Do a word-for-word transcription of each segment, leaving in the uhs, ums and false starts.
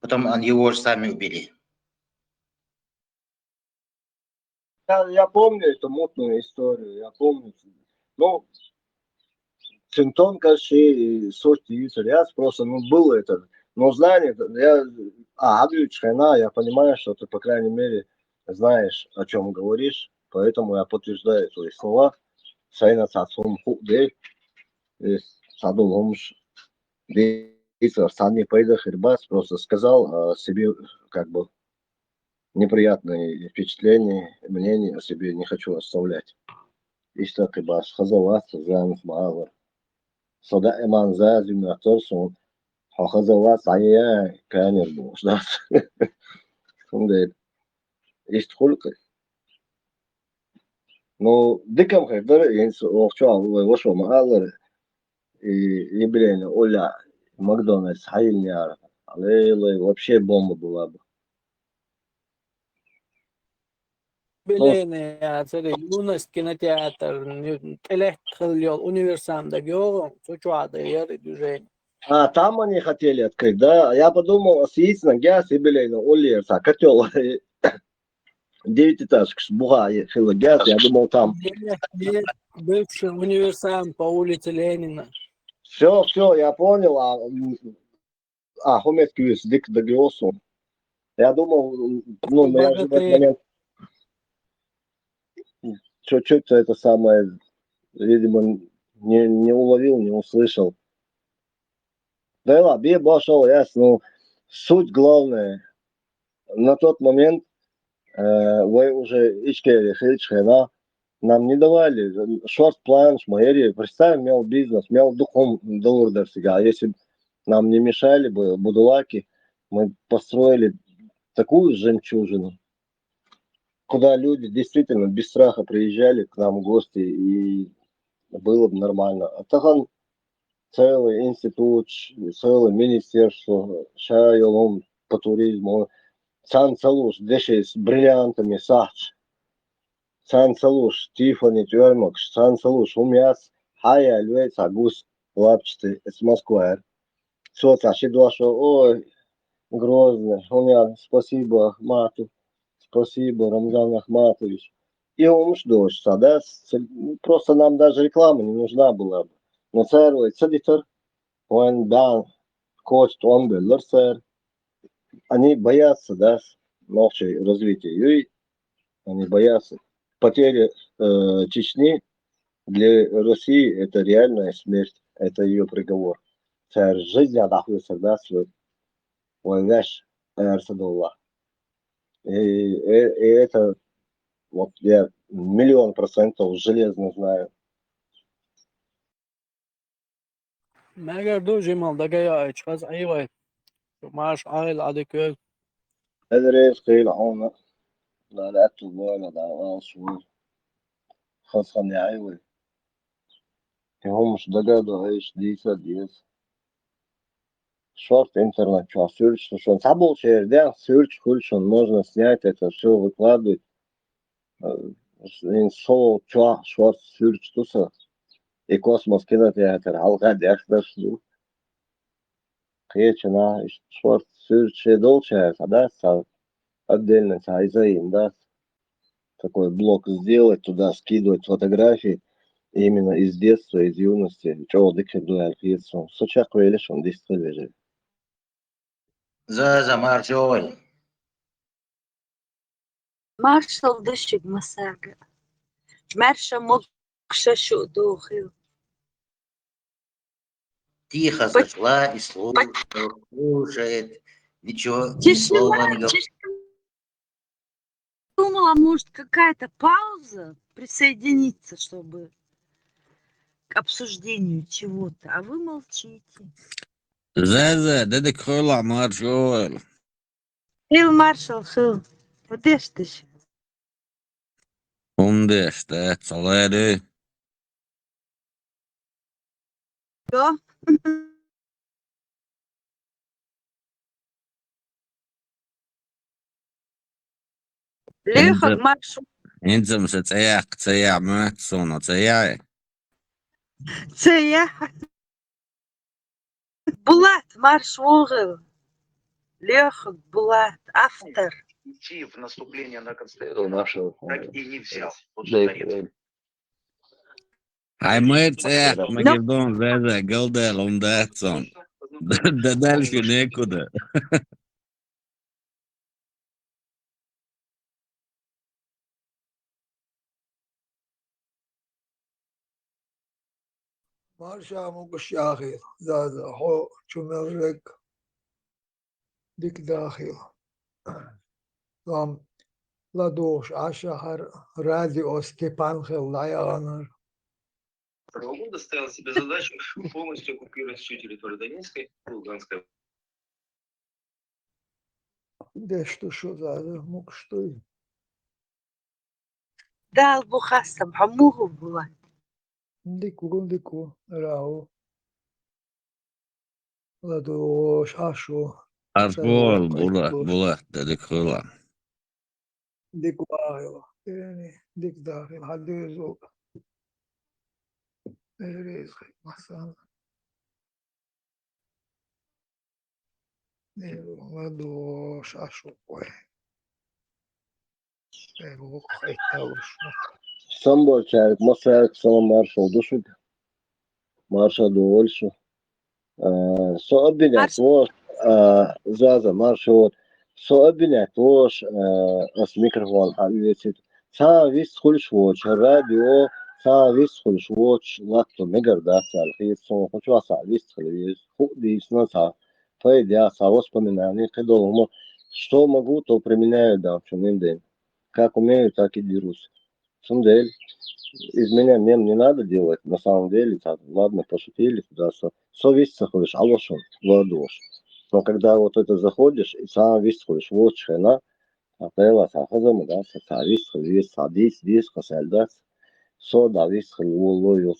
потом они его же сами убили. Я, я помню эту мутную историю, я помню. Ну, Чинтон Каши и Сорти Юсаряс просто, ну, был это. Но знание, я, а, Абдулич Хайна, я понимаю, что ты, по крайней мере, знаешь, о чем говоришь, поэтому я подтверждаю твои слова. Сайна Цацум Худе, Садуломш, Дейцер Сани Пайда Хирбас просто сказал о себе, как бы, неприятные впечатления, мнения о себе не хочу оставлять. Иштта кхы баш хаза вац, занах ма алар. Со даиман зазим яхтар сун, хьо хаза вац, ая, канер бу, шдас. Хунде, иштта хулкы. Ну, дикам хайдар, инс охчо, вай вошо ма алар, и юбилейный Оля Макдональдс хайнер. Алей, вообще бомба была бы. Белене, я цели юность кинотеатр, телехтхил йол универсам да гёгом, сучуада яри движение. А, там они хотели открыть, да? Я подумал, освистно, я с юбилейного Оли, са котел. Девятиэтажка, буха, хила газ, я думал, там. Нет, нет, бывший универсам по улице Ленина. Все, все, я понял. А, м, а, хумет кюс, дик дагиосу. Я думал, м, ну, но я же в этот Богатырь. момент чуть-чуть это самое, видимо, не, не уловил, не услышал. Да и ладно, бе бошел, ясно. Суть главная. На тот момент э, вай уже ичке хилчхена, нам не давали, шорт план, шмаери, представь, мел бизнес, мел духом доллар дарсига. Если бы нам не мешали бы будулаки, мы построили такую жемчужину, куда люди действительно без страха приезжали к нам в гости, и было бы нормально. А тахан целый институт, целое министерство, шайолом по туризму, цан цалуш дешес бриллиантами сахч, цан цалуш Тиффани тюрмакш, цан цалуш хумяс, хая львец агус лапчты с Москвы. Со цаши дуашо, ой, Грозный, хумя, спасибо, Мату, спасибо, Рамзан Ахматович. И умш дождь, да, с- ну, просто нам даже реклама не нужна была бы. Но царь, ой, цадитер, он, да, кость, он был, царь. Они боятся, да, с- ночи развития. И они боятся. Потеря э, Чечни для России это реальная смерть, это ее приговор. Царь жизнь отдохнется, да, свой. Ой, вящ, эрсадулла. И, и, и это, вот я миллион процентов железно знаю. Мегер ду жимал дагая ич хаз айвай. Маш айл адикөл. Эдерес кыйла она. Да, да, ту война, да, вал швой. Хасхан я айвай. И хомш дагадо айш диса диес. Шорт интернет чуа сюрч тушон. Сабол шердя сюрч хульшон. Можно снять это все, выкладывать. Э, ин шоу чуа шорт сюрч туса. И космос кинотеатр. Алга дяхташ ду. Кечена, шорт сюрч долчая, да, са отдельно са изаин, да. Такой блок сделать, туда скидывать фотографии именно из детства, из юности. Чего дыхе дуэль хиетсо. Сочак велишь он действительно же. За, за маршой. Маршал дышик масага. Марша мокша шу духил. Тихо Поч- зашла и слушает, слушает. Ничего, ни Тишина, слова не говорит. тишина. Думала, может, какая-то пауза присоединиться, чтобы к обсуждению чего-то, а вы молчите. Зэ-зэ, дедик хойла маршой. Хил маршал, хил. Удештыш. Умдеш, да, цалэри. Да? Леха, Инзам, марш. инзам сэ цэяк, цэя, мэ, соно, цэя. Цэя. Булат, марш угыл. Леха Булат, автор. Идти в наступление на Константинополь, нашего, враг и не взял. Вот что Дай, дай. Хьай майра цӀе, Магердон Заза, галдаьлла хӀума дац цунна. Д-, д-, дальше некуда. Марша могуш яхийла, Заза, хьо чу мел вег. Дика дахийла. Там ладугӀуш Ӏаш ахьар радио Степан хилла дӀаяханар. Второго года ставил себе задачу полностью оккупировать всю территорию Донецкой и Луганской. Деш ду шу, Заза, мукъаш дуй? Дала бу хастам, хьо муха ву? Дика ву, дика ву, рагӀу. ЛадугӀуш Ӏаш ву. Аш Сара бохал ваккхий Булат, Булат, дика хуьла. Дика вахийла. Дика дахийла. Хьан дуьйзу? Берриз хай, масала. ЛадугӀуш Ӏаш ву вай. Эгу хайталуш. Самборчарик, Масарик, салам маршал ду шуьга. Маршал ду вольшу. А, со обвинять Марш- лош, а, Заза, маршал. Со обвинять лош, а, ас микрофон хьаоьцуьйту. Цхьа вист хуьлуш воцуш, радио, цхьа вист хуьлуш воцуш, латто мегар дац аьлла хета суна, кху чохь цхьа вист хила веза. Ху а дийцина цхьа, пайда яц, цхьа воспоминание, кхидолу хӀума, что могу, то применяю, да, в чём именно. Как умею, так и дерутся. Цундела, из меня мем не надо делать, на самом деле, так, ладно, пошутили туда, что со вист ца хуьлуш, Ӏалошун, ладугӀуш. Но когда вот это заходишь, и цхьа вист хуьлуш воцуш хенахь, ткъа кхела цхьа хаза ма дац, цхьа вист хила веза, цхьа дийца деза, кхин сел дац. Со дӀа вист хила волало ю.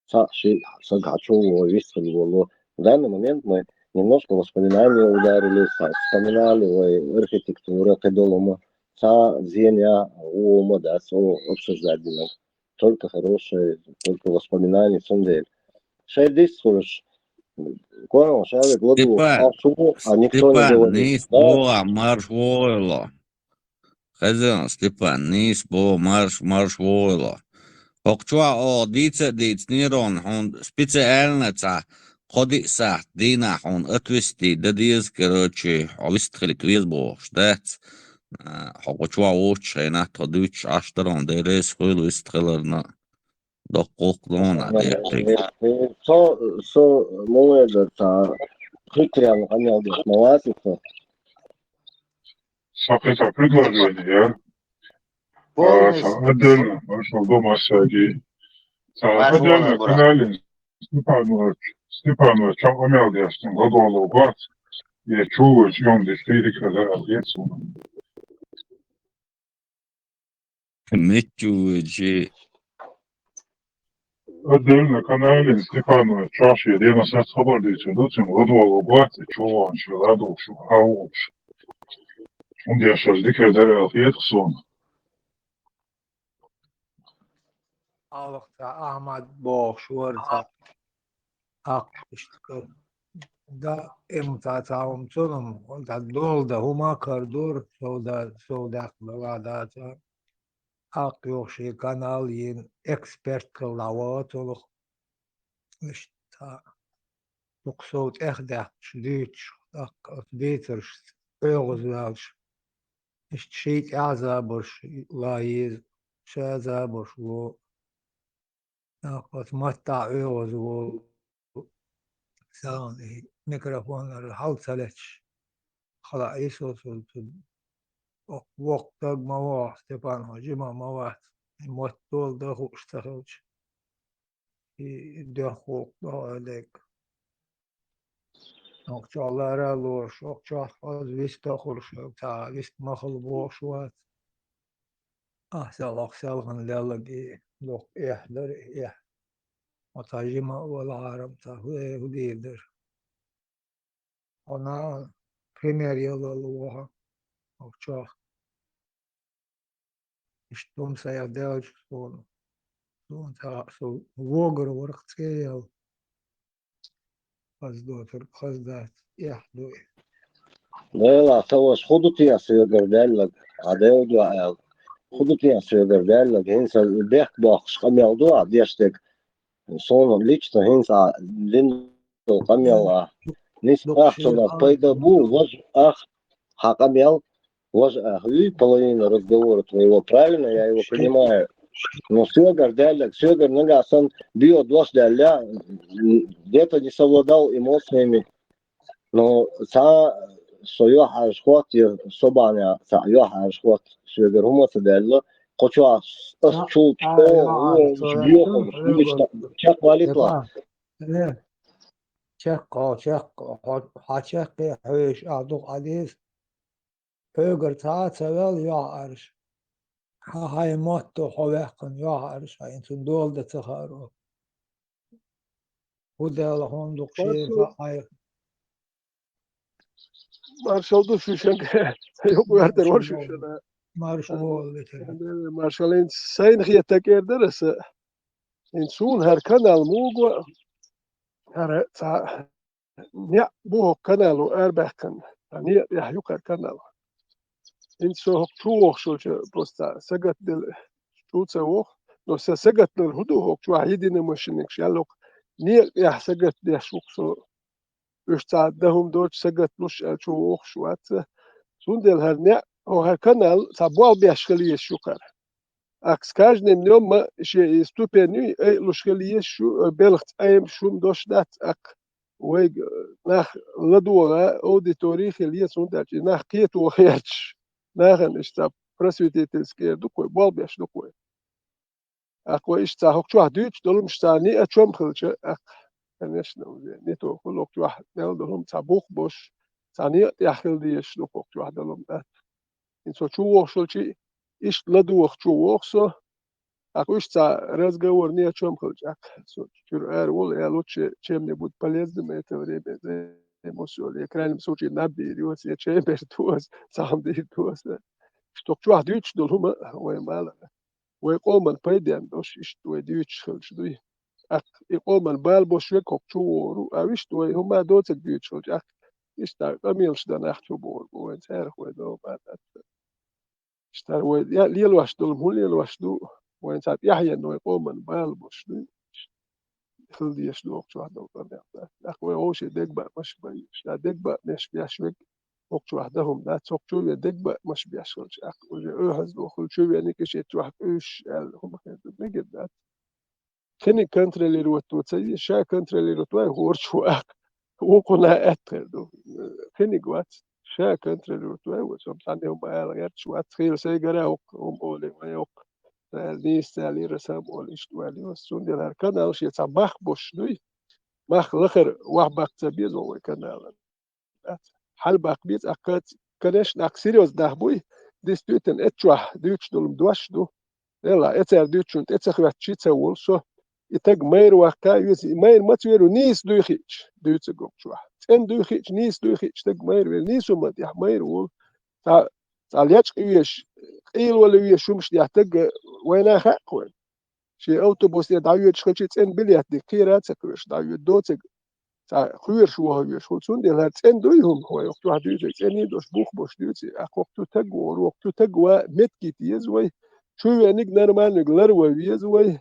Цхьаъ шиъ саг хьачу ву вай вист хила волу. В данный момент мы немножко воспоминания ударили, вспоминали вай архитектура, кхидолу хӀума. Цхьа зен я, хӀума дац, о, обсуждать динарг. Только хорошее, только воспоминания, цундела. Шайн дийца хуьлуш, кхоьллина ша вега ладугӀуш Ахчу, а никто не Степан, говорит. Нийса боху, марш вогӀийла. Хезна, Степан, нийса боху, марш, марш вогӀийла. ХӀокху чохь оха дийца а дийцинера хьуна, специально цхьа кхо-диъ сахьт дийнахь хьуна отвести дан деза, короче, хьо вист хила веза бохуш дац. А, хьо кху чохь воцучу хенахь тхо дуьйцуш Ӏаш дара хьуна, Дела реза хуьлда вист хиларна. Доккха гӀуллакх ду хьуна, Дела. Со, со муха везара цхьа хитренна къамел деш ма вац со. Со кхин цхьа предложение яра. А, цхьа отдельно, маршалла ду массаьрга. Цхьа отдельно канале Степанович, Степанович, чам къамел деш, цунна ладогӀало бац, я чу вуьйцу, йом деш, кхийриг хаза а хета суна. Миччу вуьйцу? Отдельно канале Степанова чохь шен деношца хабар дийцина ду, цуьнан ладогӀало бац, чу вахана шен ладугӀуш, хьан вахуш. ХӀунда аьлча аша дика дара аьлла хета суна. Аллах цхьа Ахьмад бохуш вара цхьа. Аккха иштта кара. Да, эм цхьа цхьа хӀума цунах, цхьа дола дан хӀума а карадора, сов да, сов даккха дан ваха дац. Аккха юха шен канал йина, эксперт хилла дӀавахана цунах. Иштта цхьа дукха сов тӀех даьккхича дуьйцуш, тӀаккха оцу бийцаршца оьгӀазваьлча, иштта ший тӀаьхьа забарш лан еза, ша забарш ло. Нах оцу маттахь оьгӀаз волу, сагӀина и микрофонара хьал ца леташ, хала Ӏийсо цу, цу, воккха даг ма вахьа, Степан, хьо жима ма вац, и мотт дола дан хууш ца хилча, и, и доьхна гӀуллакх ду хьо дерг. Окху чохь лара а лоруш, окху чохь хаза вист а хуьлуш, цхьа вист ма хила бохуш вац. Ахь сел, окху селхана лелларг и доккха эхь дара, и эхь. Оцхьа жима а валахьара, цхьа хӀу, хӀу дийр дара. Хьо нахана пример ялалла ву хьо, окху чохь. Иштта хӀума сайх даьлча суна, суна цхьа а со вогар вара-кх цӀе яьлла. Хаза доцург хаза дац, эхь ду и. Лела, ца ваша хӀун ду те соьгара даьллаг, хьан девдо аьлла. ХӀун ду те соьгара даьллаг, хӀинца бехк боккхуш къамел ду а деш дерг. Суна лично хӀинца а дина долу къамел а. Нис ахчанах пайда бу, важа ах, хьан къамел, важа ах. Юй половина разговора твоего, правильно я его понимаю? Но соьгара даьллаг, соьгара нагахь санна био дош даьлла, где-то не совладал эмоциями. Ну, цхьа со йохьаш хӀотта, я со бахьана цхьа йохьаш хӀотта, соьгара хӀума ца даьлла, кхо чохь ас чул чӀогӀа вогӀуш, боьхалуш, вуьйш чекхвалийта. Чекхо, чекхо, хьо, хьан чекхе хьоьжуш а дукха Ӏадийса. Хьоьгара цхьа а ца ваьлла йохьаарш. Хьан хьайн мотто хьо ваьккхина йохьаарш, хьайн цунна дола дан ца хааро. ХӀун даьлла хьуна дукха шен Маршо- хьайх. Маршал ду шуьшанга. Юкъ вертар вара шуьшана. Маршо волу ветер. Маршал, ин сайна хетта кӀера дара аса. Ин суна хӀара канал муго, хӀара цхьа неӀ бу хӀокху канало арабаьккхина. Цхьа некъа тӀехь ю хӀара канал. Ин со хӀокху чу вохуш волчу просто сагатделла чу ца воху. Но сан сагатделла хӀун ду хӀокху чохь единомышленникаш ял хӀокху некъа тӀехь сагатдеш ву-кх со. Уьш цхьа дан хӀума доцуш сагатлуш аьлла чу вохуш вац. Цундела хӀара неӀ, хӀо хӀара канал цхьа болх беш хила езаш ю хӀара. Ахь с каждым днём ма шен и ступень айалуш хила езаш ю, белхаца Ӏемаш хӀума дош дац ахь. Вайга нах ладогӀа аудитори хила еза, хӀунда аьлча и нах кхето хеташ, нахана иштта просветительский эр ду-кх вай, болх беш ду-кх вай. Аккха вай иштта цхьа хӀокху чохь дуьйцуш долу хӀумнаш цхьа ни о чом хилча, аккха, конечно, уже не то хуьлу хӀокху чохь мел долу хӀума цхьа бух бош, цхьа некъа тӀехь хила дезаш ду хӀокху чохь долу хӀума дац. ХӀинца со чу вохуш волчу иштта ладогӀа чу воху со, аккха уьш цхьа разговор ни о чом хилча, аккха со чуьра ара волу, аьлла, лучше чем-нибудь полезным это время займусь, я в крайнем случае наб дийр ю аса, я чай бер ду аса, цхьа хӀума дийр ду аса. Иштта хӀокху чохь дуьйцуш долу хӀума вай мала. Вай къоман пайденна долуш, иштта вай дуьйцуш хилча дуй. ТӀаккха и къоман бала бош верг хӀокху чу вогӀур ву, а вуьшта вай хӀума доцург дуьйцуш хилча, тӀаккха иштта къамелаш дан нах чу богӀур бу, вайн царах вай догӀу бацахь. Иштта вай я-, лелош долу, хӀун лелош ду, вайн цхьа тӀаьхьенна вай къоман бала бош дуй. Хила дезаш ду хӀокху чохь долу къамел. ТӀаккха вай вовшийн дегабаамаш бан езаш. Ша дегабаамаш беш верг хӀокху чохь дан хӀума дац, хӀокху чу вен дегабаамаш беш хилча, тӀаккха уже оьхьазло хуьлу, чу вениг и шен чохь уьш аьлла хӀума хир ду, мегар дац. Кхиниг контролировать ду ца еза, ша контролировать вай хӀорш ву аккха. Вукхунна аьтта хир ду. Кхиниг вац, ша контролировать вай ву, со цхьанна хӀума ала гӀерташ вац, хийла сайгара хӀокху хӀума олий вай хӀокху. Цара нийса цара лира сам олу иштта ваьлла йо. Цундела хӀара канал шен цхьа мах бош дуй, мах лахара вахь баккха ца беза вай каналан. Хьал баккха беза, аккха, конечно, аккха серьёзно нах буй, действительно, эццахь дуьйцуш долу дош ду. Эла, эцара дуьйцучунна тӀе ца хӀоьттича ца волу со. И таг майра ваккха веза, и майра маца вер ву, нийса дуй хиъча, дуьйцург хӀокху чохь. ЦӀена дуй хиъча, нийса дуй хиъча, таг майра вер, нийсо ма тӀехь майра волу. Цхьа, цхьа лечкъа веш, къийла вала веш хӀумаш тӀехь таг вайна хаьа кхойна. Шен автобус тӀе дӀайоьдуш хилча, цӀена билет дика кхера а ца кхоьруш, дӀайоьду доцург цхьа кхоьруш вахавеш хуьлу. Цундела хӀара цӀена дуй хӀума, вай хӀокху чохь дуьйцург цӀена йиш йолуш бух бош дуьйцу, а хӀокху таг вогӀур, хӀокху таг ва меттигийта еза вай, чу вениг нормальниг лар ван веза вай.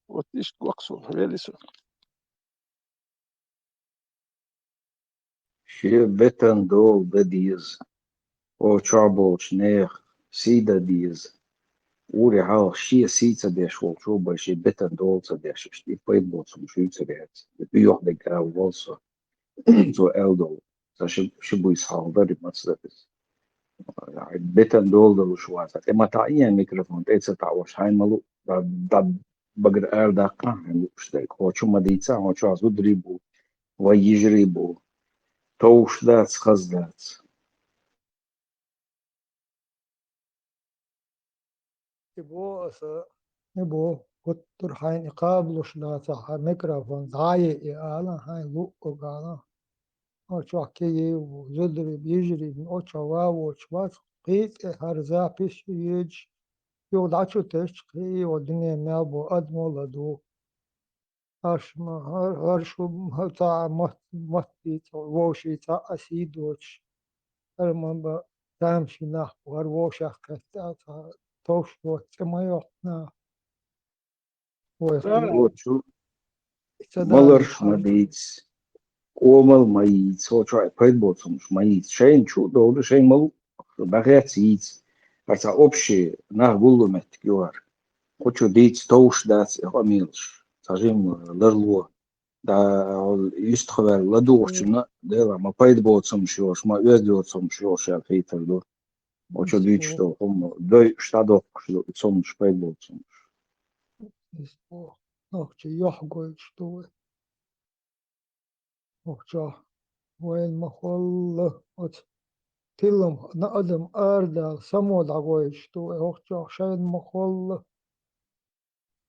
Вот иштта боху суна, вели со. Шен бетан дола дан деза. О, чохь болчу нехан сий дан деза. Ури хьалха шен сий ца деш волчо бай шен бетан дола ца деш, иштта и пайда боцу хӀума шуьйца яц. И боьха дерг ала волу со. Цо аьлла долу. Сан ши, ши буйса хьалха дара, и маца дара иза. Бетан дола далуш вац. ТӀе ма таӀийна микрофон, тӀе ца таӀош, хьайн ма лу, да, да, багара ара даккха хьайн лууш дерг. Хьо чу ма дийца, хьо чохь зударий бу, вай йижарий бу. Товш дац, хаза дац. И бо аса, и бо, гуттар хьайна и кхабалуш дацахь, хьан микрофон дӀа а йиъ ала, хьайн луъург ала. О чохь кегий ву, зударий, йижарий, о чохь ван воцуш вац, кхин цӀе хӀара запись ю йоьдуш, юха дӀа чу тесча, кхин и ван дуьне мел бо адамо ладугӀу. Аш ма хӀар-, хӀара шу ма цхьа а мотт, мотт бийца, вовшийн цхьа а сий доцуш. хӀара ма ба тамашийна нах бу, хӀара вовшах кхетта, цхьа товш доцу цӀе ма йоккху наха. Вай Ца хӀума Оцу ца маларш далийта ма хьажа. Дийца, къомал ма йийца, хӀо чохь пайда боцу хӀумаш ма йийца. Шайна чу а довла, шайн малу а дӀахецна йийца. ХӀара цхьа общий нах гуллу меттиг ю хӀара. Кху чу дийца товш дац и къамелаш. Цхьа жимма ларло. Да, юьстахваьлла ладугӀучунна, Делахь, ма пайда боцу хӀумаш йолуш, ма оьзда йоцу хӀумаш йолуш аьлла хийтар ду. Оцу дуьйцуш долу хӀума дойуш дӀадоккхуш ду, и цомнаш пайда боцу хӀумаш. Нохчий йохьа гойтуш ду вай. Нохчохь вайна ма холла оцу тилам, на адам арадала само дӀагойтуш ду вай. Нохчохь шайна ма холла.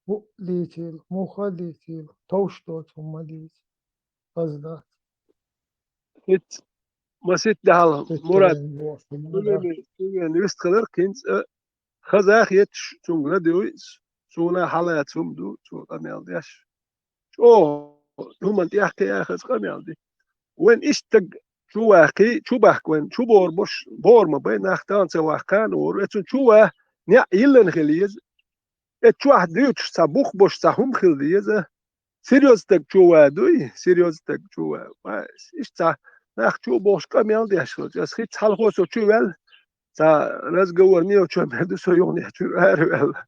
ХӀуъа дийцийла, муха а дийцийла, товш доцу хӀума дийца. Хаза дац. ХӀинца, маситта даьхьала, Хица Мурад, вайн боху, Мурад. Цуьнан, цуьнан вист хиларх хӀинца а хаза хеташ, цуьнга радио йиъс, суна хьалаца хӀума ду, цо къамел деш. ЧӀогӀа хӀуманна тӀехь кхиа хаза къамел ди. Вайн иштта стаг чу ваккхий, чу бахка вайн, чу бохур баш, бохур ма бай, нах тахана ца ваккхана а вора. Эцун чу ван, неӀ йиллина хила еза. Эцу чохь дуьйцуш цхьа бух бош цхьа хӀума хила деза. Серьёзно стаг чу ван дуй, серьёзно стаг чу ван. Ма, иштта цхьа нах чу а бохуш къамел деш хилча, ас хӀинца хьалхо со чу ваьлла, цхьа разговор не о чём ду, со юханехь чуьра араваьлла.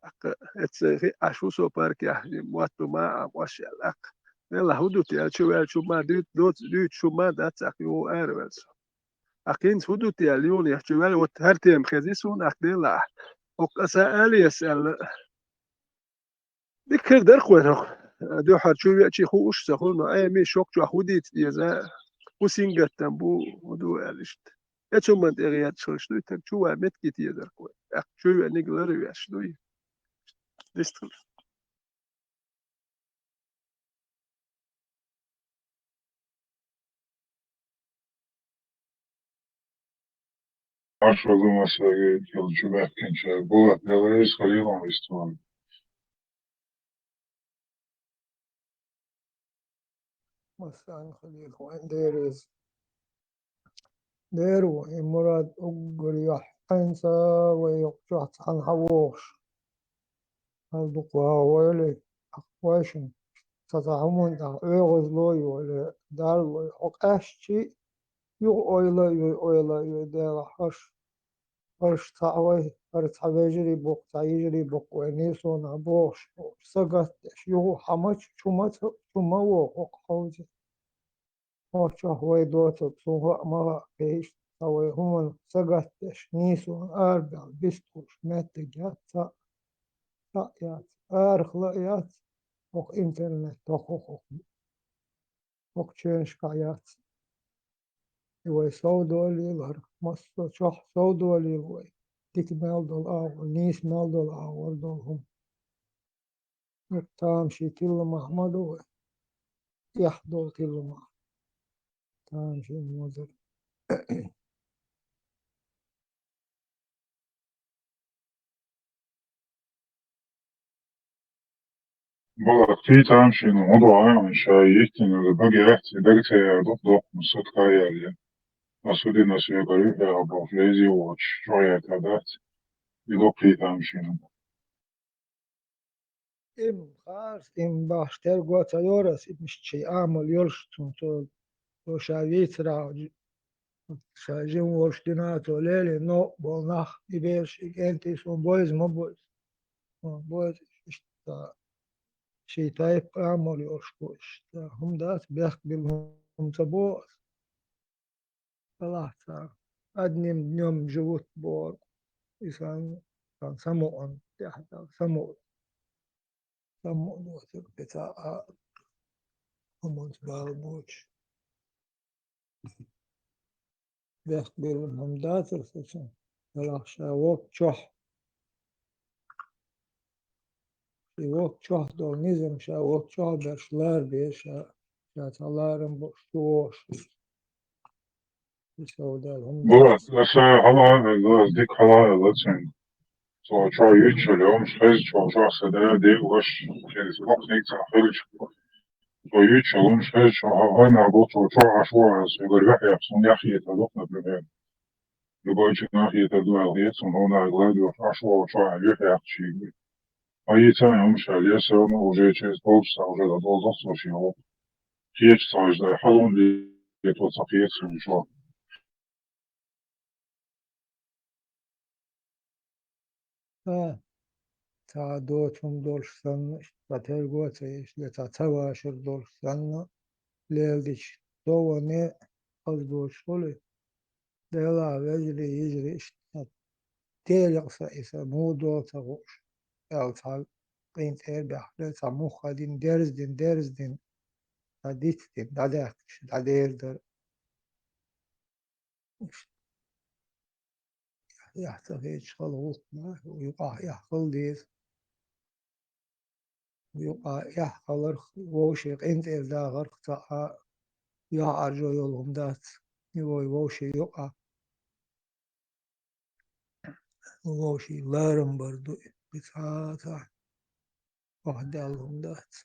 ТӀаккха эццахь хиъ Ӏаш ву со паркехь, мотт ду ма а, Ӏаш аьлла. ТӀаккха, делахь, хӀун ду те аьлла, чу ваьлла, чу ма дуьйцу, доцу, дуьйцу, чу ма дац, тӀаккха юха араваьлла со. ТӀаккха хӀинца хӀун ду те аьлла, юханехь чу ваьлла, вот хӀара тема хези суна, тӀаккха делахь. ХӀокху аса алиэс аьлла. Дика хир дара-кх вайн хӀокху дуьххьара чу веачий хууш а ца хуьлу, но Ӏемий шок чохь хӀун дийца деза, хӀун сингаттам бу, хӀун ду аьлла иштта. Эцу хӀуманна тӀе гӀерташ хилча дуй, тера чу ван меттиг тезар-кх вай. ТӀаккха чу веаниг лар а веш дуй. Дистхила. Маршалла, масаге хила чу баьхкинчара Булат, Дела реза хуьлийла хьуна вистхиларна. Массан хуьлийла хьуна, Дела реза. Дера ву, и Мурад уггар йохь хьайнца вай йоккхачохь цхьаьна хьан вогӀуш. Хьал дукха вогӀу вай ли, ахь вайшин, ца цхьа хӀуманна тӀехь оьгӀазло а йолу, дарло а, хьо къаьстчий, юха ойла а йой, ойла а йой, делахь хӀорш, хӀорш цхьаъ вай, хӀара цхьа вежарий боккху, цхьа йижарий боккху вай нийсонах бохуш, сагатдеш, юха хьан мача, чу ма ца, чу ма вогӀу хӀокху хьовзе. Оццохь вай доцург, цунах а ма хаьа, кхин иштта цхьа вай хӀуманах сагатдеш, нийсонан арабаьлла, бистхуьлуш меттиг яц цхьаъ, цхьаъ яц, арахула а яц, хӀокху интернет тоху хӀокху, хӀокху чоьнашкахь яц. И вай совдолийла хӀара, массо а чохь совдолийла вай, дика мел долу агӀор, нийса мел долу агӀор долу хӀума. Тамашийна тилламах ма ду вай. Эхь долу тилламах. Тамашийна вазар. Балакъ, кхин тамашийна хӀун ду Ӏа, ша йиттина баге яц, и дага ца яр дукха доккху, сутка а яьлла. Ас хӀу дина соьга юьхьера бохуш, везий воцуш, чӀогӀа яьрта дац. И ду кхин тамашийна. Им хаас, им бахьаш терго ца йора ас, им иштта шайн амал йолуш, цунна цо, цо ша вийцарахь, ша жима волуш дина цо лелийна новкъа болу нах, и бераш, и кӀентий суна бойза ма бойза. Суна бойза иштта шайн тайпа амал йолуш бу иштта. ХӀума дац, бехк билла хӀума ца боху ас. Аллахь цара. Одним днём живут боху. И сан, сан самукъан тӀехь дала, самукъа. Самукъа доцург кхин цхьа а хӀуманца бала боцуш. Бехк билла хӀума дацара сан. Аллахь ша воккха чохь. И воккха чохь долу низам ша воккха чохь берш ларбе ша, ша цхьа ларам бууш чу вогӀуш. И сов Дала хӀума Булат, аса хьала а аьлла, аса дика хьала а аьлла цуьнга. Цо чохь юьйцуш йолу хӀумаш хезачохь, чохь сан дара дегӀ ваша, через кхокхниг цхьа хилча. Хьо юьйцуш хьалунаш хезача, хьо хьайна боцу чохь Ӏаш ву аса, хьуьгара юьхь яьккха, суна яхъ хетар ду, например. Любой чу нах хетар ду аьлла хета, суна хьуна гладош Ӏаш ву чохь юьхь яьккхачий. Хьо йийца а хӀумаш аьлла, я всё равно уже через полчаса уже дӀадолзо со шен гӀуллакх. Кхечу ца хьажа дай, хьалун лето ца кхета суна чохь. Ца, ца доцу хӀума долуш санна, ца терго а ца еш, я ца, ца вашар долуш санна, леладича, со ване хаза доцуш хуьлу, Делахь вежарий, йижарий, иштта, Делан къа сан, и сан муха долу ца хууш, аьлла, цхьа къинтӀера баьхкира, цхьа муха дина, дерза дина, дерза дина, цхьа диц дина, дӀадаьккхича, дӀадер дара. Эхь ца хеташ хала гӀуллакх ма, юкъахь эхь хала деза. Юкъахь эхь халарх, вовшийн къинтӀера дахарх цхьа а юьхьӀаьржо йолу хӀума дац. И вай вовшийн юкъахь, вовшийн ларам бар ду и, цхьа а, цхьа а охьадаьлла хӀума дац.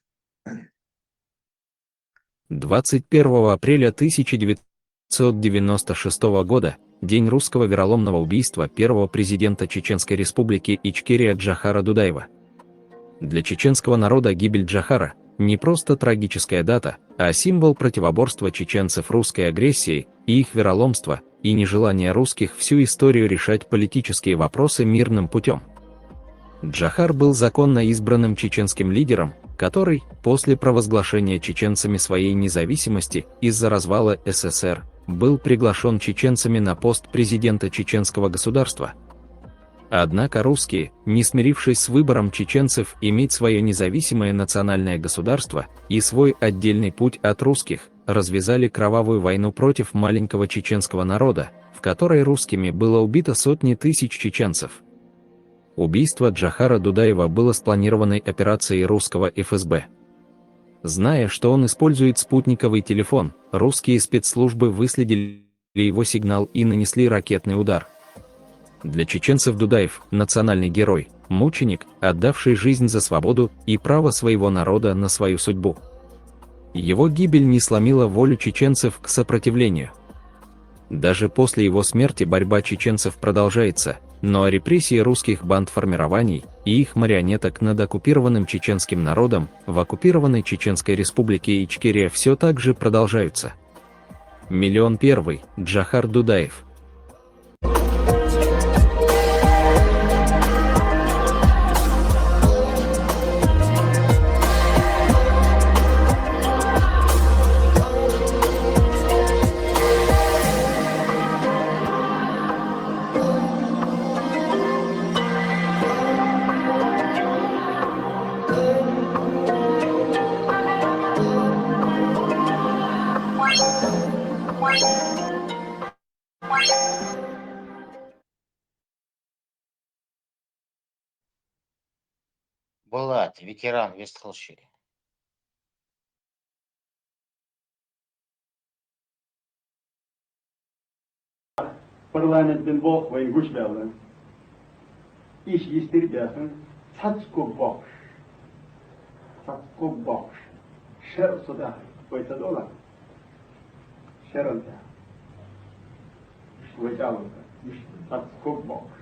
Двадцать первого апреля тысяча девятьсот девяносто шестого года, день русского вероломного убийства первого президента Чеченской Республики Ичкерия Джохара Дудаева. Для чеченского народа гибель Джохара не просто трагическая дата, а символ противоборства чеченцев русской агрессии и их вероломства, и нежелания русских всю историю решать политические вопросы мирным путём. Джохар был законно избранным чеченским лидером, который, после провозглашения чеченцами своей независимости из-за развала С С С Р, был приглашён чеченцами на пост президента чеченского государства. Однако русские, не смирившись с выбором чеченцев иметь своё независимое национальное государство и свой отдельный путь от русских, развязали кровавую войну против маленького чеченского народа, в которой русскими было убито сотни тысяч чеченцев. Убийство Джохара Дудаева было спланированной операцией русского Ф С Б. Зная, что он использует спутниковый телефон, русские спецслужбы выследили его сигнал и нанесли ракетный удар. Для чеченцев Дудаев — национальный герой, мученик, отдавший жизнь за свободу и право своего народа на свою судьбу. Его гибель не сломила волю чеченцев к сопротивлению. Даже после его смерти борьба чеченцев продолжается, но репрессии русских бандформирований и их марионеток над оккупированным чеченским народом в оккупированной Чеченской Республике Ичкерия всё так же продолжаются. Миллион первый, Джохар Дудаев. Булат, ветеран, вистхуьлуш. Парламент бен болх вайн гучубаьлла. Иш йистира баьхна, цхьацца ког боккхуш. Цхьацца ког боккхуш. Шер а цу тӀехь вай ца долахь. Шеран тӀехь. Вай тӀехь вай ца. Цхьацца ког боккхуш.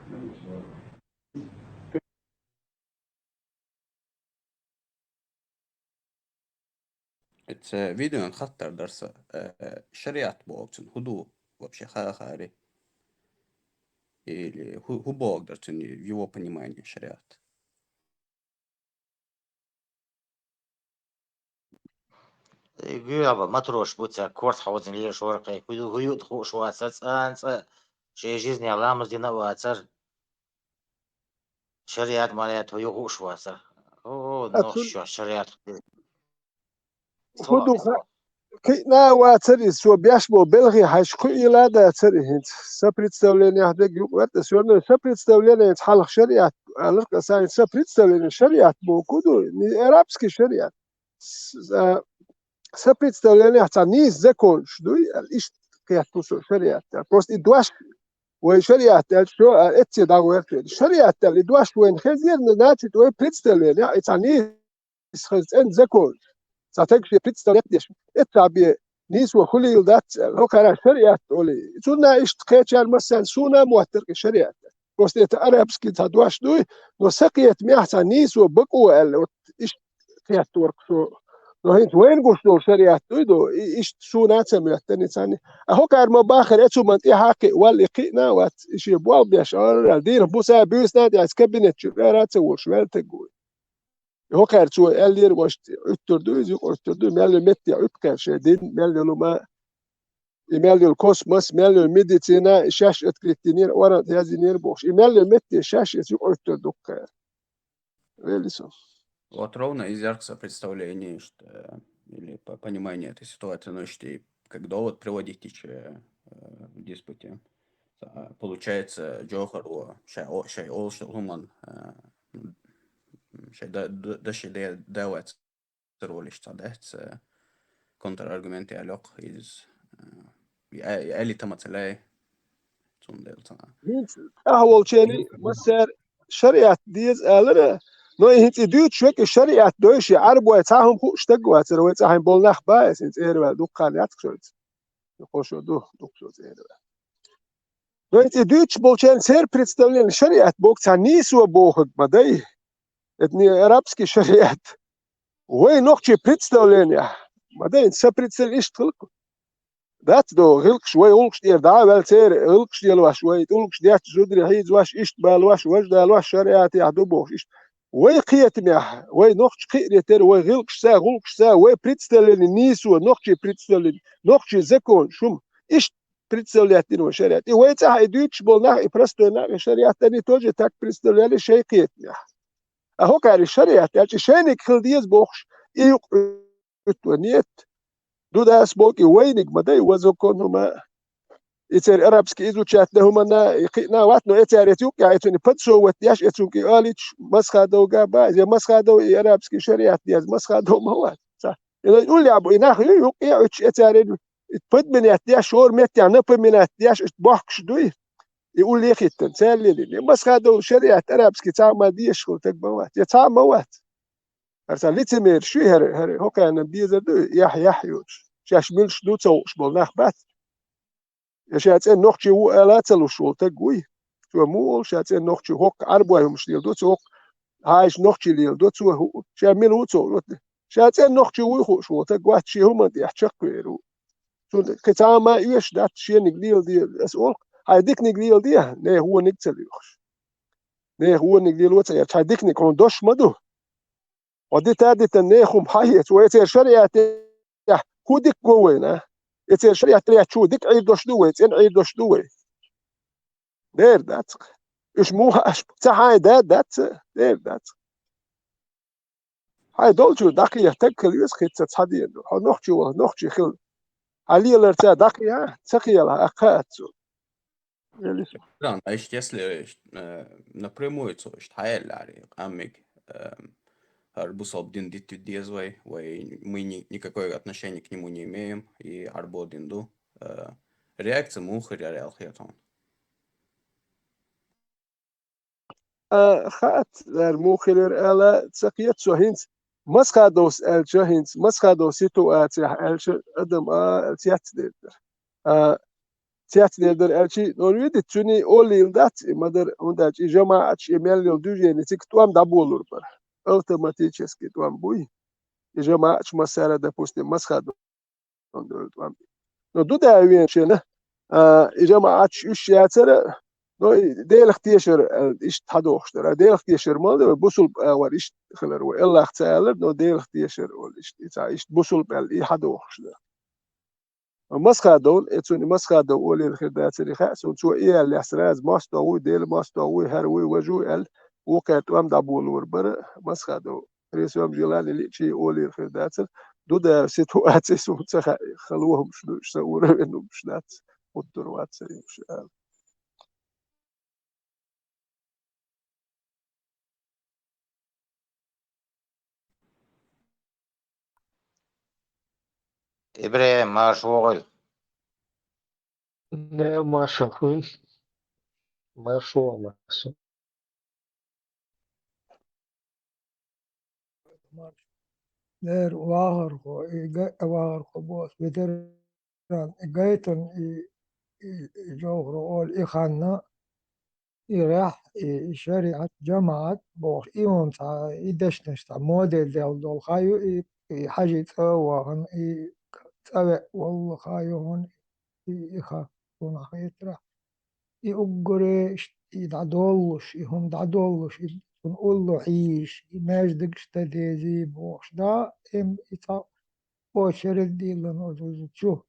Эцу видеон хаттар дара сан, э, шариат боху цуьнан хӀун ду вообще, ха-, хари? Или хӀу-, хӀун боху дара цуьнан, его понимание, шариат? ГуьйгӀаба матрош бу цара корта хьовзина лелаш вара кхайкхуьйту, хӀу ю хууш вацара, цкъа а, цкъа шен жизнь ламаз дина а вацара. Шариат, мариат хӀу ю хууш вацара. О, нохчо, шариат. ХӀун ду ха-, кхиъна а вацара иза, цо беш болу белхи хьаьжча, кхуьийла а дацара и хӀинца. Сан представлениехь дерг юкъа вара тӀе, всё равно сан представленица хьалха шариат алар, сан представление шариат боху ду, не арабский шариат. С-, а, сан представлениехь цхьа нийса законаш дуй аьлла, иштта кхетта ву со шариат аьлла. Просто и дош вай шариат аьлла, шо, а, эцце дӀагӀоьртира. Шариат аьлла, и дош вайна хезира, значит, вай представлениехь и цхьа нийса хаза цӀена законаш. Цхьа таг шен представлять деш, эццахь бен нийсо хуьлийла дац аьлла. ХӀокхара шариат олий. Цунна иштта кхечарна массарна суна а моттар кхин шариат. Просто это арабский цхьа дош дуй, но са кхетамехь цхьа нийсо бакъо аьлла, вот иштта кхетта вара-кх со. Но хӀинца вайна гуш долу шариат дуй до, и иштта суна а ца моьттан царна. А хӀокхара ма бахара, эцу ма тӀе хьакхи, валли кхиъна а вац, и шен болх беш, ара дийнахь буса а буьйсина а тӀе, кабинет чу вера а ца волуш, ваьлла таг вуй. ХӀокхара цо аьллера, ваьшта Ӏуьттур ду иза, юкъа Ӏуьттур ду, мел йолу метте Ӏуьтту кхаьрша дин, мел йолу ма, и мел йолу космос, мел йолу медицина, и шаьш открыть динера, оран яздинера бохуш. И мел йолу метте шаьш иза юкъа Ӏуьттур ду кхаьра. Вели со. Вот ровно из яркого представления, что, э, или по- понимания этой ситуации, ну, что и как довод приводить, э, э, в диспуте. А, получается, Джохар, о, шай, о, шай, ол, что хуман, э, м, шай да, да, да, шай да, да, вац. Царолиш ца дац, э, контраргумент ялокх из, э, я, я ли тама целяй, цундел цана. ХӀинца тӀаьхьа волчерий массара шариат деза алара, но и хӀинца и дуьйцуш векӀи шариат дойши, Ӏарбой цхьа хӀума хууш стаг вацара, вай цӀахьайн болу нах ба эс, хӀинца эр ваьлла дуккха хан яц шоьца. Кхо шо ду, дукха шо цӀера ваьлла. Но и дуьйцуш болчеран церан представление шариат боху цхьа нийсо бохург ма дай. Это не арабский шариат. Вай нохчий представление. Ма дай, сан представление иштта хилла. Дац до, гӀиллакхаш вай гӀуллакхаш тӀера дӀа а ваьлла церан, гӀиллакхаш лелош вай, тӀулгаш детташ зударий хьийзош, иштта балош, важа далош, шариатехь ду бохуш иштта. Вай кхетамехь, вай нохчий кхиаре терра, вай гӀиллакхашца, гӀуллакхашца, вай представление нийсо, нохчий представление, нохчий законаш хӀума. Иштта представлять дина вай шариат. И вай цӀахь и дуьйцуш болу нах, и простой нах, и шариат, они тоже так представляли шайн кхетамехь. А хӀокхара и шариат аьлча, и шайниг хила деза бохуш, и юкъа Ӏуьтту нет. Ду дас бокъи вайниг ма дай, вазо кон хӀума. И церан арабский изучать дан хӀуманна, и кхиъна а вац, но и цара эца юкъа, и цуьнан подсовывать деш, и цуьнга и алич, Масхадовга ба, я Масхадов, и арабский шариат деза, Масхадов ма вац. Ца. И уллехь бу, и нах ю, юкъа а Ӏуьттуш, и цара и подменять деш, шора меттехь напоминать деш, иштта бохкуш дуй. И улле а хӀиттина, цаьлле лина. И Масхадов шариат арабский цхьа а ма дезаш хила таг ма вац. Я цхьа а ма вац. ХӀара сан лицемераш ю хӀара, хӀара хӀокхарна безар ду, яхь, яхь йоцуш. Шаьш муьлш ду ца хууш болу нах бац. Я ша цӀена нохчи ву ала а ца луш волу таг вуй. Цо муха олу ша цӀена нохчи хӀокху Ӏарбой хӀумаш леладо, цо хӀокху хьаьжа нохчи леладо, цо хӀу-, ша мила ву ца олу. Ша цӀена нохчи вуй хууш волу таг вац, шен хӀуманна тӀехь чекхвер ву. Цунна кхин цхьа а ма оьшуш дац, шениг леладе, ас олу, хьайн диканиг леладе, нехан вониг ца лоьхуш. Нехан вониг лело ца яц, хьайн диканиг хьуна дош ма ду. Хьо дита а дитина, нехан хӀума хьан хьеца, вай церан шариатехь хӀун дика го вайна? И церан шариат лаьттачо дика Ӏийр дош ду вай, цӀена Ӏийр дош ду вай? Дера дац-кх. Уьш муха аш ца хьайн да дац, дера дац. Хьайн долчуьра дӀакхехьа таг хила веза, хица цхьа ден ду. Хьо нохчи вала, нохчи хила. Хьан леларца дӀакхехьа, ца кхелахь, а кхаъ аьлла цо. Елис. Да, значит, если, э, напрямую, то есть, хьаяьлларе, къаммиг, э, хӀара бусалба дин дита деза вай, вай, мы ни-, никакое отношение к нему не имеем, и Ӏарбо дин ду. Э, реакция муха хир яра аьлла хета хьуна? А, хаац, цара муха хир яра ала ца кхета со хӀинца. Масхадовс аьлча хӀинца, Масхадов ситуацехь аьлча адам а цецдер дара. А, цецдер дара аьлча, нуна видит, цуьнан олийла дац и ма-дарра, хӀунда аьлча и жамаӀаташ, и мел йолу дуьжени цига тӀом дӀаболур бара. Автоматически тӀом буй. И жамаӀаташ массара, допустим, Масхадов. Но ду да вен шена, а, и жамаӀаташ уьш яцара, но и Делах тешар, а, иштта хьадохуш дара. Делах тешар ма ду, бусулба агӀор иштта хилар вай. Аллах ца алар, но Делах тешар вай иштта, и ца иштта бусулба аьлла, и хьадохуш дара. Масхадовна, и цуьнан Масхадов олийла хир дацара и хаьа суна, цо и аьлла, сразу мостагӀ вуй, Делан мостагӀ вуй, хӀара вуй, важа вуй аьлла, вукхара тӀом дӀаболор бара Масхадов. При своём желании лиъчий олийла хир дацара. Ду да ситуаци суна ца хаьа, хала хӀумаш ду, сан уровень хӀумаш дац, хӀуттур вац сан хӀумаш ала. ИбрахӀим, марша вогӀийла. Не, марша хуьйла. Марша вогӀийла, марша. Лер вахархо, и га-, вахархо боху, ветеран, и гайтан, и, и, и жовхро олу, и ханна, и гӀехь, и, и шариӀат, жамаӀат бохуш, и хӀун цхьа, и дешнаш цхьа модель делла долу хан ю, и, и хьажи цӀа а вахана, и цӀа веа волла хан ю хӀун, и, и хан, хӀун хетарехь. И уггаре иш-, и дӀадоллуш, и хӀума дӀадоллуш, и цунна уллохь йийш, и маьждигаш дан дезий бохуш, даим и цхьа очередь диллина оцу чу,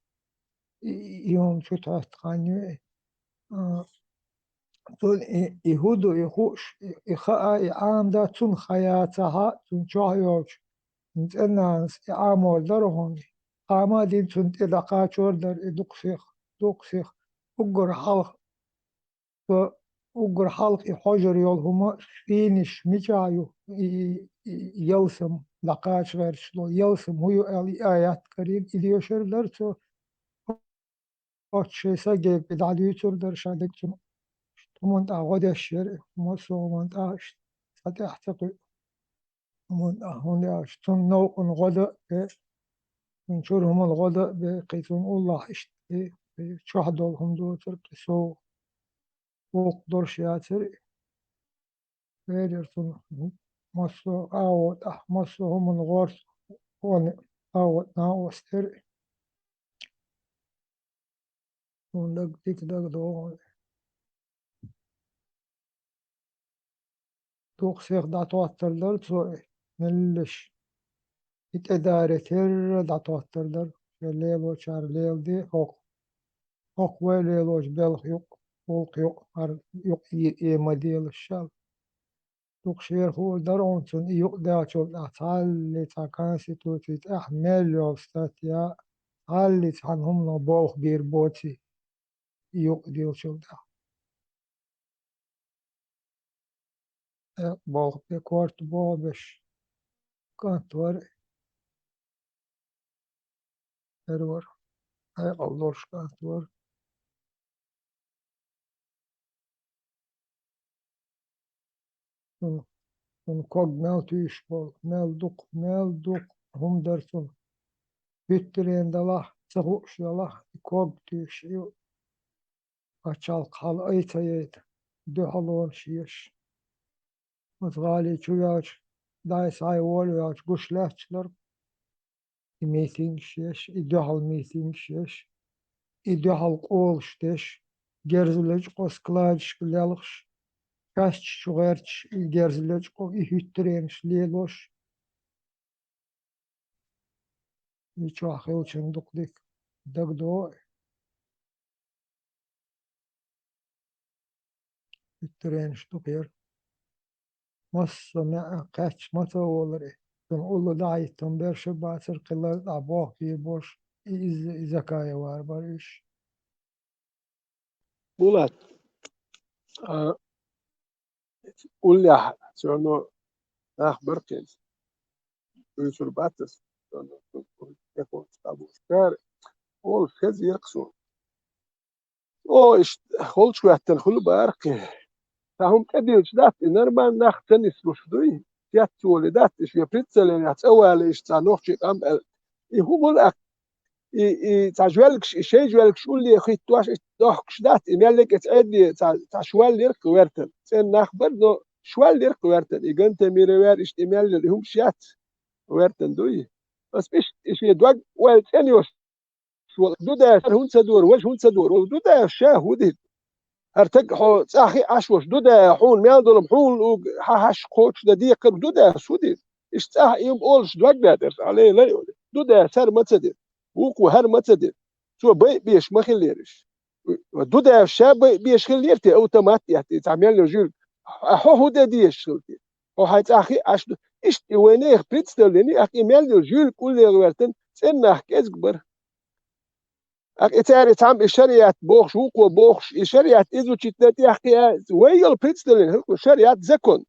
и, и, и хӀума чу тӀаьхьа хан ю и. А, цунна и, и хӀун ду, и хууш, и, и хаа, и Ӏамадан цунна хан яцахь а, цунна чохь йолчу цӀен-нанас и Ӏамор дара хӀума, кхана а дина цунна тӀе дӀакхачор дара и дукха сих, дукха сих, уггар хьалха, цо уггар хьалха и хьожур йолу хӀума, финиш мичахь ю, и, и, и, и ялсам дӀакхача гӀерташ долу, ялсам хӀун ю аьлла, и аят карийна, и доьшур дара цо. Оцу шайн сагега и дӀадуьйцур дара ша дерг цунна. ХӀуманна тӀехь гӀо деш яра, массо а хӀуманна тӀехь иштта цхьа тӀехь ца кхуьу. ХӀуманна тӀехь, хӀунда аьлча цунна новкъана гӀо дан а бе, цунна чуьра хӀуманна гӀо дан а бе, кхин цунна уллохь иштта и, и чохь долу хӀума доцург, кхин сов гӀуллакх долуш яцара. Берера цунна массо а агӀо тӀехь, массо а хӀуманна гӀорта, хӀунда агӀо тӀехь накъостера. Хьуна даг, дика дагадогӀу. Дукха сих дӀатоттар дара цо, меллаша. И тӀедаре терра дӀатоттар дара. Шен лелочара леладе хӀокху. ХӀокху вай лелочу белхан юкъ, гӀуллакхан юкъ, хӀара юкъ е, е ма делаш шал. Дукха шера хуур дара хьуна цунна и юкъ даьллачул тӀаьхьа цхьаллий цхьа конституци тӀехь мел йолу статья, цхьаллий цхьана хӀуманах болх бийр боций и юкъ диллачул тӀаьхьа. Э, болх бе корта боху беш, кӀант вара. Хьера вара. Хьекъал долуш кӀант вара. Цунна, цунна ког мел туьйсуш болу, мел дукха, мел дукха хӀума дара цунна. ХӀуьттаренна далахь, ца хууш далахь, и ког туьйсуш ю. Пачхьалкх хьала ай ца яйта, дуьхьалонаш еш. Оцу гӀали чу ваьлча, дӀай-схьай волаваьлча, гуш лаьтташ дара и митингаш еш, и дуьхьал митингаш еш, и дуьхьал къолаш деш, герза лечкъо складашка лелхаш, кхаьчча чу гӀерташ, и герза лечкъо, и хӀуьттаренаш лелош. И чохь хилчун дукха дика дагадогӀу. ХӀуьттаренаш дукха яра. Массо а маьӀ кхаьчча, маца а волура и. Цунна уллу дӀахӀиттам берш а бацара, кхин лар тӀехь бохкийра бош, и изза, и Закаевара бара уьш. Булат, а, уллехь цуьнан нах бара кхин. Уьйцур бац ас, цуьнан тӀехула цхьаболуш. Цара олуш хезира-кх суна. О, иштта, холчу хӀоьттина хуьлу бара кхин. Цхьа хӀума тӀедиллича дац, и нормально нах ца нислуш дуй? Цец волий дац, и шен представлениехь цӀа валий, иштта цхьа нохчийн къам аьлла. И хӀун хуьлу аккха? И, и цхьа жоьлгаш, и шайн жоьлгаш улле хӀиттош, иштта дохкуш дац, и меллиг а цӀа Ӏедде, цхьа, цхьа шваллиркх вертан. ЦӀена нах бара, но шваллиркх вертан. И Гантамира вер, иштта и мел йолу, и хӀумаш яц вертан дуй? Ас иштта, и шен дог ойла цӀена йолуш волу. Дудаев хӀунда ца дора, важа хӀунда ца дора? Олу Дудаев ша хӀун дира? ХӀара таг хьо цӀахь хиъ Ӏаш волуш, Дудаев хьуна мел долу хьуна луг хьан хьаш кхочуш дан декхар Дудаевс хӀун дира? Иштта цӀахь иймма олуш дог баьтӀара, Ӏалей лай олу. Дудаевс хӀара ма ца дира. Вукхо хӀара ма ца дира. Цо байа беш ма хиллера иштта. Дудаевс ша байа беш хиллера те, автомат а эцна, цхьа мел йолу жуьлг? А хьо хӀун де дезаш хилла те? Хьо хьайн цӀахь хиъ Ӏаш ду. Иштта и вайнехан представлени, аккха и мел йолу жуьлг уллера вертан, цӀена нах кӀезиг бара. Аккха и цара и цхьамма и шариат бохуш, вукхо бохуш, и шариат изучить дан тӀехь кхиа, вай йолу представлени хилла шариат закон.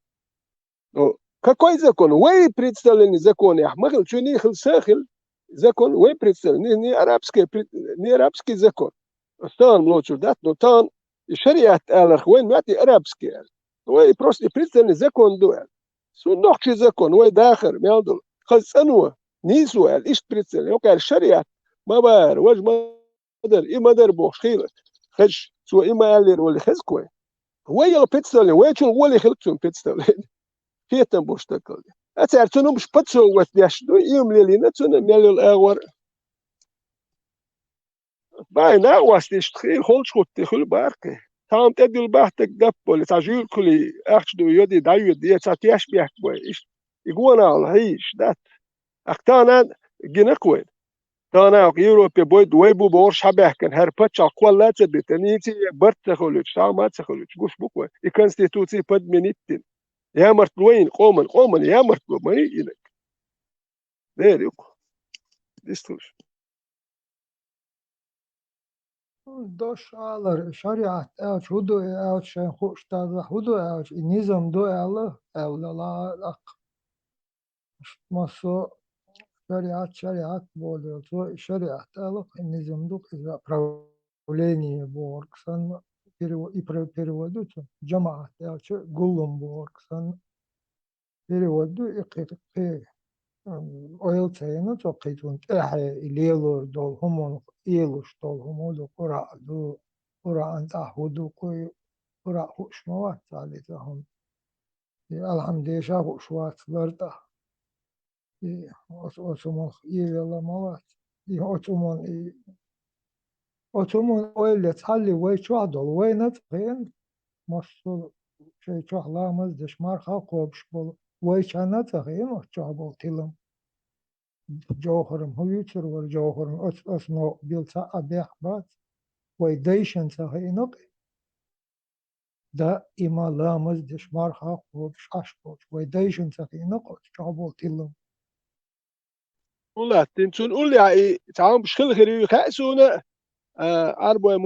Ну, какой закон? Вай представлени законехь ма хилла, цуьнан хилла сан а хилла закон, вай представлени, не, не арабский пред-, не арабский закон. Ас тахана лоцур дац, но тахана и шариат аларх вайн моьтту и арабский аьлла. Вай просто и представлени закон ду аьлла. Суна нохчийн закон, вай дахар, мел долу. Хаза цӀано. нийсо аьлла, иштта представление, йокхаьрга шариат ма бара, важа ма дара, и ма дара бохуш хила. Хезаш, цо и ма аьллера олий хеза кхой. Вай йолу представление, вай чул гӀоле хила цуьнан представление. Кхетам болуш стаг хила. А цара цунна хӀумаш подсовывать деш ду, и хӀума лелийна, цунна мел йолу агӀор. Бай, накъост иштта хила, холчу хӀуттий хуьлу баккхий. Цхьа хӀума тӀедуьллу бахьтаг даппале, цхьа жуьйра хуьлий, ахча ду, йоди, дӀайоьду, е цхьа теш бехк бой, иштта. И гонахьал хьийзаш дац. Ахь тахана гина-кх вайна. Тахана Европе бойду, вай бу бохурш хьабаьхкина, хӀара пачхьалкх кхолла а ца битина, ниций барт ца хуьлуьйтуш, схьа а ма ца хуьлуьйтуш, гуш бу-кх вай. И конституций подменить дина. Ямартло йина къоман, къоман ямартло ма йина. Дера ю-кх. Дистхуьлуш. Дош алар, шариат аьлча хӀун ду и аьлча, шайн хууш дазахь хӀун ду аьлча, и низам ду аьлла, аьлла ла а даккха. Массо шариат, шариат болу, цо и шариат аьлла, и низам ду, иза правление бохург санна, перево-, и пре-, перевод ду цуьнан, жамаат аьлча, гуллум бохург санна. Перевод ду и кхин, кхин, м, ойла ца йина, цо кхин цунна тӀаьхье и лелор долу хӀуманах, ийлуш долу хӀума ду, Къуръан ду, Къуръан тӀехь хӀун ду, кху и Къуръан хууш ма вац цхьа деза хӀума. И алхьамдеша хууш вац лар тӀехь. И оцу, оцу хӀуманах ивелла ма вац. И оцу хӀуманна и Оцу хӀуманна ойла ца хьалли вай чохь долу, вайна а ца хиъна, массо а шайн чохь ламаз деш марха а кхобуш болу, вайчарна а ца хиъна оцу чохь болу тилам. Жовхарам хӀун юьйцур вара, Жовхарам оцу, оцу новкъа билла цхьа а бехк бац, вай дайшна ца хиъна-кх. Даима ламаз деш, марха кхобуш Ӏаш болчу вай дайшна ца хиъна-кх оцу чохь болу тилам. ХӀун латтина? Цунна уллехь и цхьа хӀумаш хила хир ю хаьа суна, а, Ӏарбой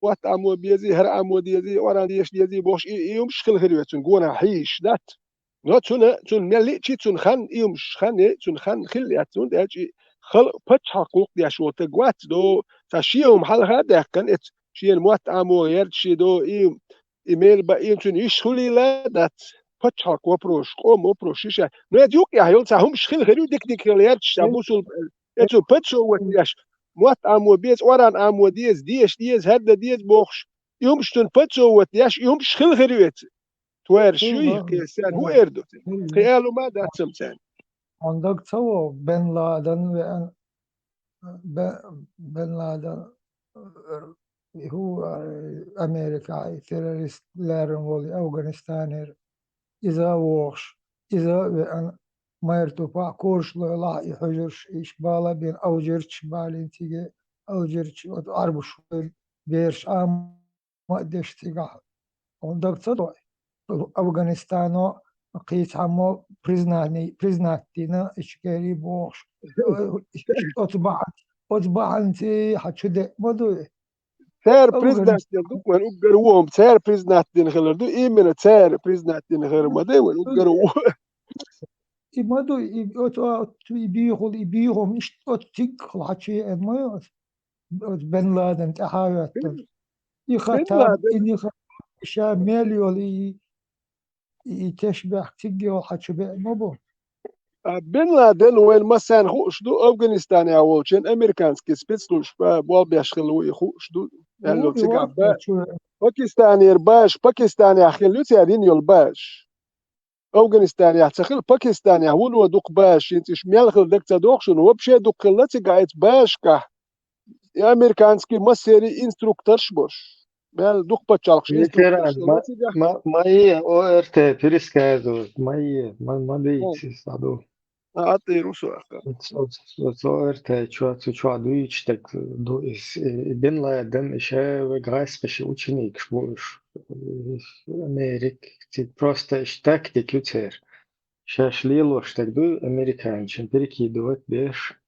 мотт Ӏамо безий, хӀара Ӏамо дезий, Къуръан деша дезий бохуш, и, и хӀумаш хила хир ю цунна гонах хьийзаш дац. Но цунна, цунна мел лиъчи, цунна хан, и хӀумаш хан е, цунна хан хила яц, хӀунда аьлча и халкъ пачхьалкх гӀуллакх деш волу стаг вац, до, цхьа шен хӀума хьалха а даьккхина, эцу шена мотт Ӏамо гӀерташ ши до, и, и мел баъ, и цуьнан йиш хуьлийла а дац. Пачхьалкх вопросаш, къоман вопросаш ю ша. Но эцу юккъехь йолу цхьа хӀумаш хила хир ю, дика-дика хила гӀерташ ша, бусул-, эцу подсовывать деш, мотт Ӏамо беза, Къуръан Ӏамо деза, деша деза, хӀара дан деза бохуш. И хӀумаш цунна подсовывать деш, и хӀумаш хила хир ю эцу. Тхойраш ю и, кхин царна хӀун эр ду? Кхин аьлла ма дац-м царна. Хьуна даг ца во, Бен Ладен веана, Бе-, Бен Ладен, и хӀу, а, Америкахь и террорист леррина волу Афганистанера, иза а вохуш, иза а веана, майра тупахь курш лойлахь и хьуьжарш, иш бала а бина, алжирчаш балийна цига, алжирчаш, оцу Ӏарбуш вай бераш Ӏама а деш цигахь, хьуна даг ца дой? Афганистано кхин цхьаммо признани-, признать дина Ичкери бохуш. Оцу бахьан-, оцу бахьанца хьан чу деа ма дуй? Цара признать дина ду, вайн уггар ву хӀума, цара признать дина хилар ду, именно цара признать дина хилар ма дай, вайн уггар ву. И ма ду, и оцу, оцу и бийхула, и бийхула, иштта оцу цигахула хьан чу еана ма ю оцу. Оцу Бен Ладен тӀаьхьа а хӀоьттина. И хатам, и ниха, ша мел йолу и, и тешбехк цигге йолу хьан чу беа ма бу. А Бен Ладен вайн массарна хууш ду, Афганистанехь волчун американский спецслужба болх беш хилла ву и хууш ду. Аьлла цигахь ба-, Пакистанера баш, Пакистанехь хилла ю цара йина йолу баш. Афганистанехь ца хилла, Пакистанехь вуно дукха баш, хӀинца уьш мел хилла дага ца доху шуна, вообще дукха хилла цигахь эцу башкахь. И американский массерий инструкторш бош. Мел дукха пачхьалкхаш инструкторш хилла цигахь. Ма, ма, ма, ма, ОРТ пересказывает, ма, ма, ма дийца иза ду. А, а тӀера ву со аьлла. Со, со, со ОРТ чохь, цу чохь дуьйцуш стаг ду иза, и Бен Ладен, и ша вай гӀаскхи ши ученикаш бу уьш. Америк, цига просто иштта тактика ю церан. Шаьш лелош стаг ду, американцашна перекидывать деш,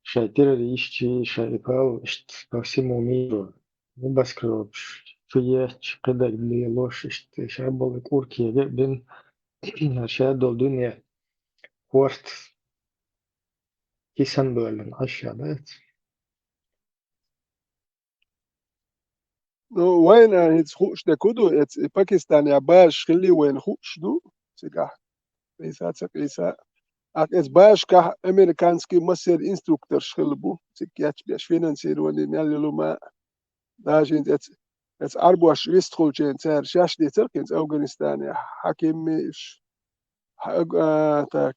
шайн террористчий, шайн и пал, иштта по всему миру, небоскрёбаш чу етташ, кхидерг лелош, иштта ша болу кӀур кега а бина, ша долу дуьне корта кисан бевлла Ӏаш ша дац. Ну, вайна хӀинца хууш дерг хӀун ду, эц-, и Пакистанехь базаш хилли вайна хууш ду цигахь. Къийса ца къийса. Ах эц башкахь американский массер инструкторш хилла бу, цигга кечбеш финансирование мел йолума, даже эц, эц Ӏарбош вистхулчен цара шаьш децара кхин Афганистанехь хьакимми иш. Хьаг-, а, так.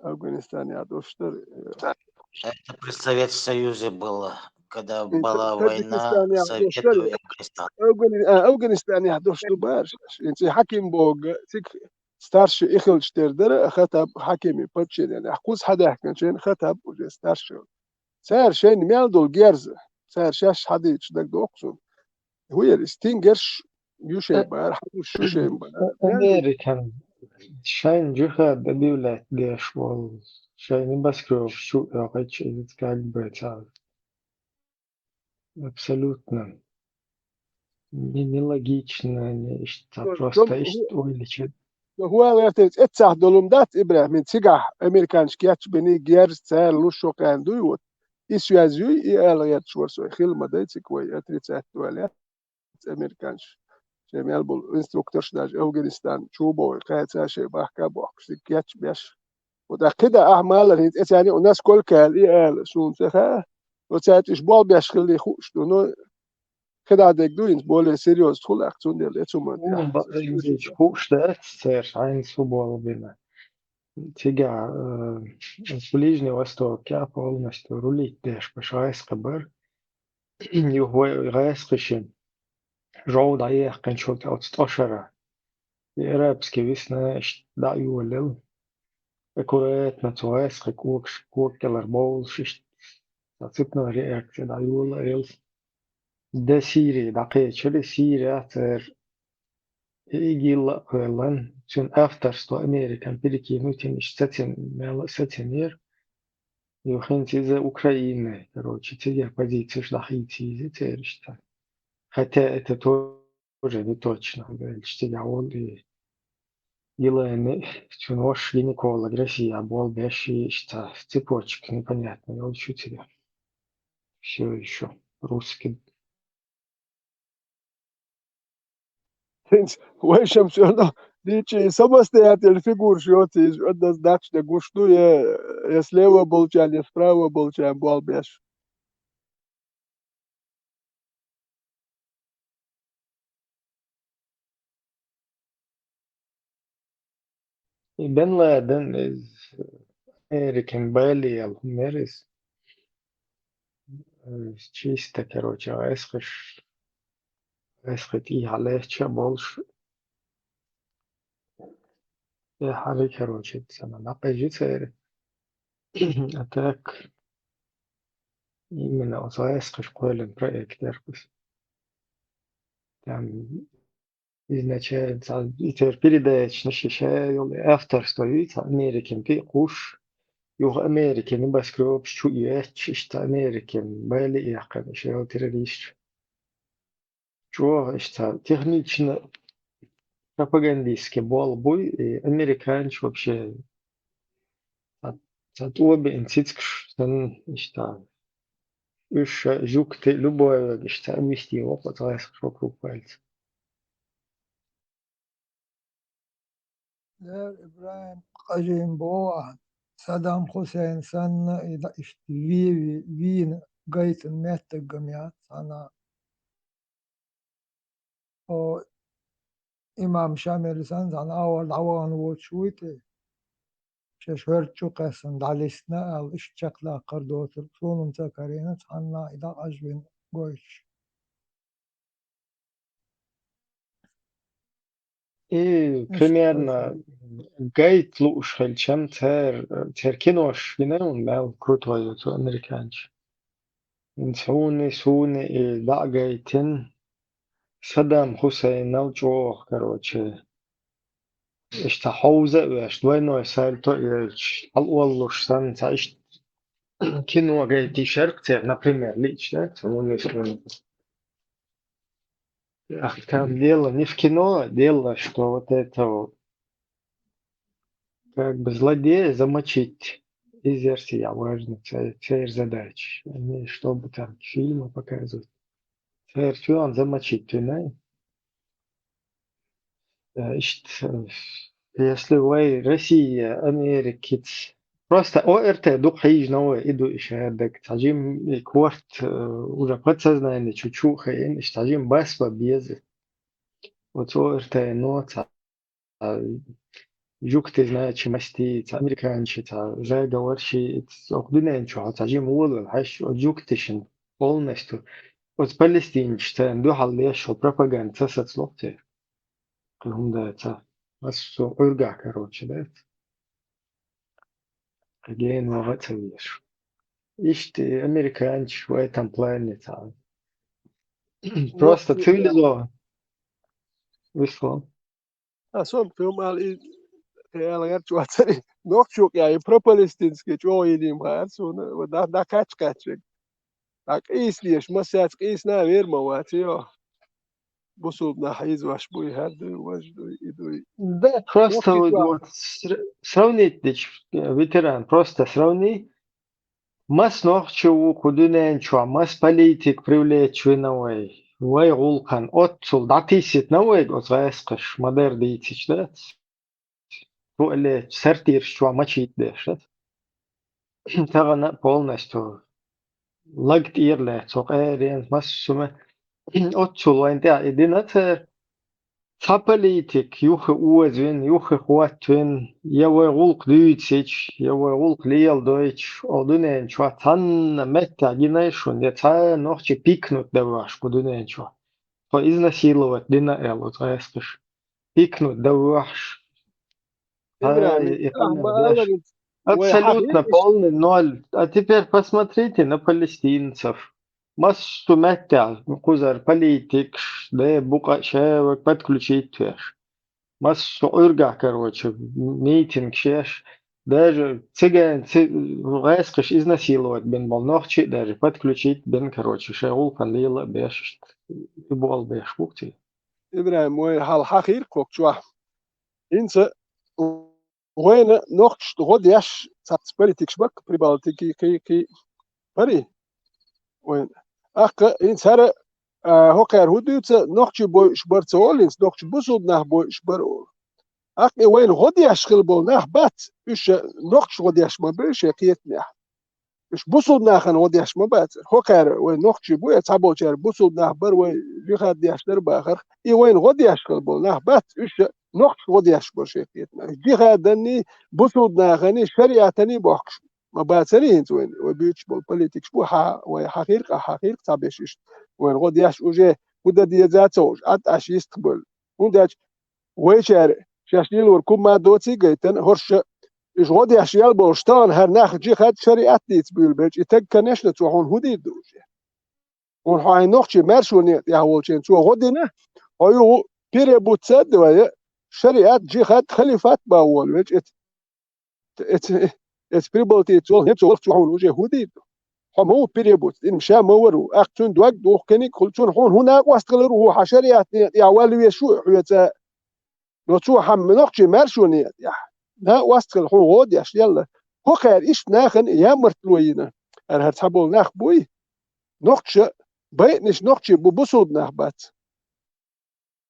Афганистанехь дош дара, э, Это при Советском Союзе было, когда Ин была война Таджикистанехь дош Советов дара, и Афганистана. Афгани-, а, Афганистанехь дош ду бара шаьш. Ин ци хьаким бога, циг старший и хилча тера дара, а Хаттаб хьакими подчиненехь кхуза хьадаьхкинчен Хаттаб уже старший. Цара шайна мел долу герза, цара шаьш хьадийча дагадоккху суна. ХӀун яра иза, стингерш ю шайн бара, хьалуш ю шайн бара. Американ шайн джихад объявлять деш волу, шайн небоскрёбаш чу а йоккхуьйтуш иза как бы цара. Абсолютно. Не, нелогично, не иштта, просто иштта ойлича. ХӀуа лертаца эццахь долу дац, Ибрахим, цигахь американчу кечбина герз цара луш шо кхаьна дуй вот. И связь юй, и ала гӀерташ вара со, хила ма дай цига вай отрицать ваьлла. Американчу. Шайн мел болу инструкторш даже Афганистан чу боху, кхаьца шайн бахка бохкуш, цига кечбеш. Вот а кхида ахьа малар хӀинца эцарни у насколько аьлла и ала, суна ца хаьа. Оцаьрца уьш болх беш хилли хууш ду, но кхидӀа дерг ду хӀинца более серьёзно хуьлу ахь, цундела эцу ма тӀехь. Хууш дац церан хьайна су болх бина. Цигахь, э, Ближний Восток а полностью рулить деш баша гӀайскхи бара. Юха вай гӀайскхи шин жов дӀаехкхинчул тӀе оцу тӀошара. И арабский весна иштта дӀа а йолаелла. Аккуратно цу гӀайскхи кога, кога кӀелара бовлуш иштта цхьа цепной реакция дӀайолаелла. Де Сири дӀакхечира, Сирия церан и ИГИЛ а кхоьллан, цуьнан авторство Американ перекинуть йина иштта сацин-, мел а сацинера. Юха хӀинца иза Украина, короче, цигара позицеш дӀахийца иза церан иштта. Хотя это тоже не точно, аьлча цигахь волу и Елена, цуьнан ваша гинеколог Россия болх беш и иштта цепочка непонятно йолчу цигахь. Всё ещё русский. ХӀинца вайшимма всё равно дийцича и самостоятельный фигураш йоцу иза, однозначно гуш ду, я, я слева болчарна, я справа болчарна болх беш. И Бен Ладен, иза Америкин бале яьлла хӀума яра иза. Иза чисто, короче, гӀайскхиш, гӀайскхи тӀехьа лаьтташ а болуш. Э, хьари, короче, цана дӀакъежи церан. А так, именно оцу гӀайскхиш кхоьллина проект яра иза. Там изначально цхьа и церан передачанаш и ша йолу авторство юй цхьа Америкин тӀе а кхуш, юха Америкин небоскрёбаш чу а етташ, иштта Америкин бале а яьккхина, ша йолу террористаш. ЧӀогӀа иштта технично-пропагандистский болх буй, и американцы вообще цхьа, цхьа тӀо беана цицкаш санна, иштта уьш ша жуьгти, любой верг иштта вести воккха цхьа гӀайскхаш вокруг пальца. Лер, Ибрахим, къажийна боху ахьа, Саддам Хусейн санна, и да-, иштта ве-, ве-, вийна гайтина меттиг-м яц цхьана. О, имам Шамил санна, цхьана агӀор дӀавахана воцуш вуй те? Шаьш хӀорд чу кхаьссина дӀалистина аьлла, иштта чекхдаккхар доцург суна-м ца карийна, цхьанна и дӀакъажвина гойтуш. И примерно гайта лууш хилчам, цер, цер кинош гина ю мел крутой ю цу американчу. Хьуна, суна и дӀа а гайтина, Саддам Хусейнал чӀогӀа, короче, иштта хьовза а веш, двойной сальто а йойтуш, хьалаоллуш санна, цхьа иштта кино гайтийшарх церан, например, лично, цхьа вуно. Ах, там дело не в кино, дело, что вот это вот, как бы злодея замочить, иза яра важно, це-, церан задача, а не чтобы там фильмы показывать. Церан чуьйранна замочить вина. Э, иштта, э, Если вай Россия, Америкица, просто ОРТ дукха хьийжина вай, и ду и шаьрдаг. Цхьа жим и корт, э, уже подсознание чу-чу хьаьна, и цхьа жим басба беза. Оцу ОРТ-но цхьа, а, жугтий, значит, масти, цхьа американчи, цхьа заговорщи, оха дуьнен чу хьо цхьа жим волавелла, хьаьш, оцу жугтишна полностью, оцу палестинчу царна дуьхьал леш, хьо пропаганда ца сацалух те. Кхин хӀума дац, массо а Ӏуьргахь, короче, дац. Кхин гена ваха а ца везаш. Иштта американчи в этом плане цхьа. Просто цивилизованно. Висло. А, сон, кхин хӀума ала и, кхин ала гӀерташ вацари. Нохчо кӀяй пропалестинский чӀогӀа йилийна хаьара суна, ва да-, да кхаьчча кхаьчча. ТӀаккха къийса дезаш, массаьрца къийсина а вер ма вац, йо. Бусулба нах хьийзош буй, хӀара дуй, важа дуй, и дуй. Да, просто вот, вот ср-, сравнить дича, э, ветеран, просто сравни. Мас нохчи ву кху дуьнен чохь, мас политик привлечь вина вай? Вай гӀуллакхана оццул дӀатийситина вайга оцу гӀаскхаша, ма-дарра дийцича дац. Туалет, сортираш чохь мачийта деш дац. Тахана а полностью лаг тӀера лаьцна, цо къаренца массо а хӀума. Оццул вайна тӀехь и дина цара. Цхьа политик юххе озавина, юххе хӀоттавина, я вай гӀуллакх дуьйцича, я вай гӀуллакх леладойтуш, оха дуьнен чохь цхьанна меттехь гинай шуна, я цхьа нохчи пикнуть дан ваьхьаш кху дуьнен чохь. Тхо изнасиловать дина аьлла оцу гӀаскхаша. Пикнуть дан ваьхьаш. Ибрахим, Ай, и ахьа къамел ма деш. Аллара, вай абсолютно хьан полный ноль. А теперь посмотрите на палестинцев. Массо а меттехь кхузара политикаш, де букъа а шаьваг подключить веш. Массо а Ӏуьргахь, короче, митингаш еш. Даже циган, ци-, гӀаскхаша изнасиловать бина болу нохчий а даже подключить бина, короче, шайн гӀуллакхана лела а беш, и болу беш бу-кх цигахь. Ибрахим, вай хьал хьахийра кху чохь. ХӀинца вайна нохчашна гӀо деш цхьацца политикаш баккха Прибалтики, кхин, кхин, пари. Вайна. ТӀаккха хӀинца хӀара, а, хӀокхара хӀун дуьйцу, нохчий бойуш бара ца олу, хӀинца нохчий бусулба нах бойуш бара олу. ТӀаккха и вайна гӀо деш хила болу нах бац, уьш нохчашна гӀо деш ма бу шайн кхетамехь. Уьш бусулба нахана гӀо деш ма бацара. ХӀокхара вай нохчий бу, я цхьаболчара бусулба нах бара, вай жихад деш дара бахарх. И вайна гӀо деш хила болу нах бац, уьш нохчашна гӀо деш бара шайн кхетамехь. Уьш жихаданий, бусулба наханий, шариатаний бохкуш ма бацарий хӀинца вайна, вай буьйцуш болу политикаш бу, хьан, вай хьахийра-кх, хьахийра-кх цхьаберш иштта. Вайна гӀо деш уже хӀун дан деза ца хууш, Ӏад Ӏаш йистхбевлла. ХӀунда аьлча вайшара шаьш лелорг хӀумма доций гайтина, хӀорш уьш гӀо деш ял болуш тахана хӀара нах жихад, шариат дийца буьйлабелча, и таг, конечно, цо хьуна хӀун дийр ду уже? Хьуна хьо хьайн нохчий маьршо некъа тӀехь волчеран цо гӀо дина, хьо юха переобуться а ду вай, шариат, жихад, халифат бан волавелча, эц-, эц-, эц Прибалтийца волу, хӀинца волу цо хьуна уже хӀун дийр ду? Хьо ма ву переобуться, и ма ша ма вара ву, тӀаккха цуьнан дог духу кхиниг а хуьлу, цунна хьуна хӀун накъост хилар ву, хьан шариат некъа тӀехь валла везаш ву хьоьца? Но цо хьан нохчий маьршо некъа тӀехь накъост хилла хьуна гӀо деш лелла. ХӀокхара иштта нахана ямартло йина. ХӀара, хӀара цхьаболу нах буй? Нохчаша байинарш нохчий бу, бусулба нах бац.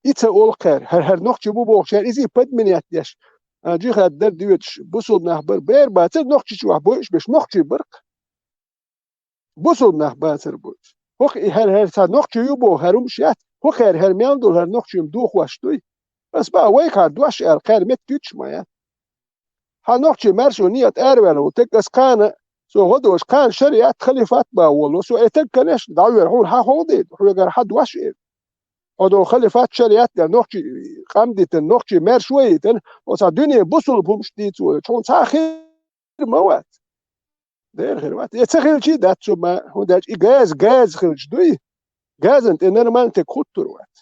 И ца олу кхара, хӀара, хӀара нохчий бу бохучара иза подменять деш, а, жихад дар доьдуш, бусулба нах бара, бер бацара, Нохчийчохь бойуш берш нохчий бара-кх. Бусулба нах бацара бойуш. ХӀокху и хӀара, хӀара цхьа нохчий ю боху, хӀара хӀумаш яц, хӀокхара хӀара мел долу хӀара нохчий хӀума дохош дуй? Ас баа вайгахьара дош аьлла, кхара меттиг туьйцуш ма яц. Хьан нохчий маьршо некъа тӀе араваьлла волу таг, ас кхана, со гӀо долуш, кхана шариат, халифат бан волало, со и таг, конечно, дӀавоьру, хьуна хьан хьо дийр ду, хьоьгара хьан дош эр. Хьо долу халифат, шариат дер нохчий къам дитина, нохчий маьршо а йитина, оцу дуьне бусулба хӀумаш дийца волуш, хьуна цхьа а хир ма вац. Дера хир вац. И ца хилчий дац цо ма, хӀунда аьлча и газа, газа хилча дуй, газана тӀе нормальный таг хуттур вац.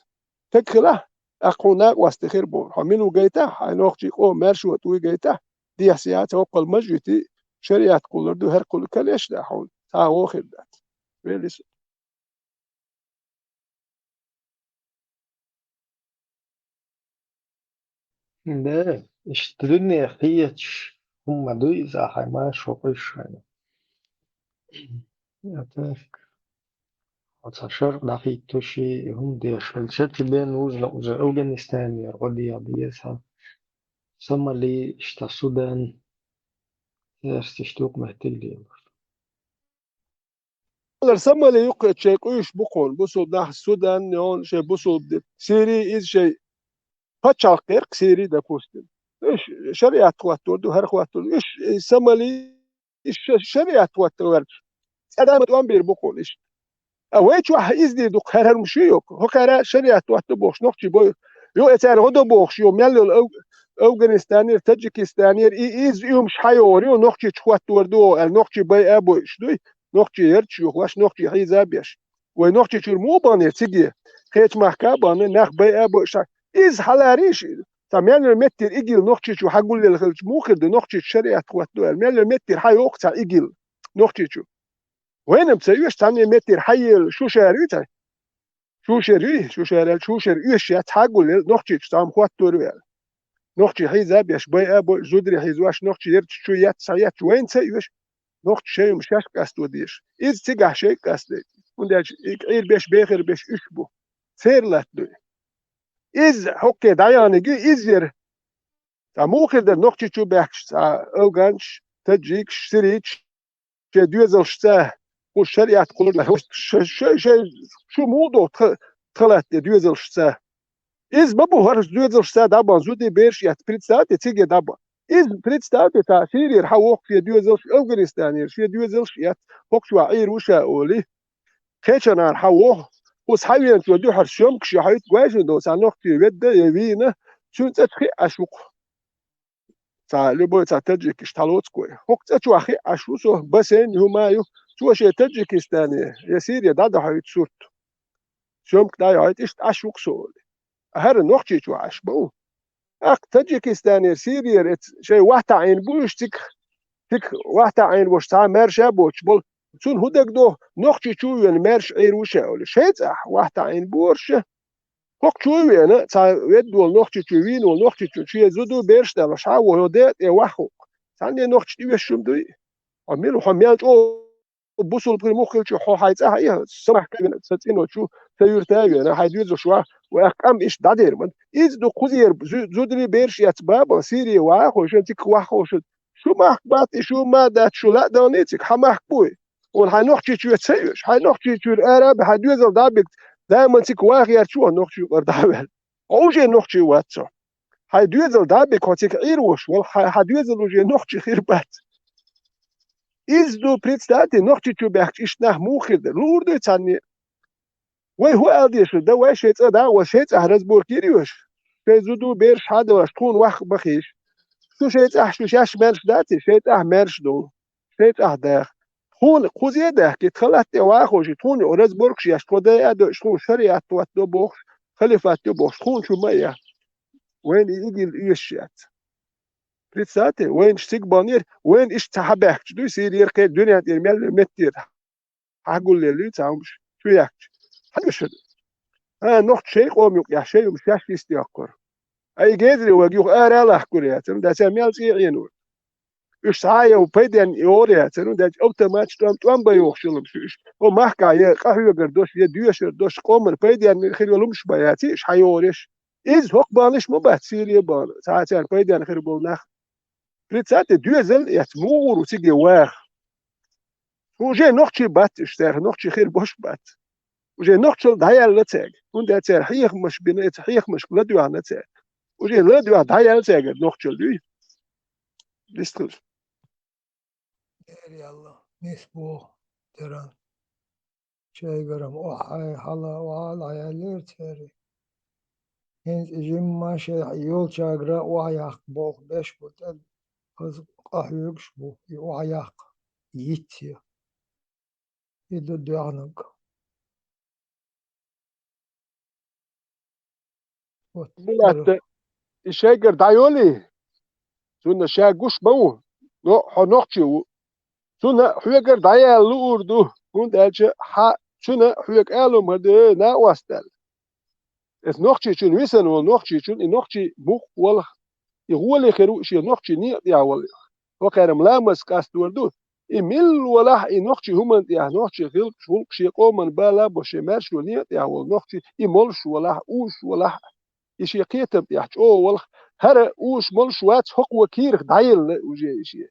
Таг хилахь, тӀаккха хьуна накъостий хир бу. Хьо мила ву гайтахь, хьайн нохчий къоман маьршо тӀе вуй гайтахь, дехьа яц, хӀоккхул мажитий, шариат кхуллур ду, хӀара кхуллу, конечно, хьуна цхьа а гӀо хир дац. Велис. Да, иштта дуьне хеташ хӀума ма дуй иза, ахьа маршо къуьйсуш хьайна. А так, оцу шарх дӀахӀиттуш и хӀума деш хилча, тебе нужно уже Афганистанера гӀо деха деза хьан. Сомали, иштта Судан, цаьрца иштта юкъаметтиг лелаш. Алар Сомали юккъе шайн къуьйсуш бу кхуьнан, бусулба нах Судан, йоьн шайн бусулба ди. Сири иза шайн пачхьалкх гӀеркх Сири, допустим. Уьш шариат хӀоттор ду, хӀара хӀоттор ду. Уьш, э, Сомали, уьш ша-, шариат хӀоттор верг. Цкъа дама тӀом бийр бу кхуьнан иштта. А вай чохь иза дийр ду, кхерхьармаш ю йоах. ХӀокхара шариат хӀоттор бохуш нохчий бой. Ю э цара гӀо до бохуш, ю мел йолу Ав-, Афганистанера, Таджикистанера, и иза уьмаш хьайогӀур ю, нохчий чу хӀоттор ду, аьлла, нохчий байа а бойуш дуй, нохчий ярташ юхавеш, нохчий хьийза а беш. Вай нохчий чуьра муха баханера циге? Кхечу махка а бахана, нах байа а бойуш. Иза хьаларе ша, цхьа мел йолу меттера игил нохчий чу хьагулъелла хилча, муха хир ду, нохчий чу шариат хӀоттор ду аьлла. Мел йолу меттера хьайоккху цхьа игил нохчий чу. Вайна-м ца оьшу, цхьанне меттера хьаелла шу шара ю цхьа. Шу шара ю, шу шара аьлла, шу шара оьшу яц, хьагулъелла нохчий чу цхьамма хӀоттор ю аьлла. Нохчий хьийза а беш, байа а бойуш, зударий хьийзош, нохчий ярташ чу етташ, схьаетташ, вайна ца оьшу. Нохчий шайн хӀума шаьш къасто дезаш. Иза цигахь шайга къастадайта. ХӀунда аьлча и Ӏийр беш, бехар беш уьш бу. Церан латта ду и. Иза хӀокхе дӀаяханиг ю, иза яра. Цхьа муха хир дара нохчий чу баьхкаш, цхьа афганцаш, таджикаш, сирийцаш, шайн доьзалшца, кху шариат кхуллур ша, ша, ша, шу муха доху тха, тха латта тӀе доьзалшца? Иза ма бу хӀорш доьзалшца дӀабан, зударий бераш а эцна, представьте, циге дӀабан. Иза, представьте, цхьа Сирера хьан воху шен доьзалш, Афганистанера шен доьзалш а эцна, хӀокху чохь Ӏийр ву ша олий. Кхечанара хьан воху, кхуза хьан веначо дуьхьара съёмкаш яхьуьйту гойшина долу цхьа нохчий ведда я вийна, цуьнан цӀа чу хиъ Ӏаш ву-кх. Цхьа любой цхьа таджикаш тхьалоцу кой. ХӀокху цӀа чохь хиъ Ӏаш ву со, бассейн, хӀума ю, цо шен Таджикистане я Сире дӀадахьуьйту сурт. Съёмка дӀаяхьуьйту, иштта Ӏаш ву-кх со олий. ХӀара нохчий чохь Ӏаш ма ву. ТӀаккха Таджикистанера, Сирера эцна шайн вахтахь Ӏийна бу уьш цига, цига вахтахь Ӏийна волуш цхьа маьрша а боцуш болу. Цунна хӀун дагадогӀу, нохчий чу а веана маьрша Ӏийр ву ша олий. Шайн цӀахь вахтахь Ӏийна бу хӀорш. ХӀокху чу а веана, цхьа ведда волу нохчий чу, вийна волу нохчий чу, шен зуда, бераш а далош, хьан а воху, йо декъа тӀе вахху. Цхьанне нохчий тӀе оьшуш хӀума дуй? Хьо мила, хьо мел чӀогӀа бусулба хир муха хилча, хьо хьайн цӀахь а, со махка а веана, сан цӀино чу, сан юьрта а веана, хьайн доьзалш ваха, ваха къам иштта дӀадер ма ду. Иза ду кхузера зу-, зударий бераш эцна бабах, Сире ваха а ховш, цига ваха а ховш. Шу махка бац и, шу ма дац, шу лаьа далний цига, хьан махка бу и? Хьуна хьайн нохчий чоь ца оьшу, хьайн нохчий чуьра ара а бен, хьайн доьзал дӀа а бигна, дайман цига ваха гӀерташ ву хьо нохчий юкъара дӀа а ваьлла. Хьо уже нохчий вац хьо. Хьайн доьзал дӀа а бигна, хьо цига Ӏийр волуш волу, хьайн, хьан доьзал уже нохчий хир бац. Иза ду, представьте, нохчий чу баьхкича иштта нах муха хир дара? Луур дуй цхьанне? Вай хӀун ала дезаш ду, вай шайн цӀа дӀа а, вай шайн цӀахь разборка йира оьшу? Шайн зуда, бераш хьан а далош, тхуна ваха бахийша. Шу шайн цӀахь шу шаьш маьрша дац и, шайн цӀахь маьрша долу. Шайн цӀахь даха. Тхуна кхуза а даьхкий, тхан латта тӀе ваха а ховший, тхуна юкъа разборкаш еш, тхо дайа а дойуш, тхуна шариат хӀоттадо бохуш, халифат ю бохуш, тхуна чу ма а яхь. Вайна и игилла оьшуш яц. Представьте, вайна цига баханера, вайна иштта ца хьабаьхкича дуй, Сирера кхин дуьнен тӀера мел меттера. Хьагулъеллий цхьа хӀумаш чу яьккхича? Хьан оьшу? А, нохчий шайн къоман юкъа яхь, шайн хӀумаш шаьш йистехкхура. Ай, гезаре вайга юха ара а лахкур яцара, дан цара мел цӀе а Ӏенора. Уьш схьа а йо пайденна йогӀур яцара, дан автоматаш тӀом, тӀом бан йохуш йолуш уьш. О, махкахь я къахьоьгар долуш, я доьшар долуш, къоман пайденна хир йолу хӀумаш бан яций, уьш хьан йогӀур еш? Иза хӀокху баханаш ма бац, Сире бахана, цхьа а царна пайденна хир болу нах. Представьте, доьзал а эцна, муха гӀур ву циге ваха? Уже нохчий бац уьш, цара нохчий хир болуш бац. Уже нохчалла дӀаяьлла цаьрга. ХӀунда аьлча цара хьехамаш бина, эцу хьехамашка ладоьгӀна цаьрга. Уже ладоьгӀна дӀаяьлла цаьргара нохчалла, дуй? Дистхилча. Эр яьлла, нис боху деран. Шайгара-м охьа хьала, охьа дӀаяьллера церан. ХӀинца и жимма шайн йолчагара охьа яккха боху беш бу тӀе, хаза къахьоьгуш бу, и охьа яккха, йицъян. И ду доьгӀнарг. Вот, Милатта, и шайгара дӀайолий? Цунна ша гуш ма ву, но хьо нохчий ву. Цунна хьоьгара дӀаяла луур ду, хӀунда аьлча хьан, цунна хьоьга ала хӀума хӀара ду, накъостал. Эс нохчичун висана волу нохчичун, и нохчий мух валах, и гӀоле хир ву шен нохчий некъа тӀехь валах. ХӀокхарам ламаз къастор ду, и милла валахь, и нохчий хӀуманна тӀехь, нохчий гӀилкъаш, гӀулкъаш, шен къоман бала бо шен маьршо некъа тӀехь волу нохчий, и молуш валахь, уьш валахь. и шен кхетам тӀехь чӀогӀа валах, хӀара уш молуш вац, хӀокхо кийрах дӀаелла уже и шен.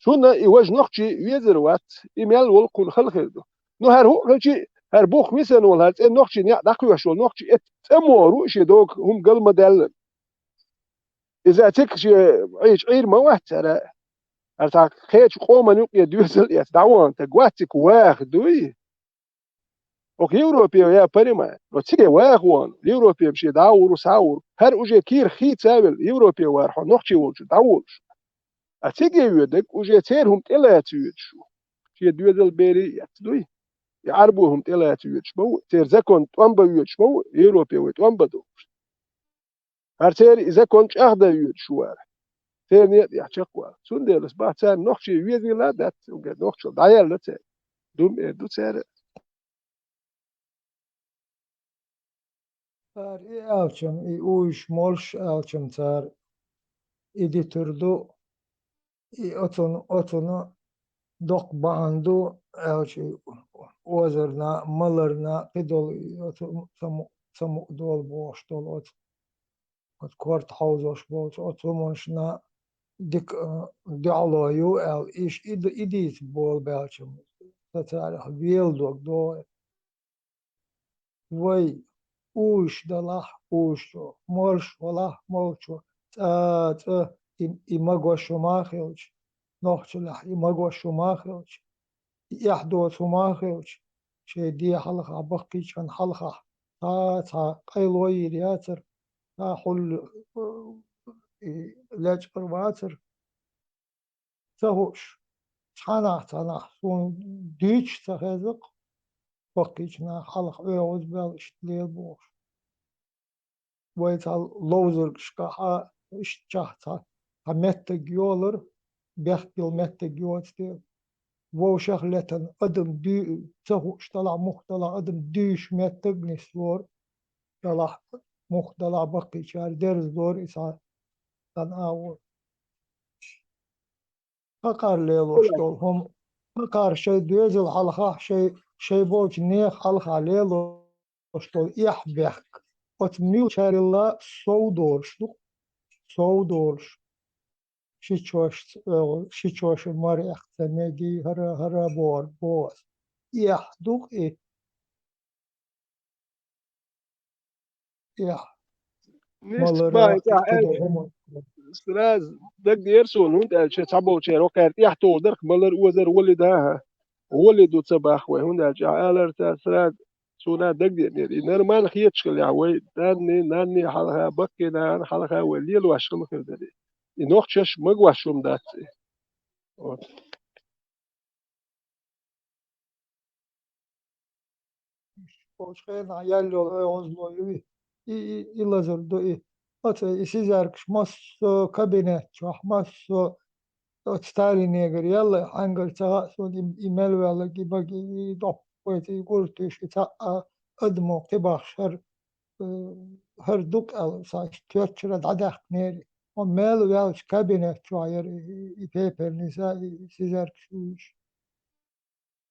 Цунна и важа нохчий везар вац, и мел волу кхунна хала хир ду. Ну, хӀара хӀуъа хилчи, хӀара бух висина волу, хӀара цӀен нохчий некъ дӀакхоьхьуш волу нохчий эцна цӀа ма вогӀур шу, шен догу хӀума гал ма даьлла. Иза цига шен Ӏийча Ӏийр ма вац хӀара. ХӀара цхьа кхечу къоман юкъе доьзал эцна дӀавахана стаг вац цига ваха дуй? Оха Европе я парима, но цига ваха вахана, Европе шен дӀавахур, схьавахур. ХӀара уже кийрах хийца а велла, Европе вара хьо нохчий волчу дӀаволуш. А цига воьдург уже церан хӀума тӀелаца воьдуш ву. Шен доьзал берий эцна дуй? И Ӏарбой хӀума тӀелаца воьдуш ма ву, церан закон тӀом бан воьдуш ма ву, Европе вай тӀом бан долуш. ХӀара церан и закон чӀагӀдан воьдуш вара. Церан некъа тӀехь чекхвала. Цундела ас боху, царна нохчий везийла а дац, уггар нохчалла дӀаяьлла цаьрга. Дума эр ду цара. Цара и аьлчам, и уйш молуш аьлчам цара и дитур ду, и оцун, оцунна доккха бахьана ду, аьлча, озарна, маларна, кхидолу и оцу саму-, самукъадолу бохуш долу оцу, оцу корта хьовзош болчу оцу хӀуманашна дика, а, дуьхьало ю аьлла, иш и д-, и дийца болу баьлча, сан царах вела дог догӀу. Вай уйш далахь, уйшчо, молуш валахь, молчо, цӀа, цӀа и, и магош хӀума а хилча, нохчаллехь и магош хӀума а хилча, и эхь доцу хӀума а хилча, шайн ден хьалхахь, баккхийчан хьалхахь, цхьа, цхьа къайло йийр яцара, цхьа хьул, э, и лечкъар вацара. Ца хууш, цхьаннахь, цхьаннахь суна дуьйцуш ца хеза-кх, баккхийчу наха хьалха оьгӀаз баьлла иштта лела бохуш. Вай цхьа ловзаргашкахь а иштта чохь цхьа, цхьа меттиг йолура, бехк йолу меттиг йоцу дела. Вовшах летана адам дуьйцу, ца хууш далахь, муха далахь адам дуьйцуш меттиг а нислора, далахь, муха далахь баккхийчара дерзадора и цхьа, цхьана агӀор. Кхакхар лелош долу хӀума, кхакхар шайн доьзал хьалхахь, шайн, шайн болчу нехан хьалха лелош долу эхь-бехк. Оцу муьлхачарилла сов долуш ду, сов долуш. Ши чошца оьгӀур, ши чоша мара эккха ца мегий, хӀара, хӀара боху, боху ас. Эхь ду-кх и. Эхь. Нисса малара бахьа, и тӀехь кхидолу аьлча, хӀума. Сразу дагадера суна, хӀунда аьлча цхьаболчеран кхаьра тӀехь тухур дара-кх малар, озар, валид а, хӀа. Валид ду ца боху вай, хӀунда аьлча ахь алар цара сразу суна дагадеанера. И нормально хеташ хилахь вай, данни, нанни хьалха, баккхий нана хьалха вай лелош хила хир дара. И нохчаша магош хӀума дац и. Вот. Оцу хенахь яьлла йолу оьгӀазло ю и, и, и, и лазар ду и. Оцу и сизаркаш массо а кабинет чохь, массо а оцу Сталинегара яьлла, хьаьнгара ца хаьа суна, и, и мел ваьлларг, и бага, и, и доккхойца, и гуртуьйш, и цхьаъ а адамо кхин бахаш хӀара, э, хӀара ду-кх аьлла, сан тоьттара дӀадаьккхинера. Хьо мел ваьллачу кабинет чохь яра и, и, и пепельница, и, и сизаркаш уьйш.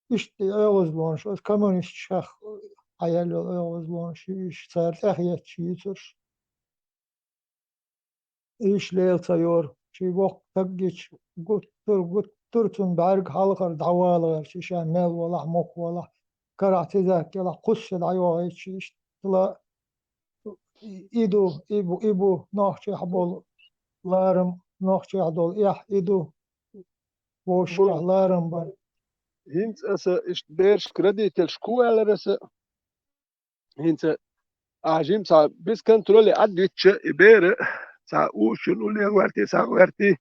Иштта и оьгӀазлонаш, оцу коммунисташках хьаяьлла йолу оьгӀазлонаш ю уьш, цара тӀехъетташ юьйцурш. Уьш лела ца йора, ши воккха стаг гича, гуттар, гуттар цунна бӀаьрга хьалхара дӀавала гӀерташ, и ша мел валахь, муха валахь, карахь цизарк ялахь, кхуссуш дӀайохуьйтуш, иштта ла, и, и ду, и бу, и бу, нохчехь болу ларам, нохчехь долу эхь, и ду. Вовшашкахь ларам бар. ХӀинца аса иштта берашка родительшка хӀун аьллера аса? ХӀинца ахь жима цхьа без контроля Ӏад витча, и бер цхьа уьш чун уллера гӀоьртий, схьа гӀоьртий.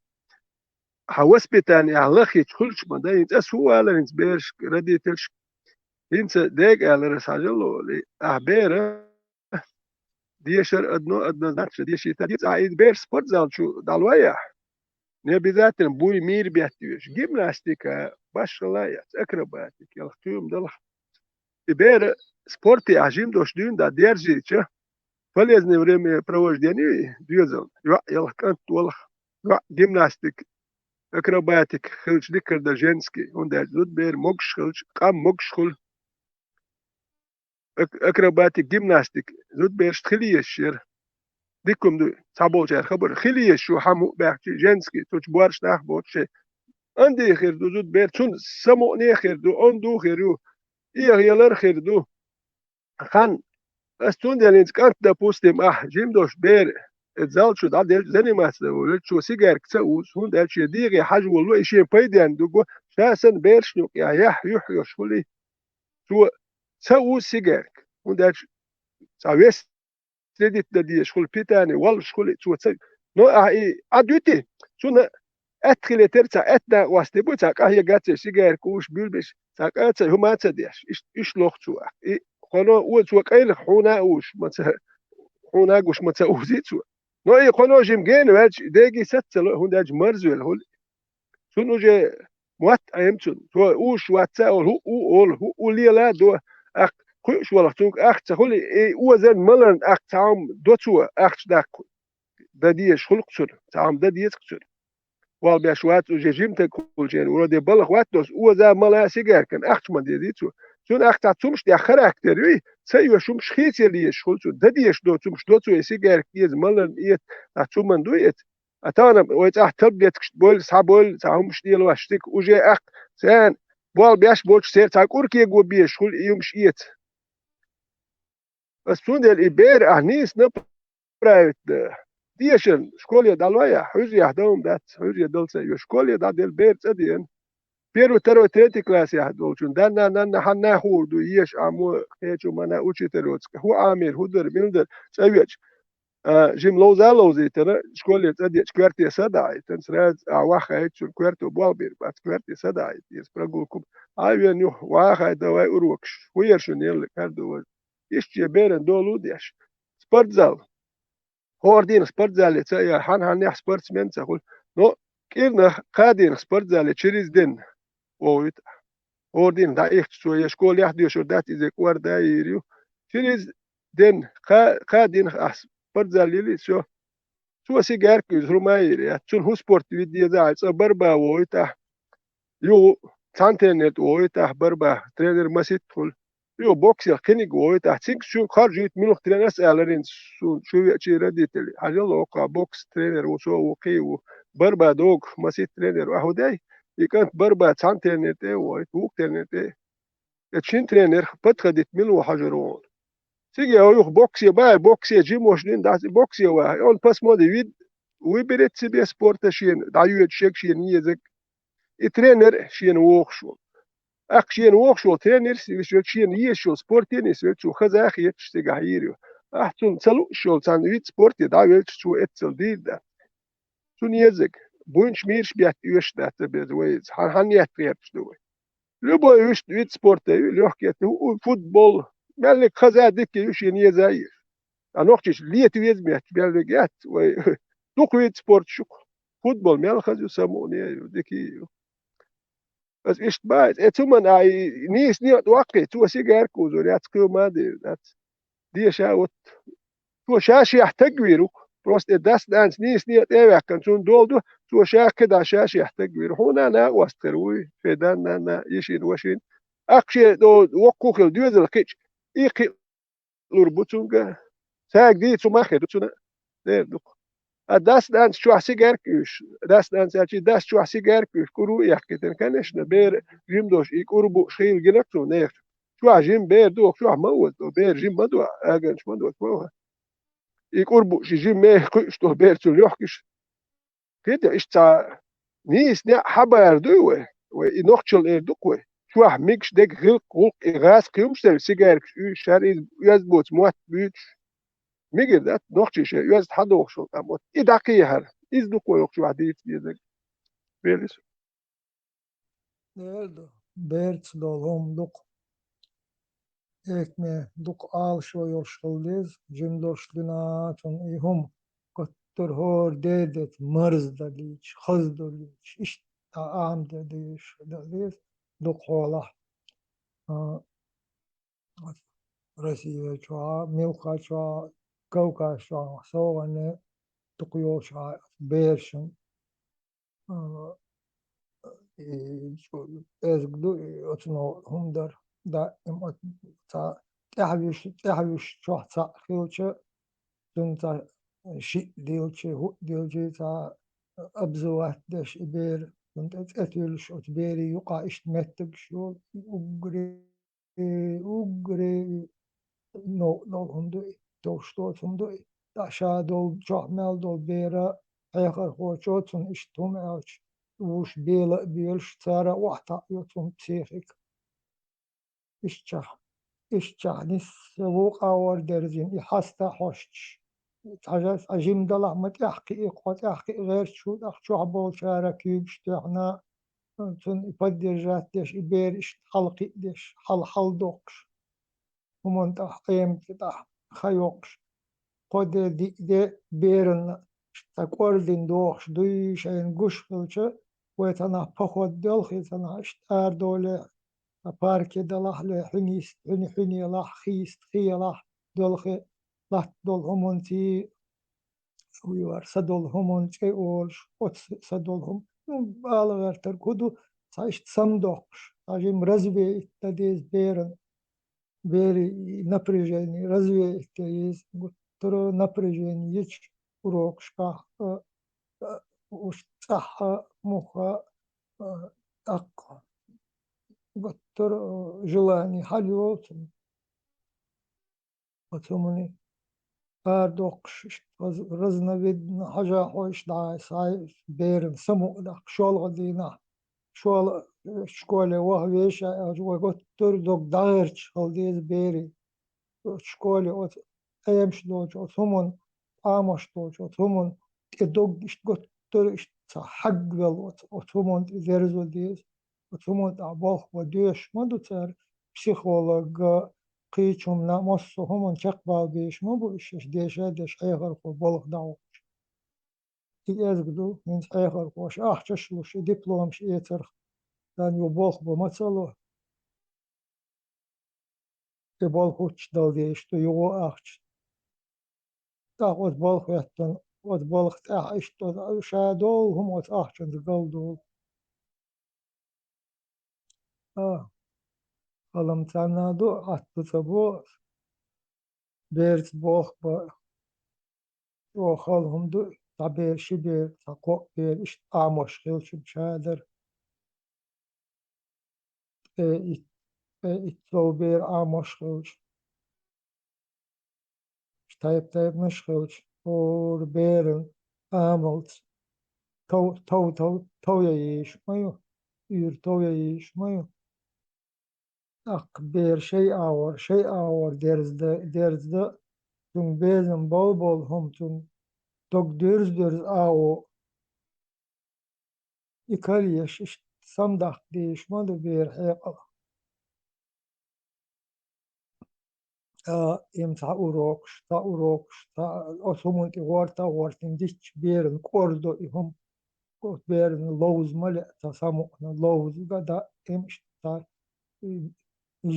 Хьан воспитание ахь лаххийча хуьлуш ма дан. ХӀинца аса хӀун аьллера хӀинца берашка родительшка? ХӀинца дега аьллера аса, хьажал олий, ахь бер дешар одно однозначно дешийта деза. Ахь и бер спортзал чу дӀалойахь, не обязательно буй мийра беттавеш. Гимнастика, башхала яц, акробатика, ялх туьйма далахь. И бер спорте ахь жима долуш дуьйна дӀа держийча, полезное времяпровождение ю и доьзална. ЙоӀ ялх, кӀант волах, йоӀ гимнастика, акробатика хилча дикара дан женский, хӀунда аьлча зудабер могуш хилча, къам могуш хуьлу. Ак-, акробатика, гимнастика зудабершна хила езаш яра. дика хӀума ду, цхьаболчара хабар хила езаш ю, хӀама хӀу баьхчи, женский, цу чу боарш нах боцуш шайн. Анди хир ду зуда бер, цунна самукъане хир ду, онду хир ю, эхь ялар хир ду. Хан, ас цундела хӀинца кӀант, допустим, ахь жим долуш бер, э, зал чу дӀаделча, заниматься дан волу, цо сигарка ца уз, хӀунда аьлча шен дегӀе хьажа волу и шен пайденна ду го, ша санна берашна юкъехь яхь юьхь йолуш хуьлий, цо ца уз сигарка, хӀунда аьлча цхьа вес следить дан дезаш хуьлу, питание воллуш хуьлу, цо ца. Но ахь и Ӏа дуьти, цунна аьтта хилийтар, цхьа аьтта накъостий бу, цхьа къахьега ца сигарка уш, буьлбеш, цхьа къа ца, хӀума ца деш, иш, иш лоху цо ахь. И кхуьно о цо къайлаха хьуна а уш, ма ца, хьуна а гуш ма ца узи цо. Но и кхуьно жим гена ваьлча, деги сац ца ло, хӀунда аьлча марзвелла хуьлу. Цунна уже мотт Ӏема цунна. Цо уш вац ца олу, хӀуъу олу, хӀуъу лела а до, аккха кхуьуш валах цуьнга ахча ца хуьлу, и озан маларна аккха цхьа хӀума до цо, ахча даккха. Дан дезаш хуьлу-кх цунна, цхьа хӀума дан деза-кх цунна. Болх беш вац уже жимтаг хуьлучеран, вроде балха вац дос, оза мала сигаркан ахча ма дезий цо. Цунна ахча цхьа цумаш тӀехь характер юй, ца оьшу хӀумаш хийцаялла езаш хуьлу цунна. Дан дезаш до цумаш до цо, и сигарка эца, маларна эца, цхьа цуман ду эца. А тахана вай цӀахь таблеткаш бойла, схьабойла, цхьа хӀумаш лелош стика, уже аккха царна болх беш боцуш церан цхьа кӀур кего безаш хуьлу и хӀумаш эца. Ас цундела и бер ахь нийса направить дан. Дешарна школе дӀалой ахь, хьуьжарехь дан хӀума дац, хьуьжаре дала ца йо. Школе дӀаделла бер цӀа деана. Первый, второй, третий классехь долчун, данна, нанна, хьанна хуур ду, еша, Ӏамо, кхечу мана учитель воцу, хӀун Ӏамийра, хӀун дара, мила дара, цӀа веача. А, жима ловза а ловзийтина, школе цӀа деача, коьрте са а даӀийтина, сразу а ваххаийта цунна коьрто болх бийр бац, коьрте са а даӀийта, иза прогулку. А вен юха, ваххай, давай урокаш, хӀун яра шуна елла, кар ду важа. Иштта шен беран долу а деш. Спортзал. ХӀора дийнах спортзале ца а яр, хьан-хьаннехь спортсмен ца хуьлу. Но кӀирнах кхаа дийнах спортзале через день вовйуьйту. ХӀора дийнах дӀаихча цо я школехь доьшур дац, иза кӀорда а йийр ю. Через день кхаа, кхаа дийнах ахь спортзал йили, всё. Цо сигарка уьзур ма йийр яц. Цунна хӀун спорт вид деза а, цӀа барба вовйуьйту ахь. Юха цхьана тренер тӀе вовйуьйту ахь барба, тренер маситта хуьлу. Юха боксех кхиниг вовйуьйту ахь. Цигахь шуьга харжуьйту муьлха тренер, ас аларина суна шу веачий родители. Хьажал, оккха бокс тренер ву, со ву, кхий ву. Барба догу маситта тренер ву. Ахьа дай? И кӀант барба цхьана тренер тӀе а вовйуьйту, вукху тренер тӀе а. Эцу шина тренерх подходить мила ву хьажар ву. Цига я юха боксе баьхьа, боксе жимош дина, дӀа боксе ваха. И он посмотри, вид, выберет себе спорта шена, дӀайоьду шега шена езаг. И тренер шена вохуш ву. Аккха шена вохуш волу тренерс, виш верг шена езаш йолу спорте нис верг цо хаза а хеташ цигахь йийр ю. Ахь цунна ца лууш йолу цхьана вид спорте дӀавелча, цо эццал дийр дац. Цунна езаг, буйнаш мийраш бетта оьшуш дац ца беза вай иза. Хьан-, хьан етта гӀерташ ду вай? Любой вид, вид спорта ю, лёгкий, у, футбол, меллиг хаза дика ю, шена еза а еза. А нохчийчу лета веза метташ меллиг яц вай. Дукха вид спорт шу-кх. Футбол мел хаза ю, самукъане а ю, дика а ю. Аса иштта бац, э, цу ман а и нийса некъа ваккхий, цо сигарка узур яц, кхин ма а дийр дац. Деша а вот. Цо ша-шех таг вийр ву-кх. Просто и дас-нанас нийса некъа тӀе а ваьккхина, цунна дола ду, цо ша кхидӀа ша-шех таг вийр. Хьуна а накъост хир вуй, шайн дан-нанна, йишин, вашин. Аккха шен до-, воккху хила доьзал кхиъча, и кхин лур бу цуьнга. Цаьрга дийца хӀума хир ду цунна, дера ду-кх. А дас-нанас чохь сигарка уьш, дас-нанас аьлчи, дас чохь сигарка уьш, кӀур а эккхийтина, конечно, бер жим долуш, и кӀур бууш хила гина-кх цунна нехан. Чохь жим бер ду, чохь ма оза, бер жим ма до, аганча ма до, ма ваха. И кӀур бууш, и жим меха кхуьуш долу бер цунна лохкуш. Кхетий, иштта цхьа нийса некъ хьабар дуй вай? Вай и нохчалла эр ду-кх вай. Чохь мигаш дега гӀилкх, гӀуллакх, и гӀаз кхиюмаш дерг, сигаркаш уьйш, шар иза оьзда боцу мотт буьйцуш. Мигира дац, нохчий шайн оьзда хьадохуш волу къам оцу. И дӀакхехьара. Иза ду-кх вай окху чохь дийца дезарг. Велис. Дера ду, берца долу хӀума ду-кх. Экаме дукха алашо йолуш хила деза, жим долуш дина цунна и хӀума, куьттара хӀора дедет марз далийча, хаза далийча, иштта а ам де дезаш дан деза, дукха хьолахь. А, Россия чохь, милха чохь, Кавказ чохь, совгӀане дукха йолуш а берашна. А, и чу-, эзга ду, и оцуно хӀума дара. Даим оц-, ца-, тӀаьхьавиш-, тӀаьхьавиш чохь цхьаъ хилча, цунна ца-, шиъ дилчи, хӀуъ дилчи цхьа обзывать деш и бер, цунна тӀе цӀе туьллуш, оцу берийн юкъахь иштта меттигаш йолу, и уггаре, уггаре новкъа долу хӀума ду и, товш доцу хӀума ду и. ТӀаккха ша долу, чохь мел долу бера хьехархочо цунна иштта хӀума аьлча, вуьш бела а белаш, цара а охьатаӀайо цунна психика. Ишттачохь, ишттачохь нисса вукху агӀор дерзийна, и хьаста а хьостуш. Цхьа жа-, цхьа жима далахь ма тӀаьхьакхиъ, кхо тӀаьхьакхиъ гӀерташ ву, тӀаккха чохь болчара куьйгаш тоьхна, цунна и поддержать деш, и бер иштта хьалакхиъ деш, хьал-, хьаладоккхуш. ХӀуманна тӀехь, Ӏематан тӀехь хан йоккхуш. Кхо де, диъ де беранна цхьа кӀордина дохуш дуй шайна гуш хилча, вай цхьанхьа поход делхий, цхьанхьа иштта арадоле, парке далахь ле, хьуьнийст-, хьуьне-, хьуьнелахь, хийст-, хиелахь, делхий, латта долу хӀуманций, вуьйвар, са долу хӀуманан цӀе олуш, оцу са долу хӀума, ну, ала гӀертарг хӀун ду, цхьа иштта самадоккхуш, цхьа жима развеять дан деза беран, берийн напряжение развеять дан еза, гуттара напряжение йича урокашкахь, а, а, уьш цӀахь а, муха а, а, тӀаккха гуттара, а, желание хьалайолу цунна. Оцу хӀуманийн арадоккхуш, иштта раз-, разновидно хьажа хьо иштта дӀа, схьа беран самукъадаккха, шолгӀа дийнахь, шола, э, школе ваха веза ша аьлча, вай гуттара дог дӀагӀерташ хила деза берийн. Оцу школе оцу Ӏемаш долчу, оцу хӀуманна Ӏамош долчу, оцу хӀуманна тӀе дог иштта гуттара иштта ца хьагвелла оцу, оцу хӀуманна тӀе дерзо деза. Оцу хӀуманна тӀехь болх бан доьшуш ма ду цара, психолог а, кхечу хӀуманна, массо а хӀуманна чекхбала безаш ма бу уьш, шаьш деша а деш, хьехархо болх дӀахьош. И кӀезиг ду, хӀинца хьехархоша ахчаш а луш, и дипломаш эцарх, царна юха болх бан ма ца ло. И болх хӀуттуш дала дезаш ду, юха а ахча. ТӀаккха оцу балха хӀоьттина, оцу балха тӀехь иштта оцу ша долу хӀума оцу ахчанца галдолу. А, хала-м царна а ду, атта ду ца бо, берца болх бан, чӀогӀа хала хӀума ду, цхьа бер, ши бер, цхьа кхоъ бер, иштта Ӏамош хилча ша дара. ТӀе итт, тӀе итт сов бер Ӏамош хилча, тайп-тайпанаш хилча, хӀора беран амалца тов, тов, тов, тов ян езаш ма ю, уьйр тов ян езаш ма ю. ТӀаккха бер шайн агӀор, шайн агӀор дерза дан, дерза дан, цуьнга безам болу-болу хӀума цуьнан дог дуьрзу-дуьрзу агӀо. И караеш иштта самадаккха дезаш ма ду бер хьекъал. А, им цхьа урокаш, цхьа урокаш, цхьа, оцу хӀуманна тӀе гӀорта а гӀортина дитча, беран кӀордо и хӀума. Оцу берана ловза ма лаьа, цхьа самукъана ловза ган даим иштта цара, и,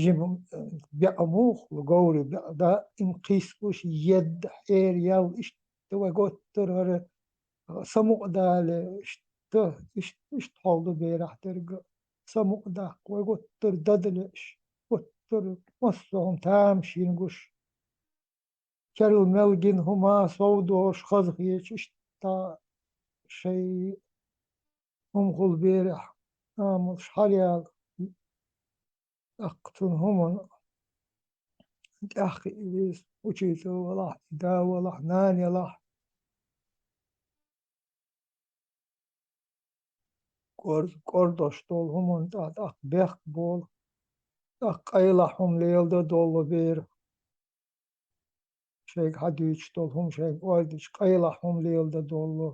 жима, э, беа муха, говрийн беа даим кхийсалуш, едда хьераяьлла иштта вай гуттара хӀара, а, самукъадале, иштта, иштта, иштта хьал ду берахь дерг а. Самукъадаккха вай гуттара дадалеш, гуттара массо а хӀума тамашийна гуш. Керла мел гина хӀума сов долуш хазахеташ иштта шайн хӀума хула берехь, амалш хьалаяьлла. ТӀаккха цунна хӀуманна тӀаьхьакхиа веза, учитель валахь, и да валахь, нана ялахь. КӀор-, кӀордош долу хӀуманна тӀаккха бехк болу. ТӀаккха къайлахь хӀума леладан долу бер. Шайга хьадуьйцуш долу хӀума шайга ор дича, къайлахь хӀума леладан долу.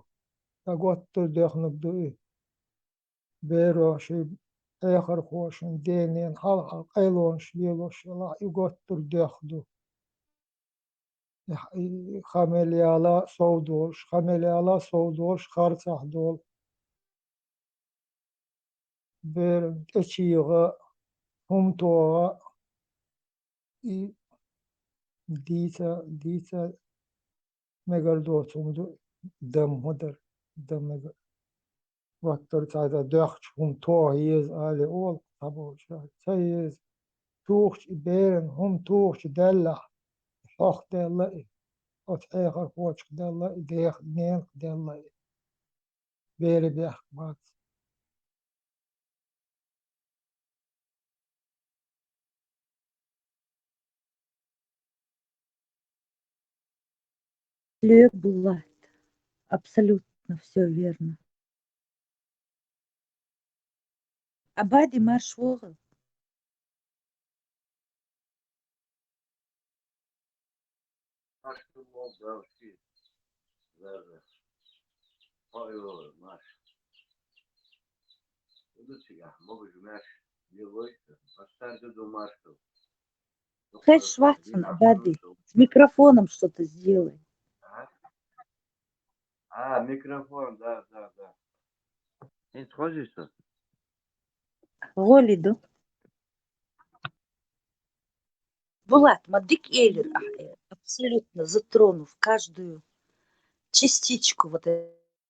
Сан гуттар а доьхнарг ду и. Беро шайн хьехархошна, ден-ненан хьалха къайлонаш лелош ялахь, и гуттар а доьхна ду. И х-, и хан мел яла а сов долуш, хан мел яла а сов долуш, харцахь долу. Беран тӀечийгӀа, хӀума тогӀа, и дийца, дийца мегар доцу хӀума ду, дам хӀун дара, дам мегар. Ваттара цхьа дан доьхча хӀума тоха еза, але олу цхьаболчара. Ца еза. Тухучу и беран хӀума тухучу даьллахь, хьох даьлла и. оцу хьехархочух делла и, дех-, ненах делла и. Бери бехк бац. Леб Булат. Абсолютно всё верно. Абади марш вогӀал. Марш вогӀал, да, ши. Да, да. Хьо йогӀал, марш. Уду цигахь, могуш маьрша, лелойта, массаьрга ду маршалла. Хезаш вац хьуна, Абади. С микрофоном что-то сделай. А? А, микрофон, да, да, да. ХӀинца хозий со? ГӀоли ду. Булат, ма дика элира ахьа, абсолютно затронув каждую частичку вот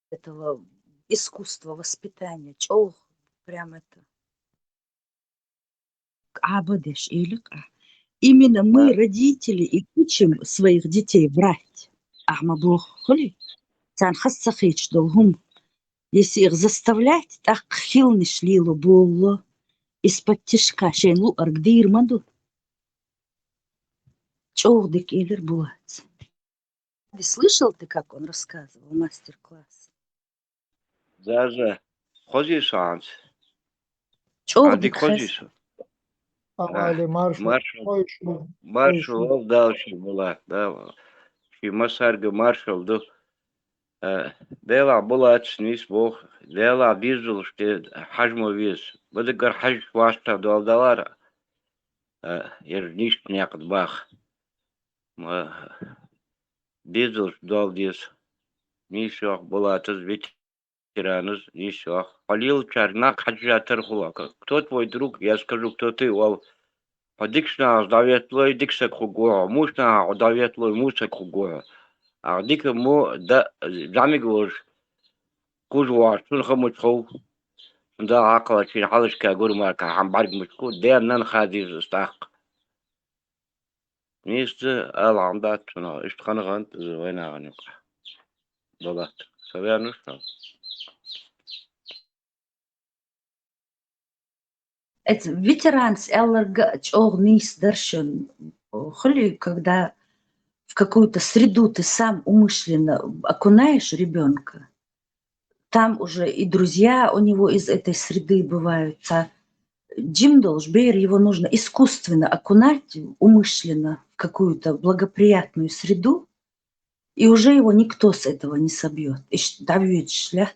этого искусства воспитания. ЧӀогӀа прям это къаба деш элира ахьа. Именно мы, родители, и учим своих детей врать. Ахьа ма боху хуьлий? Царна хаза ца хеташ долу хӀума. Если их заставлять, тӀаккха хиланаш лело болу, из-под тишка шайна луъург дийр ма ду. ЧӀогӀа дика элира Булатс. Ты слышал ты, как он рассказывал, мастер-класс? Да, да. Хозий со хьанца? ЧӀогӀа дика хозий со. Авали, маршалла, маршалла, маршалла, Дала ши Булат, да. Ши массаьрга маршалла ду. Э, Делахь Булатс нийса боху, Делахь дезалш де хьажа ма веза. Бадагара хьажа вац ца долу далара, э, яра нийса некъа баха. Ма, дезалш дол деза. Нийса йоху Булатаз, ветераназ, нийса йоху. Хьо лелачаьрга нах хьаьжжа тархула. Кто твой друг? Я скажу, кто ты, вал. Хьо дикачу нахаца дӀаветлой, дика саг хург ву хьо. Муьлхачу нахаца хьо дӀаветлой, муха саг хург ву хьо. Ахьа дика мо да, зӀамига волуш, кхуза вахча, цунна хӀун муьлхха хов. Цунна Дала хьакхалла шена хьалхашка гур мара кхин хьан бӀаьрг муьлхха ху, дена нанна хадийза стахка. Нийса ала хьан дац цунах, иштта хана гӀант иза вайнахана юкъа. Балат. Со веанаш хьо? Эца ветеранс аьлларга а чӀогӀа нийса даршан хуьлий, когда в какую-то среду ты сам умышленно окунаешь ребёнка, там уже и друзья у него из этой среды бывают. Ца жим долуш бер, его нужно искусственно окунать, умышленно в какую-то благоприятную среду, и уже его никто с этого не собьёт. Иштта дӀавоьдуш лаьтта,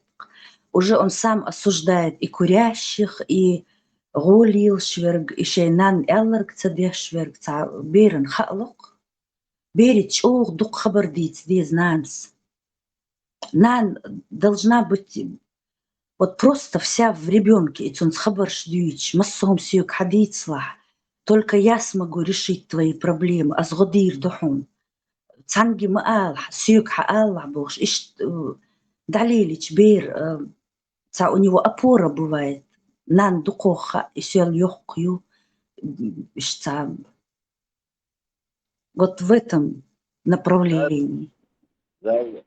уже он сам осуждает и курящих, и гӀоле лелаш верг, и шайн нанна аьлларг ца деш верг. Цхьа беран хаалакх. Берица чӀогӀа дукха хабар дийца деза нанас. Нана должна быть вот просто вся в ребёнке, и цунца хабарш дуьйцуш, массо а хӀума соьга хьадийцалахь. Только я смогу решить твои проблемы, ас гӀо дийр ду хьуна. Цхьаьнгге ма алахь, соьга хьаалалахь бохуш, иштта, э, дӀалелийча бер, э, цхьа у него опора бывает. Нанна дукхох хаьа, и сел йоккха ю, м, иштта цхьа. Вот в этом направлении. Да, да.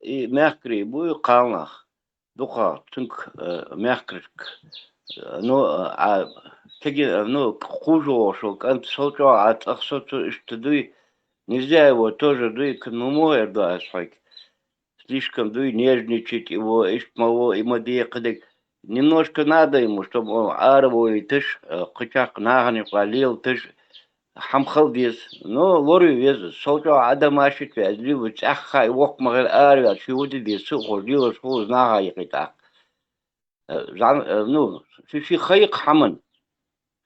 И мехкарий буй кхалнах, дукха цуьнга, э, мехкаршка, э, ну, а, кеги, ну, кхужо шо кӀант сол чӀогӀа а цӀахсо цу иштта дуй. Нельзя его тоже дуй, к-, ну, мо эр ду ас хьайга. Слишком дуй нежничать его, иштта ма во, и ма декхадиг. Немножко надо ему, чтобы он аравойташ, э, кхычакх нахана юкъа лелаташ, хьамхал деза. Но лору веза, сол чӀогӀа адам ашит веза, лила цӀаьхха и воккха ма хир араваьлла, ши вуди деза, су хо лилаш хулаз наха йикъи тӀаккха. Э, зан-, э, ну, ши, ши хайх хьаман.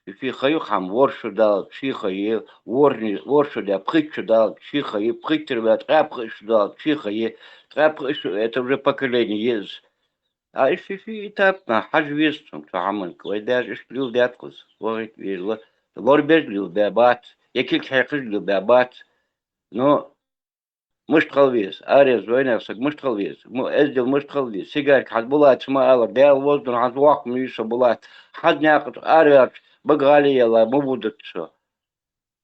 Ши, ши хайх хьам, воршу далча ши хайе, ворни, воршу де пхитчу далча ши хайе, пхиттер ве, ткъаь пхиттчу далча ши хайе, ткъаь пхиттчу, это уже поколение еза. А и ши, ши этапна хьажа веза цунга цу хьаманга. Вай даже иштта лил дет кхуз. Вахит везла. Лор бежа лил бе бац. Я килг хьекхаш лил бе бац. Но мишта хила веза, ареза вайнах саг мишта хила веза, му эздел мишта хила веза, сигарка хьан Булат ма алар, Дала воздур хьан воккха муьйса Булат, хьан някъа араваьлча бага гӀали яла ма вудац со.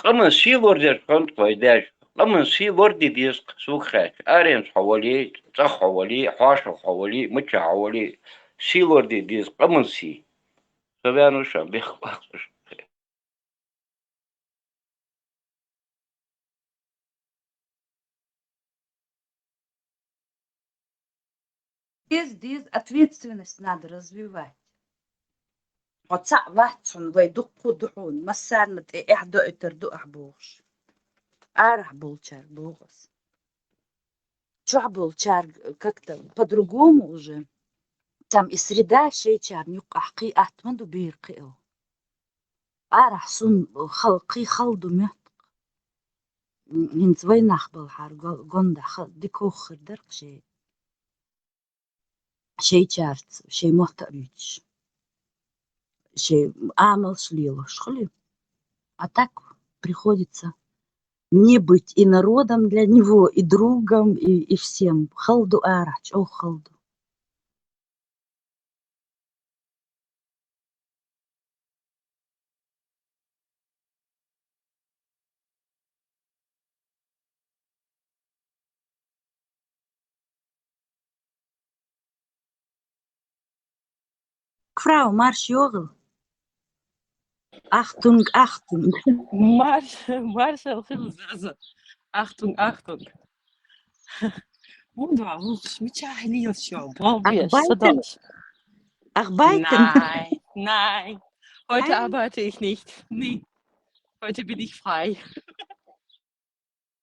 Къаман сий лорадеш хьона тхо, вай даьша. Къаман сий лораде деза, сога хаьттача. Аренца хьо вале, цӀагӀа хьо вале, хьоашалгӀа хьо вале, мичахьа хьо вале, сий лораде деза, къаман сий. Со ваьннав шоана, бехк баккхалаш. Деза, деза, ответственность надо развивать. Хьо цхьаъ вац хьона, вай дуккха а ду хьона, массарна тӀа эхь доуьйтур ду ахь бохуш. Арахь болчаьрга боху ас. Чохь болчаьрга как-то по-другому уже. Там и среда шайчарна юккъахь кхин атта ма ду бер кхио. Арахь сунна хала кхин хала ду моьтту. М, хӀинца вайнах балахьара го-, гондахь ха-, дика хӀокху хир дара-кх шайн, шайчаьрца, шайн мотт а буьйцуш, шайн амалш лелош хили. А так приходится мне быть и народом для него, и другом, и, и всем. Хала ду арахь, чӀогӀа хала ду. Фрау, марша йогӀал. Ахтунг, ахтунг. Марш-, маршалла хила, Заза. Ахтунг, ахтунг. Муха ву вухуш, мичахь лелаш йо, балбеш, Ахбайтан, садалаш. Ахбайтан. Nein, nein. Heute Nein. Arbeite ich nicht. Nein. Heute bin ich frei.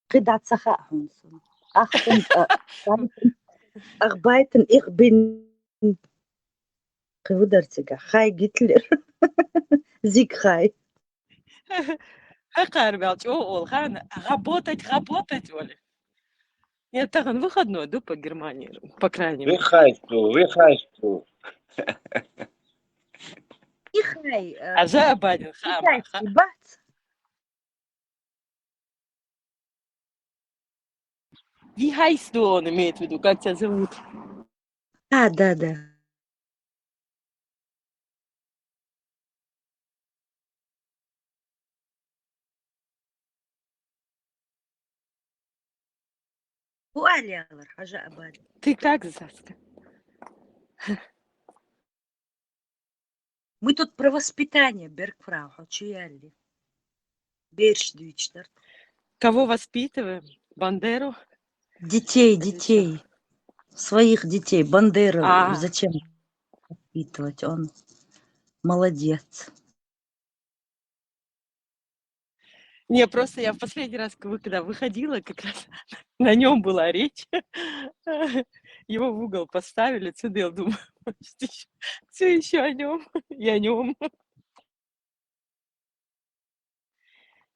КхидӀа ца хаьа хьуна суна. Ахтунг, а, Ахбайтан, Ахбайтан, ich bin. Кхин хӀун дара цигахь? Хай Гитлер. Зиг хай. Хьекхара мел чӀогӀа олу хана, работать, работать олу. Нет, тахана выходной ду по Германии, по крайней мере. Выходной, выходной. Ихай, э, Хьажа а бадин, ха, китайский ха. Бац. Wie heißt du, он имеет в виду, как тебя зовут? А, да, да. ХӀун ала ялар, хьажа а бадин. Ты как, Заска? Мы тут про воспитание, Бергфрау, хьо чу яьлли. Бераш дуьйцуш дара. Кого воспитываем? Бандеру? Детей, или детей. Чё? Своих детей. Бандеру А. Зачем воспитывать? Он молодец. Не, просто я в последний раз, вы когда выходила, как раз на нём была речь. Его в угол поставили, отсюда я думаю, всё ещё о нём и о нём.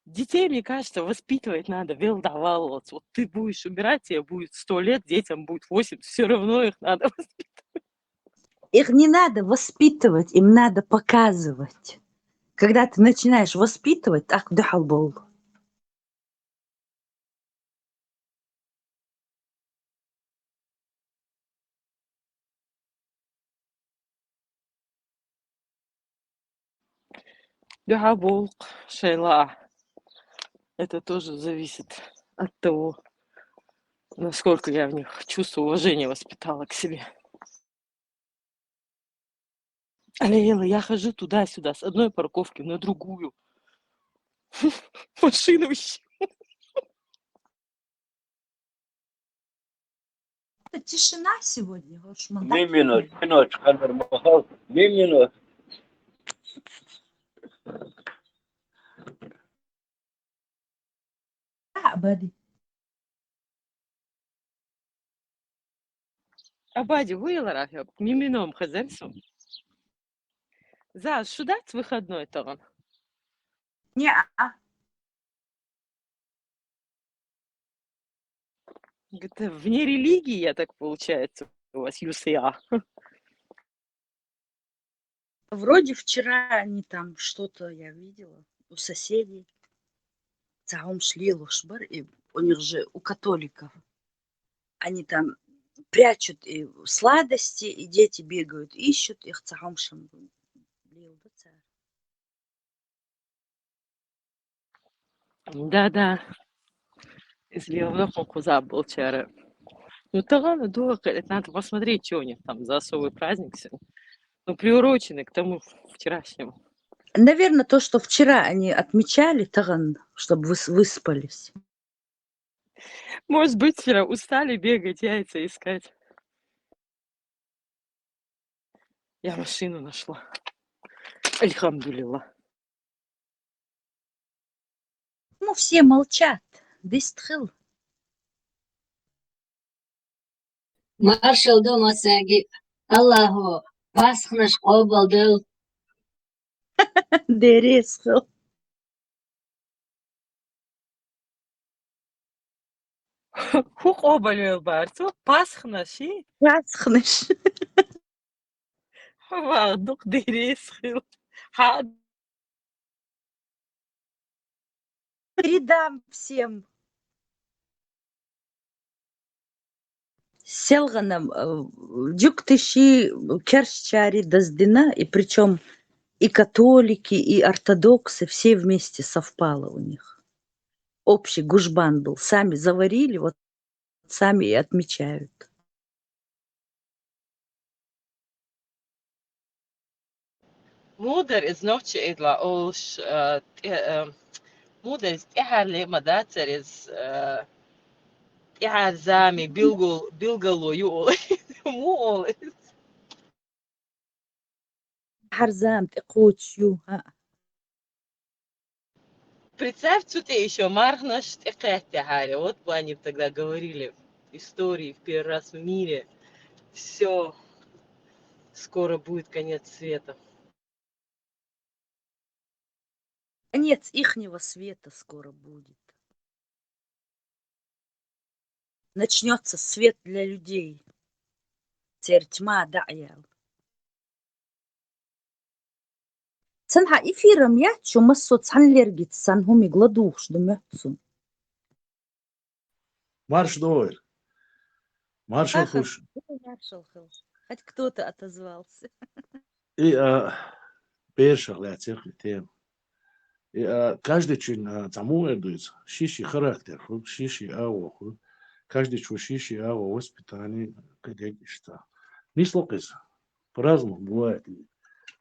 Детей, мне кажется, воспитывать надо, велдаваллац. Вот ты будешь убирать, тебе будет сто лет, детям будет восемьдесят, всё равно их надо воспитывать. Их не надо воспитывать, им надо показывать. Когда ты начинаешь воспитывать, так дехьал бол. Да, волк, шайла. Это тоже зависит от того, насколько я в них чувство уважения воспитала к себе. Алейла, я хожу туда-сюда, с одной парковки на другую. Машину ищу. Это тишина сегодня, вот шмандак. Мимино, кино, чхандар махал, мимино. Абади. Абади, вуйлара хьо, мимином хазарсу. За, шу дац выходной таган? Неа. Это вне религии, я так получается, у вас ю эс а. Вроде вчера они там что-то, я видела, у соседей. Цхьа хӀумаш лелош бара, и у них же, у католиков. Они там прячут и сладости, и дети бегают, ищут их, цхьа хӀумаш лело ду цара. Да-да. Из левого куза был вчера. Ну, то ладно, дура, говорит, надо посмотреть, что у них там за особый праздник сегодня. Ну, приуроченный к тому вчерашнему. Наверное, то, что вчера они отмечали, таган, чтобы выс- выспались. Может быть, вчера устали бегать, яйца искать. Я машину нашла. Альхамдулилла. Ну, все молчат. Дистхил. Маршал ду масаги. Аллаху пасхнаш къобалдал. Дересхил. Ху къобалвел барцу пасхнаши? Пасхнаш. Вагдук дересхил. Ха. Передам всем. Селгъанам, э, жугтиши, керсчари даздина, и причём и католики, и ортодоксы, все вместе совпало у них. Общий гужбан был. Сами заварили, вот сами и отмечают. Мудар из нохчи эдла олш, э, тӀе-, э, мудар из тӀехьар лема дацар из, э, тӀехьар зами билгал-, билгало ю ол. Му ол из. ТӀехьар зам тӀекъуч ю, ха. Представь, цу тӀе ещё мархнаш тӀекъаьттехьаре. Вот бы они тогда говорили истории в первый раз в мире. Всё. Скоро будет конец света. Конец ихнего света скоро будет. Начнётся свет для людей. Цер тьма даъял. Цанхьа эфирам яччу массо цхьан лергит сан хӀумиг ладувгӀуш ду моьтту сун. Марш дойр. Маршал Аха, хуш. Маршал хуш. Хоть кто-то отозвался. И, а, бершах лаьцех и тема. И, а, каждый чин, а, цаму эр дуйц. Шиши характер ху, шиши аво ху. Каждый чу шиши аво воспитание, кадег ишта. Нисло кис. По-разному бывает. И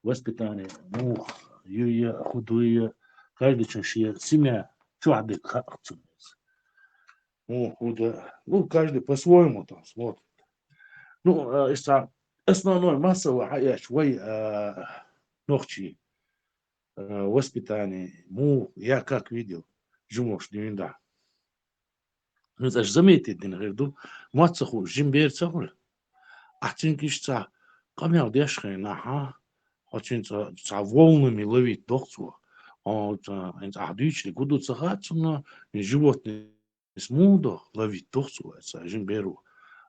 воспитание, ну, юя, худуя. Каждый чин шия семья. Чух дик хакцумес. Ну, худа. Ну, каждый по-своему там смотрит. Ну, а, ишта основной массовый хаяч вай, а, нохчи, а, воспитание. Ну, я как видел, жумош дивинда. Ну, это ж заметить дин гӀерду. Моццаху, жим берцаху. А цинкиш ца, камял деш хай наха. Очень ца, ца волнами ловить дохцу. Он ца, ин ца, а дичли гуду ца хацуна, животные с мудо ловить дохцу, ца, жим беру.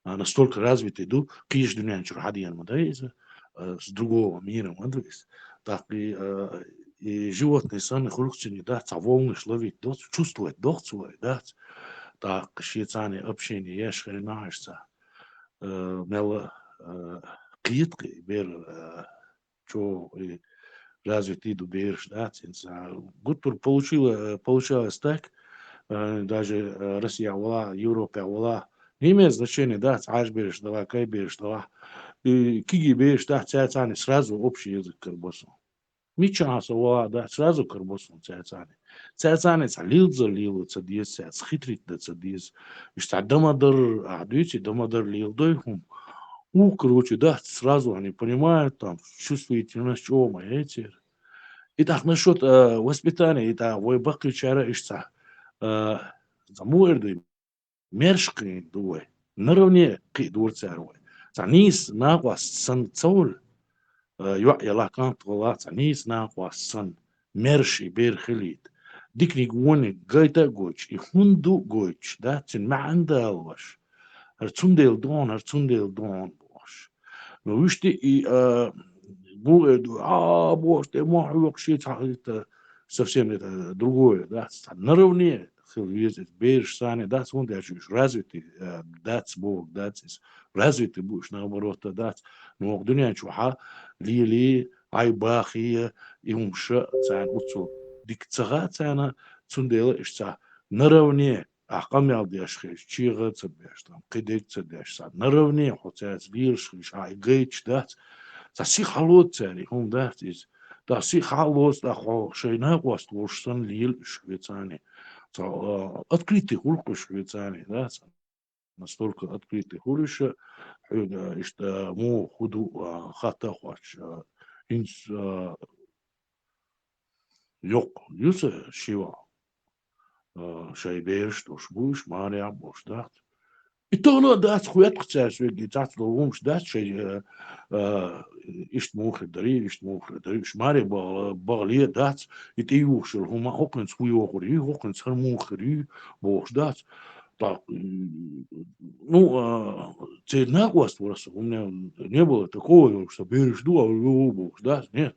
А настолько развитый ду, киш дунянчур хадиян мадайза, э, с другого мира мадайз. Так и, э, и животные сами хрухцини, да, ца волнаш ловить дохцу, чувствовать дохцу, да. Так, шицани общение еш хай наша. Э, мела, э, киткы бер, э, чо и развитый ду берш, да, цинца. Гуттур получила-, э, получалось так, э, даже, э, Россия вала, Европа вала, не имеет значения, да, аш берш дала, кай берш дала. И киги берш, да, цяцани сразу общий язык карбосу. Мичаса вала, да, сразу карбосу цяцани. Цяцани ца лилза лилу ца диз, ца хитрить да ца диз. Ишта дамадар, а, дуйци дамадар лил дой хум. У, короче, да, сразу они понимают, там, чувствительность, чё, моя эти. И так насчёт, э, воспитания, и так, вой бакычара ишца. Э, замуэр дуй, мерш кын дуй, наравне кы дурцар вой. Ца нис накъвас сан цауль, э, юа яла кант вала, ца нис накъвас сан мерш и бер хилит. Дикник вони гайта гоч, и хунду гоч, да, цин маан далваш. Ар цундел дон, ар цундел дон бош. Но вишти и, э, бу, э, а, бош, те мох, вокши, ца, это совсем это другое, да, ца наравне хил везет, берш сани, да, цун даже развитый, э, дац бог, дац, развитый будешь, наоборот, да, дац. Но дунья чуха, лили, ай бахия, и умша, цан уцу. Дик цага цана, Цундела иштта наравне, ахь къамел деш хилча, чегӀа ца беш, там, кхидерг ца деш, цхьа наравне хьо цаьрца лелаш хилча, ахь и гайташ дац, цхьа сиха хьалоцу цаьрга, хӀума дац иза. ТӀаккха сиха хьалоцу, тӀаккха хьо шайн накъост волуш санна лела уьш хьоьцарна. Цхьа, а, открытый хуьлу-кх уьш хьоьцарна, дац? Настолько открытый хуьлу уьш, хьоьга иштта муха хӀун ду, а, хатта а хоттуш, а, хӀинца, а, йоккха ю сан ши ваха, а, шайн бераш долуш бу уьш, марехь а болуш дац. И тахана а дац, хӀоьтту-кх цара соьга, и цхьацца долу хӀумаш дац шайн, а, а, иштта муха хир дарий, иштта муха хир дарий. Уьш марехь бахала-, бахале а дац, и тӀеюхуш йолу хӀума хӀокхуьнца хӀун йохур ю, хӀокхуьнца хӀара муха хир ю бохуш дац. Так, м, ну, а, церан накъост вара со, у меня не было такого, что бераш ду, а, у, у, бохуш дац, нет.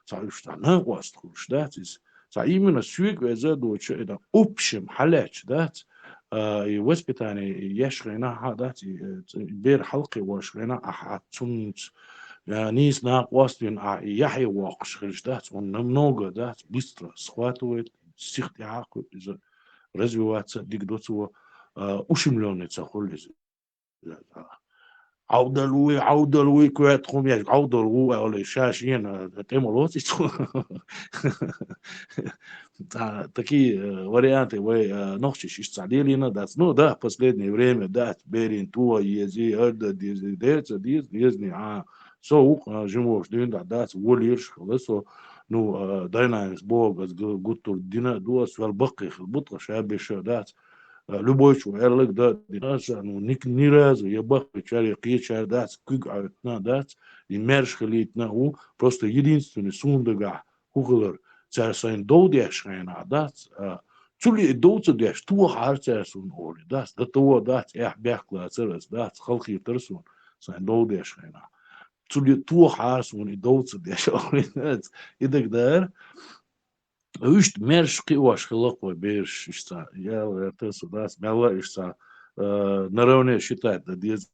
Цхьа уьш цхьа накъост хуьлуш дац иза. Цхьа именно соьга веза а доцуш, это общем хьалаьцча дац. А, и воспитание еш хенахь а дац, и, э, ц-, бер хьалкхиош хенахь а хьан цунца, а, нийса накъост вина а, и яхье воккхуш хилча дац, он намного дац, быстро схватывает, сиха тӀехьа а кхуьу иза. Развиваться дика до цо, а, ущемлённый ца хуьлу иза. Ӏовдал вуй, Ӏовдал вуй, коьрта хӀума еш, Ӏовдал ву, олий, ша шена тӀе ма лоцу иза. Ца-, такие, э, варианты вай, э, нохчаша иштта цхьа лелийна дац. Ну да, последнее время дац, берийн тоха еза, арда деза, дерца деза, дезний, а, со ву-кх, а, жимош дуьйна дац, волуьйраш хила со, ну, а, Даймахкас боху ас г-, гуттар дина а ду ас, ваьлла баккхий хила бу тхан ша беша дац. А, любой чу аьлларг дан а дина аса, ну, ни, ни разу я баккхийчара, я кхечара дац, куьг Ӏоьттина а дац, и маьрша хилийтина а ву, просто единственный суна дагахь хӀун хилар, цара сайна дов деш хенахь а дац, а, цуьле и дов ца деш, тохахьара цара суна олий дац, дан тоха дац, эхь бехк лацара ас дац, халахетара суна, сайна дов деш хенахь. Цуьле тохахьара суна и дов ца деш олий дац, и дагадара. Иштта маьрша кхиош хилла-кх вай бераш, иштта, ял гӀерта со дац, мелла а иштта, э, наравне считать дан деза,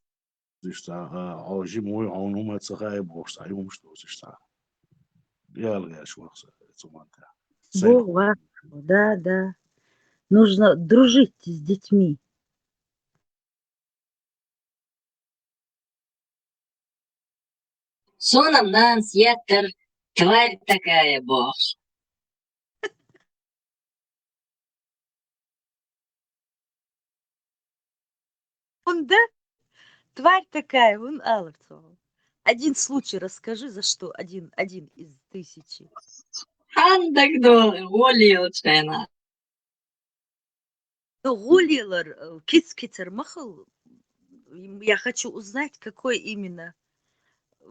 иштта, э, хьо жима вуй, хьуна хӀума ца хаьа бохуш, цхьа и хӀумаш доцу иштта. Ял гӀерташ ваха со, цу мантехь. Сайна. Бо-, ва-, да, да. Нужно дружить с детьми. Суна-м нанас еттара, тварь такая бохуш. ХӀунда? Тварь такая, вон аларца. Один случай расскажи, за что один, один из тысячи. Хьан дагадогӀу, гӀо лелачу хенахь. Ну, гӀо лелар, э, киц-кицар ма хилла. М, я хочу узнать, какой именно, э,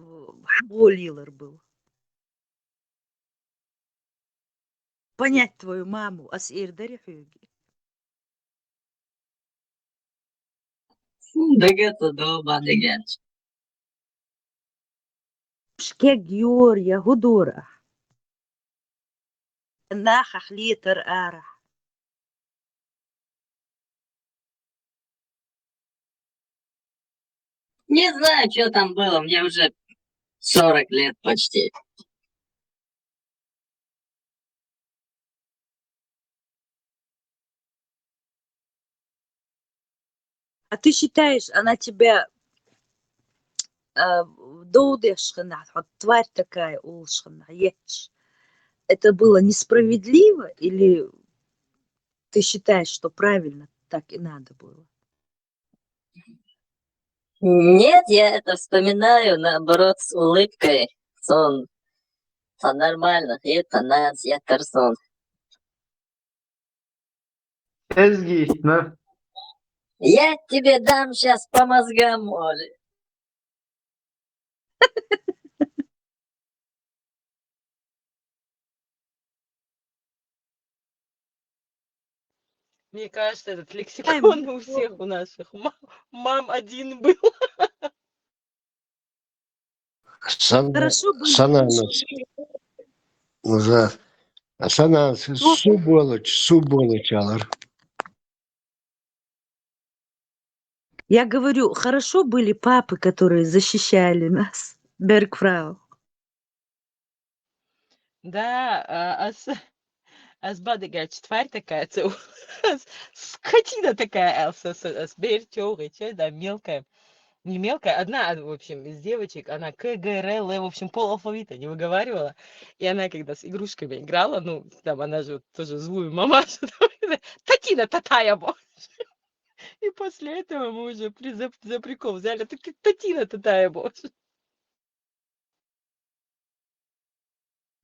гӀо лелар был. Понять твою маму, ас эр дарий хьоьга? Дага ца до, ма дагадогӀу. Шкег йора я хӀун дора ахь? Нахах летар арахь. Не знаю, что там было, мне уже сорок лет почти. А ты считаешь, она тебя, а, дов деш хенахь, хьо тварь такая олуш хенахь, етташ, это было несправедливо или ты считаешь, что правильно так и надо было? Нет, я это вспоминаю, наоборот, с улыбкой. Сон, сон нормально, это нанас еттара сон. Эзги, на. Я тебе дам щас по мозгам, Оля. Мне кажется, этот лексикон у всех у наших ма-, мам один был. Сан-, хорошо были сананас. Уже. А сананас, ну, суболочь, суболочь алар. Я говорю, хорошо были папы, которые защищали нас. Бергфрау. Да, а, ас-, Аз бадыгача, тварь такая, ц-, скотина такая, а с-, с-, с-, бер тёгы, чё, да, мелкая. Не мелкая, одна, а, в общем, из девочек, она К, Г, Р, Л, в общем, пол алфавита не выговаривала. И она, когда с игрушками играла, ну, там, она же вот тоже злую мамашу, там, «Татина татая бо». И после этого мы уже при-, за, за прикол взяли, так и «Татина татая бо».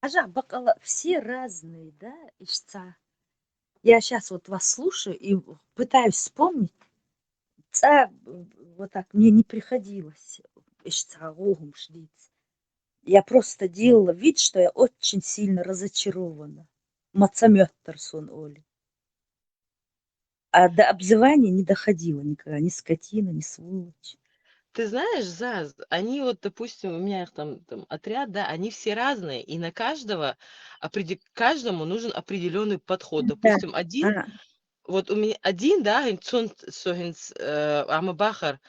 Ажа, бакъала, все разные, да, ишца. Я щас вот вас слушаю и пытаюсь вспомнить. Ца, вот так, мне не приходилось ишца гугум шдиц. Я просто делала вид, что я очень сильно разочарована. Мацамёттар сон оли. А до обзывания не доходило никогда. Ни скотина, ни сволочь. Ты знаешь, Заз, они вот, допустим, у меня их там, там отряд, да, они все разные, и на каждого опреде-, каждому нужен определённый подход. Да. Допустим, один, а, вот у меня один, да, хин цун, со хин, э, ама бахар.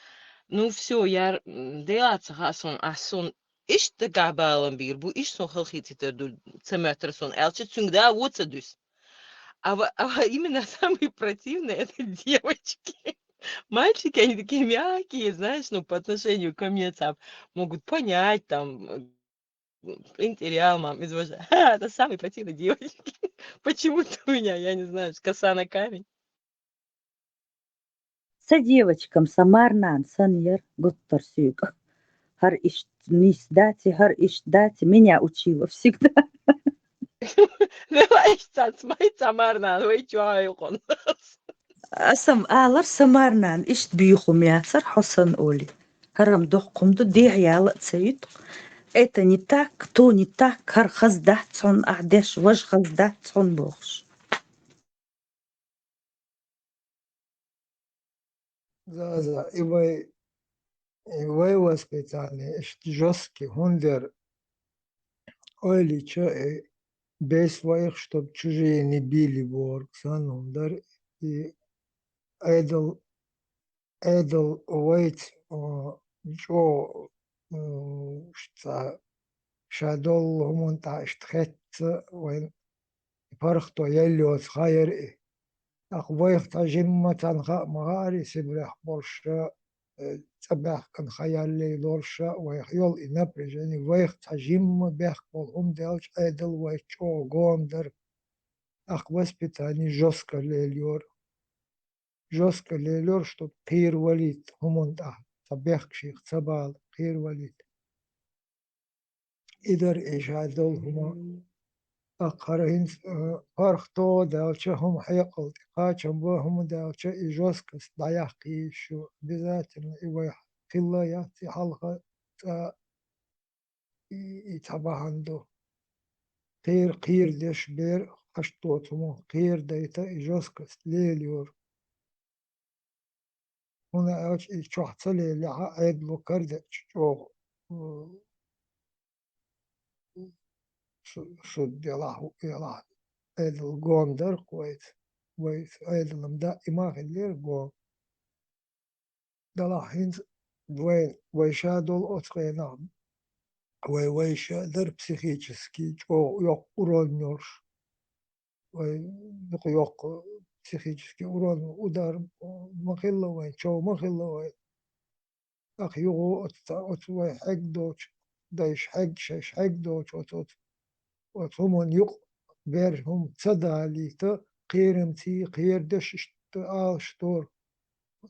Ну, всё, я, м, дела цаха сон, а сон ишта габалан бир бу, иш сон халхи титер ду, цамёттар сон, элча цунг да вуца дус. А ва-, а ва-, именно самые противные — это девочки. Мальчики, они такие мягкие, знаешь, ну, по отношению ко мне, там, могут понять, там, э, интерес, мам, из-, это самые противные девочки. Почему-то у меня, я не знаю, коса на камень. Са девочкам са марнан санер гуттар сюйкъ. Гьар ишт нис дати, гьар ишт дати, меня учила всегда. Вай ишт цац, май ца марнан, вай чуай хун. Асам алар са марнан, ишт бихум ясар хосан оли. Гьарам дохкумду дегь яла цают. Это не так, то не так, гьар хаз дат цун, а деш важ хаз дат цун бохш. Заза, и вай, и вай воспитание, ишт жёсткий, гьундер, ойлича, э, бес вайх, чтоб чужие не били, борг, сан гьундар, и айдал Эдал вайц, а, чӀо, м, шца шадолла гьуман тӀа ишт хетца вайн паргӀато ял йоц хайр и. Ахъ вайх цхьа жимма цан хаа ма гӀари Сибрех болша, э, цӀабаьхкан хаяллей лорша, вайх йол и напряжение, вайх цхьа жимма бехк бол хӀума делча, Эдал вайц чӀо гом дар. Ахъ воспитание жёстко лел йор. Жёстко лелор, чтоб кхер валит хӀуман тӀа, цхьа бехк шийх ца бала, кхер валит. Идар иша дол хӀума. Ахъара хӀинца, э, паргӀато даьлча хӀума хьекъал тӀе кхачам ба, хӀума даьлча и жёсткость дӀаяккха йиш ю. Обязательно и вай хилла яц и хьалха цӀа и, и цхьа бахьан ду. Кхер, кхер деш бер, хьашт доцу хӀума кхер дайта, и жёсткость лелайора. ХӀуна аьлча и чохь ца лелехьа, Ӏедало карадеача чӀогӀа, м, су-, суд делахь, хӀу елахь, Ӏедал гом дар-кх вайца. Вайца Ӏедалан даима хиллера гом. Далахь хӀинца вай, вай ша долу оцу хенахь, вай, вай ша дара психически чӀогӀа йоккха урон йолуш. Вай дукха йоккха психически урон, удар ма хилла вайн, чов ма хилла вайн. ТӀаккха юха оцу, оцу вай хьегна доцу, дайша хьегна, шайша хьегна доцу оцу, оцу, оцу хӀуманна юкъа бер хӀума ца далийта, кхерамций, кхерадеш иштта алаш дора.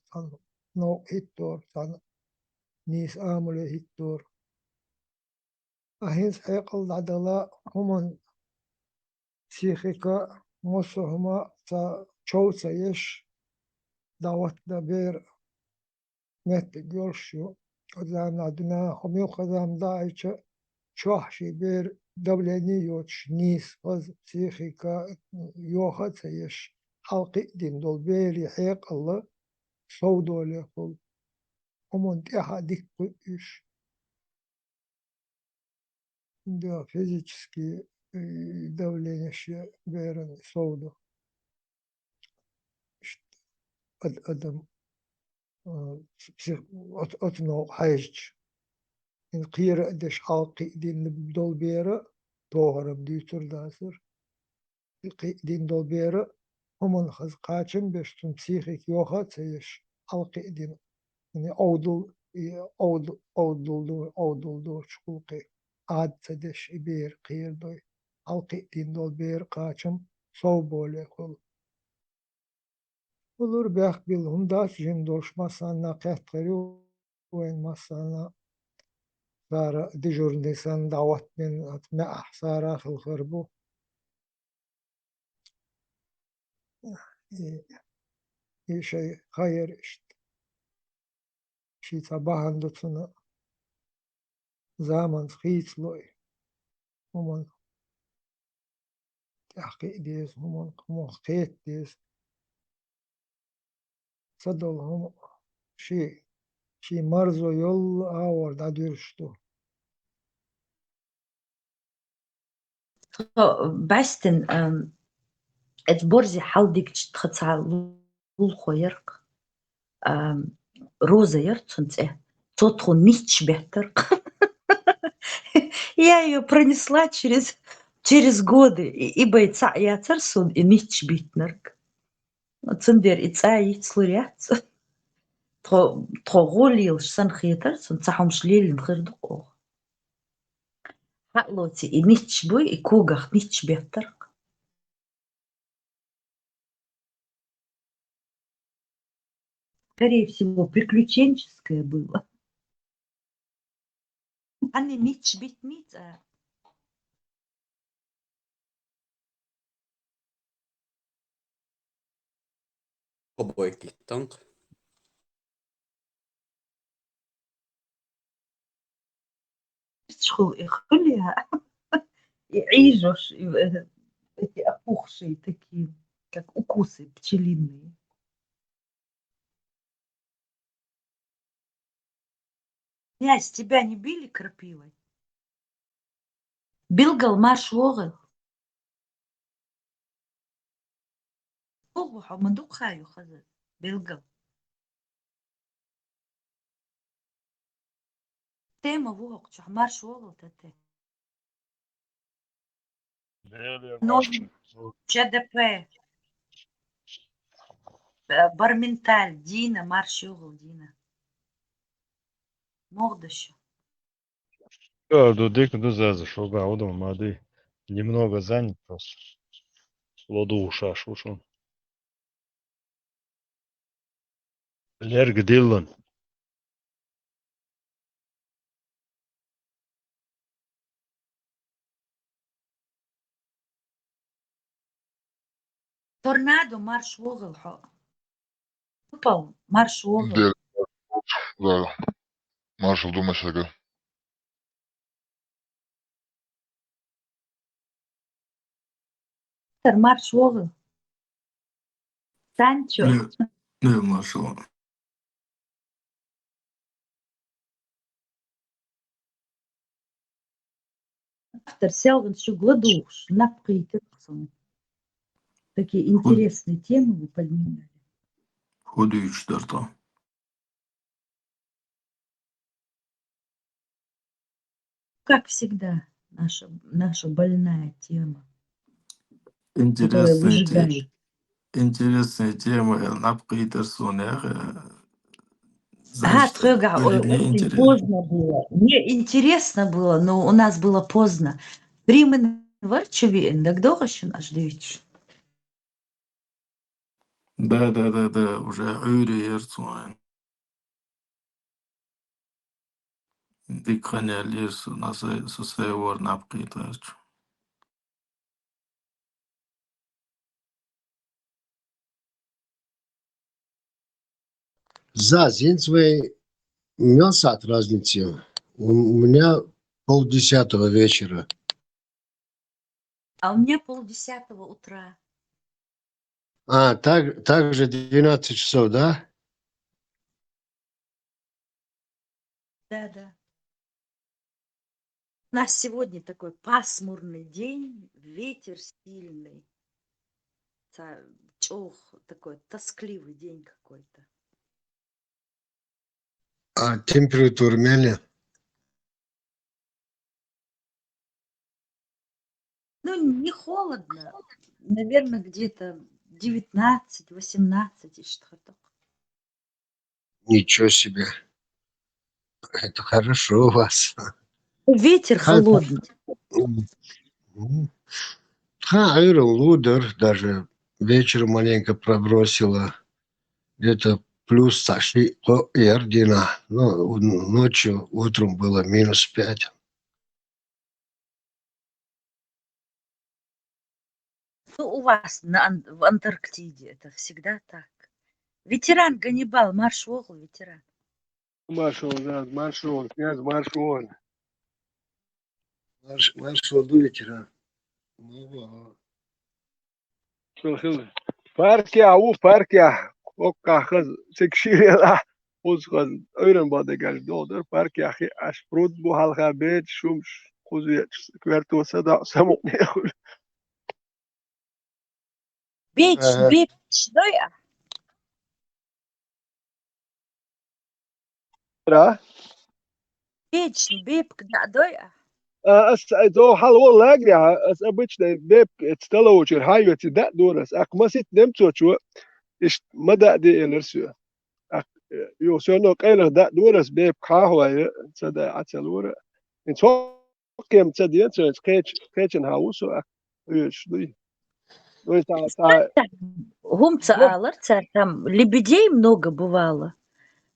Цхьана новкъа хӀиттора, цхьана нийса амале хӀиттора. А хӀинца хьекъал дӀадала хӀуманна психика, массо а хӀума ца, чов ца еш, дӀахӀоттадан бер меттиг йолуш ю. Оцу заманахь дуьненахь хӀума ю, кху заманахь даьлча, чохь шен бер давление йоцуш, нийса хаза психика йоха а ца еш, хьалакхиъдина долу берийн хьекъал совдолехула, хӀуманна тӀаьхьа дика кхуьу уьш. Да, физически, э, давление шен беран совдо. Ишт-, ад-, адам, а, псих-, оц-, оцу новкъа хьаьжча. ХӀинца кхера а деш, хьалакхиъдина долу бер а тохарам дуьйцур дацара. кхиъ дийна долу бер а хӀуманах хаза кхачам беш, цуьнан психика йоха а ца еш, хьалакхиъ дина. Ӏовдал, и Ӏовд-, Ӏовдал ду, Ӏовдал доцуш гӀуллакхе Ӏада ца деш, и бер кхерадой. Хьалакхиъ дийна долу бер а кхачам сов боле хуьлу. Хулар бехк билла хӀума дац, жима долуш массанна кхетта хир ю вайн массанна. Цара дежурный санна дӀахӀоттийна, маьӀӀехь Сара хилла хир бу. И, и шайн хан яра иштта. Шен цхьа бахьана ду цуьнан, заманца хийцало и. ХӀуманах тӀаьхьакхиъ деза, хӀуманах, хӀуманах кхета деза. Ца долу хӀума шен, шен марзо йолу агӀор дӀадуьрзуш ду. Тхо бӀаьстина, ам, эцу борзе хьалдигча тхан цхьа лулахо яра-кх, ам, Роза яра цуьнан цӀе. Цо тхуна нитт беттара-кх. Я её пронесла через, через годы. И, и бен цхьаъ яцара суна и нитт биттинарг. Цундела и цӀа йицлур яц. Тхо, тхо гӀо лелаш санна хетара, цунна цхьа хӀумаш лелийна хир ду-кх оха. Хьалоций и нитт буй, и когах нитт беттара-кх. Скорее всего, приключенческое было. Ани нитт биттиний цӀа? Обойки танк. Чхул и хуьлу я? И Ӏийжош, и, э, эти опухшие такие, как укусы пчелиные. Князь, тебя не били крапивой? Билггал марш вогӀийла. ВогӀу хьо, ма дукха ю хаза. Билггал. Тема ву хӀокху чохь, марш вогӀийла, Тате. Леле, но марш. Ч Д П. Э, Барменталь, Дина, марш йогӀийла, Дина. Могда шу. Ду дика ду, Заза, шуга а ву ду, ма ди. Немного занят просто. Ло ду шаш ву шун. Лерга диллан. Торнадо, марш вогӀийла хьо. Тупал, марш вогӀийла. Дел-, да. Маршал думай шага. Тар марш вогӀийла. Санчо. Не, не, маршал. Автор селган шу гладуш, наб кхийтира суна. Такие интересные темы вы поднимали. ХӀу дуьйцуш дара тхо? Как всегда, наша, наша больная тема, которая выжигает. Интересная те-, интересная тема, э, наб кхийтира суна, э, значит, тхоьга, э, очень поздно было. Мне интересно было, но у нас было поздно. Примин варчу виъна, дагадогӀа шуна, аш дуьйцуш? Да, да, да, да, уже Ӏуьйре яра цо. Дика хан яьллера суна, аса, со сай вара наб кхийтарчу. Заз, хӀинца вай мел сахьт разница ю? У, у меня полдесятого вечера. А у меня полдесятого утра. А, так, так же двенадцать часов, да? Да, да. У нас сегодня такой пасмурный день, ветер сильный. Ца-, чӀогӀа такой тоскливый день какой-то. А температура мел я? Ну, не холодно, Наверное, где-то девятнадцать, восемнадцать иштта хир ду-кх. Ничего себе. Это хорошо у вас. Ветер холодный. Мгм. Тхан Ӏуйран лу дар, даже вечером маленько пробросило. Где-то плюс цхьа шиъ-кхоъ яр дийнахьа. Ну, ночью, утром было минус пять. Ну, у вас на Ан-, в Антарктиде это всегда так. Ветеран Ганнибал, марша вогӀийла, ветеран. Марша вогӀийла, марша вогӀийла, князь, марша вогӀийла. Марш-, марша вогӀийла, ветеран. Ну, ва. Шо хила. Паркехь ву, паркехь. Оккхахь хаза цига шиъ велахь, кхуза хаза Ӏуйран бан дегаш догӀу дара, паркехь хиъаш пруд бу хьалха, бедаш, хӀумаш, кхуза ечу коьрто садаӀа, самукъане хуьлу. Бедаш, ага, бепиг дой ахь? Ра? Бедаш, бепиг даа дой ахь? А, ас, ай, догӀу хьалха волу лагерехь, ас обычно бепиг эца талавочуьра хьан йоьций даа дора ас. Аккха масийтта немцочо, иштта ма даа де элира соьга. Аккха, э, юха соьга но къайлаха даа дора ас, бепиг хьан хьой, ца даа Ӏа ца лора. ХӀинца хӀокхема ца дена, ца кхеча-, кхечанхьа ву со, а, хьоьжуш дуй. Вай цхьа, цхьа хӀума ца алар цара, там лебедей много бывало.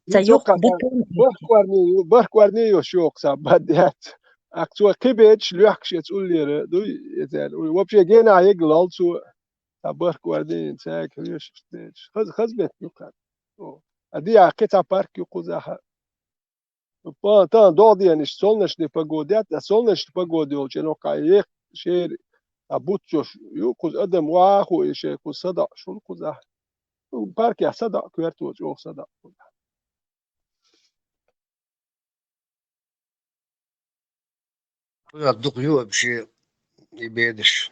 Ца йоккха бекан. Бахкорни, бахкорни йо шо кху сан бан яц. Аккха цо кхин бедаш лоьхкуш эца уллера дуй, эцара. Вообще генахь егга лол цо. Цхьа бахкорни, цаьрга хьоьжуш бедаш. Хаза, хаза бетта ю кхаьр. О. А диа кхин цхьа парк ю кхузахь. Па-, тан догӀу дена иштта солнечная погода яц, а солнечная погода йолчу хенахь кхаъ ехк шера, а буц йолуш ю, кхуза адам вахахула и шайн кхуза садаӀа шуна кхузахь. Ну, паркехь садаӀа коьрточу, оха садаӀа кхузахь. Кхузахь дукха ю вообще и бедаш,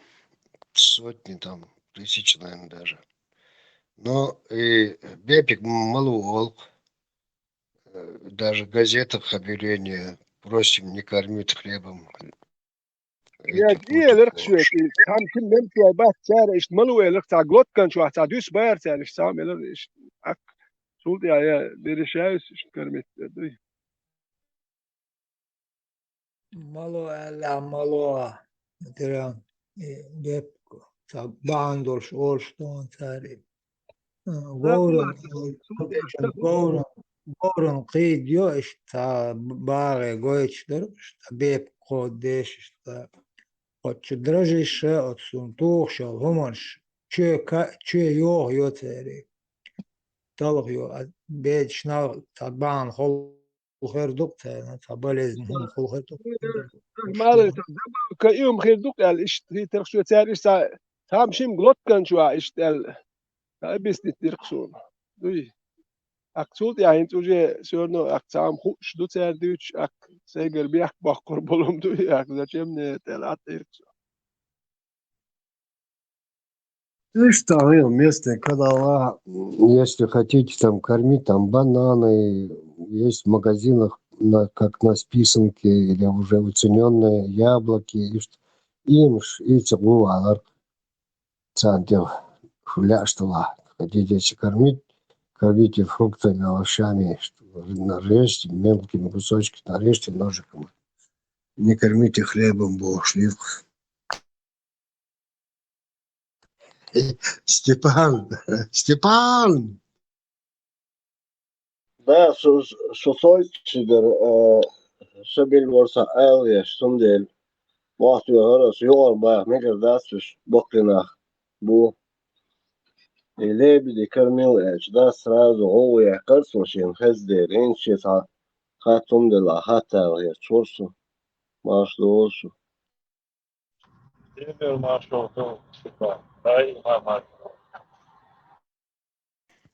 сотни там, тысячи, наверное, даже. Но и бепиг ма лу олу-кх. Э, даже в газетах объявление: «Просим не кормить хлебом». Я, и элира-кх шоьга, цхьана шина немцой бац цара, иштта ма лу элира-кх, цхьа глоткан чохь цхьа дуьсу бара цара, иштта цхьа ма элира, иштта, аккха, цул тӀаьхьа я, не решаюсь, иштта кормить, дуй. Ма ло аьлла, ма ло, тера, и бепиг, цхьа бахьана долуш олуш ду цара. Говран, говран, говран кхийдайо, иштта цхьа багӀе гойтуш дара, иштта бепиг кходдеш, иштта. Оцу дрожжиша, оцу суна тухуш йолу хӀуманаш, чоь ка-, чоь йохайо церан. Талхайо, а бедаш нах цхьа бахьана хол хир ду-кх царна, цхьа болезнь хӀума хир ду-кх. Малар, цхьа добавка и хӀума хир ду-кх аьлла, иштта хийтира-кх шоьга цара, иштта цхьа, цхьамма шимма глоткан чохь иштта аьлла, цхьа объяснить дира-кх суна. Дуй. Аккха цул тӀаьхьа хӀинца уже всё равно аккха цхьамма хууш ду цара дуьйцуш, аккха сайгара бехк боккхур болу хӀума дуй, аккха зачем мне это аьлла, тӀаьхьа со. Слышь, там, э, местные канала, м, если хотите там кормить, там бананы есть в магазинах, на, как на списанке, или уже уценённые яблоки, и ш-, им ш-, и ца гу валар. Царна тӀе шу лаьаш талахь. Хотите, если кормить, кормите фруктами, овощами, что нарежьте мелкими кусочками, нарежьте ножиком. Не кормите хлебом, бо шлиф. Степан, Степан! Да, со, со сойтуш дара, э, со билла вара со ала веш, цундела мохь тоьхнера аса, юкъара баха мегар дац уьш, баккхий нах бу. И лебеди кормил аьлча, да, сразу гӀовгӀа яьккхира цо шена хеза дела, хӀинца шен цхьа хатта хӀума делахь, хаттар хеташ вара со. Марша догӀийла шу.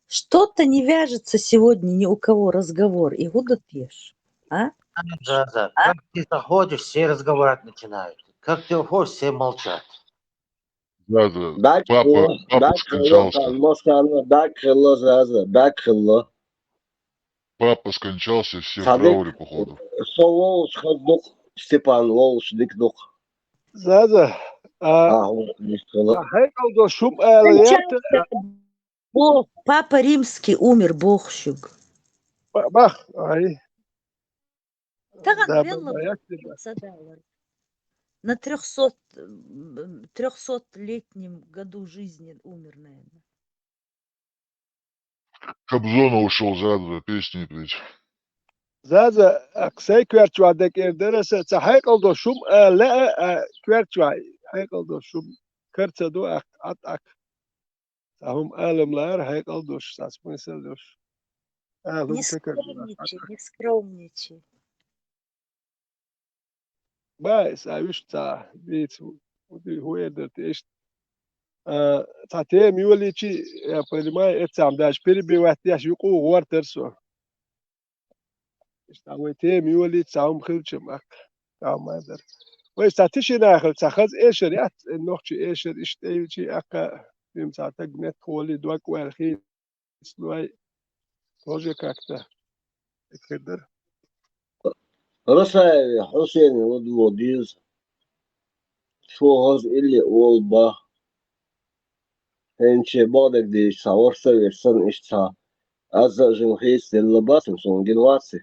Что-то не вяжется сегодня ни у кого разговор, и гуда теш, а? Да, да. А? Как ты заходишь, все разговаривать начинают. Как ты уходишь, все молчат. Да, да. Папа, папа скончался. Баккхилла, Заза, баккхилла. Папа скончался, все в трауре, походу. Со волуш хаза ду-кх, Степан волуш дика ду-кх. Заза, А, а, хӀун, ишкала. А хьекъал долуш хӀума ала лаьтта. Бо-, Папа Римский умер, боху шуьга. Ба-, бах, ай. Тахана велла бу, ца далар. На трёхсот, м, трёхсотлетнем году жизни умер, наверное. Кобзона ушёл, Заза, песни петь. Заза, а, сайн коьртачохь декъера дара аса, ца хьекъал долуш хӀума ала лаьа, а, коьртачохь хьекъал долуш хӀума кара ца ду, ах, ат, ак. Ца хӀума ала ма лара, хьекъал долуш, ца смысл долуш. Ала хӀума ца кара ду, ах, ат, ак. Не скромничай, не скромничай. Бай, сан вуьш ца, дийца, хӀун эр дара те иштта. А, цхьа тема йолийчи, я понимаю, эццахь даже перебивать деш юкъа гӀортара со. Иштта вай тема йолийча, цхьа хӀума хилча, ма, тӀаккха ма дара. Вай сан тишина хила, ца хаза эшар яц, э, нохчи эшар иштта тӀе йичи, аккха, им цхьа таг меттахоли, дог ваьлла хи-, Слой тоже как-то хир дара. Расаеве Хьусене ладугӀу деза. Цо хаза илли олу бах. ХӀинче бакъдерг дийша, цхьа ворхӀ сан верг санна иштта цхьа. Аз а жима хийцаделла бацахь, суна гина вац и.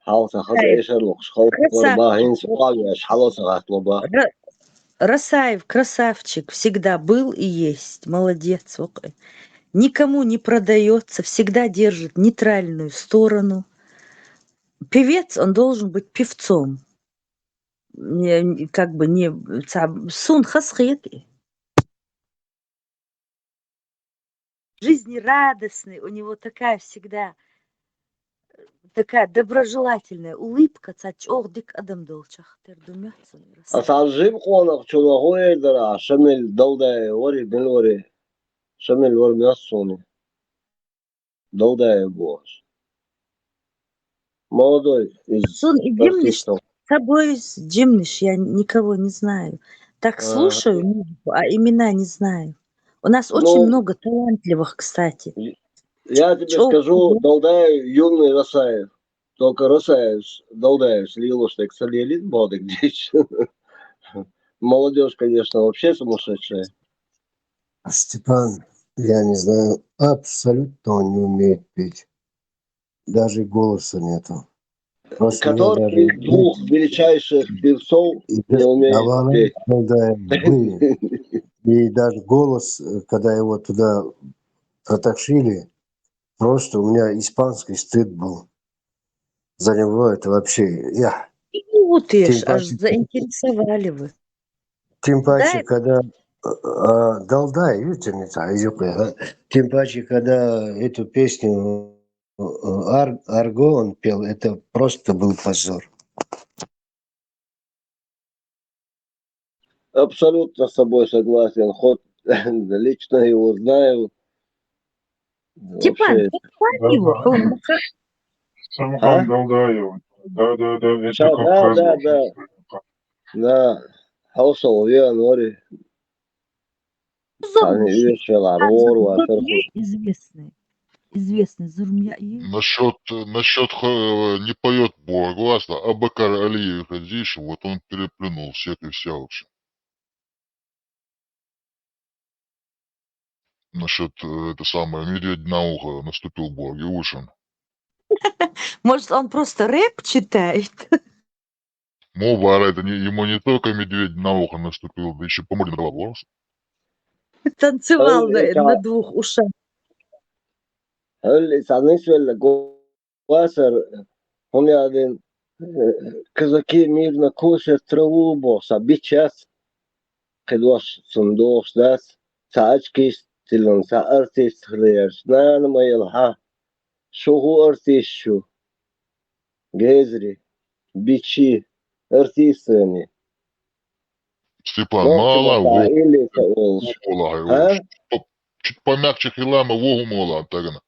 Хьалха сан хаза эшар лохуш, халкъ вара бах, хӀинца къовлеш, хьало ца гӀаттало бах. Ра-, Расаев красавчик, всегда был и есть. Молодец, вокъа. Никому не продаётся, всегда держит нейтральную сторону. Певец, он должен быть певцом. Не, не, как бы не, ца-, сун хас хет. Жизнерадостный, у него такая всегда, э, такая доброжелательная улыбка, ца чӀогӀа дика адам долчах тера ду моьтту суна. Аса жима къонахчунах хӀун эр дара, Шамил Далдаев вари, мила вари? Шамил вара моьтту суна. Далдаев бохуш. Молодой из артистов. Сун и жимнаш, ца бойза жимнаш, я никого не знаю. Так слушаю музыку, а имена не знаю. У нас очень много талантливых, кстати. Ну, я тебе скажу, Далдаев юный Расаев. Только Расаев, Далдаев лелош дерг ца лелийна, боху дерг дийцча. Молодёжь, конечно, вообще сумасшедшая. Степан, я не знаю, абсолютно он не умеет петь. Даже голоса нету. Просто мне даже... Который из двух величайших певцов не умеет петь? Да, да, да, да. И даже голос, э, когда его туда протащили, просто у меня испанский стыд был. За него это вообще, я... Ну, вот ишь, аж заинтересовали вы. Тем паче, когда, э, э, Далдай, видите, не знаю, язык, ага. Тем паче, когда эту песню, э, э, Ар-, Арго он пел, это просто был позор. Абсолютно с тобой согласен. Хоть лично его знаю. Степан, вообще. Степан его, да, да. Самхан Далдаев. Да, да, да, это Кавказ. Да, да, да. Да, хьо со вен вари. Известный, известный, зурма яа. Насчёт, насчёт хо-, не поёт бо-, гласно, Абакар Алиев, хьажи, вот он переплюнул всех и вся вообще. Насчёт, э, это самое, медведь на ухо наступил бо, и вышел. Может, он просто рэп читает? Мубара, это не, ему не только медведь на ухо наступил, да ещё по морде надавал. Танцевал на, на двух ушах. Хьол и цхьа нисвелла го-, васар, хӀума яьлла, э, казаки мирно косят траву боху, сан бича яц, кхидош цунна дохуш дац, цхьа ачкиш тиллина, цхьа артист хиларца, нана ма елахьа, шу хӀун артист шу? Гезри, бичи, артистани. Степан, мала ву-, ву-, ву-, ву-, а? Чуть помягче хила ма ву-, ву-, ву-, тагана.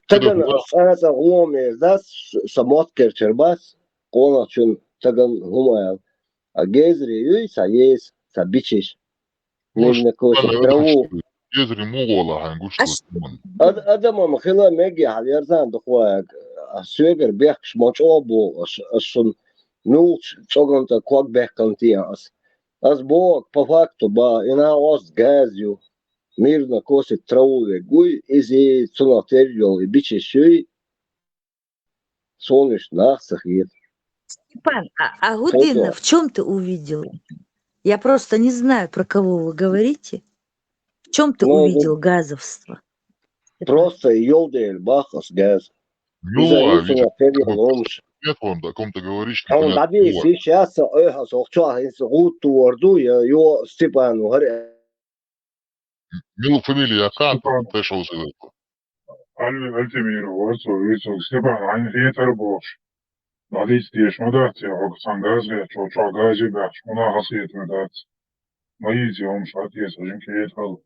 Тагана, ас цӀа гӀомер дац, сан мотт керчар бац, къонахчун тагана хӀума аьлла. А гезри юй, сан еза, сан бичиш. Муж, мирно косят траву. Езри мугӀа вала хьайн гуш ду. Ад-, адамам хила мегий хьал ярзан дукхваьг, а соьгара бехкаш ма чӀогӀа боху ас, ас шун муьлхачу цӀоган тӀа ког баьккхина тӀе ас. Аз боху по факту, бах, и нагӀост газ ю, мирно косит траву вегуй, иза цунах тера йолу и бичаш юй, солнечный нах ца хета. Степан, а, а Гудина в чем ты увидел? Я просто не знаю, про кого вы говорите. В чем ты Ну, увидел газовство? Степан. Просто йолу дела бах ас газ. Иза Ну, а цунах ведь тера как бы йолу хӀумаш. Нет, вон о ком ты говоришь, Хьуна непонятно. Дадийса Вот. Йиш яц сан ойхьа сох чохь хӀинца гӀуттур ду, я йо Степан ву хӀара. Мила фамилия яхана, Степан. Тхайшовза вай. Альви Альтимиров, Вацо, Вицо, Степан, хьайна хетар бохуш. ДӀадийца дезаш ма дац, я хьо цхьана газ баьхча, чохь газе баьхча, хьуна хьан хетар дац. Ма йийца, хӀума шаьтта, хьажин хетахьал.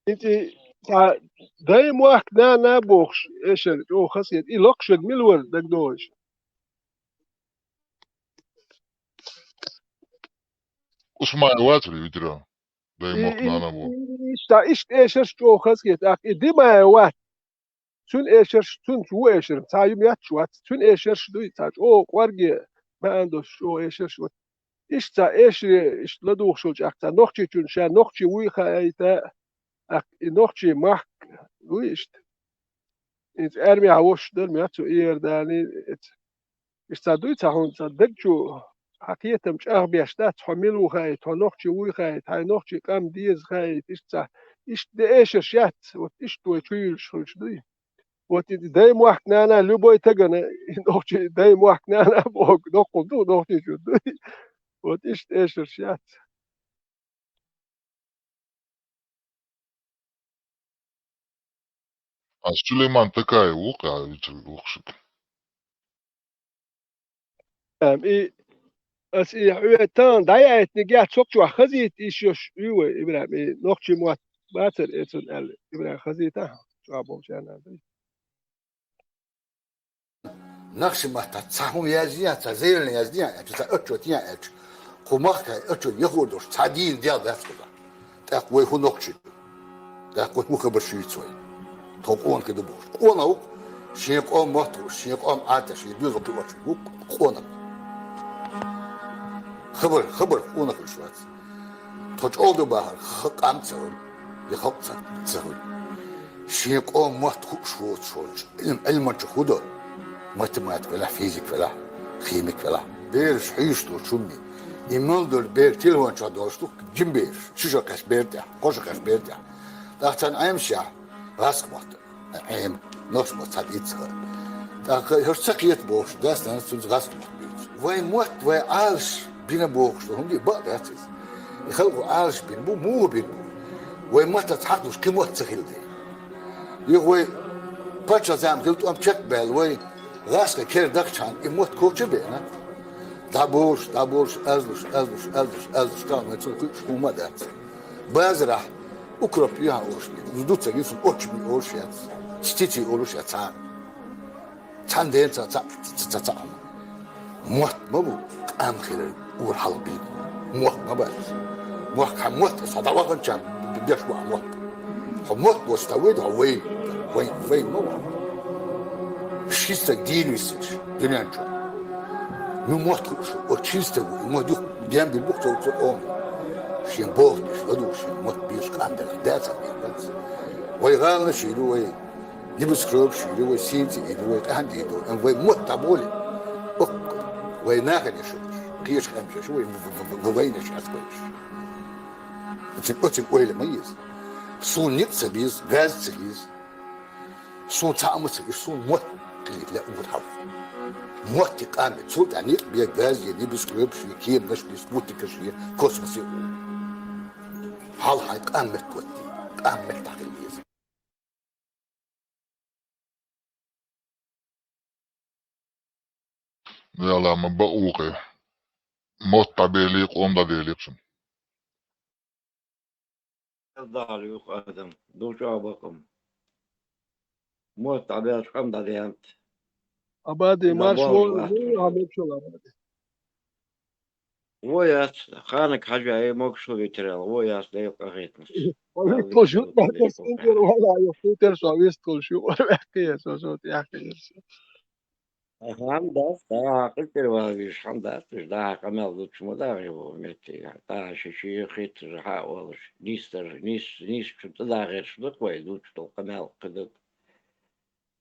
ХӀинца и цхьа дай мохк нана бохуш, эшар чӀогӀа хазахета. И локхуш верг мила вара дагадогӀуш? Усмаев вацара витира, дай И, мохк и, нана бохуш. И, иштта, иштта эшарш чӀогӀа хазахета. ТӀаккха и Димаев вац. Цуьнан эшарш, цуьнца ву эшар, цхьа юм яц вац. Цуьнан эшарш дуй, цхьа чӀогӀа кӀорге маьӀна долуш чӀогӀа эшарш вац. Иштта цхьа эшаре, иштта ладугӀуш волчу ахь цхьа нохчичунна ша нохчи вуй хаийта, тӀаккха и нохчи махка вуй иштта. Иза армехь вуссуш дара, ма цу Иордани, эца. Иштта цхьа дуй цхьа хьуна, цхьа даг чу хьан кхетам чӀагӀбеш дац, хьо мила ву хаийта, хьо нохчи вуй хаийта, хьайн нохчи къам деза хаийта, иштта цхьа, иштта де эшарш яц, вот иштта вай чу юьллуш хуьлуш дуй. Вот и дай мохк нана любой тагана, и нохчи дай мохк нана боху, доккхул ду, нохчичун дуй. Вот иштта эшарш яц. Ас Сулейман Такаев ву-кх, а, вуьйцур ву-кх шуьга. Эм, и, ас и хьоьга тахана дӀаяйтинарг яц, цу чохь хазийта йиш йолуш ю вай, ИбрахӀим, и нохчийн мотт бацара, э, цунна аьлла, ИбрахӀим, хазийта хьо, чохь болчарна ду. Нохчийн маттахь цхьа хӀума яздина, цхьа заявление яздина аьлча, цхьа отчет йина аьлча, кху махкахь отчет яхур долуш цхьа дийна дел дац кхузахь. ТӀаккха вай хӀун нохчий ду? ТӀаккха вай хӀун хабар шуьйцу вай? Тхо къонахий ду бохуш. Къонах ву-кх, шен къоман мотт хууш, шен къоман Ӏадаташ, шен доьзал кхиош ву-кх къонах. Хабар, хабар къонах луш вац. Тхо чӀогӀа ду бахар, ха-, къам ца хуьлу, я халкъ ца, ца хуьлу. Шен къоман мотт хууш воцуш волчу Ӏилм-, Ӏилманчо хӀун до? Математик велахь, физик велахь, химик велахь. Бераш хьуьйсуш долчу хӀумане. И мел долу бер телефон чохь долуш ду, жима бераш. Ши шо кхаьчча бер тӀехь, кхо шо кхаьчча бер тӀехь. ТӀаккха царна Ӏемаш яхь, гӀазкхийн мотт. Ӏема, нохчийн мотт цхьа дийца хилла. ТӀаккха хӀорш ца кхета бохуш, дас-нанас цуьнца гӀазкхийн мотт буьйцу. Вайн мотт, вай Ӏалаш бина бохуш ду, хӀунда бакъ дац иза. И халкъо Ӏалаш бина бу, муха бина бу? Вай маттаца хьакхалуш кхин мотт ца хилла дела. Юха вай паччахьан зама хилла тӀом чекхбаьлла, вай гӀазкхийн кара дахчахьана и мотт коча а беана. ДӀаболуш, дӀаболуш, аьзлуш, аьзлуш, аьзлуш, аьзлуш, тахана вайн цунна кхуьуш хӀума а дац. Базарахь укроп юьхьа олуш бен, дуца юсу очми олуш яц, стици олуш яц цхьа. Цхьана дена ца, ца, ца, ца, ца хӀума. Мотт ма бу, къам хилар ур хьалха бийр. Мотт ма бац. Мотт, хьан мотт, аса дӀаваханчарна беш бу хьан мотт. Хьо мотт бу, аса вай, хьо вайн, вайн, вайн ма ву. Ши стаг дийна висинчу дуьнен чохь. Ну, мотт хууш, оцу ши стаг ву, и мотт юха дем бина бу-кх цо, цо къоман. Шен боху деш, ладугӀу шен мотт безаш къам делахь, дац а бен, дац. Вай гӀаланаш а ю вай, небоскрёбаш а ю вай, синца а ю вай, къаьхьа а ю вай, амма вай мотт дӀаболе. Оккха, вай нахана шу, кхечу къаьмнаш шу, вай в-, в-, в-, вайнаш хьаьрца вайнаш. Оцин, оцин ойла ма еза. Суна ницкъ ца беза, газ ца беза. Суна цхьа а ма ца, уьш суна мотт хилийта лаьа уггар хьалха. Мотт и къам я, цул тӀаьхьа некъ бен, газ е, небоскрёбаш е, кеманаш бен, спутникаш е, космос е. Хьалха хьайн къам меттахӀотта, къам меттахь хила деза. Яла ма бакъ ву-кх и. Мотт дӀабели, къом дӀадели цунна. Дала юкъа адам, ду чӀогӀа бакъам. Мотт дӀабелча къам дӀадеант. Абади, марш вон, Абади. Во яц, ханаг хьажа, э, могуш хӀу витарал, во яц, дайла къахетамаш. Вистхуш ю, вала, ю, хӀу тера со, вистхуш ю, вала, ваьккхия со, со, тӀаьхкхия со. Хьан дац, дӀа хьакъил тӀера вагӀа везаш хьан дац, уж дӀа хьа къамел дучу ма дагӀе ву метте. ДӀа ши ши хеташ хьа а олуш, нийсдар, нийс, нийсачун тӀадагӀераш ду-кх вай дучу долу къамел кхидӀа.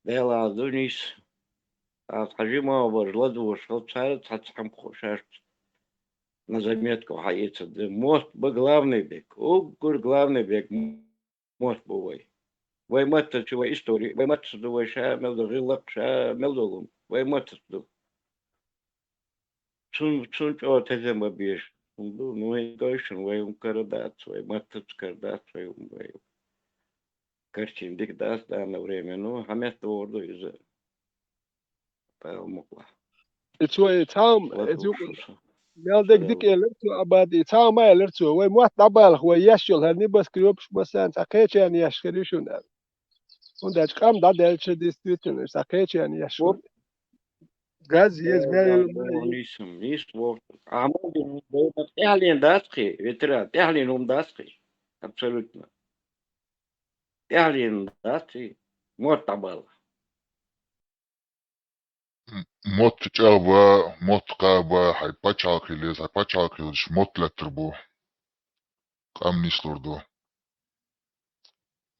Дела а ду нийса. Аса хьажи ма барж ладугӀуш хила цара цхьацца хьамкхо шаьшца на заметку хьаэцар ду. Мотт ба главный бег. Уггар главный бег мотт бу вай. Вай маттаца вай истори, вай маттаца ду вай ша мел ду гӀиллакх, ша мел долу, вай маттаца ду. Цун, цун чӀогӀа тезен ма беш. Цун ду, ну, вай гайшин, вай хӀун кара дац, вай маттаца кара дац, вай хӀун, вай картина дика дац данное время. Ну, хьан метта вогӀур ду иза. Павел мукъла. И цо и цхьа а, и цу мел дерг дика элира цо, Абади, и цхьа а ма элира цо, вай мотт дӀабалахь, вай еш йолу хӀара небоскрёбаш массарна цхьа кхечарна еш хир ю шуна аьлла. ХӀунда аьлча къам дӀадаьлча, действительно, цхьа кхечарна еш шуна. Газ еза мел йолу ма ю. Нийса, нийса воху. Ахьа ма дина, тӀаьхьалийна дац кхин, ветеран, тӀаьхьалийна хӀума дац кхин. Абсолютно. ТӀаьхьалийна дац и, мотт дӀабалахь. М-, мотт чӀагӀба, мотт кхаба, хьайн пачхьалкх хила еза, хьайн пачхьалкх хилча мотт лаьттар бу. Къам нислур ду.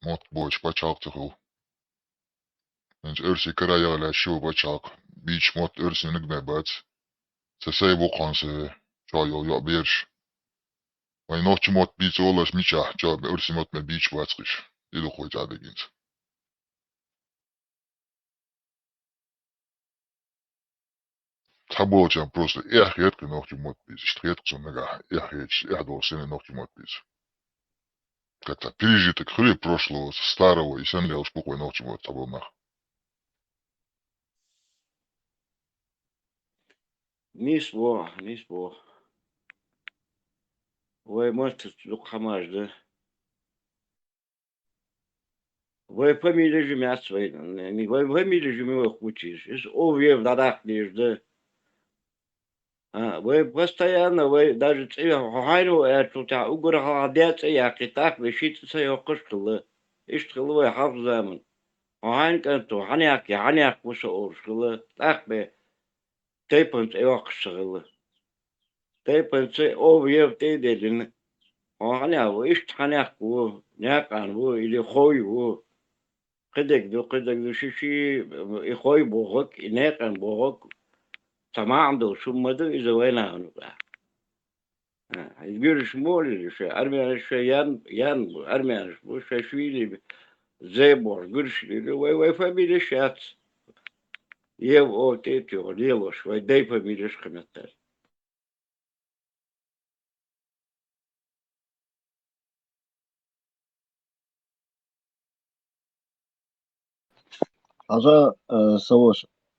Мотт боцуш пачхьалкх ца хуьлу. ХӀинца оьрсийн кара яха лаьцна шу пачхьалкх бийцича мотт оьрсийн нигаме бац. Ца сай бу кхунна са чохь йолу йоӀ бераш. Вайн нохчийн мотт бийца волуш мичахь, чохь оьрсийн мотт ма бийцаш бац кхиш. И ду кхой цӀа дигинца. Цхьаболчарна просто эхь хетта кхин нохчийн мотт бийца, иштта хетта кхин нагахь эхь хеташ, эхь долуш санна нохчийн мотт бийца. Как-то пережиток хуьлий прошлого, старого, и санна лелаш бу кхой нохчийн мотт цхьаболу нах. Нис боху, нис боху. Вай маттаца дукха хӀумаш ду. Вай фамилия жимаьц вай, вай фамилия жима вай кхучийша. Иза овъев дӀадаккха деза ду. А, вай постоянно, вай даже цӀе хьо хьайна ву аьллачул тӀаьхьа уггар хьалха ден цӀе яккхий, тӀаккха бен ши цӀе ца йоккхуш хилла. Иштта хилла вай хьалха заман. Хьо хьайна кӀант ву, хьан яккхий, хьан яккха ву со олуш хилла. ТӀаккха бен тайпан цӀе йоккхуш ца хилла. Тайпан цӀе овъев тӀе а деллина. Хьо хьан яхь ву, иштта хьан яккха ву, Некъан ву, или Хой ву. Кхидерг ду, кхидерг ду, ши-ши, и Хой бохург, и Некъан бохург, ца маьӀна долуш хӀума ма ду иза вайнахана юкъахь. А, и гуьржаш мо лели ша, армянаш ша ян, ян бу, армянаш бу, ша шуьйли бу, зе бохуш гуьржаш лели, вай, вай фамилияш яц. Ев о тӀе а тоьхна лелош, вай дай фамилияш кхин меттара. Хьажа, э, Савош,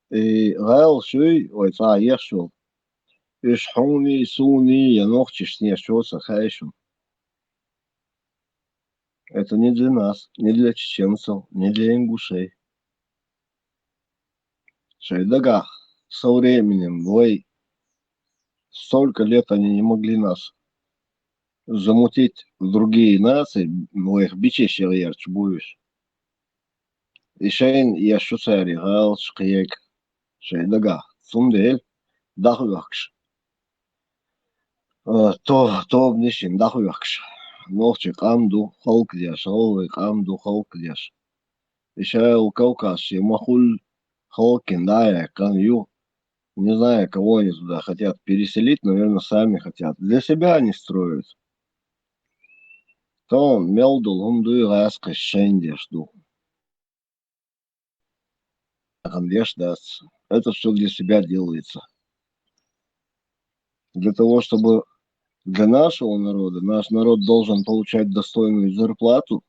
и гӀалаш юй вай цхьа еш йолу. Уьш хьуний, суний я нохчашний я чо ца хаьа шуна. Это не для нас, не для чеченцев, не для ингушей. Шайн дагахь, со временем вай, столько лет они не могли нас замутить в другие нации, вайх бичеш яхъярчу буйш. И шайна еш ю цара и гӀалаш кхега шайн дагахь. Цундела дӀахоьхкуш. А, то-, тобанашна дӀахоьхкуш. Нохчийн къам ду, халкъ деш, гӀалгӀайн къам ду, халкъ деш. И шайолу Кавказе ма-хуьллу халкъана дӀа а яьккхина ю. Не знаю, кого они туда хотят переселить, наверное, сами хотят. Для себя они строят. Тахана мел долу хӀума дуй гӀаскхиш шайна деш ду. Хан деш дац. Это всё для себя делается. Для того, чтобы для нашего народа, наш народ должен получать достойную зарплату,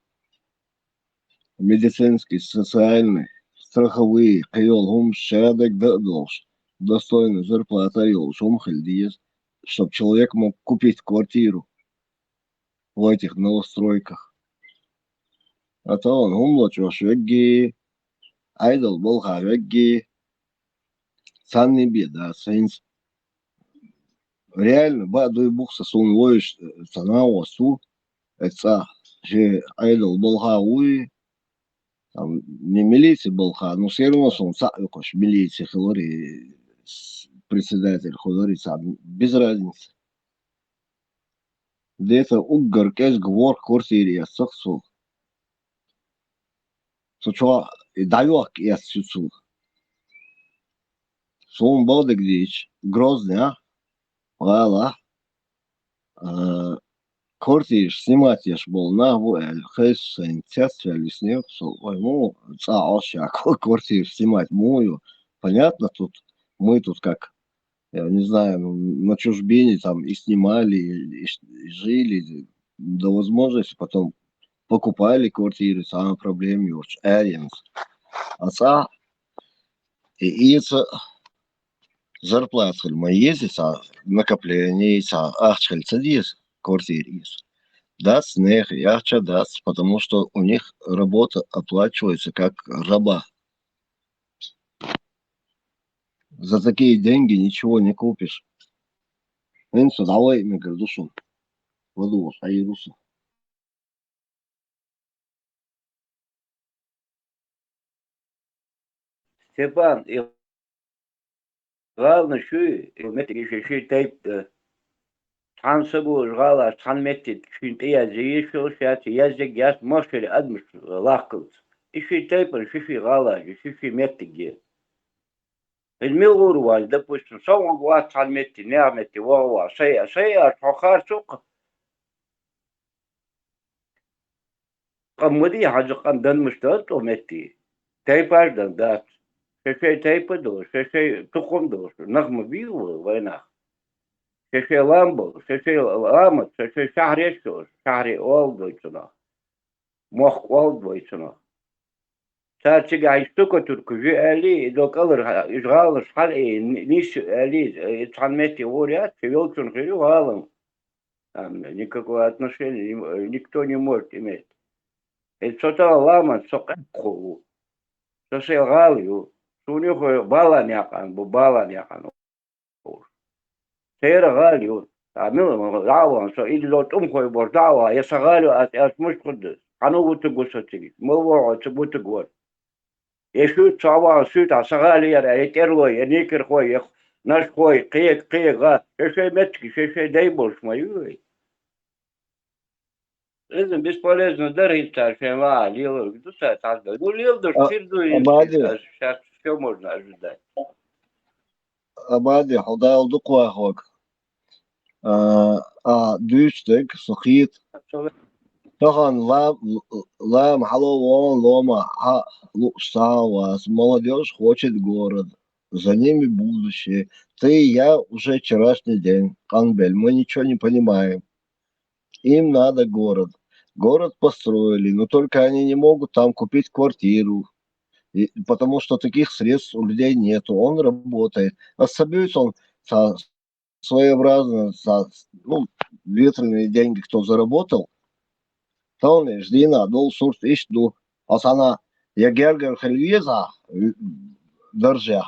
медицинский, социальный, страховые, кхин йолу хӀумаш шадерг дан а долуш, достойную зарплата а йолуш хӀума хила деза, чтоб человек мог купить квартиру в этих новостройках. А тахана хӀума лачкъош верг а, Ӏедал балха верг а, цхьанна бен дац хӀинца. Реально, бакъ дуй бу-кх сан, суна вовзаш цхьа нахаос ву, оцу цӀахь, шен Ӏедал балха вуй, Там не милици балха, но всё равно сон цаӀ юкъаш милици хилари, с-, председатель хилари цаӀ, без разницы. Дета уггар кӀезиг ворхӀ квартира эцна цо. Цу чу и дӀайохка эцна цо. Сона бакъдерг дийцича, Грозный, а, гӀала, а, квартираш снимать еш бола нах бу аьлла, хайса сайна цецваьлла виснагӀа со, ой, ну, цӀа Ӏош яко квартираш снимать, муха ю? Понятно, тут, мы тут как, я не знаю, ну, на чужбине там и снимали, и, и ш-, и жили, до возможности потом покупали квартиры, цхьа проблема йоцуш, аренда. А цӀа, и эца зарплата хила ма еза, цхьа накопление, цхьа ахча хила ца деза, квартира эца. Дац, нехан ахча дац, потому что у них работа оплачивается как раба. За такие деньги ничего не купишь. ХӀинца дӀавай мегар ду шуна. ЛадугӀуш хьайра со. Степан, и гӀаланаш ю, и меттиг ши-ши тайпа, э, цхьана саго гӀалаш цхьана метте шийна тӀеязъе йиш йолуш яц, язъярг яц, махкара адамаш лахкалц. И ши тайпана ши-ши гӀалаш ю, ши-ши меттиг ю. Иза мила гӀур вац, допустим, со ваха вац цхьана метте, нехан метте ваха вац, сай, сай аш хьо харцо кха-, къам ма дий, хьажа къам данмаш дан цо метте. Тайпаш дан дац. Шай-шай тайпа долуш, шай-шай тукхам долуш нах ма бий вай, вайнах. Шай-шай лам болуш, шай-шай ламат, шай-шай шахьареш йолуш, шахьаре олу вай цунах. Мохк олу вай цунах. Цара цигахь и штукатурка жи аьлли, и до кӀалара, и гӀаланаш хьала, и ни-, нисса аьлли, и цхьана метте гӀур яц, ша йолчун хир ю гӀалан. Там никакого отношения не м-, никто не может иметь. И со тахана ламан, со къаьккхо ву. Со сайн гӀала ю. Суна юххе балан якъан бу, балан якъан. Церан гӀала ю. Амила дӀа а вахана, со идилло тӀумхой бор дӀа а вахана, я сан гӀала ю ас аьлча муш хӀун ду? Хьан ву вутуг ву со цига? Мала ву хьо цига вутуг вара? Я шуьца цхьа а вахана, суьйтахь сан гӀала яра, я тӀерлой, я никархой, я нашхой, кхега, кхега гӀа. Шай-шай меттиг, шай-шай дай болуш ма ю вай. Иза бесполезно дара хӀинца цара шайн ван лелорг ду цара цхьаьна. Ну, леладуш А, хир ду иза Абади. Сейчас всё можно ожидать. Абади, хьо Дала дукха вахарг. А, а, дуьйцу дерг со хета. Тахана лам, лам хьало вон лома, а, луъ сагӀа вац. Молодёжь хочет город. За ними будущее. Ты и я уже вчерашний день. Къанбел, мы ничего не понимаем. Им надо город. Город построили, но только они не могут там купить квартиру, и, потому что таких средств у людей нету. Он работает. А соберуется он со-, своеобразно, со-, ну, ветреные деньги кто заработал, то он лишь дина дол сурт ишт ду. А сана я гергар хилвеза, даржа.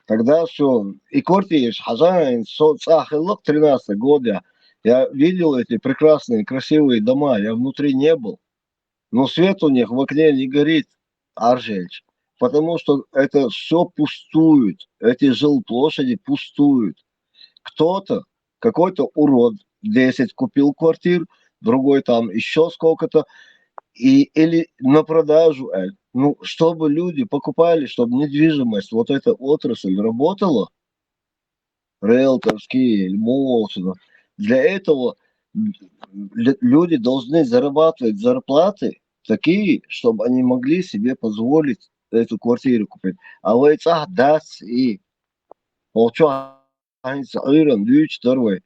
Тогда всё, и квартираш хьажа, со цӀа хиллакх тринадцатый год я. Я видел эти прекрасные, красивые дома, я внутри не был. Но свет у них в окне не горит, Аржельч, потому что это всё пустует, эти жилплощади пустуют. Кто-то, какой-то урод, десять купил квартир, другой там ещё сколько-то, и, или на продажу, э, ну, чтобы люди покупали, чтобы недвижимость, вот эта отрасль работала, риэлторские или молча. Для этого лю-, люди должны зарабатывать зарплаты такие, чтобы они могли себе позволить эту квартиру купить. А вай цӀахь дац и, хӀокху чохь хӀинца Ӏуьйранна дуьйцуш дара вай.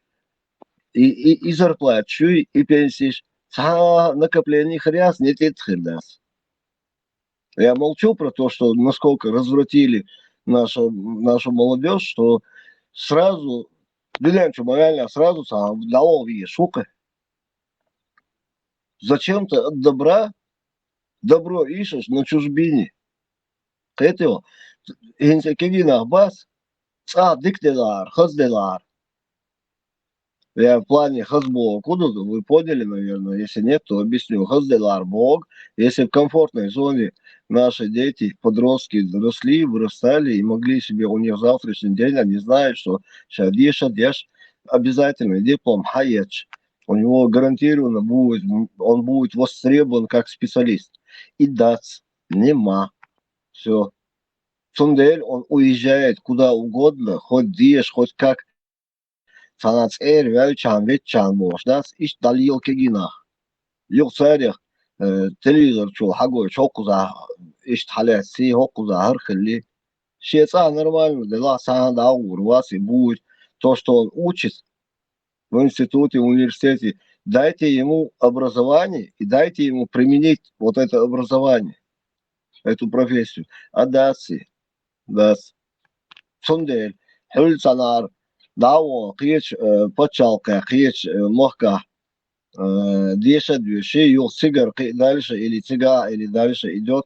И, и, и зарплаташ юй, и пенсиш, цхьа накопление хир яц, не тӀе хир дац. Я молчу про то, что насколько развратили нашу, нашу молодёжь, что сразу, дуьнен чу ма ваьллехь, сразу цхьа дӀаваха везаш ву кхин. Зачем-то от добра добро ишаш на чужбине. Кхетий хьо? ХӀинца кегий нах бац, цӀа дика делахьара, хаза делахьара. Я в плане хазбо куда, вы поняли, наверное. Если нет, то объясню. Хазделар Бог, если в комфортной зоне наши дети, подростки росли, вырастали и могли себе у них завтрашний день, они знают, что сейчас дышат, дышат, обязательно диплом хаять. У него гарантированно будет, он будет востребован как специалист. И дац, нема. Все. Цундел он уезжает куда угодно, хоть деш, хоть как. Цана цӀер ваьлчан, веччан бохуш дац, иштта дӀалийла кегийнах. Юха царех, э, телевизор чул хьагой, хӀокхуза иштта хьалаьцций, хӀокхуза хӀара хилли. Шен цӀа нормально делахь, цхьана дӀагӀур вац и буйт, то, что он учит в институте, в университете, дайте ему образование и дайте ему применить вот это образование, эту профессию. А дац и, дац. Цундела хьуьлла цхьанара дӀа а вон кхечу, э, пачхьалкхехь, кхечу, э, махкахь, э, деша а доьший, юха цигара кхин а дальше или цигахь, или дальше идёт,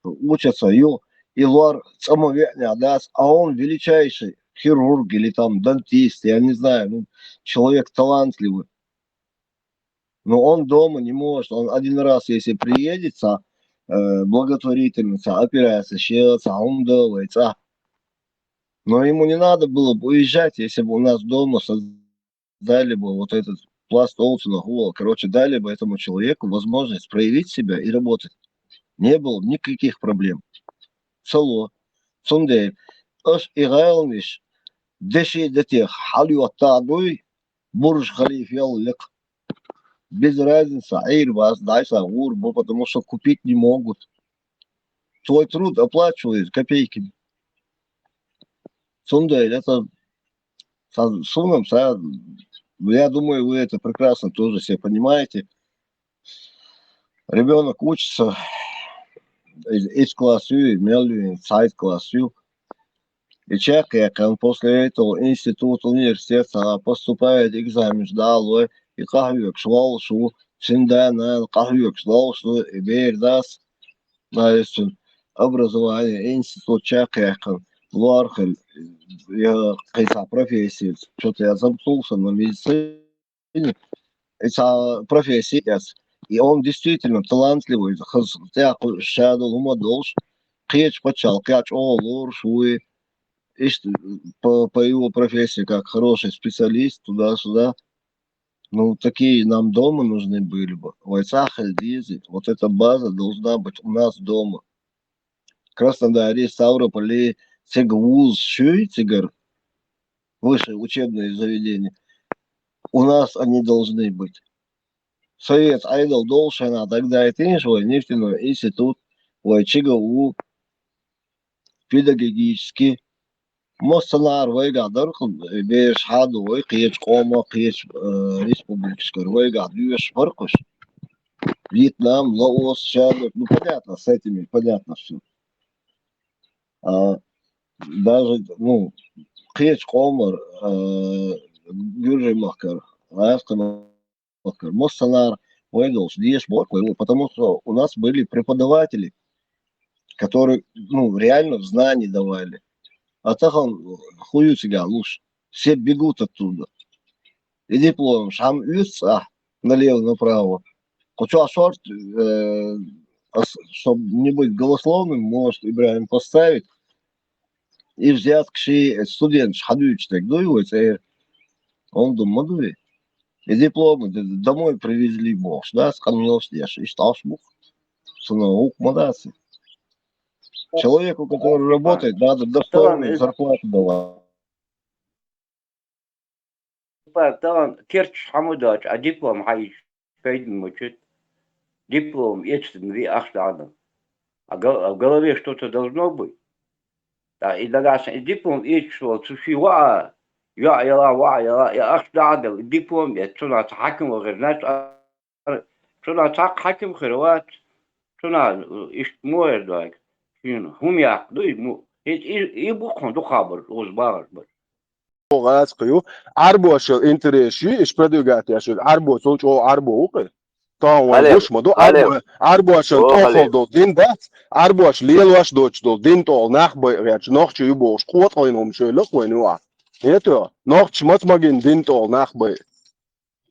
учится, юха и лор цӀа ма веанехь дац, а он величайший хирург или там дантист, я не знаю, ну, человек талантливый. Но он дома не может. Он один раз, если приедет, цхьа, э, благотворительница, операция, шен цхьа хӀума дан вай цӀа. Но ему не надо было бы уезжать, если бы у нас дома создали бы вот этот пласт олцунах, короче, дали бы этому человеку возможность проявить себя и работать. Не было никаких проблем. Цало. Цундела аша и гӀаланаш деши датех хьалайоттахь дуй, Бурж-Халифел лекха. Без разница, Ӏийр бац, дӀайса гӀур бу, потому что купить не могут. Твой труд оплачивают копейками. Цундела это са-, суна, са-, я думаю, вы это прекрасно тоже все понимаете. Ребёнок учится, из, из класс ю, мел ю, цхьайтта класс ю. И чекхъяьккхина, после этого институт, университет, а, поступает, экзаменаш дӀа а лой, и къахьоьгуш воллуш ву, цуьнан да-нана къахьоьгуш доллуш ду, и бер дац, наверное, образование, институт чекхъяьккхина, лор хила, я кхин цхьа профессия, что-то я забыл, на медицине, и цхьа профессия эца. И он действительно талантливый, хаза тӀехь ша долу хӀума долуш, кхечу пачхьалкхехь чӀогӀа лоруш вуй, иштта по, по его профессии, как хороший специалист, туда-сюда. Ну, такие нам дома нужны были бы. Вай цӀахь хила деза, вот эта база должна быть у нас дома. Краснодаре, Ставрополе, цига вузаш юй цигара, высшие учебные заведения, у нас они должны быть. Совет Ӏедал долу шайна дагадайтийша вай нефтяной институт, вай ЧГУ, педагогический. Массанхьара вайгахь дара-кх, бераш хьадо вай кхечу къомах, кхечу, э, республикашкара вайгахь доьшуш бара-кх уьш. Вьетнам, Лаос, ша дара, ну, понятно, с этими, понятно всё. А, даже, ну, кхечу къомара, э, Гуьржийн-махкара, Ӏаьркхи-махкара, массанхьара вай долуш деша боху вай, потому что у нас были преподаватели, которые, ну, реально знания давали. А тахана хӀун ю цигахь луш? Все бегут оттуда. И дипломаш хьан оьцу цӀахь налево-направо. Кху чохь шорта, э, ас, чтобы не быть голословным, может, Ибрахим поставит, и взятка ши студенташ хьадуьйцуш дерг дуй вай цӀера? Он ду ма дуй. И дипломы д-, домой привезли бохуш, да, с камнёс деш, иштта Ӏаш бу-кх. Цунах гӀуллакх ма дац. Человеку, который работает, надо достойную зарплату давать. Тахана керташ хьан ма доцу, а диплом хьан йича, пайда ма бу. Диплом эцна ве ахча дӀа а дала. А гол-, а в голове что-то должно быть. ТӀаккха и дагахь сан и диплом эцаш волу, цу ши ваӀа, йоӀ яла, ваӀа яла, и ахча дӀа а дала, и диплом эцна, цунах цхьа хьаькам вахар, значит, а, цунах цхьаккха хьаькам хир вац, цунах, э, иштта мо эр дог, шена хӀума яккха дуй, мо, и, и, и бу-кх хьуна дукхахбарш, оцу багӀаш барш. Оха ацкха ю. Ӏарбошал интерес ю, иш продвигать еш верг Ӏарбо, цул чӀогӀа Ӏарбо ву-кх. Тахана вайн гуш ма ду, Ӏарбо-, Ӏарбошал тӀехула долу дин дац, Ӏарбоша лелош доцуш долу дин тӀехула нах байъа гӀерташ, нохчий ю бохуш, къотӀалла хӀума шайла а вайна юкъахь. ХӀета, нохчаша маца магийна дин тӀехула нах байъа.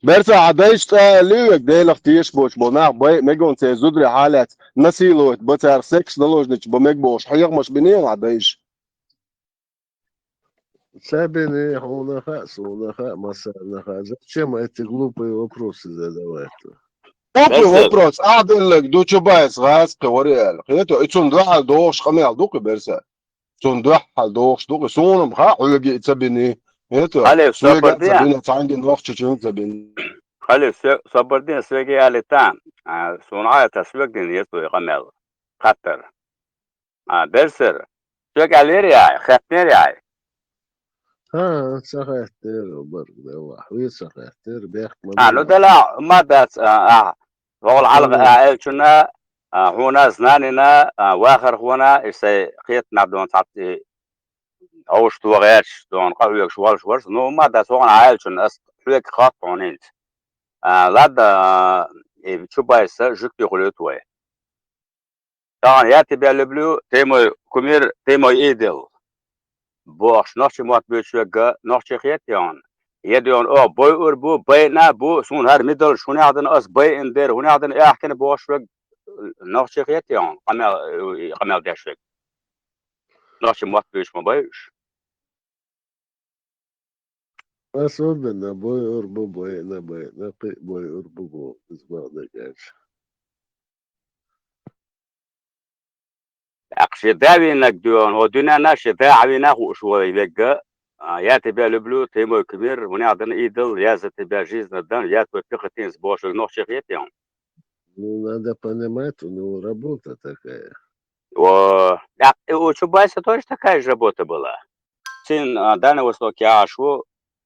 Берса, хьан дайша цӀа аьллий вайга, Делах тешаш боцуш болу нах байа мега церан зударий хьалаьцна, насиловать бан царах, секс наложничать бан мега бохуш, хьехамаш бинийла хьан дайша? Ца бина, хьуна хаьа, суна хаьа, массарна хаьа. Зачем эти глупые вопросы задавать? Глупый вопрос. Ахьа деллаг ду Чубайс гӀазкхи вари аьлла. Хета, и цунна дуьхьал дохуш къамел ду кху, Берса? Цунна дуьхьал дохуш ду кху. Суна-м хаьа, хьоьга и ца бина. Хета, хьоьга а ца бина, цхьаьнгге нохчичунна а ца бина. Хьале, со-, собарден соьга аьлла тан. А, суна Ӏа а тас соьга дина еза и къамел. Хаттар. А, Берсар, соьга аьллера яй, хеттера яй? ХӀан, ца хеттера, барг делахь, ве ца хеттера, бехк ма А, ну, дала, ма дац, а, а, вогӀал хьалха, а, элчунна, а, хьуна, знанина, а, вахархона, и сай хетта набдон цхьацца, и, хьовш тохаьрча, дон, къахьоьгуш волуш варш, ну, ма дац, вогӀана а элчунна, ас хьоьга хатта хьуна хӀинца. А, ладда, а, и Чубайса жуьгти хуьлуьйту вай. Тахана я тебя люблю, ты мой кумир, ты мой идол. Бохуш, нохчий мотт буьйцуш верг нохчи хета йоӀна. Я доьгӀна, оха бойур бу, байина бу, суна хӀара мидалш хӀунехдана ас байина дера, хӀунехдана аьхкина бохуш верг нохчи хета йоӀна, къамел, къамел деш верг. Нохчий мотт буьйцуш ма бай уьш. Особенно бойур бу, байина, байина, кхин а бойур бу боху иза бакъдерг аьлча. ТӀаккха шен да вийнарг доьгӀна, хӀо дуьненна шен да Ӏавийна а хууш волу верг, а, я тебя люблю, ты мой кумир, хӀунехдана идол, я за тебя жизнь отдам, я твой пехотинец бохуш верг нохчи хета йоӀна. Ну, надо понимать, у него работа такая. О, тӀаккха и у Чубайса тоже такая же работа была. Цин, а, Дальний Восток яхьаш ву,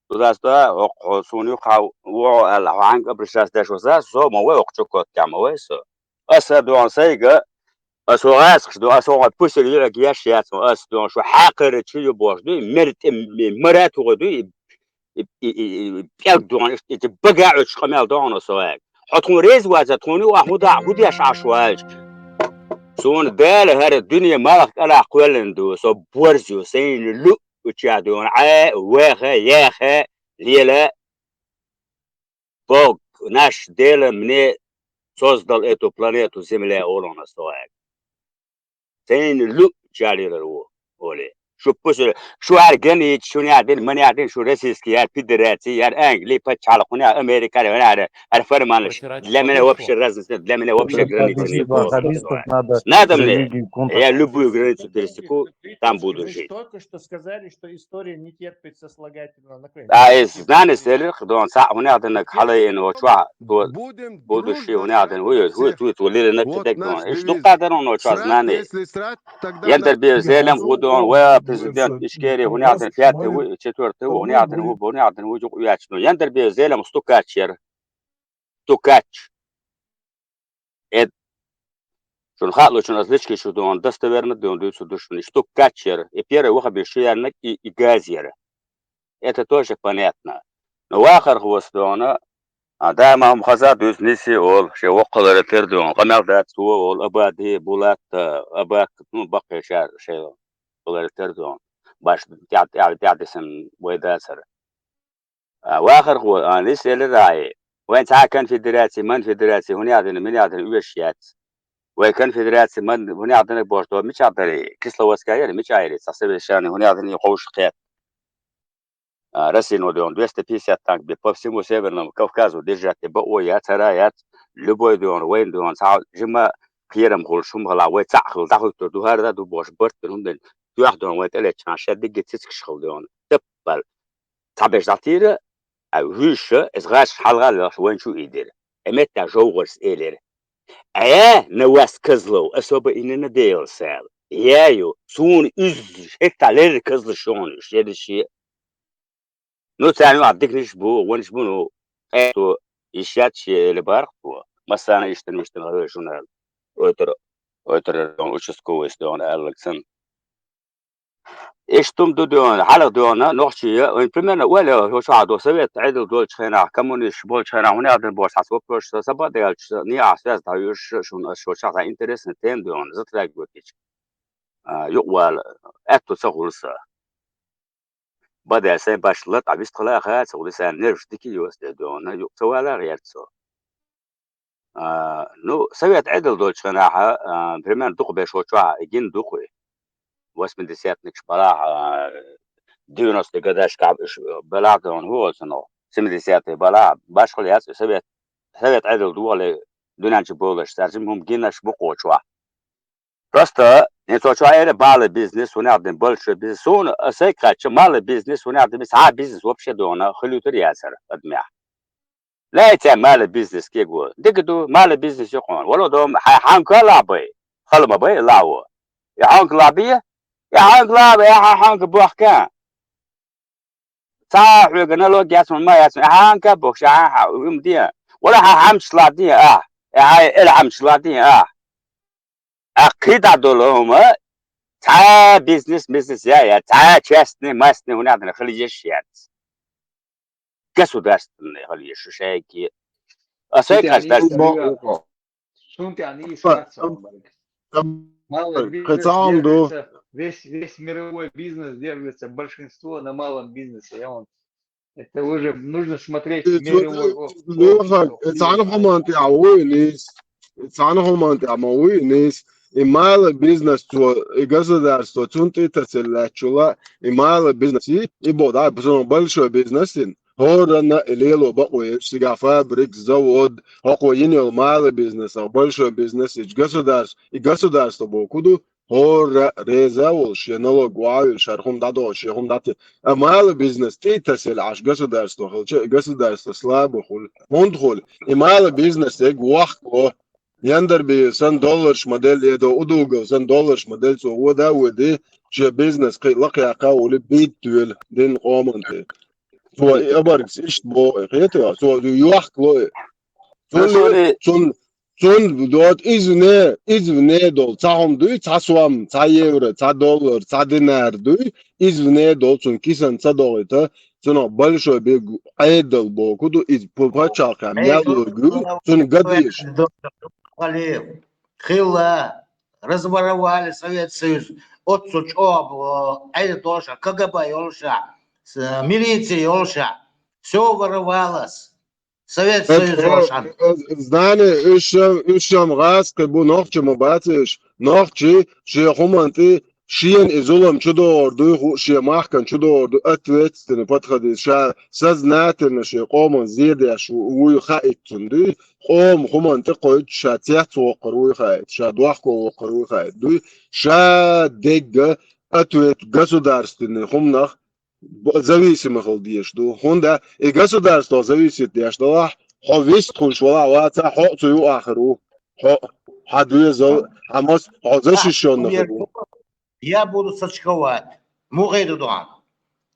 туда-сюда, хӀокху суна юххехь вогӀу аьлла, хьо хьаьнга обращаться деш ваза, со ма вай хӀокху Чукоткехь, ма вай со. Аса а дуьхьал сайга, аса хӀо гӀазкхаш ду, аса хӀо пусель йилаг еш яц, аса дуьхьал шу хьакхарчу ю бохуш ду, и мер тӀе, и мара туху ду, и, и, и, и, и пӀелг дуьхьал, и, и, и бага а Ӏуьттуш къамел ду хьуна со ваьга. Хьо тхуна реза ваца, тхуна юкъахь хӀун даа, хӀун деш Ӏаш ву аьлча. Суна Дала хӀара дуьне малх кӀалахь кхоьллина ду, со борз ю, сайна луъуча дуьхьал Ӏа, веха, еха, лела, Бог, наш Дела мне создал эту планету Земля, олу хьуна со ваьга. Сайна луъуча лелар ву, олий. Шу пусель, шу хӀара граница, шуна яхь дина, мана яхь дина, шу российский, яра федерация, яра Англи пачхьалкх, хӀуна яхь Америка, хӀуна яхь, хӀара формальность. Для меня вообще разница нет, для меня вообще граница никакого нет. Надо мне, я любую границу пересеку, там буду жить. Только что сказали, что история не терпит сослагательного наклонения. А, э, знанас элира кху дон, цхьаъ хӀунехдинарг хьалайина, оцу чохь, то, будущий хӀунехдина, вуй, вуй, вуй, вуй, лерринарг ца дерг дон. Иш дуккха дара хьуна оцу чохь знани. Яндарбиев Зелим хӀу дон, вай президент Ичкери хӀунехдина, пятый ву, четвёртый ву, хӀунехдина ву, хӀунехдина ву, юкъа ваьчна. Яндарбиев Зелим стукач яра. Стукач. Эд, шуна хаалучун ас лички шу дуьхьал достоверно дуьхьал дуьйцур ду шуна. И стукач яра, и первый вахабиш шу яьрнарг, и, и газ яра. Это тоже понятно. Но вахархо ас дуьхьал, а, дама хӀума хаза дуьйцу, нийса олу, шен воккхалара тера дуьхьал, къамел дац цо олу, Абади, Булат, а, Абак, ну, баккхий ша шайн лара тера дуьхьал. Баш тӀаьхьа, тӀаьхьа, тӀаьхьа дисина вай дацара. А, вахархо, а, нийса элира, вайн цхьа а конфедераций, манфедераций, хӀунехдина, минехдина оьшуш яц. Вай конфедераций, ман-, хӀунехдина бохуш долу, мичахь дарий? Кисловодская яра, мичахь яра? Цхьа совещание хӀунехдина, и ховшах кхетта. А, Россия, ну, дуьхьал двести пятьдесят танк бе по всему Северному Кавказу держать де бакъо яц, хӀара яц, любой дуьхьал, вайна дуьхьал, цхьа жима кхерам хуьлуш хӀума хала, вай цхьаъ хила дӀахӀуьттур ду, хӀара да ду бохуш барт бина хӀума дина. Тоьхна дуьхьал вай тӀелеттачу хьан шаьш дигге цицкаш хила дуьхьал. Таппал. Цхьаберш дӀатийра, а вуьйша, иза гӀашка хьалха а лоьхуш, вайн чу ийдира. И меттехь жовхӀарс элира: «Э, на вас, козлов, особо и не надеялся». Я ю, суна уьзза, хӀетта леррина козлаш шуна уьш, ерриш а. Ну, царна юкъахь диканаш а бу, ванаш а бу, ну, къето, йиш яц шен эли барх тхо. Массарна иштта, иштта гӀевар шуна аьлла. Ойтар, ойтар участковый дуьхьал аьлларг санна. Иштта хӀума ду дуьхьал, хьалха дуьхьал, нохчий, вайн примерно, ойла, хӀо чохь ду, совет Ӏедал долчу хенахь, коммунисташ болчу хенахь, хӀунда аьлла бохуш, цхьа вопросаш, сан бакъ даьлча, неӀахь связь дӀаюьйш, шуна аса шо чохь цхьа интересная тема дуьхьал, затрагивать йича. А, юкъа вала, аьтту ца хуьлу сан. Бадай сайн башха латӀа вистхила а хаа, ца гуди сайн нервш дики йос, де дона, юкъ ца вала гӀерцо. А, ну, совет Ӏедал долчу хенахь, а, примерно дукха беш волчохь и гин дукха и. Восьмидесятнаш балахь, а, девяностые годашкахь уьш балахь дона хӀу оцу нах, семидесятые балахь, башхала яц и совет, совет Ӏедал духале дуьнен чу болуш, цара жима хӀума гинарш бу кхочохь. Просто, хӀинца цо эр малый бизнес, хӀунда аьлла большой бизнес. Суна, а, сайга хаьттича, малый бизнес, хӀунда аьлла цхьа а бизнес вообще дона, хуьлуьйтур яцара адамехь. Лаьццан малый бизнес кего. Дика ду, малый бизнес ю хьуна. Вало дом, хьан хьанка лахь бай. Хала ма бай, лахь во. И хьанка лахь бе? И хьанка лахь бе, хьан хьанка бохка. Цхьа а хьоьга налог яц, хьуна ма яц, хьан хьанка бохуш, хьан хьан, хӀума де. Вала хьан хьамчаш лахь де, а. И хьан эл хьамчаш лахь де, а. А кхидӀа долу хӀума, цхьа а бизнес, бизнес я, я, цхьа а частный, массный хӀунда аьлла хила еш яц. Государственный хила еш шу шайги. А шайга Сунтян государственный. Ишмаил. Сунтян Ишмаил. Мало бизнес держится, весь, весь мировой бизнес держится, большинство на малом бизнесе. Я вам Это уже нужно смотреть мировой о- Лоьхак, и цхьана хӀуманна тӀехь вуй нийса, и цхьана хӀуманна тӀехь ма вуй нийса. И мала бизнес цо, и государство цунна тӀе тасалла лаьттачула, и мала бизнес и, и бо, да, цунах большой бизнес ин. ХӀоранна и лело бакъо еш, цигахь фабрик, завод, хӀокхо йина йолу мала бизнесах большой бизнес ичу государство, и государство боху ду, хӀора реза а волуш, шен налог охьавуьлуш, хӀара хӀума дӀадохуш, шен хӀума дӀати-, а мала бизнес тӀе а тасийла Ӏаш государство хилча, и государство слабо хуьлу. ХӀунда хуьлу? И мала бизнес ерг вохко, Яндарбиев санна долларш ма делла, эдо Удугов санна долларш ма делла, цо вода а воьди, шен бизнес кхин а лакхаяккха а волу, бийттавелла динан къоман тӀе. Цо и обаргас иштта боху, хетий, цо йохкало и. Цунна, цунна, цунна дот извне, извне долу цхьа хӀума дуй, цхьа сом, цхьа евро, цхьа доллар, цхьа динар дуй, извне долу цунна кисан ца дохуьйту, цунах большой бегу Ӏедал боху ду, иза п-, пачхьалкхехь мел лоьгу, цунна ган дезаш. Хилла, разворовали Совет Союз, оццу чӀогӀа, э, Ӏедал долуш а, КГБ йолуш а, с-, милиция йолуш а, всё воровалось. Совет Союз йолуш а. Знани, уьш шам, уьш шам гӀазкхи бу, нохчи ма бац уьш. Нохчи шен хӀуманна тӀе шена и зулам чудогӀур дуй, хӀу-, шен махкана чудогӀур ду, ответственно подходить, ша сознательно шен къоман зе деш ву-, вуй хаийта цунна дуй, къоман хӀуманна тӀе кхойтта ша цец воккхур вуй хаийта, ша дохко воккхур вуй хаийта дуй, ша дегга ответ государственный хӀуманах б-, зависимый хила дезаш ду. ХӀунда и государство зависит деш далахь, хьо вист хуьлуш валахь ваца, хьо а цу юкъахь хир ву. Хьо, хьан доьзал, хьан мас, хьо защищённый хир ву. Я буду сачковать. Муха ду дан?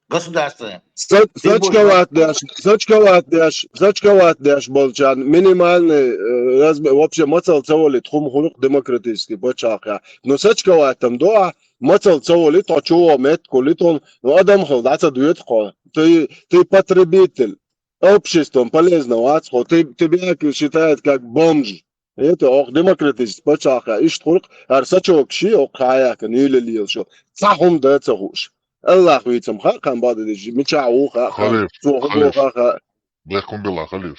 Государство. Са-, сачковать деш, сачковать деш, сачковать деш болчарна минимальный, э, размер, вообще мацалла ца валийта хӀума хуьлу-кх демократический пачхьалкхехь. Но сачковать-м до а, мацалла ца валийта, хьо чу вогӀу меттиг хуьлийта хьуна, но адам хила дӀа ца доьду хьо. Ты, ты потребитель. Обществом полезно вац хьо. Ты, тебя считают как бомж. Это оха демократический пачхьалкхехь иштта хуьлу-кх, хӀара сачок ши оха хьаяьккхина юьле лелаш йолу. Цхьа хӀума дан ца хууш. Аллах вийцам хаьа, кхам бада дижи, мичахь ву хаьа, кхам, Халиф, цо хӀун боху хаьа. Бехкам била, Халиф.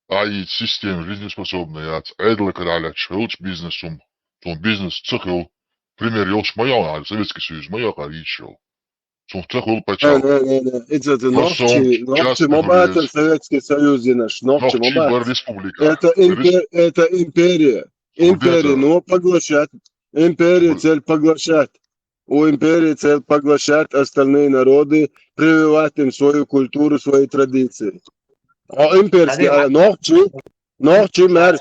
Ахьа йийца система жизнеспособная яц, Ӏедалан карахь лаьтташ хилча бизнес хӀума, цунна бизнес ца хилла. Пример йолуш ма йо, Советский Союз ма йо, ахьа йийцаш йолу. Цунах ца хуьлу пачхьалкх. Не, не, не, не. Иза, иза нохчи, нохчи ма бацара Советский Союз йинарш, нохчи ма бац. Нохчи бара республика. Это импе-, это империя. Империя, ну, поглощать. Империя цель поглощать. У империи цель поглощать остальные народы, прививать им свою культуру, свои традиции. А имперский, а нохчи, нохчи мер.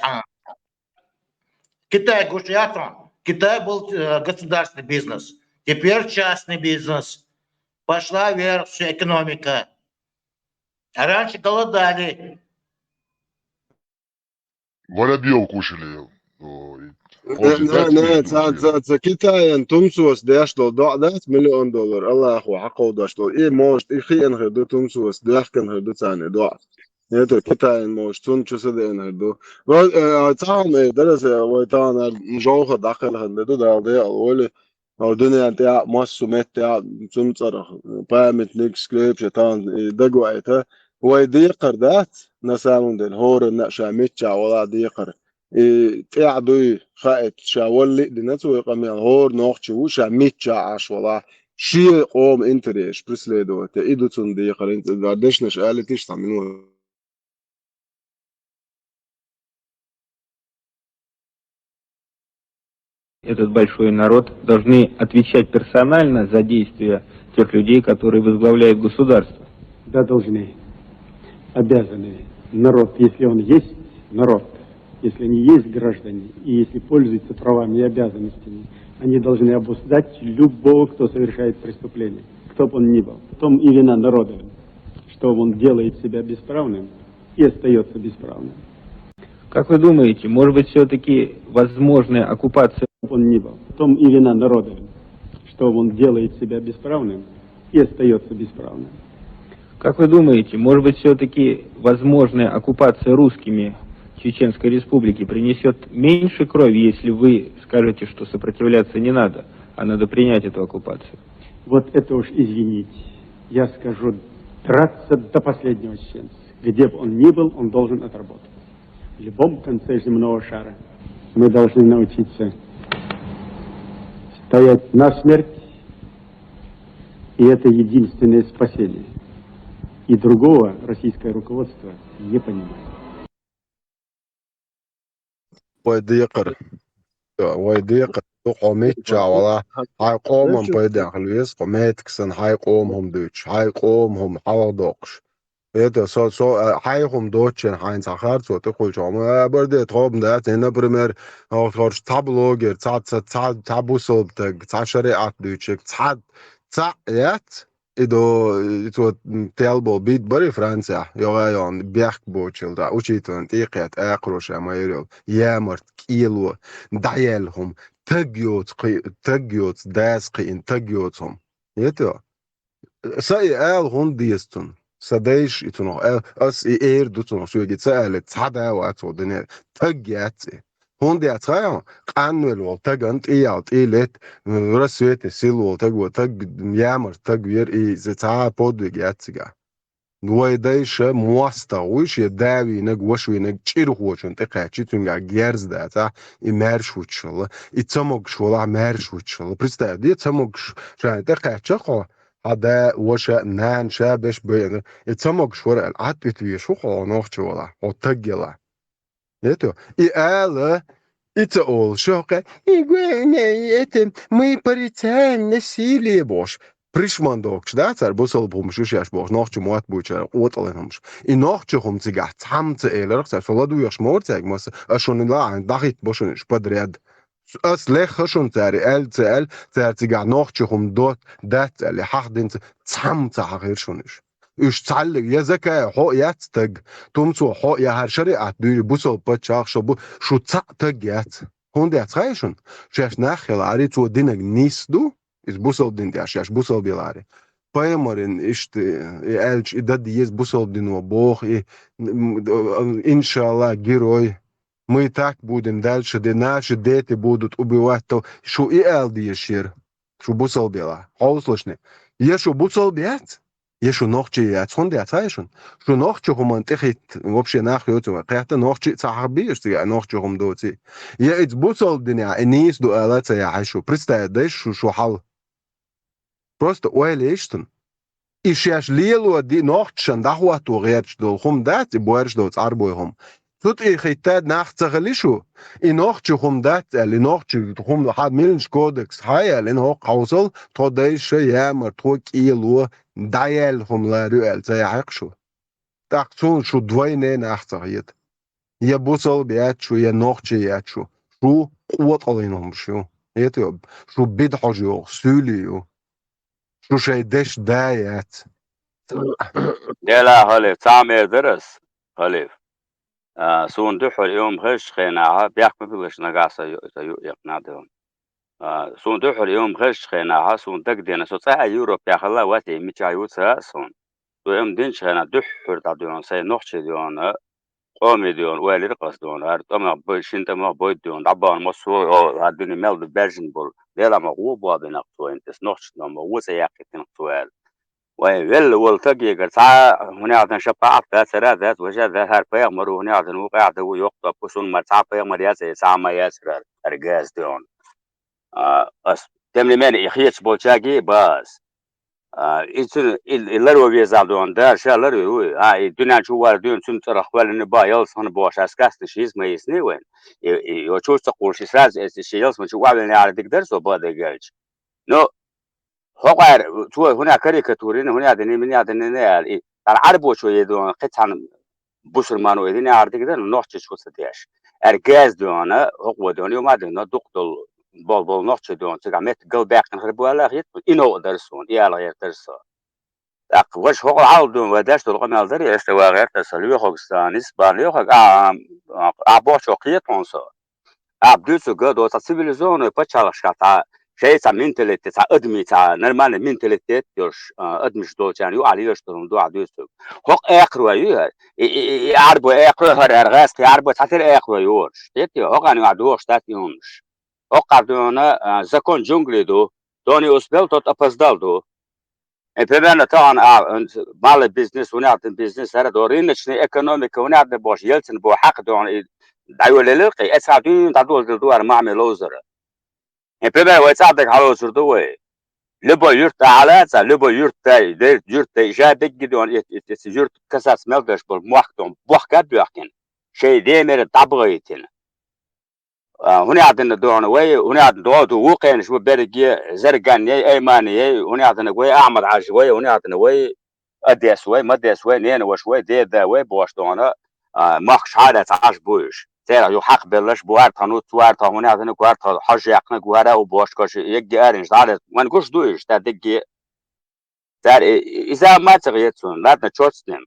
Китай гуш яц хьуна. Китай был, э, государственный бизнес. Теперь частный бизнес. Пошла вверх вся экономика. А раньше голодали. Воробьёв кушали. Ой, не, не, не, ца, ца, ца Китайан тумсос деш долу доӀа дац миллион доллар, Аллахо хьакховдош долу. И, может, и хиъна хир ду тумсос, дехкана хир ду царна доӀа. Это Китайан, может, цунна чу са деана хир ду. Вай, э, цхьа хӀума эр дара аса, вай тахана жовхар дӀакхелхина де ду, Дала декъал войла. хӀара дуьнен тӀехь а, массо а меттехь а, цуьнан цӀарах памятник, скрепыш, тахана и дагаваийта, вай декхар дац, на самом деле, хӀоранна а ша миччахь валахь декхар. И тӀаьхьа дуй хаийта, ша валли а дина цо и къамел, хӀора нохчи ву, ша миччахь Ӏаш валахь, шен къоман интересаш преследовать, и ду цунна декхар, хӀинца дешнаш алийташ цхьа минот. Этот большой народ, должны отвечать персонально за действия тех людей, которые возглавляют государство. Да, должны. Обязаны. Народ, если он есть народ, если они есть граждане, и если пользуются правами и обязанностями, они должны обуздать любого, кто совершает преступление, кто бы он ни был. В том и вина народа, что он делает себя бесправным и остается бесправным. Как вы думаете, может быть, все-таки возможная оккупация? Он не был. В том и вина народа, что он делает себя бесправным и остается бесправным. Как вы думаете, может быть, все-таки возможная оккупация русскими Чеченской Республики принесет меньше крови, если вы скажете, что сопротивляться не надо, а надо принять эту оккупацию? Вот это уж извините. Я скажу, драться до последнего чеченца. Где бы он ни был, он должен отработать. В любом конце земного шара мы должны научиться стоять насмерть, и это единственное спасение. И другого российское руководство не понимает. Вай декхар. Вай декхар. Ду хьо миччахь валахь, хьайн къоман пайдехь хила веза, хьо меттиг санна хьайн къоман хӀума дуьйцуш, хьайн къоман хӀума хьалха доккхуш. Это со, со, а, хьайн хӀума доцучун хьайна цхьа харцо тӀекхуьлча хьо ма, а, барде тхо-м дац, и, например, хӀорш цхьа блогер, цхьа, цхьа, цхьа, цхьа бусалба стаг, цхьа шариӀат дуьйцуш, цхьа, цхьаъ яц, и до, и цо, м, тел болу бит бари Францехь, йогӀа йогӀун бехк боцучул, да, учителан тӀекхетта, акхаро ша ма-ярра йолу, ямарт, кӀело, дӀаяьлла хӀума, таг йоцу кхи-, таг йоцу, дас кхиъна, таг йоцу хӀума. ХӀета? Сан и ала хӀунда деза цунна? Сан дайша и цунах аьлла, ас и эр ду цунах, соьга и ца аьлла, цхьа да а вац хьо дуьнен, таг яц и. ХӀунда яц хаьий хьуна? Къанвелла волу тагана тӀе ял, тӀе лет, рассвете сил волу таго, таг ямарта таг вера, и цхьа а подвиг яц цигахь. Вай дайша мостагӀа вуй, шен да вийнарг, ваша вийнарг чӀирхочунна тӀекхаьччи, цуьнгахь герз дацахь, и маьрша вучуш хилла, и ца могуш валахь, маьрша вучуш хилла. Представь, де, ца могуш шайна тӀекхаьчча хьо, хьан да, ваша, нана ша беш байина, и ца могуш вара аьлла, Ӏад уьту везаш ву хьо нохчо валахь, хьо таг ялахь. Ето? И ала, и ца олу, шо кхе, и гуьне, эти, мы порицаем насилие бохуш. Пришман дохуш, да, цара бусалба хӀумаш ю шаьш бохуш, нохча мотт буьйцуш, къотӀалла хӀумаш. И нохча хӀума цигахь цхьамма ца элира цара, со ладоьгӀуш ма вара цаьрга масса, ас шуна лаахьа, дӀахӀиттабо шуна уьш подряд. Ас лехха шуна цара аьлла ца аьлла, цара цигахь нохча хӀума дот, дац аьлла, хьахдина ца, цхьамма ца хьахийра шуна уьш. Уьш цхьаьллиг, я закай хьо а яц таг, тумцо хьо а яхьара шариӀат дуьйцу, бусалба паччахь шо бу, шу цхьаъ таг яц. ХӀунда яц хаьий шуна? Шаьш нах хилари, цо динарг нийса ду, иза бусалба дин тӀехь шаьш бусалба ялари. Пайхамаран иштта и аьлча, и дан деза бусалба дино боху, и, м, иншалла, герой. Мы и так будем дальше, де наши дети будут убивать, то шу и ала дезаш яра. Шу бусалба ялахь, хьовсалашне. Я шу бусалба яц, я шу нохчи яц, хӀунда яц хаьий шуна? Шу нохча хӀуманна тӀехӀитта, вообще нах йоцу вай, кхетта нохчи а ца хьахбийша цигахь, нохча хӀума доций. Я иза бусалба динехь, и нийса ду ала ца яхьий шу, представить дайша шу, шу хьал. Просто ойла ейша цунна. И шаьш лело ди нохчашна дӀахӀотто гӀерташ долу хӀума дац, и боьрша доцу Ӏарбой хӀума. Цу тӀе хӀитта нах ца хили шу, и нохча хӀума дац аьлла, и нохча хӀума хьан милнаш кодекс хьан аьлла, и хӀокху хьовсал, тхо дайша ямарта, тхо кӀело, дӀаяьлла хӀума лар ю аьлла ца яхьийкх шу. ТӀаккха цунна шу двойне нах ца хета. Я бусалба яц шу, я нохчи яц шу. Шу къотӀаллин хӀумаш ю. ХӀета йо, шу бидхьожа йогӀу суьйлий ю. Шу шайн деш да яц. Дела, халиф, цхьа а мер дара ас, халиф. А, суна дуьххьара и хӀума хезачу хенахь, бехк ма билаш нагахь сан ю-, сан ю-, яккхина а дуьйна. А, суна дуьххьара и хӀума хезачу хенахь, суна дагадеана, со цкъа а Европехь хилла вац, и мичахь ю ца хаьа суна. Со и хӀума динчу хенахь дуьххьара дӀадоьгӀна, сайн нохчий доьгӀна, къоме дуьйна, ойла йира-кх ас дуьйна, хӀара тӀамах бой, шин тӀамах бойда дуьйна, дӀабахана массо а, о, хӀара дуьне мел ду баьржина болу, Делан ма гӀо бобинарг цо, хӀинца ас нохчашна ма гӀо цӀе яьккхийтинарг цо аьлла. Вайн велла волу стагегара цхьа а, хӀунда аьлча, шапаӀат а дац, хӀара а дац, важа а дац, хӀара пайхамар ву, хӀунда аьлча, вукху къаьхьа ду, йоккха тӀоппу, суна мара цхьа а пайхамар яций, цхьа а ма яцара хӀара, хӀара газ дуьйна. А, ас, тем не менее, и хеташ болчаьрга а боху ас. А, и цуьнан, и, и ларван веза дуьйна, Дала ша ларвийр ву и. А, и дуьнен чу вара дуьйна цуьнан цӀарах кхоьллина боху, ялсамане бохуш, ас касташ йиз ма йисний вайн. И, и, йо, чу ца кхуллуш, и сразу эцна шен ялсамани чу охьавиллина аьлла дика дара со, бакъдерг аьлча. Ну, хӀокхара, цо хӀунда карикатура йина, хӀунда дина, мина дина аьлла, и, цхьана Ӏарбочо йина дуьйна, кхин цхьана бусурмано йина аьлла дика дара, нохчочо ца деш. Аьлла газ дуьйна, хӀокхо дуьйна, ю ма дуьйна, дукхадолу, болу, болу нохчо дуьйна, цигахь меттиг галбаьккхина хир бу аьлла хета, и новкъа дара суна, и ала гӀертара со. ТӀаккха ваша хӀокху хьал дуьйна вай деш долу къамел дара, аса тӀе ван гӀертара со, лоьхург стан, нисбан лоьхург, а, а, а, бохучо кхета хьуна со. Ахьа дуьйцург а до, цхьа цивилизованный пачхьалкхашкахь цхьа шайн цхьа менталитет, цхьа адамийн цхьа нормальный менталитет йолуш, а, адамаш долчарна юкъахь лелаш долу хӀума ду ахьа дуьйцург. ХӀокху аькхарой ю хӀара. И, и, и, и Ӏарбой аькхарой хӀара, хӀара гӀазкхийн Ӏарбой цхьатерра аькхарой ю хӀорш. Хетий, хӀокхарна юкъахь дохуш дац и хӀуманаш. ХӀокхара дуьйна, а, закон джунглей ду. Кто не успел, тот опоздал ду. Э, примерно тахана, а, м, малый бизнес, хӀунда аьлча бизнес, хӀара до, рыночная экономика, хӀунда аьлча бохуш, Ельцин боху хьакха дуьйна и дӀайолаелира кхин, эцхьа дуьйна дӀадоладелла ду хӀара махьаме ловзар. Э, примерно вай цӀахь дерг хьалоцур ду вай. Любой юьртда хьала а цӀа, любой юьртдай, дер-, юьртдай, жа бегги дуьйна, и, и, и, юьрт касац мел деш болу мохк дуьйна, бохка а боьхкина, шайн демера дӀабахийтина. А, хӀунда аьлча дуьйна вай, хӀунда аьлча дуьйна вукхенаш ву берриге, Зерганей, Айманей, хӀунда аьлча вай, Ахьмад-Хьаьжа вай, хӀунда аьлча вай, Одес вай, Мадес вай, ненаваш вай, деда вай бохуш дуьйна, а, махкаш хьалаца Ӏаш бу уьш. Церах ю хьакхабелларш бу, хӀара тхан нуц ву, хӀара тхан хӀунда аьлча, хӀара тхан хьожа яьккхинарг ву, хӀара а бохуш, короче, егги аренаш дӀалаьцна. Вайн гуш ду уьш, тӀе дегге. Цара и, и, иза ма ца гӀерта суна, ладно, чёрт с ним.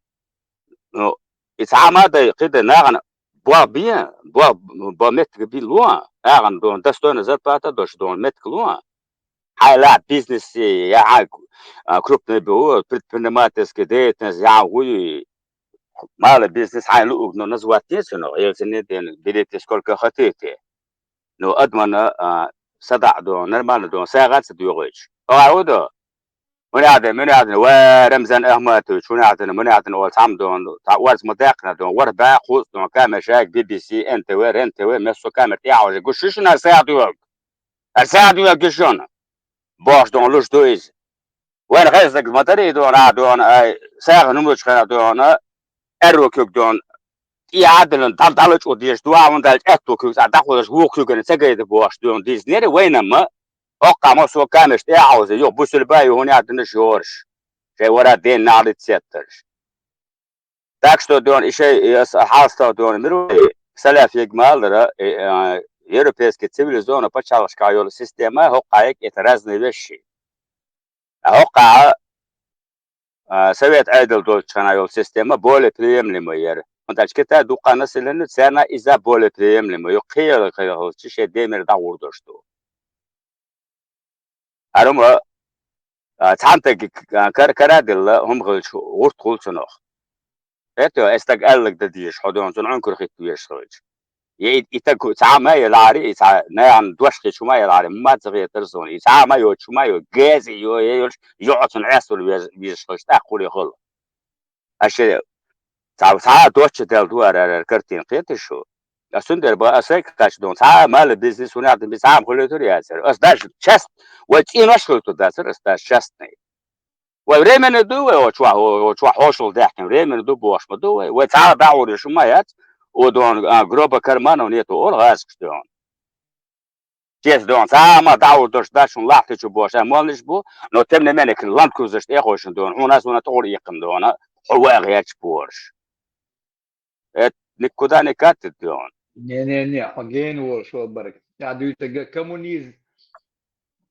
Ну, и цхьа а ма дай, кхидӀа нахана бо бе, бо, бо меттиг бен ло, нахана дуьйна достойно зарплата долуш дуьйна меттиг ло. Хьайн лаьа бизнес, я хьайн, а, крупный бу, предпринимательский деятельность, я хьайн вуй, малый бизнес, хьайн луъург, ну, назвать не цунах, если не ден, берите сколько хотите. Ну, адамана, а, садаӀа дуьйна, нормально дуьйна, сагӀа а ца доьгӀуьйтуш. Хьо а ву ду? ХӀунда аьлча, хӀунда аьлча, ва Рамзан Ахматович, хӀунда аьлча, хӀунда аьлча, олу цхьамма дуьйна, цхьа орца ма даьккхина дуьйна, ворхӀ бӀе кхузткъа дуьйна, камера шайга, Би-Би-Си, Н Т В, Рен-ТВ, массо а камера тӀехьа хьожий, гуш ю шуна хӀара сагӀа доьгӀург? ХӀара сагӀа доьгӀург ю шуна? Бохуш дуьйна луш ду иза. Вайна хезна ма дарий дуьйна, а дуьйна, ай, сагӀа хӀума лучу хенахь дуьйна, аьрру куьг дуьйна, тӀе а диллина, дӀа-, дӀалачкъо дезаш ду, а хӀунда аьлча аьтту куьг цхьа дӀахьулаш, вукху куьгана ца гайта бохуш дуьйна дийзинера вайна-ма. ХӀокху массо а камераш тӀе а хьовзий, юха бусулба ю, хӀунда аьлча, уьш йораш. Шайн вара ден нахьлица сеттарш. Так что дуьйна и шай, и ас хьалстагӀа дуьйна мир вай, салаф йиг ма аллара, и, а, европейский цивилизованный пачхьалкхашкахь йолу система, хӀокху йиг это разные вещи. А хӀокхахь, а, совет Ӏедал долчу хенахь йолу система более приемлемая яра. ХӀунда аьлча Китай дуккха население, царна иза более приемлемая ю, кхерал хилча шайн демира дӀагӀур долуш ду. ХӀара хӀума, а, цхьана стаге, а, кар-, кара а делла, хӀума хилча, гӀурт хуьлу цунах. Эта, и стаг аьлларг дан дезаш, хьо дуьйна цунна Ӏункар хӀитта везаш хилча. Я и, и стаг цхьа а ма елахьара, и цхьа нахана дош хилча хӀума елахьара, ма ца хетара суна. И цхьа а ма йоцуш, хӀума йо, гези йо, е йолуш, йоӀ цунна Ӏесалла вез-, везаш хилча, тӀаккха хуьлий хуьлу. Аша цхьа, цхьа а доцчу даьлла ду ара, ара, ара картина, кхетий шу? Ас цундела бан, ас сайга кхаьчна ду, цхьа а мала бизнес, хӀунда аьлча, цхьа а ма хуьлуьйтура яцара. Ас даже чест-, вай цӀенош хуьлуьйтур дацара, ас даже честный. Вай временно ду вай, о, чохь, о, о, чохь хьошалгӀа даьхкина, временно ду бохуш ма ду вай. Вай цхьа а дӀагӀур ю шу ма яц, о, дуьйна, а, гроба карманов нету олу гӀазкхаша дуьйна. Честно дуьйна, цхьа а ма дӀагӀур долуш дац шуна лахьти чу бохуш, а, моллиш бу, но тем не менее, кхин лант кузаш тӀе а хойшина дуьйна, хьуна ас вуна тӀугӀур иккхина дуьйна, хьо ваха гӀерташ бораш. Это никуда не катит дуьйна. Не, не, не, хьо гена волуш вара барг. Я дуьйцург коммунизм.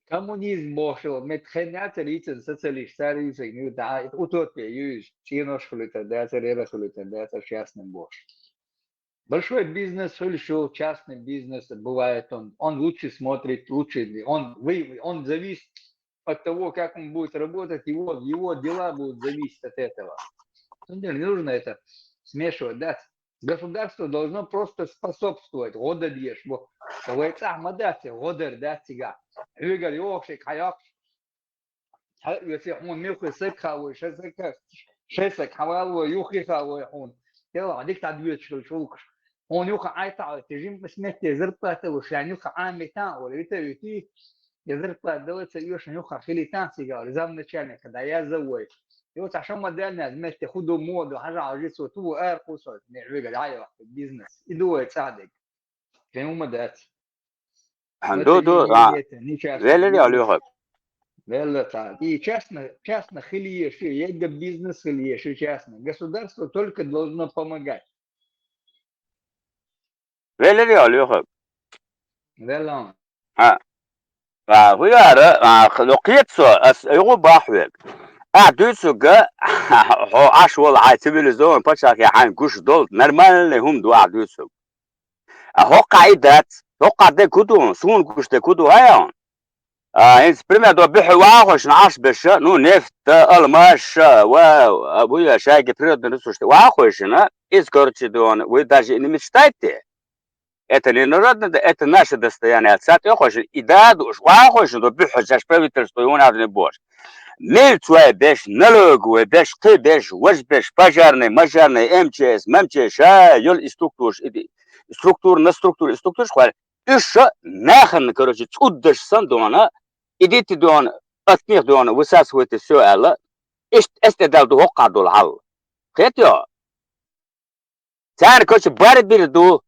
Коммунизм бохуш вара, мет хенна цара йийцина социалист, цара йийцина, ну, да, это утопия, юйш, цӀенош хуьлуьйтар дацара, эра хуьлуьйтар дацара, частный бохуш. Большой бизнес хуьлуш ю, частный бизнес бывает, он, он лучше смотрит, лучше, он, вы, он зависит от того, как он будет работать, его, его дела будут зависеть от этого. Ну, не нужно это смешивать, да? Государство должно просто способствовать, гӀо дан дезаш бу. Вай цӀахь ма дац, гӀо дар дац цигахь. Хьоьгара йоху шега хьайоккхуш, хьаоьций хьуна муьлххе саг хаа вой, шайн саг, шайн саг хьавалавой, юххе хаа вой хьуна. Делахь дика дӀадоьдуш хилча гӀуллакхаш. Хьуна юха Ӏайтта а оьций, жимма смерти зарплата луш, шайн юха Ӏамитан а вара, вита а витий, я зарплата дала ца оьшан юха хилийтан а цига вара, замначальника дӀаязза вой. Йо, цхьа шамма даьлла вместе хӀу ду, мо ду, хьажа хьажи цо, ту ву ара кхуссо, не хьоьга дӀайохку бизнес. И ду вай цӀа дерг. Кхин хӀума дац. Ду, ду, а. Веллер я лоьху. Велла цхьа. И частно, частно хила езаш, еррига бизнес хила езаш, частно. Государство только должно помогать. Веллер я лоьху. Велла. А. А, хӀу яра, а, х-, ну, кхета со, ас айгӀу бахьа хьоьга. А, дуьйцург, хьо Ӏаш волу хьайн цивилизованный пачхьалкхе хьайна гуш долу нормальный хӀума ду ахь дуьйцург. А хӀокхахь и дац, хӀокхахь дерг хӀу ду, суна гуш дерг хӀу ду, хьан яхьун? А, хӀинца, пример, до буьххье вахошна Ӏаш беша, ну, нефть, а, алмаш, а, ва, а, вуя, шайги природный ресурс, вахошна, иза, короче, дона, вы даже и не мечтайте. Это не народное, это наше достояние. Цхьа тӀе хойшина, и да а дууш, ван хойшина до буьххьачаш правительство юнарни бош. Милиция беш, налоговый беш, кхи беш, вож беш, пожарный, мажарный, М Ч С, М Ч С, ша, йол и структураш, и ди-, структура на структура, и структураш хваль. Уьш ша нахана, короче, цӀуддаш сан дона, идите дона, от них дона, высасывайте всё аьлла. Ишт эс тӀе дал ду хӀоккхахь долу хьал. Кхетайо? Цара, короче, барбир ду.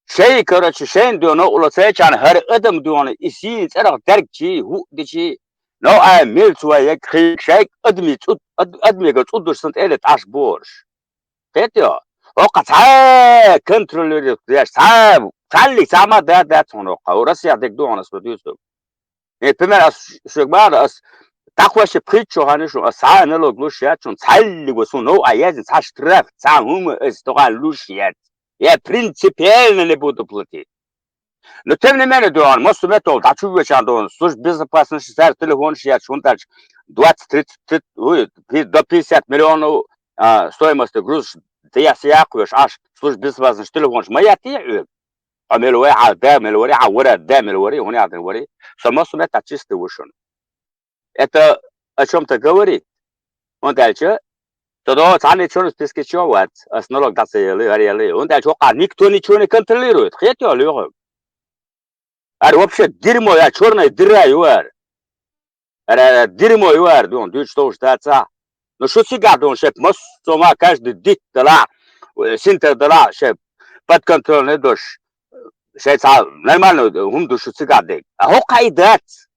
Шай, короче, шайна дуьйна, ула цайчарна хӀара адам дуьйна, и сийна цӀарах дерг чи, хӀуъ ди чи. Но а милица вай яг хи шайг адми цӀуд-, ад-, адмига цӀуддуш санна тӀе а тӀаш борш. Кхетайо? Оккха цхьа контролирует деш, цхьа, цхьаллиг цхьа ма да, да цхьана оккха. О, Россия дерг дуьйна, ас дуьйцург. Э, пример, ас шуьга ма аьлла, ас дӀакхоьссича пхийтта шо ханна шу, ас цхьа а налог луш яц шуна, цхьаллиг ва суна новкъа яздина, цхьа штраф, цхьа хӀума ас тохана луш яц. Я принципиально не буду платить. Но тем не менее, дуьйна, массо метол дӀа чу вечан дуьйна, служба безопасности цара телефонаш яц, хӀунда аьлча двадцать, тридцать, тридцать, ой, пи-, до пятьдесят миллионов, а, стоимости грузаш, тӀе яс яккхош, аш служба безопасности телефонаш ма яц хьоьга. Хьо мила вай, хьан да мила вари, хьан вара да мила вари, хӀун яхьдина вари. Со массо меттахь чистый ву шуна. Это о чём-то говорит. ХӀунда аьлча, со до цхьанна чуьра списке чу вац, ас налог дӀа ца яли, хӀара яли. ХӀунда аьлча хӀоккхахь никто ничего не контролирует. Кхетайо, лоьху. ХӀара вообще дерьмо я, чёрная дыра ю хӀара. ХӀара дерьмо ю хӀара, дуьйна, дуьйцуш товш дацахь. Ну, шу цигахь дуьйна, шайп массо ма каждый дитт далахь, э, синтар далахь, шайп подконтрольный дош. Шай цхьа нормально хӀума ду шу цигахь дерг. А хӀоккхахь и дац.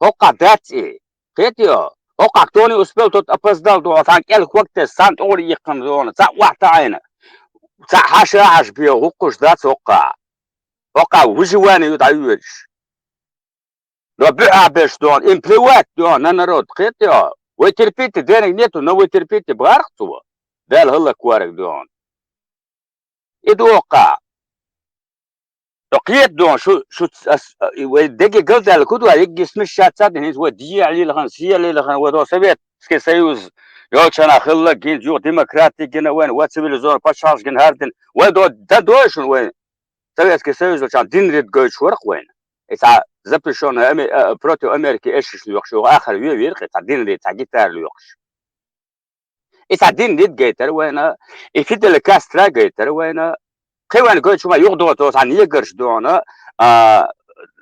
ХӀоккхахь дац и. Кхетайо? ХӀоккхахь кто не успел, тот опоздал, дуьйна, цхьана кӀел хӀоттеш, цхьана тӀора йихкина, дуьйна, цхьа охьатаӀийна. Цхьа хьаша а хьаша бен хӀукхуш дац хӀоккхахь. ХӀоккхахь выживание ю дӀайоьдуш. Но буьхьа беш дуьйна, им плевать дуьйна на народ, кхетайо? Вы терпите, денег нету, но вы терпите, бахарх цо. Дала хӀаллакварг дуьйна. И ду хӀоккхахь. Со кхета дуьйна, шу, шу ц-, ас, а, и вай деге галдаьлла хӀу ду, а, егги смешаться дина, хӀинца вай дехьа лилахана, сехьа лилахана, вай до Советский Союз йолчана хилла гин, юха демократи гина вайна, вай цивилизованный пачхьалкхаш гина хӀара дина. Вай до, дан дой шуна вайна. Советский Союз йолчана дин рид гойтуш варх вайна. И цхьа запрещённый Аме-, а, против Америки эшиш лоьхуш, юха ахар ве вирх, и цхьа дин рид, цхьа гитара лоьхуш. И цхьа дин рид гайтара вайна, и Фидель Кастро гайтара вайна. Кхин вайна гойтуш ма юха догӀу цхьа неграш дуьйна, а,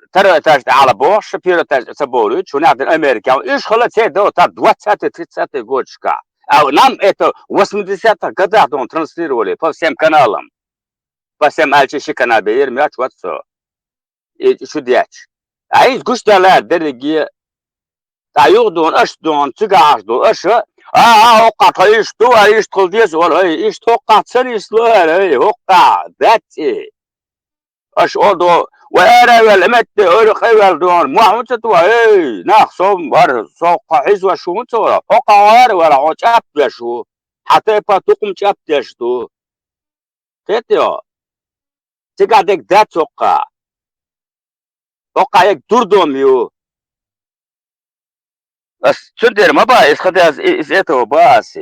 второй этаж тӀе Ӏала бохуш, первый этаж тӀе ца бовлуьйтуш, хӀунда аьлча Америка, уьш хала церан догӀу цхьа двадцатый, тридцатый годашкахь. А нам это в восьмидесятых годах дуьйна транслировали по всем каналам. По всем аьлча ши канал бен, ира моьттуш вац со. И шу детташ. Ай, иза гуш дан лаьара дерриге. Ткъа юха дуьйна, аша дуьйна, цигахь Ӏаш ду, аша, а, а, хӀоккхахь тхо иштта ду, а, иштта хила деза, вала, хӀай, иштта хӀоккхахь ца нисло, хӀай, хӀоккхахь, дац и. Аша о до, вай ара а ваьлла, метте, ойра къа а ваьлла дуьйна, мохь хӀунда ца ту, эй, нах, со, вара, со кхо хьийзош шу хӀунда ца вара? ХӀоккхахь хьо ара а ваьлла, хьо чӀап деш ву. Хьан тайпа тукхам чӀап деш ду. Кхетайо? Цигахь дерг дац хӀоккхахь. ХӀоккхахь ерг дурдом ю. Ас цундела ма баха, из хотя из, из этого баха ас.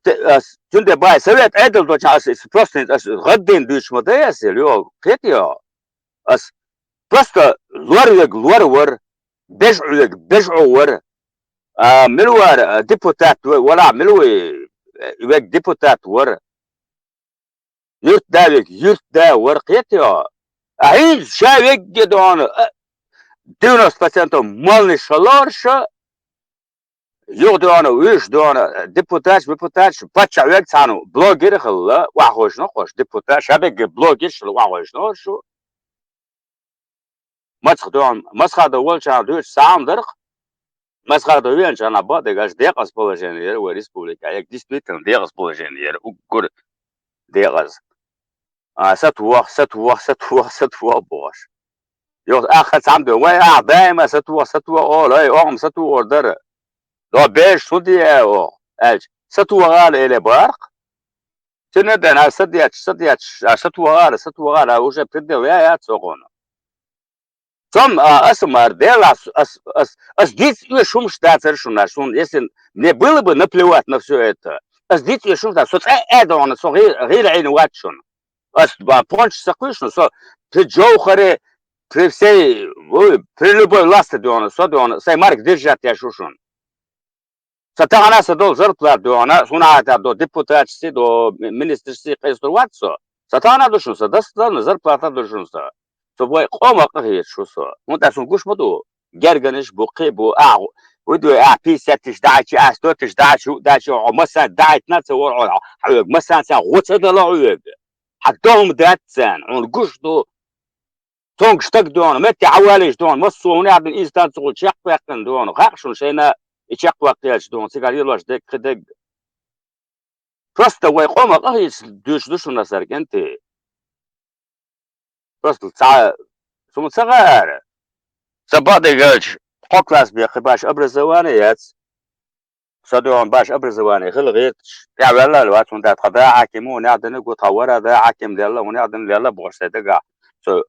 Те-, ас, цундела бай, совет Ӏедал долча ас, ас просто ас гӀаддин дуьйцуш ма дай ас, йо, кхетий хьо? Ас просто лор вег лор вар, бежӀу вег бежӀу вар. А, мила вар, а, депутат ве-, вала, мила ве-, вег депутат вар. Юрт да вег, юрт да вар, кхетий хьо? А хӀинца ша вегге дона, а, девяносто процентов малнаш ша лор ша, юха дона, вуьш дона, депутаташ, депутаташ, паччахь вег цхьана блогер хилла, ваххойшна хош, депутат, ша бегге блогер шилла, ваххойшна хош шу. Мацах дона, масхада волчарна дуьйцу сагӀам дарх, масхада веначарна бадагаш декъаз положение яра вай республика, як действительно декъаз положение яра, уггур декъаз. А, сатвох, сатвох, сатвох, сатвох бохуш. Йо, ахха цхьамда, вай, а, даима сатвох, сатвох, ола, ай, огӀам сатвохор дара. До беш, шу де, о, аьлча, сатвохала эле барх. Цуьнан дена, а, садеташ, садеташ, а, сатвохала, сатвохала, уже предел я, я цо хьуна. Цом, а, аса мар, Дела, ас, ас, ас, ас диц оьшумаш дацар шуна, шуна, если мне было бы наплевать на всё это, ас диц оьшумаш дац, со цӀе а дона, со гӀи-, гӀийла Ӏийна вац шуна. Ас ба понч ца кхуьйшна, со при Джовхаре, при всей, ой, при любой власти дона, со дона, сай марг держать еш шу шуна. Сан тахана сан долу зарплата дуьхьана, суна хьаьта до депутаташций, до ми-, министрашций къестур вац со. Сан тахана ду шуна сан, дас-, дас-, зарплата ду шуна сан. Со вай къомах къахеташ ву со. ХӀунда аьлча суна гуш ма ду. Герганаш бу, кхин бу, а, хӀу-, хӀу ду, а, пятьдесят тысяч даьча, а, сто тысяч даьча, даьча, хьо массанца даьйтина ца вара, хьо, хьо, хьоьга массанца гӀо ца дала хьоьга. Хьан догӀма дац царна, хьуна гуш ду. Цунга стаг дона, метте хьавалийча дона, массо а хӀун аьлла дина, иза танцахула чекхваьккхина дона, хаьа шуна шайна и чекхваккхаелча дона, цигара лелош дерг, кхин дерг. Просто вай къомах къахеташ дуьйцуш ду шуна аса, кӀентий. Просто цхьа, суна ца хаьара. Сан бакъдергалча, кхо класс бен кхин баш образование яц. Со дуьхьал баш образование хила гӀерташ, тӀаьхьаваьлла а вац, хӀунда тха да хьаким ву, хӀунда дина гу, тха вара да хьаким лелла, хӀунда дина лелла бохуш сай дагахь. Со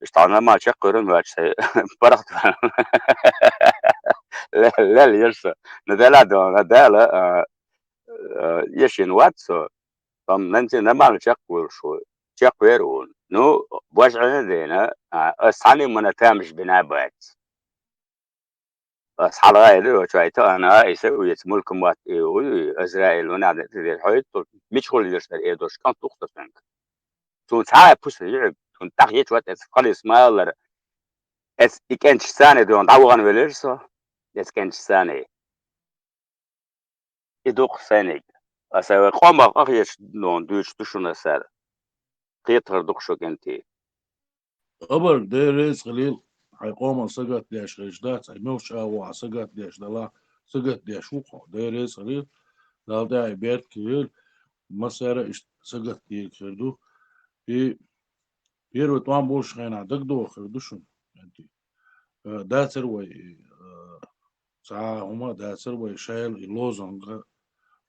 иштта нормально чекхвер вац сай, паргӀат лел-, лелла еш со. Но дела дона, дела, а, а, ешина вац со. Амма нанци нормально чекхвер шу, чекхвер ву. Ну, божгӀина дена, а, ас цхьанна мана тамаш бина бац. Ас хьалха а ду, чу айта ана, Иса ву, яц мулкам ват, и ву, Израиль, ву нада, хьойту, мичхула йиш дар, э, дош, кӀант тухта санг. Цу цхьа а пуса йиӀиг, цун тӀах йечу ват, эц халис ма аллара. Эц и кӀенчаш цани дон, дӀавахана велира со, эц кӀенчаш цани. И дукха сайниг. Аса вай къомах къахеташ дон дуьйцуш ду шуна сара. Кхетар дукха шу кӀентий. Абар, Дела реза хилийла, хьайн къоман сагатдеш хилча дац, хьайн муьлхачу агӀо хьан сагатдеш далахь, сагатдеш ву хьо, Дела реза хилийла, Дала тӀаьхье беркат йойла, массара а иштта сагатдийриг хир ду. И первый тӀом болуш хенахь дагадогӀу хир ду шуна, кӀентий. Э, дацара вай, э, цхьа а хӀума а дацара вай, шайла и лозунг,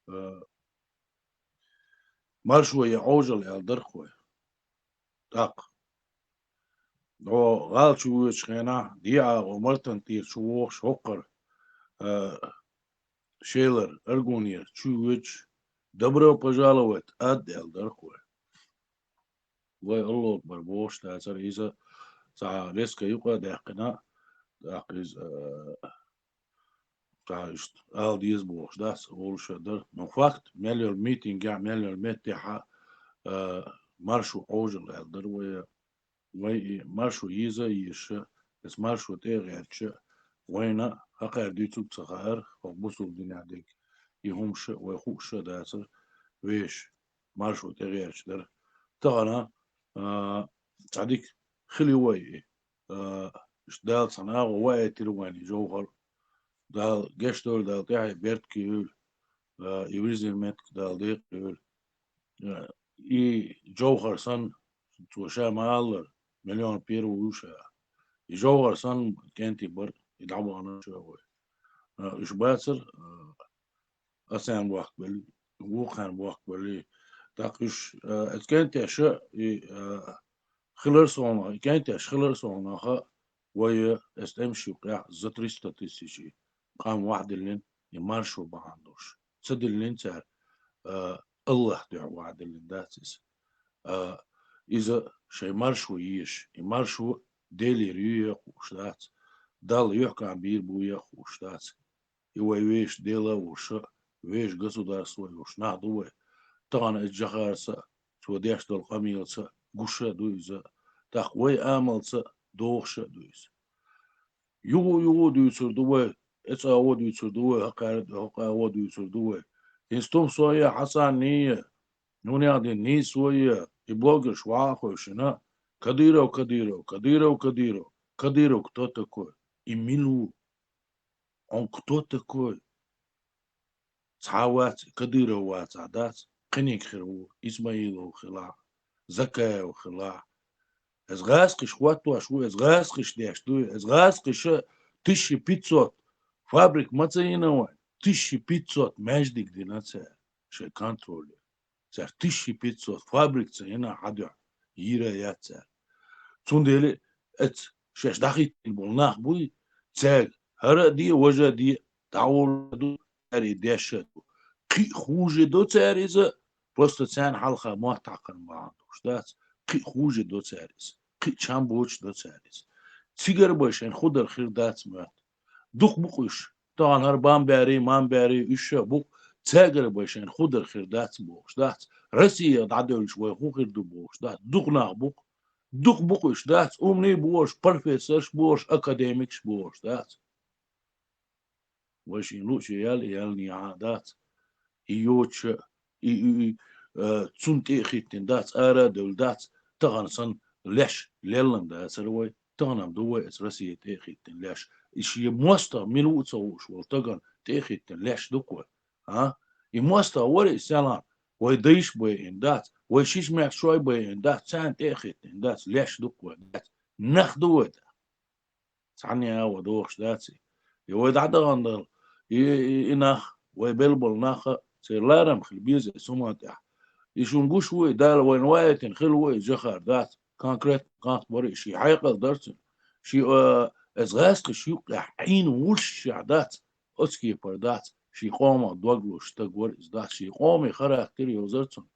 э, маршо я Ӏожалла аьлла дарх вай. ТӀаккха. Хьо гӀала чу воьдучу хенахь, дехьа хьо Мартан тӀера чу вогӀуш хӀокхара, а, шелара, Аргунера чу воьдуш, «Добро пожаловать» ад аьлла дарх вай. Вай Аллаху Акбар бохуш дацара иза, цхьа резко юкъа а даьккхина, тӀаккха иза, а, цхьа иштта ала деза бохуш дац, олуш а дара. Но факт, мел йолу митингехь, мел йолу меттехьа, а, маршо Ӏожалла аьлла дара вай, вай и маршо еза а езаш, эс маршо тӀе а гӀерташ, вайна хӀокхара дуьйцург ца хаьара, хӀокху бусулба динехь дерг и хӀумаш а, вай хууш а дацара, вешан маршо тӀе гӀерташ дара. Тахана, а, цхьа дика хила ю вай и, а, Дала цхьана агӀо ваийтира вайна и жовхӀар. Дала гечдойла, Дала тӀаьхье беркат йойла, а, и вирзина меттиг Дала декъа йойла. А, и жовхӀар санна, цо ша ма-аллара, миллион первый ву ша. И жовхӀар санна кӀентий бара, и дӀабахана ша вай. А, уьш бацара, а, Ас хьенан бохкабелли, вукху хьенан бохкабелли. ТӀаккха уьш, а, эцу кӀентеша и, а, хилар согӀунаха, и кӀентеша хилар согӀунаха, вай, эс тӀемаш юкъехь за триста тысячи къам вахьа диллина, и маршо бахьана долуш. Ца диллина цара. а, Аллахь дуьхьа ваӀда диллина дац иза. А, иза шайн маршо езаш, и маршо Делера ю яхаш дац, Далла юхькӀам бийр бу яхаш дац. И вай вешан Дела а волуш, вешан государство а йолуш нах ду вай. Тахана иза Джохарца а, цо деш долу къамелаца а гуш а ду иза, тӀаккха вай амалца а дохуш а ду иза. Юха а, юха а дуьйцур ду вай, эцӀа а дуьйцур ду вай, хӀокхаьрда, хӀокхаьрда дуьйцур ду вай. ХӀинца тум со а, Хьасан а, нунех дина нийсо а, и блогерш ваха а хевшина, Кадыров, Кадыров, Кадыров, Кадыров, Кадыров кто такой? И мила ву? Он кто такой? Цхьа а вац, Кадыров вацахь дац, кхиниг хир ву, Исмаилов хилахь, Закаев хилахь. Эс гӀазкхиш хӀоттош ву, эс гӀазкхиш деш ду, эс гӀазкхиша тысяча пятьсот фабрик ма ца йина вайн, тысяча пятьсот маьждиг дина цара шайн контроле. Цара тысяча пятьсот фабрик ца йина хьан дуьхьа йийр яц цара. Цундела эца шаьш дӀахӀиттина болу нах буй, цаьрга хӀара а де, важа а де, дӀагӀур ду, цара и деш а ду. Кхин а хуже до цара иза, просто царна хьалха мотт хьакхарна бахьана долуш дац, кхин а хуже до цара иза, кхин а чам боцуш до цара иза. Цигара бай шайн худар хир дац моьтту. Дукха бу-кх уьш. Тахана хӀара бамбаьрий, мамбаьрий, уьш а бу-кх, цаьргара бай шайн худар хир дац бохуш дац. Россия дӀадевлча вай хӀун хир ду бохуш дац. Дукха нах бу-кх. Дукха бу-кх уьш дац. Умний болуш, профессорш болуш, академикаш болуш дац. Вай шен луъучу ял, ялне хьан дац. И йоцуша, и, и, и, э, цунна тӀе а хӀиттина дац, ара а девлла дац, тахана санна леш леллан дацара вай, тахана-м ду вай эца Россия тӀе а хӀиттина леш. И шен мостагӀа мила ву а ца хууш волу стагана тӀе а хӀиттина леш ду-кх вай, а? И мостагӀа вара и селхана, вай дайша байина дац, вай шишмеш шой байина дац, царна тӀе а хӀиттина дац, леш ду-кх вай, дац. Нах ду вай тӀаккха. Цхьанне а ван дохуш дац и. И вай дӀадахана дала, и, и, и нах, вай белла болу нах а, церан ларам хила беза эца хӀуманна тӀехь. И шуна гуш ву и, Дала вайна ваийтина хила ву и, Джохар дац, конкретно кхант бара и, шен хьекъал дара цуьнан. Шен, а, эца гӀазкхиш юккъехь Ӏийна вуьшшехь дац, оцу кепара дац, шен къомах дог луш стаг вара иза дац, шен къоме характер йовзара цунна,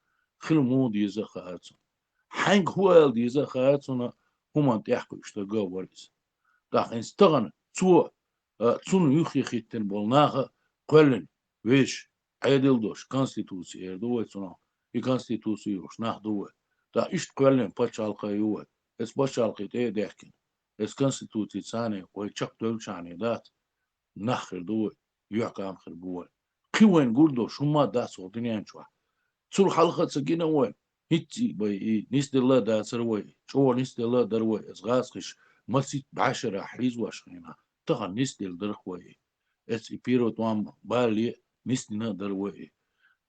хила муха деза а хаьара цунна. Хьаьнга хӀун ала деза а хаьара цунна, хӀуманна тӀехь кхуьуш стаг а вара иза. ТӀаккха хӀинца тахана цо, а, цунна юххе хӀиттина болу нах а кхоьллина, вешан, Ӏедал долуш, конституци эр ду вай цунах, и конституци йолуш нах ду вай. ТӀаккха иштта кхоьллина пачхьалкх а ю вай, эца пачхьалкхе тӀе а даьхкина, эца конституци царна вай чекхдевллачарна дац, нах хир ду вай, юьхькӀам хир бу вай. Кхин вайна гур долуш хӀумма а дац хӀокху дуьнен чохь. Цул хьалха а ца гина вайна, хӀинцца а бай и, нисделла а дацара вай, чӀогӀа нисделла а дара вай, эца гӀазкхиш масийтта бӀешарахь хьийзош хилла, тахана нисделла дара-кх вай и. Эца и первый тӀом балале а нисдина а дара вай и.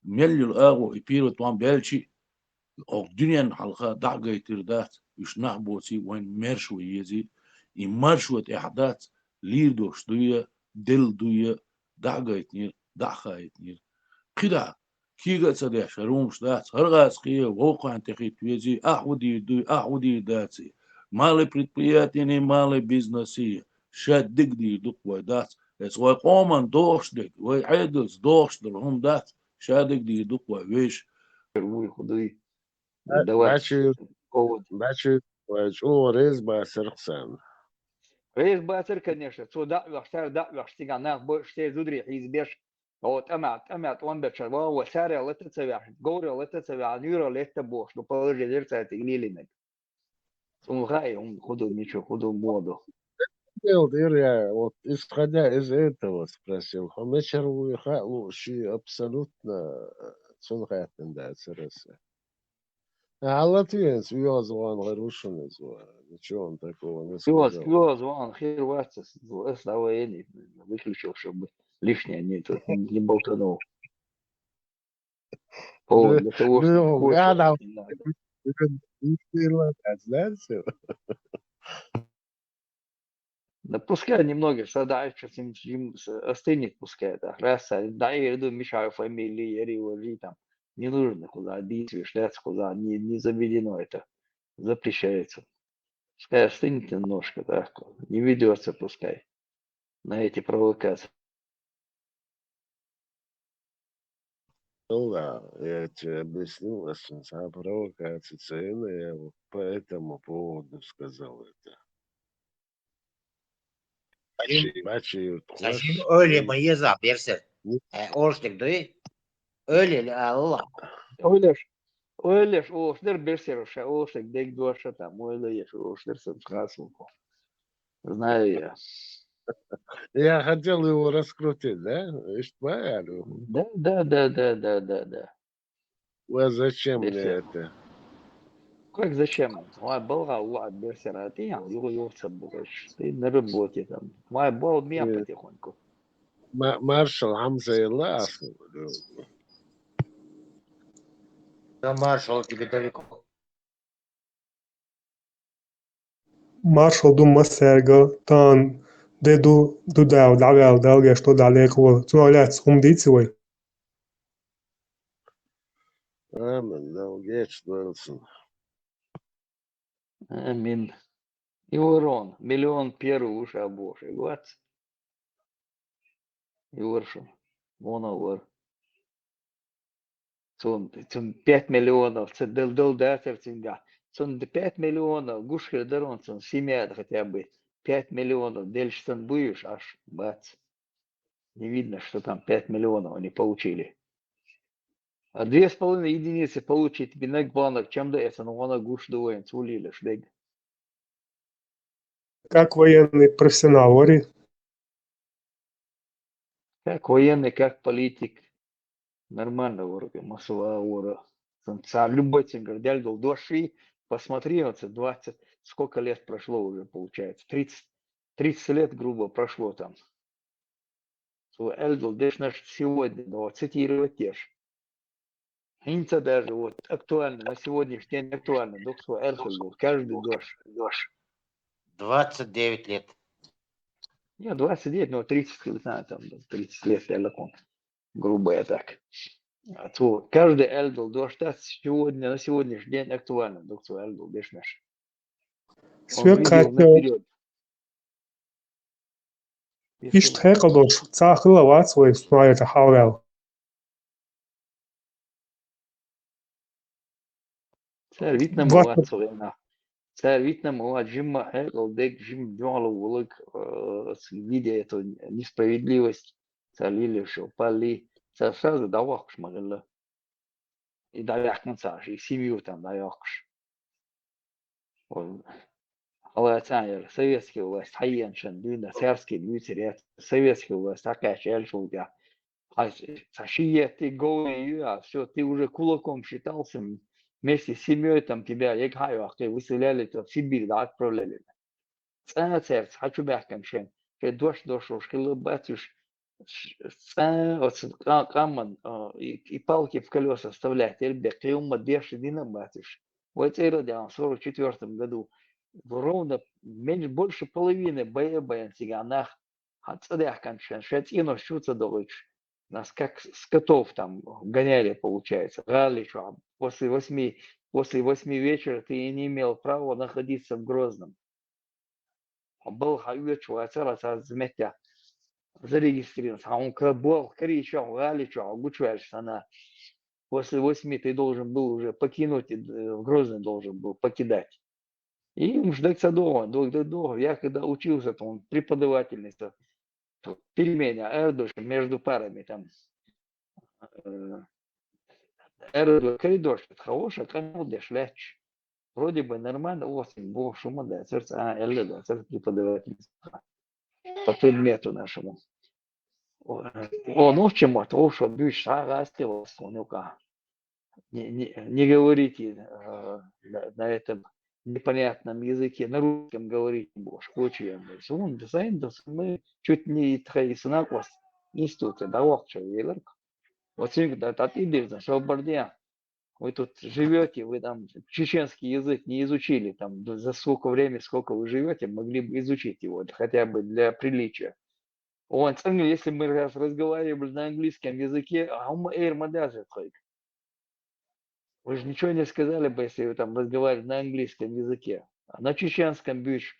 Мел йолу агӀо и первый тӀом баьлча а, хӀокху дуьненна хьалха дӀа а гайтира дац, уьш нах боций, вайна маршо езий, и маршо тӀехь дац, лийр долуш дуй а, делла дуй а, дӀа а гайтинера, дӀа а хаийтинера. КхидӀа, кега а ца деш, хӀара хӀумаш дац, хӀара гӀазкхи а вовкхарна тӀехӀитта везий, ахь хӀун дийр дуй, ахь хӀун дийр даций. Малый предприятиений, малый бизнесий, ша дерг дийр ду-кх вай дац, эца вай къоман дохуш дерг, вай Ӏедалца дохуш долу хӀума дац, ша дерг дийр ду-кх вай вешан. Вуй хӀун дуй? Баьчча, баьчча, вай чӀогӀа реза бацара-кх царна. Реза бацара, конечно, цо дӀа а оьхуш, цара дӀа а оьхуш, цигахь нах бойуш, церан зударий хьийзабеш, о, тӀамехь, тӀамехь тӀом бечара вагӀа, вай царах лата а ца ваьхьна, говрах лата а ца ваьхьна, нуьйрах летта бохуш, ну, положение дара цара цига лелийнарг. Цунна хаьа, хӀун, хӀун ду, мича, хӀун ду, муха ду. Дело дира, я, вот, исходя из этого спросил, хьо мичара вуй хаьа лууш, ши абсолютно, э, цунна хаьттина дацара аса. Хьан латвиянца оьгӀазвахана гӀайр ву шуна иза? Ничего он такого не сказал. ОьгӀаз-, оьгӀазвахана хир вац аса, аса дӀавайина, выключил, чтобы лишнее не тут, не болтанул. О, для того, чтобы больше... Да пускай немного, что да, ещё с ним, с ним с-, остынет, пускай это. Раз, а, да, я иду, мешаю фамилии, я его там. Не нужно куда, действуешь, да, куда, не, не заведено это. Запрещается. Пускай остынет немножко, да, не ведётся, пускай. На эти провокации. Ну да, я тебе объяснил, что за провокация, цель, я вот по этому поводу сказал это. Бачи, бачи, Сажим öyle mi yeza berse? E, oluştuk duy. Öyle Allah. Ойлаш, ойлаш, олуш дер берсер, ша олуш дег дуаша там, ойлаш, олуш дер сен хасмуко. Знаю я. Я хотел его раскрутить, да? Ишт баялу. Да, да, да, да, да, да, да. А зачем мне Берсер. Это? Как зачем? Вай балга уа берсер а ты, я, его его сабугаш. Ты на работе там. Вай бал меня Э. Потихоньку. Ма- Маршал Хамза Илла асыл. Да, маршал тебе далеко. Маршал ду масса эрга, тан де ду, ду дал, дал, дал, дал, геш, ду дал, дал, кво. Цуна ляц, хум дици вай. Амин, да, геч дуэлсин. Амин. И урон. Миллион первый уж обош. И вот. И уршо. Вона ур. Цун, цун пять миллионов, цы дыл, дыл да цер цинга. Цун д- пять миллионов, гушхер дарон цун семья хотя бы. Пять миллионов, дельш цун будешь, аж бац. Не видно, что там пять миллионов они получили. А две с половиной единицы получить бинек банок, чем да это, ну, она гуш дуэн, цулили шдег. Как военный профессионал, вари? Как военный, как политик. Нормально вроде, масова ура. Ца любой ценгар дяльдол доши, посмотри, вот это двадцать, сколько лет прошло уже, получается. Тридцать, тридцать лет, грубо, прошло там. Цу эльдол деш наш сегодня, но цитировать теш. Инца даже вот актуально, на сегодняшний день актуально. Док свой эльдол, каждый дош. Двадцать девять лет. Не, двадцать девять, но тридцать, не знаю, там, тридцать лет, я лакон. Грубо я так. А то каждый эльдол дош, да, сегодня, на сегодняшний день актуально, док свой эльдол деш наш. Он Свек видел качал. Наперёд. Ишт хекалдош, цахила вац вай, смотри, это халвел. Цар витна Вот. Мова цогена. Цар витна Мова джимма хекал дек джим джола улык, э, с- видя эту несправедливость, цар лили шо, пали, цар сразу да вахш магала. И да яхман цар, и семью там да яхш. Хала цар, советский власть, хайян шан, дюна, царский дюцерет, советский власть, такая чель шулга. Ай, сашие ты голый, а все, ты уже кулаком считался, м, вместе с семьей там тебя, як хайо, а ты выселяли, то в Сибирь, да, отправляли. Цена церц, хочу бяхкан шен, че дош, дош, уж хилы батюш, цена, вот, с- ка- каман, а, и, и палки в колеса вставлять, эльбе, киума деш, дина батюш. Вот это дело, в сорок четвёртом году, ровно меньше, больше половины боя баян циганах, а цадяхкан шен, шец ино шуца долыч. Нас как с- скотов там гоняли, получается. Гали, что после восьми, после восьми вечера ты и не имел права находиться в Грозном. А был хавечу, а цара ца заметя зарегистрирован. А он как был, короче, гали, что, гучваешь, она после восьми ты должен был уже покинуть, э, в Грозный должен был покидать. И ему ждать садового, долго, долго. Я когда учился, то он преподавательница, то перемене, а, дальше между парами там. Э, эрдо коридор, хороший, канал дешляч. Вроде бы нормально, у вас бо шума да, сердце, а, элле да, сердце преподавательница. По предмету нашему. О, о, ну чему, то что бюш, а, гасти вас, ну-ка. Не, не, не говорите, э, на, на этом непонятном языке, на русском говорите, бо, шкочу я, мы, сумун, дизайн, да, мы чуть не и тхай, и сынак вас, институты, да, вахча, елерк. Вот сегодня, да, тат и дырза, что бордия. Вы тут живете, вы там чеченский язык не изучили, там, д- за сколько времени, сколько вы живете, могли бы изучить его, хотя бы для приличия. Он, если мы раз разговаривали на английском языке, а мы эйр мадазы тхайк. Вы же ничего не сказали бы, если вы там разговаривали на английском языке. А на чеченском бюч,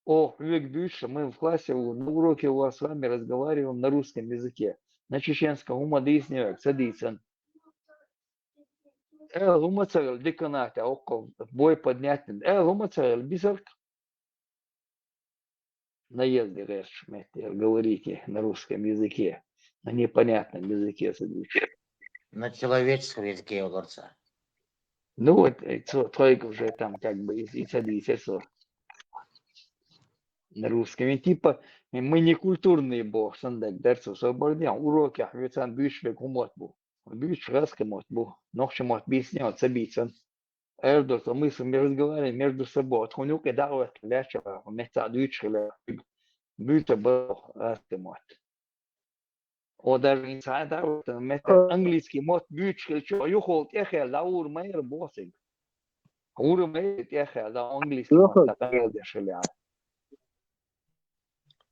о, век бюч, мы в классе, у- на уроке у вас с вами разговариваем на русском языке. На чеченском ума дыйсневек, садийцан. Аьлла хӀума ца хилла, деканате оккхул бой поднять, аьлла хӀума ца хилла, бисарг наезде гӀерташ метте говорите на русском языке, на непонятном языке садись. На человеческом языке, Лорца. Ну вот, э, цо-, только уже там как бы и, и садись, и со. На русском. И типа, мы не культурные, боху, сандак дарцу со бордян. Уроке хьоьцан буьйцуш бегу хӀума бу. Буьйцуш гӀазкхи мотт бу. Нохчи мотт бийцане, ца бийцан. Эрдо, то мы с вами разговариваем между собой. Тхуна юкъе дӀахӀоттар лаьттача, метта дуьйцуш хилла. Буьйца боху гӀазкхи мотт. О, даже не цхьа а дӀахӀоттар, метта английский мотт буьйцуш хилча, юхол тӀехъяьлла, дӀагӀур ма яра боху цига. ГӀур ма яра тӀехъяьлла, английский мотт дӀакъайладеш хилла.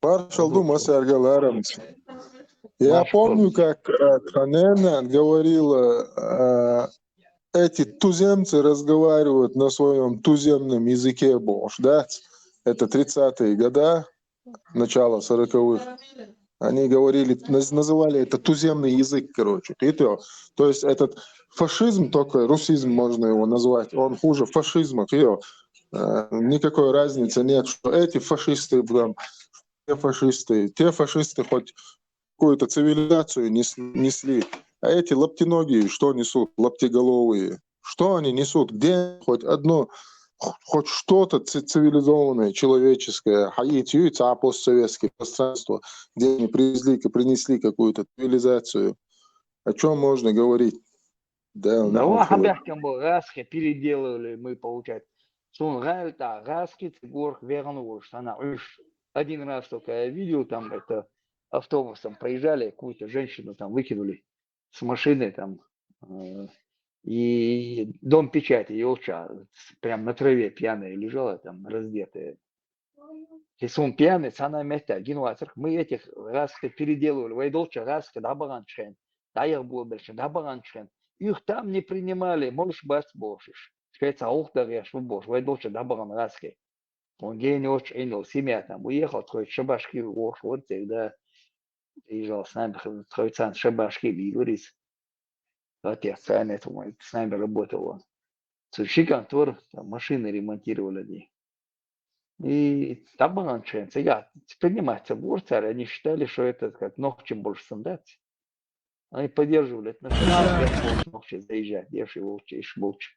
Маршал ду, массаьрга ларамца. Я помню, как э, Тханена говорила, э, эти туземцы разговаривают на своем туземном языке, боху, да? Это тридцатые года, начало сороковых. Они говорили, наз- называли это туземный язык, короче. Ты то, то есть этот фашизм, только русизм можно его назвать, он хуже фашизма, кхио. Э, Никакой разницы нет, что эти фашисты, там, те фашисты, те фашисты хоть какую-то цивилизацию нес- несли, а эти лаптиногие что несут, лаптиголовые? Что они несут? Где хоть одно, х- хоть что-то ци- цивилизованное, человеческое, хьаийца юй цхьа постсоветское пространство, где они привезли, принесли какую-то цивилизацию? О чем можно говорить? Да, Да ну, вон вот. хьабаьхкина бу, гӀазкхи переделывали мы, получается. Суна гӀала тӀа гӀазкхи ца горх вегӀан волуш, цхьана Ӏуьйш. Один раз только я видел, там это автобусом проезжали, какую-то женщину там выкинули с машины, там, э, и дом печати йолча, прям на траве пьяная лежала, там, раздетая. И суна пьяный, цхьана метта гина вацарх, мы этих гӀазкхи переделывали, вай долча гӀазкхи дӀабаханчу хен, дӀаяхболабелча дӀабаханчу хен. Их там не принимали, молуш бац бохуш. Шайца гӀуллакх дан гӀеш бу бохуш, вай долча дӀабахана гӀазкхи. Вон геночу Ӏинал семья там, уехал, тхоьца шабашки вохуш вара церг, да. Приезжал с нами, тхоьца шабашки бийгур иза. Отец царный, с нами работал он. Цу шикан тур, там машины ремонтировали они. И там была начинается, я принимать ца бур цара, они считали, что это как нохчим больше сандать. Они поддерживали отношения, нохчи заезжать, деши волчи, иш волчи.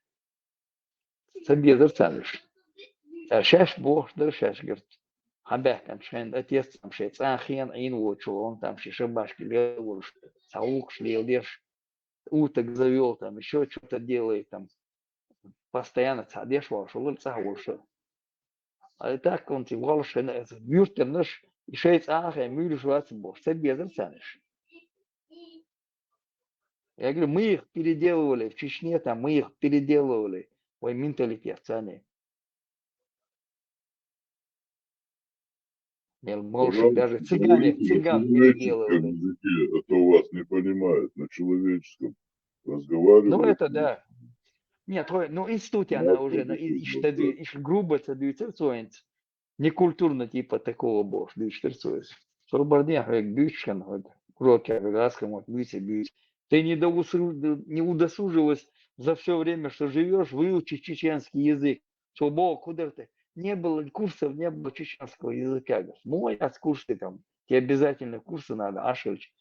Ца безар царнаш. А шаьш бохуш дара шаьш герт. Хьан баьхкан шайн отец там шайн цӀан хен Ӏийна воцуш, он там ши шабашки лел волуш, цхьа вукхуш леладеш, уток завёл там, ещё что-то делает там. Постоянно цхьа деш волуш, вала цӀа волуш. А и так он ци волуш хена, юртарнаш, и шайн цӀа хен муьйлуш вац бохуш, ца безар царнаш. Я говорю, мы их переделывали в Чечне, там, мы их переделывали. Ой, менталитет царни. Мел молши, даже цыгане, цыган переделывали. Языке, а то вас не понимают, на человеческом разговаривали. Ну, это да. Нет, ой, ну, институте она уже, ну, и, и что ты, и грубо это дуется, некультурно типа такого бохуш, дуьйцуш дара цо иза. Цо бардехь хьоьга буьйцуш хьан хьоьга, уроке хьоьга гӀазкхи мотт буьйций буьйцу. Ты не доусу-, не удосужилась за все время, что живешь, выучить чеченский язык. Цо боху кху дара те. Не было курсов, не было чеченского языка. Говорит, мой от курсы там, тебе обязательно курсы надо, ашильч.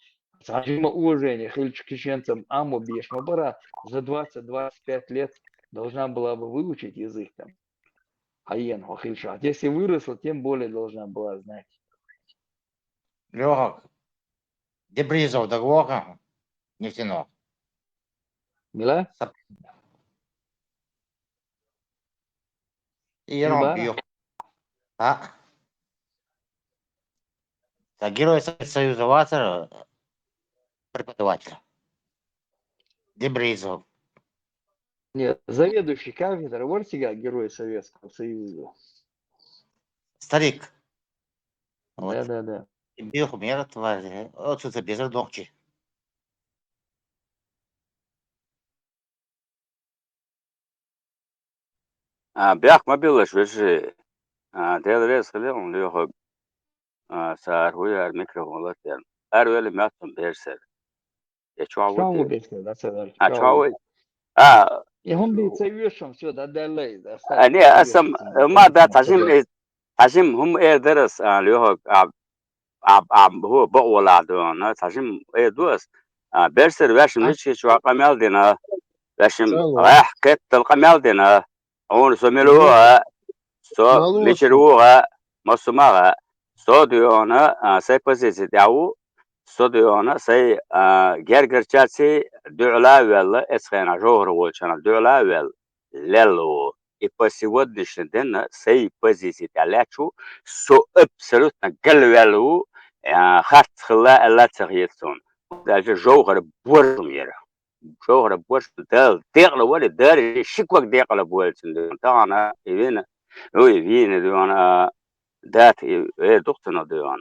Сажима уважение, хилч чеченцам амо беш ма бара за двадцать-двадцать пять лет должна была бы выучить язык там. Хьаена хьо хилча. Если выросла, тем более должна была знать. Лёха, Дебризов дагвоха, нефтяной. Мила? И Ирон бьёх. А? Так, Герой Советского Союза вацара преподаватель. Дебризов. Нет, заведующий кафедрой вара цигахь Герой Советского Союза. Старик. Да, да, да. Бьёх мера твази. Оцу ца безар дохчи. А, бехк ма биллаш, вежарий. А, Дела реза хилла хьуна, Лёха. А, сара хӀу яра микрофон латъян. Ара вели меттам бер сара. Я чуьхьа Чуьхьа ву бер сара, да, сара. А, чуьхьа ву. А, И хӀума бий ца оьшам, всё, да, даьлла иза. А, не, аса ма да, цхьа жим, э, цхьа жим хӀума эр дарас, а, лоьхо, а, а, а, хӀу, бакъвала дуьхьа, цхьа жим эр ду ас. А, берсар вешан мичхи чу къамел дина, вешан гӀехь кхеттал къамел дина. Хьуна со мила ву а, со мичара ву а, массу ма а. Со дуьхьа, а, сай позици тӀехь ву, со дуьхьа, сай, а, гергарчаци дуьхьала а ваьлла, эцхена жовхӀар волчана дуьхьала а ваьлла, лелла ву. И по сегодняшний день сай позици тӀехь лаьчу, со абсолютно галваьлла ву, а, харц хилла аьлла ца хета суна. Даже жовхӀар боржум яра. Шовхара бош Дала декъала вале, Дала ши ког декъала болчун дуьхьа. Тахана и вина, ой, вина дуьхьа, дат и, э, духтана дуьхьа.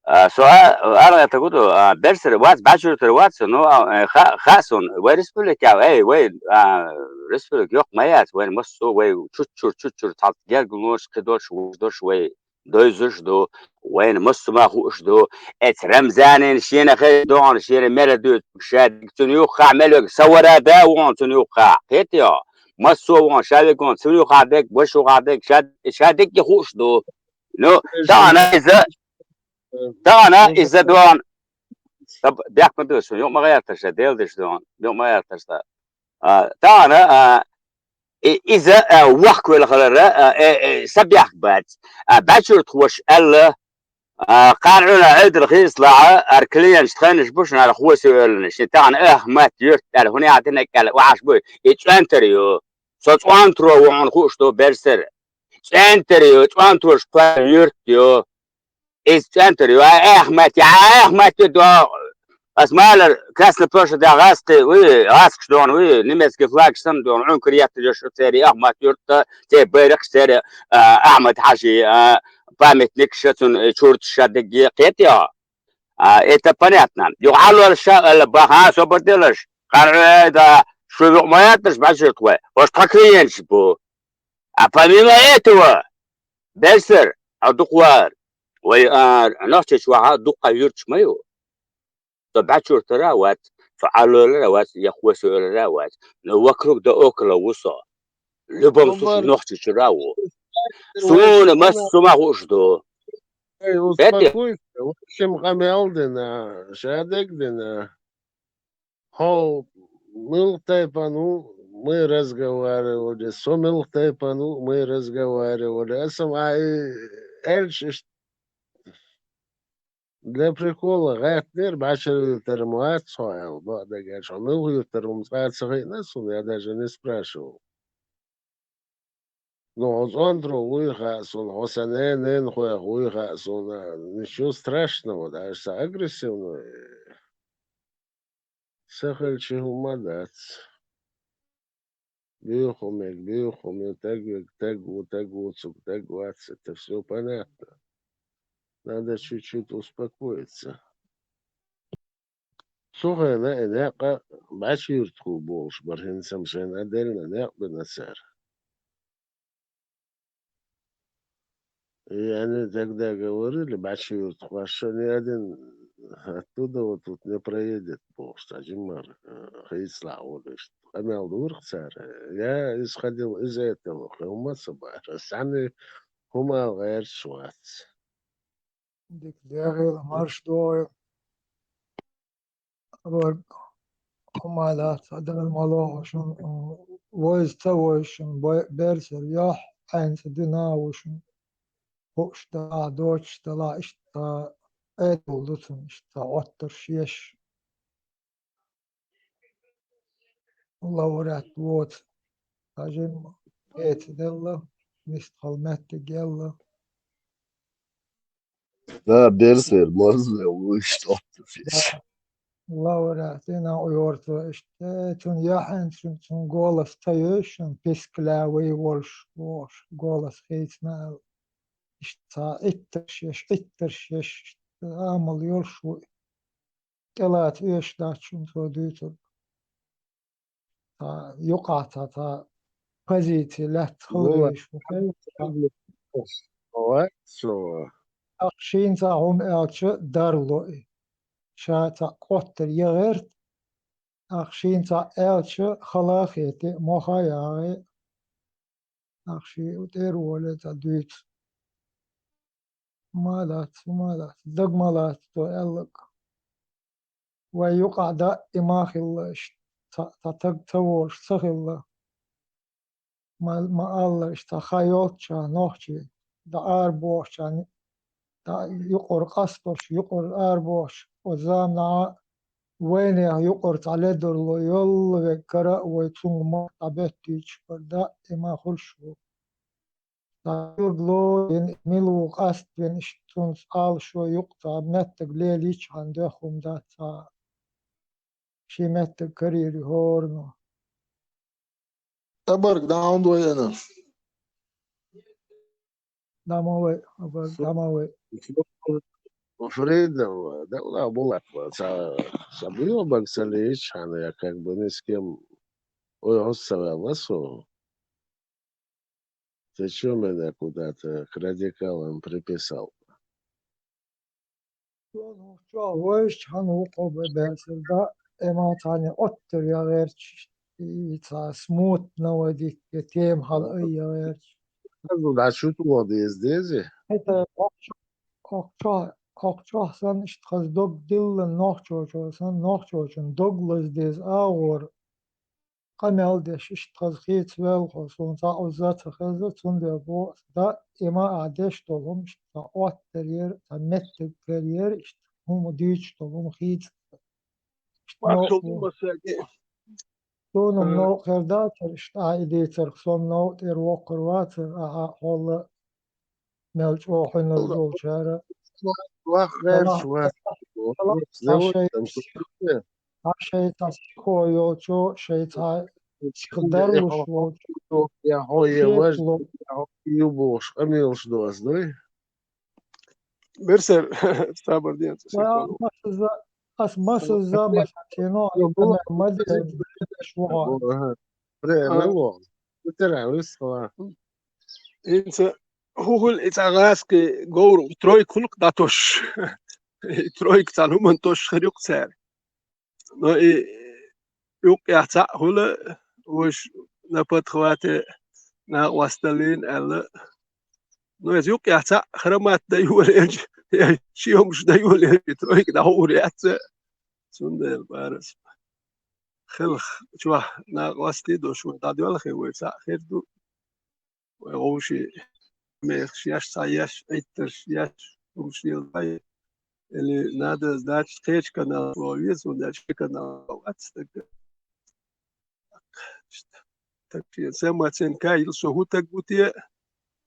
А, со а, аргӀата гуду, а, берсер вац, бачуртер вац, ну, а, э, ха, ха сун, вай республика, эй, вай, а, республика йокъ ма яц, вай массо, вай чуччур, чуччур, цхьац гергулош, кхидош, вуждош, вай дойзуш ду, вайна массума хууш ду. Эц Рамзанин шена хай догӀан шена мера дуьт, ша дик цун юхха мелвег савара да вон цун юхха. Хет йо? Массо вон ша вег вон цун юхха дег, бош юхха дег, ша, ша дикки хууш ду. Ну, тана иза, тана иза догӀан. Бяк ма ду, шу, юк ма гӀерташ, дел деш догӀан, юк ма гӀерташ. А, тана, а, и, иза, а, вахквел халара, а, э, э, сабяхк бац. А, бачурт хуш алла, а, къаргӀуна айдал хислаа, ар клиент тханаш буш, нар хуси велнаш. Тана, эх, мат юрт, ар хуни атина кал, ваш буй. И центр ю. Со центро вон хуш до берсер. Центр ю, центрош па юрт ю. Из центр ю, а, Ахмат, я, Ахмат, ю, до, ас малар, Красная площадь, да, гасты, уй, гаск, что он, уй, немецкий флаг, сам, дон, он крият, ю, что цери, Ахмат, юрта, те, байрак, цери, а, Ахмат Хажи, а, памятник, что он, э, чурт, ша, деги, кет, я. А, это понятно. Ю, алла, ша, алла, баха, собор делаш. Кар, э, да, шу, ю, моя, ты ж бачишь, твой. Ош, как клиент, бу. А помимо этого, берсер, а дуквар, вай, а, нохчич ваха дукха юрч маю. То бачуртара вац, то алолара вац, я хвасолара вац. Но вокруг да около вусо. В любом случае, нохчичара ву. Суна мас сума хуш ду. Эй, успокойся. В общем, Амялдина, Шадегдина. Хо, милх тайпану мы разговаривали, со милх тайпану мы разговаривали. А сам, а, э, эльш иш-, для прикола гӀаттер бачар юртар муац хо эл, бо дагар шо милх юртар ум цӀа ца хиъна сун, я даже не спрашивал. Ну, хо цӀонтро вуй хаъ сун, хо са ненен хо вуй хаъ сун, а, ничего страшного, даже са агрессивный. Са хилчи хӀума дац. Буьйху мег, буьйху мег, таг вег, таг ву, таг ву, цуг таг вац, это всё понятно. Надо чуть-чуть успокоиться. Цу хенахь и некъа бачуьртахула болуш бара, хӀинца-м шайна а делла некъ бина цара. И они тогда говорили, бачуьртахошна, ни один оттуда вот тут не проедет, бохуш, цхьа жиммар, э, хийцалахь волуш. Къамел дора-кх цара. Я исходил из этого, хӀумма ца бара. Санна хӀума гӀерташ вац. Дика дехийла, марш догӀийла. Абар хӀума лаьцна дар ма лоху шун, вайза ца вайза шун, бай-, берсар йохь, хьаьнца дина а ву шун. Хууш дала, доцуш дала, иштта Ӏедал ду цунна, иштта Ӏоттарш еш. Лауреат воцу. Хьажим эца делла, мистхал меттиг елла. Да, берсер, морзле, вуй, что ты пишешь? Да. Лауреат, и нах йорца, иштта, цун яхьен, цун, цун голос ца йоьшун, пискля вай волуш, волуш, голос хийцина аьлла. Иштта ца иттарш еш, иттарш еш, иштта амал йолуш ву. ТӀелаца оьшуш дац шуна цо дуьйцург. Цхьа юкъахь цхьа, цхьа позици лаьцна хала веш ву. Ах шийна цхьа хӀума аьлча, дарло и. Ша цхьа къоттар я гӀерта, Ахшийна цхьаъ аьлча, хала а хетий, мохь а яхьий, ахший тӀера волий цхьа дуьйцу. Ма дац, ма дац, дага ма лаца цо аьлларг. Вай юкъахь даима хилла иштта, цхьа, цхьа таг ца волуш ца хилла. Ма, ма-аллара, иштта цхьа хан йолччохь нохчий, дӀа арабохучохь, дӀа юкъара къастош, юкъара арабохуш, оцу заманахь вайнех юкъара цхьа ледарло йолла верг кара а вай цунга мохь дӀабеттуьйтуш бара, даима хуьлуш ву. Дагадоьлла, мила ву къастбина, иштта цунца Ӏалашо юкъа цхьа меттиг лелийчхьана доьхна хӀума дац цхьа а. Шен меттиг карийра ю хӀоранна. Абарг дӀа хӀунда вайна? ДӀа ма вай, абарг дӀа ма вай. Фридов, да, да, Булат, ца, ца буьйла бага ца лийчхьана, я как бы ни с кем, ой, хӀума ца ваьлла со. Ты чё меня куда-то к радикалам приписал? Сон хӀокху чохь вайшча хьан ву кхо бен баьрсар дан, эмоцияне оттар ян гӀерташ, и цхьа смут наводить, я тема хьала айя гӀерташ. Хаза дӀа чу тӀо деза деза? ХӀета хӀокху чохь, хӀокху чохь, хӀокху чохь санна, иштта хаза дог диллина нохчочо санна, нохчочун дог лаза деза агӀор. Къамел деш, иштта хаза хийца велхо, суна цхьа озза ца хеза, цундела боху ас, даима ахь деш долу хӀума иштта цхьа оттар яра, цхьа меттиг карийра, иштта хӀума дуьйцуш долу хӀума хийца. Иштта новкъа ву. Суна-м новкъа хир дацара, иштта ахь и дийцарх, сон новкъа тӀера воккхур вацара, ахьа хьолла мел чӀогӀа хьуьнар долчара. Вах гӀерташ вац. Цхьа шайн сих-, цхьа шайн цхьа сихо йолчо, шайн цхьа сихдарлуш волчо. Я хьо, я важ, я хьо, ю бохуш, къамелаш до ас, дуй? Берсер, сабар ден, ца сихо. Ас масаза, ас масаза, масаза, но, ма деш вогӀу. Ага. Пре, ма вогӀу. Утеран висхала. ХӀинца хӀун хуьлу и цхьа гӀазкхи говр, тройка хуьлу-кх дӀатосуш. И тройка цхьана хӀуманна тосуш хир ю-кх цара. Но и юккъехь цхьаъ хуьлу, уьш на подхвате накъосталлина аьлла. Но иза юккъехь цхьаъ храмат дан йолаелча, я шен хӀумаш дан йолаелча, и тройка дӀахуур яц. Цундела, Барас, хелха чохь накъостий долуш вай дӀадоьлхий, вай цхьаъ хир ду. Вай вовшийн мехаш еш, цхьа еш, Ӏиттарш еш, хӀумаш леладай. Или надо, значит, кхечу канале веза, хӀунда аьлча шен канал вац стаг. Так, шен самооценка йила, со хӀун таг ву те,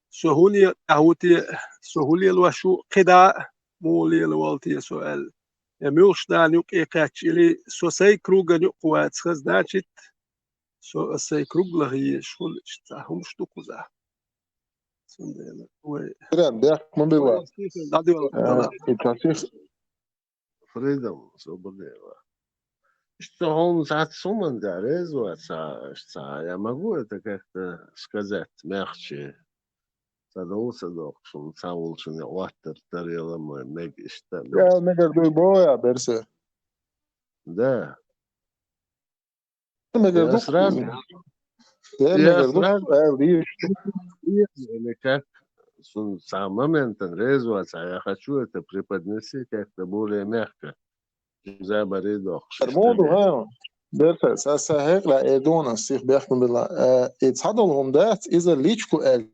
со хӀун некъа тӀехь ву те, со хӀун лелош ву, кхидӀа а муха лелавала те со аьлла. Я муьлхачу нахана юккъе кхаьчча, или со сайн круган юккъе вац хаза, значит, со аса сайн круг лаха езаш хуьлу, иштта цхьа хӀумаш ду кхузахь. Цундела вай. Прям бехк ма билла. Вай сиха дӀадоьлху. Э, дала. И цхьа сих-, Фридом, свободнее. Иштта хьуна цхьацца хӀуманна тӀехь реза вац, цхьа, иштта цхьа, я могу это как-то сказать мягче? Ца довла ца доккхуш, хӀума ца волчунна оттар таръяла ма мега иштта. Я мегар дуй боху я, Берсе? Да. Мегар ду. Я сразу, я мегар ду, сразу аьлла дийш. Или как, сун цхьа моментан реза вац, а я хочу это преподнести как-то более мягко. Забаре доккхуш. Эр муха ду, хӀа? Берта, са, са хьекъале эр ду хьуна, сих бехк ма билла. Э, и цхьадолу хӀума дац, иза личку аьлла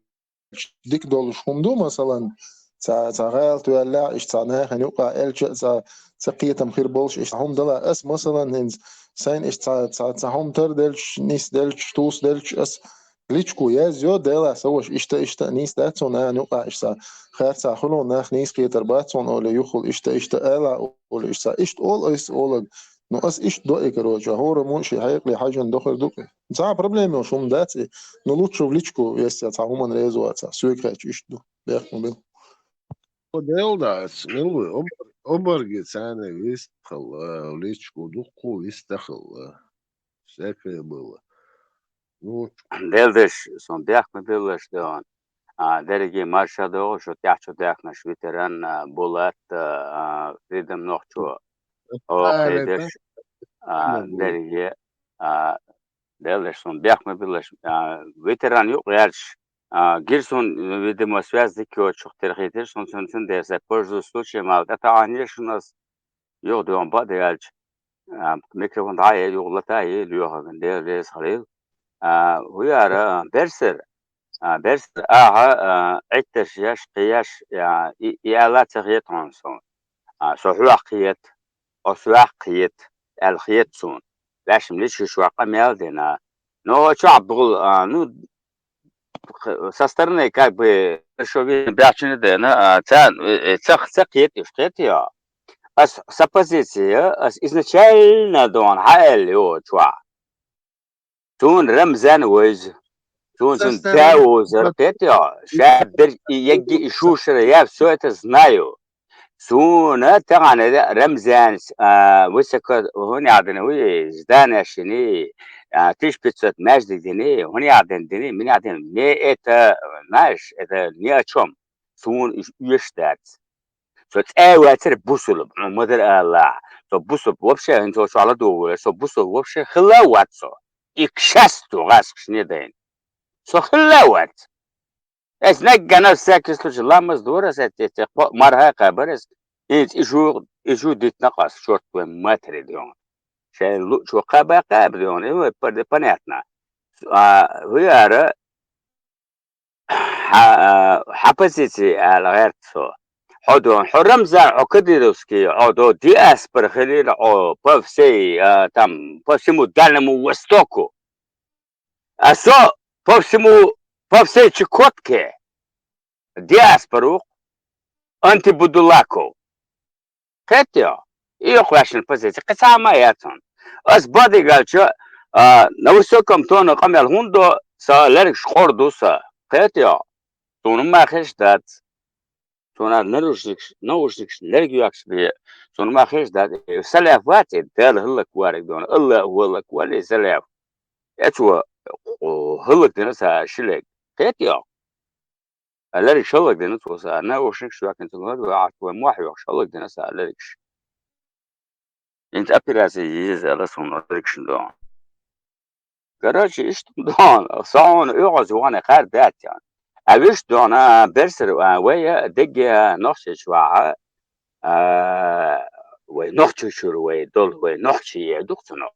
дика долуш хӀума ду, масалан, цхьа, цхьа гӀалат ваьллехь, иштта цхьа нахана юкъа аьлча а цхьа, цхьа кхетам хир болуш, иштта хӀума дала ас, масалан, хӀинца сайна иштта цхьа, цхьа, цхьа хӀума тара делча, нис делча, туса делча, ас личку язйо, Дела, сан ваша иштта, иштта, нис дац хьуна нахана юкъа, иштта харцахь хуьлу, нах нис кхетар бац хьуна, олий, юххул иштта, иштта ала, олий, иштта, иштта олу айса олаг. Ну, ас иштта до и, короче, хӀора муьлш и хьекъале хьаьжжина дохур ду-кх. Цхьа а проблема йолуш хӀума дац и. Ну, лучше в личку, если цхьа хӀуманна реза вац, соьга хаьттича иштта ду. Бехк ма билла. О, Дела дац, мила ву, обар-, обарги царна вистхилла, в личку дуккху вистхилла. Всякое было. Ну, Дела деш, сон бехк ма биллаш де хьуна. А, дерриге марша догӀу, шу тӀаьхьа чу даьхнаш ветеран, а, Булат, а, Фридом нохчо. О, а, кхе это деш. а, Могу. Дерриге, а, Дала суна бехк ма биллалаш, а, ветеран юкъ гӀерташ, а, гира суна, видимо, связь дика йоцуш, тера хийтира суна, цун, цундела сан пользуясь случаем ала тӀетаӀийна шуна ас, юха дуьйна бакъ даьлча, а, микрофон дӀа а йи, юха лата а йи, лоьхург, Дела реза хуьлийла. А, хӀу яра, а, берсар, а, берсар, аха, а, Ӏиттарш еш, кхиеш, а, и, и аьлла ца хета хьуна суна. А, со хьох кхета, хьо соьх кхета, аьлла хета суна. Ваьшна личи шуьш ваккха мел дина. Но чохь бухула, а, ну, х-, со стороны, как бы, шо вина баьччина дена, а, царна, э, э, ца, ца кхета уьш, кхета йо. Ас, сан позиция, ас изначально дона хьааьлла йо чохь. Суна Рамзан вайза. Суна цун да вовзар, кхета йо. Ша дерг и егги и шушара, я всё это знаю. Суна тахана Рамзанца, а, высоко, хӀун яхь дина, вуй, здание шини, а, тысяча пятьсот маьждиг дини, хӀун яхь дина дини, мин яхь дина, мне это, знаешь, это ни о чём. Суна уьш оьшуш дац. Со цӀа а вацара бусулба, хьуна ма-дарра алалахь. Со бусулба вообще, хӀинца цо чохь ладугӀур, со бусулба вообще хилла а вац со. И к счастью, гӀазкхашна дайна. Со хилла а вац. Ас наггана всякий случай ламаз дора ас, эццехь кхо марха а кхабар ас. ХӀинца и шу, и шу дитина къас, чёртовой матери, дуьйна. Шайн луъчо кхаба а кхаба, дуьйна, и вай пар-, понятно. А, хӀу яра, хьа, а, хьа позиция ала гӀерта со. Хьо дуьйна, хьо Рамзан, хьо кадыровский, хьо до диаспора хилира, хьо по всей, а, там, по всему Дальнему Востоку. А со по всему, по всей Чукотке диаспора ву-кх, антибудулаков. Кхетайо? И юхаваьшна позиция. Кхин цхьа а ма яц хьуна. Ас бадигалча, а, на высоком тоне къамел хӀунда до, сан лергаш къора ду сан. Кхетайо? Суна ма хезаш дац. Суна наушникаш, наушникаш лерг йоьккхуш бе, суна ма хезаш дац, э, салаф вац, э, Дала хӀаллакварг дуьйна, Аллах хӀаллаквалий салаф. Эцо, о, хӀаллакдина сан ши лерг. Кхетайо? А лергаш хӀаллакдина цо сан, наушникаш йоьккхина цо, вай мохь йоьккхуш хӀаллакдина сан лергаш. ХӀинца операция е еза аьлла суна лергашна дуьйна. Короче, иштта дуьйна, со хьуна оьгӀаз вахана хар дац ян. А вуьш дуьйна, берсар, а, вай, а, дегге, а, Нохчийчу вахьа, а, вай Нохчийчуьра вай долу, вай нохчий е ду-кх цунах.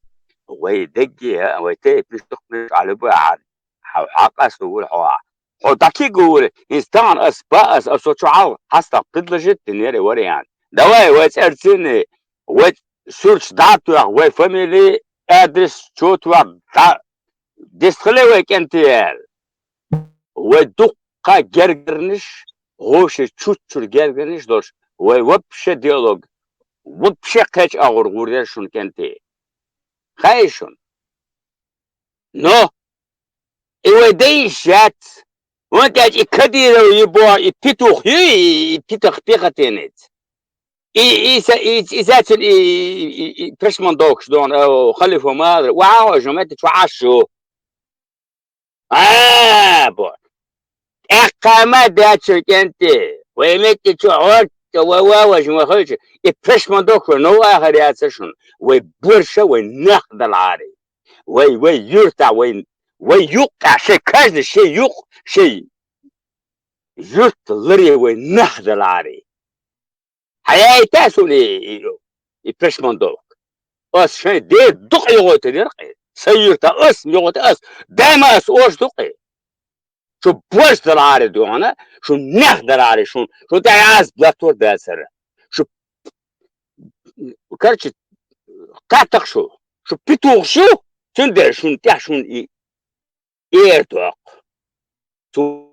Вай дегге, а, вай тайпанаш дукханаш Ӏалибу ахьар. Хьо хьакъ ас вуьйр хьо. Хьо дӀакхига вуьйр, хӀинца тахана ас ба ас, ас со чу хьал хьастагӀа предложить динера вариант. Давай, вай цӀерцийна, вай суьрташ дӀа а тоьхна, вай фамили, адрес чу а тоьхна, дӀа дистхиле вай кӀентий аьлла. Вай дуккха гергарнаш, гӀо ши чуччуьра гергарнаш долуш, вай вообще диалог, вообще кхечу агӀор гӀур яра шуна кӀентий. Хаьий шуна? Но и вай дай йиш яц. ХӀунда аьлча и Кадыров ю боху, и петух ю, и, и петух пехотинец. И, и, са-, и, и сацун и, и, и, и пешмандовкаш дона, о, халифа мала, вау, жумета чу Ӏаш ю. А, бо. ТӀаккха ма дачу кӀентий. Вай метти чу хьорта, ва, ва, ва, жума хойчу. И пешмандовка вай нов ахар яца шуна. Вай борша, вай нах далари. Вай, вай юрта, вай, вай юккъа, шей каждый шей юкъ, шей юрт ларе вай нах далари. Хьаяйта суна и, и, и пешмандовка. Ас шайн дер дукъ йогӀойту деркъе. Сан юрта ас, йогӀойту ас. Дайма ас ош дукъе. Шу бош далари дуьхьана, шу нах далари, шу, шу тӀехь аз блатор дацара. Шу, короче, катах шу, шу петух шу, цундела шун тӀехь шун и, и эр доккху. Цу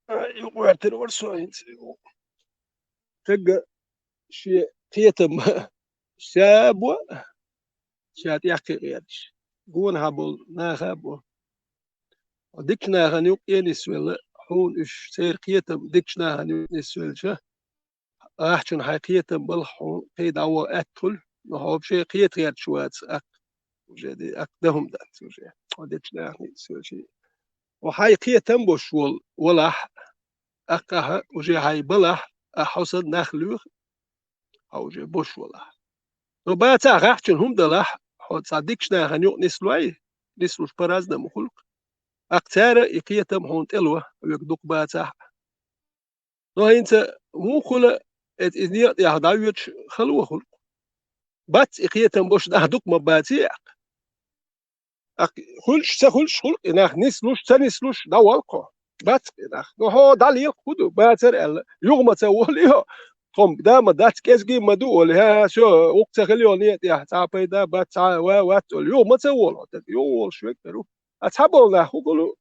А, юкъа ваьртира вара со хӀинца. Стага шен кхетам сабо, ша тӀехкхиъ гӀерташ. Гонахьа болу наха а бо. Дикачу нахана юкъа нисвелла, хьуна уьш, церан кхетам дикачу нахана юкъа нисвелча, ахчанна хьайн кхетам балахь хьуна, кхин дӀаваха аьтта хуьлу, но хьо вообще кхета гӀерташ вац, аккха. Уже де, аккха дан хӀума дац уже. Хьо дечу нахана ницкъ йолчий. Хьо хьайн кхетам бош волу, валахь, аккха ахьа, уже хьайн балахь, ахьа хьо санна нах лоьху. хьо уже бош валахь. Но бацахь гӀахьчун хӀума далахь, хьо цхьа дикачу нахана юкъа нислой, нислуш по-разному хуьлу-кх. ТӀаккха цара и кхетам хьуна тӀело, хьоьга дукха бацахь а. Но хӀинца муха хуьлу, эцу иза некъа тӀехь дӀавоьдуш хало хуьлу-кх. Бац и кхетам бош нах дукха ма баций аккха. ТӀаккха хуьлуш, ца хуьлуш хуьлу-кх и нах, нислуш, ца нислуш, дӀаволу-кх хьо. Бац-кх и нах. Ну, хьо дӀалела-кх хӀун ду, бацара аьлла, юха ма ца волу хьо. Тхо-м да ма дац, кӀезиг ма ду олий, хӀа, всё, вукху ца хила йолу некъа тӀехь цхьа а пайда бац, цхьа а ва вац олий, юха ма ца волу хьо, тӀаккха юха волуш вегар ву. А цхьаболу нах хӀун хуьлу?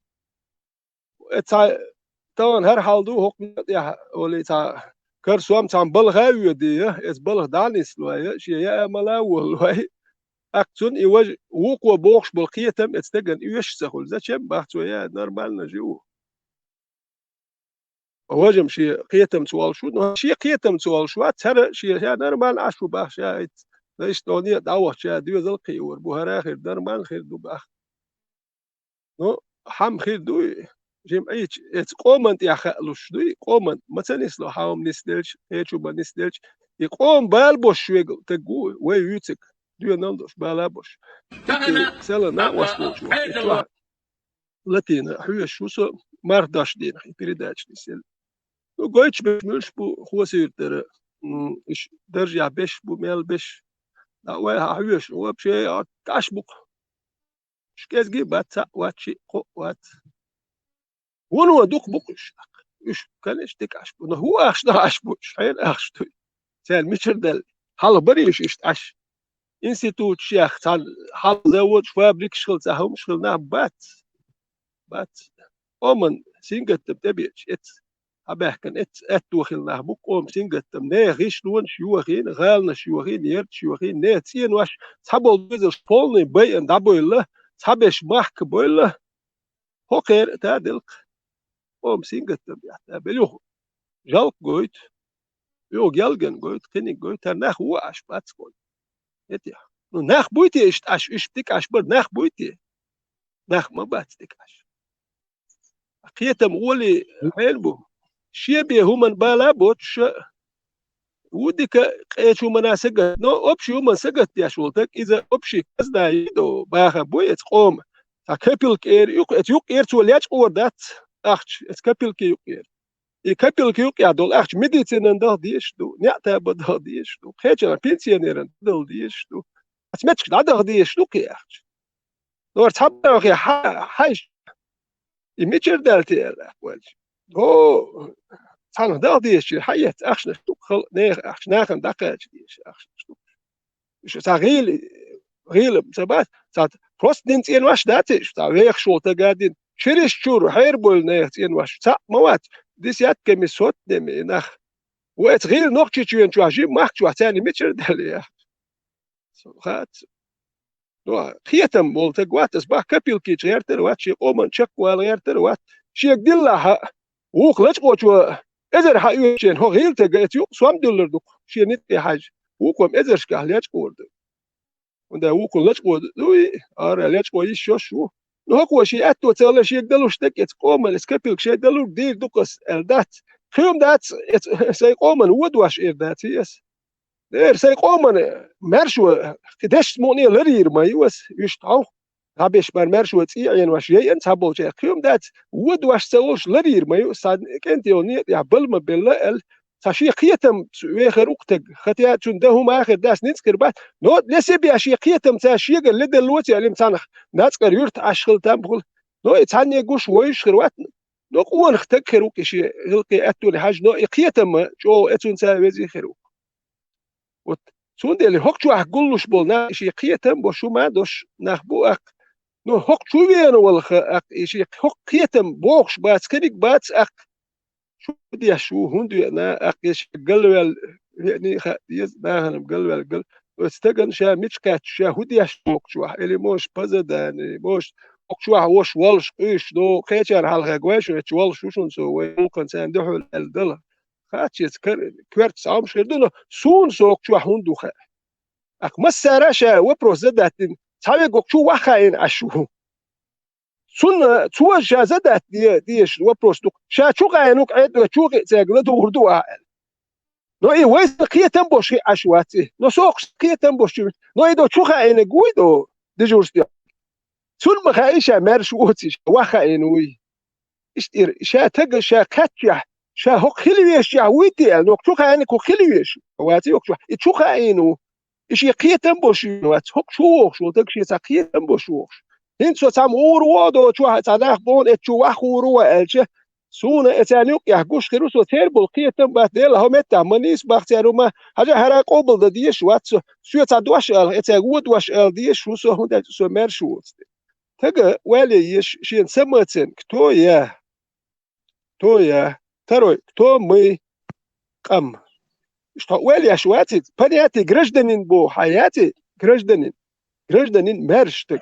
Э, цхьа тахана хӀара хьал ду, хӀокху некъа тӀехь олий цхьа кара сом цхьана балха а воьдий, эцу балха дӀа а нислой, шен яа мала а волалой. ТӀаккха цунна и важа вукхо бохуш болу кхетам эцу стеган оьшуш ца хуьлу. Зачем бах цо яа, нормально же ву. Важам шен кхетамца волуш ву, но шен кхетамца волуш вац, хӀара шен ша нормально Ӏаш ву бах ша, иштта, иштта некъа дӀавахча доьзал кхиор бу, хӀара хир нормально хир ду бах. Ну, хьан хир дуй, жимма Ӏийча, эцу къоман тӀехь хаалуш дуй, къоман ма ца нисло, хьан хӀума нисделча, кхечу ма нисделча, и къома бала бош вегал таг ву, вай вуьйцург, доьналла долуш, бала бош. Селан накъост волчу вахча, латийна хьоьжуш ву со, марх дош дийна, и передача нисъелла. Ну, гойтуш берш муьлш бу, Хосуьйра тӀера, м, иш даржехь берш бу, мел берш. Да, вай хьан хьоьжуш, вообще, а, тӀаш бу-кх. Уьш кӀезиг а бац, цхьаъ вац, шиъ, кхоъ вац. Вуно дукха бу-кх уьш. Уьш, конечно, дика Ӏаш бу. Но хӀун ахча дан Ӏаш бу уьш, хьенан ахча дуй? Царна мичара даьлла? Хьалха барий уьш иштта Ӏаш? Институташкахь цхьана хьалха заводаш, фабрикаш хила, цхьа хӀумаш хила нах бац. Бац. Къоман сингаттам тӀебеача, эцу хьабаьхкина, эцу аьтто хила нах бу-кх къоман сингаттам. Нехан гӀишлонаш йохийна, гӀаланаш йохийна, ярташ йохийна, нехан цӀенош, цхьаболу доьзалш полный байъина дӀабевлла, цхьаберш махка бевлла, хӀокхеран а таделкх. Къоман сингаттам тӀехь табелла юха. Жалкх гойту, юха гелган гойту, кхиниг гойту, хӀара нах вон Ӏаш бац-кх. Эти. Ну, нах буй те иштта Ӏаш, уьш дика Ӏаш бара, нах буй те? Нах ма бац дика Ӏаш. Кхетам гӀоле хьенан бу? Шен бен хӀуманна бала а боцуш, ву дика кхечу хӀуманна сагатдеш, но общий хӀуманна сагатдеш волу таг, иза общий казна йийр ду, баха буй эцу къоман. Цхьа копилка эр ю-кх, эцу юкъера цо лечкъор дац ахча, эцу копилка юкъера. И копилка юкъехь долу ахча медицинан даха дезаш ду, неӀ таба даха дезаш ду, кхечанхьа пенсионеран дала дезаш ду. Аса меттигаш дӀадаха дезаш ду кхин ахча. Нора цхьабарахе хьа-, хьаьжча, и мичара даьлла те аьлла, аьлла ваьлча. О, цхьанхьа даха дезачуьра хьаэцна ахчанаш дукха хала, нехан ахча, нахана дӀакхача дезаш ахчанаш дукха. Уьш цхьа гӀийла, гӀийла ца бац, цхьа просто дина цӀенош дац уьш, цхьа вехаш волу тага дина. Шераш чуьра хьерабевлла нехан цӀенош цхьаъ ма вац, десятками, сотнями и нах. Вай эцу гӀийла Нохчийчоьнна чохь жима махка чохь царна мичара даьлла яхча. Со хац. Ну, кхетам волу таг вац, ас бах копилкича гӀертар а вац, шен къоман чекхвала гӀертар а вац. Шега диллахь а, вукху лачкъочо эзар хьаоьцучеран хӀо гӀийла таг эцу юкъа сом дуьллур ду-кх, шен ницкъе хьаьжча, вукхо-м эзаршкахь лечкъор ду. ХӀунда вукхун лачкъо дуй, ара лечкъо йиш йолуш ву. Ну, хӀокхо шен аьтто ца хилла шега далуш дерг эцу къоман, эцу копилка шайн далург дийр ду-кх ас аьлла дац. Кхин дац, эцу сайн къоман вон дош эр дац ас. Дера, сайн къоман маьршо, кхин дешца мукъане ларйийр ма ю ас, вуьшта хьовха. ДӀабеш бара маьршо цӀий Ӏенош яйъина цхьаболчаьрга, кхин дац, вон дош ца волуш ларйийр ма ю ас, цхьа кӀентий йолу некъа тӀехь бала ма белла аьлла, цхьа шен кхетамца вехар ву-кх таг, хатя цунна дан хӀума а хир дац, ницкъ хир бац, но для себя шен кхетамца шегара леделло ца аьлла, цхьанхьа нацкъара юьртахь Ӏаш хила там хуьлу, но и цхьанне гуш вевзаш хир вац, но къонах таг хир ву-кх и шен гӀиллакхе аьттоне хьаьжжина, но и кхетам чӀогӀа эцунца везий хир ву-кх. Вот цундела хӀокху чохь гуллуш болу нах, и шен кхетам бо, шу ма дош нах бу аккха. Ну, хӀокху чу веана валха аккха, и шен хӀокху кхетам бохуш бац, кхиниг бац аккха. Шу деш ву, хӀунда веана аккха, и шен галваьлла веаний хаа деза, нахана галваьлла гал. Оцу стагана ша мича кхаьчча, ша хӀун деш ву хӀокху чохь, или, может, по заданию, может, хӀокху чохь вош волуш къуьйсуш, ну, кхечара хьалха гой шу, эцу волуш ву шуна со, вай гӀуллакхана царна дуьхьал аьлла дала. Хаьттича кар-, коьртаца Ӏомаш хир ду, но суна со хӀокху чохь хӀунда ву хаьа. Аккха массара а ша вопрос задать дина, цхьаверг хӀокху чу ваха хаийна Ӏаш ву. Цунна, цо ша задать де-, дезаш вопрос ду-кх. Ша чу хаийна ву-кх, Ӏедало чу кхиъ цаьрга ладугӀур ду ахьа аьлла. Но и вай сан кхетам бош хи Ӏаш вац и. Но сохуш кхетам бош чу. Но и до чу хаийна гуй до дежурстве. Цун ма хаий ша маьрша воций, ша ваха хаийна вуй. Иштта ира, ша тага ша кхаьччехь, ша хӀокху хила вешчехь вуй те аьлла, нох чу хаийна кху хила веш. Ваций хӀокху чу. И чу хаийна ву. И шен кхетам бош вац, хӀокху чу вохуш волу таг шен цхьа кхетам бош вохуш. ХӀинца со цхьамма гӀур ву а доцу чохь, цхьа нах боху, эцу чу ваха гӀур ву аьлча, суна эцарна юкъехь гуш хир ву со, церан болу кхетам бац, Делахь, хӀо меттахь ма нийса бах церан хӀума, хьажа хӀара къобал дан дезаш вац со, соьца цхьа дош ала, эцарна вон дош ала дезаш ву со, хӀунда аьлча со маьрша воцу. Тага вале еш шена самооценка, кто я? Кто я? Второй, кто мы? Къам. Иштта хьо ойла еш ваций, понятие гражданин боху хьан яций? Гражданин. Гражданин маьрша стаг.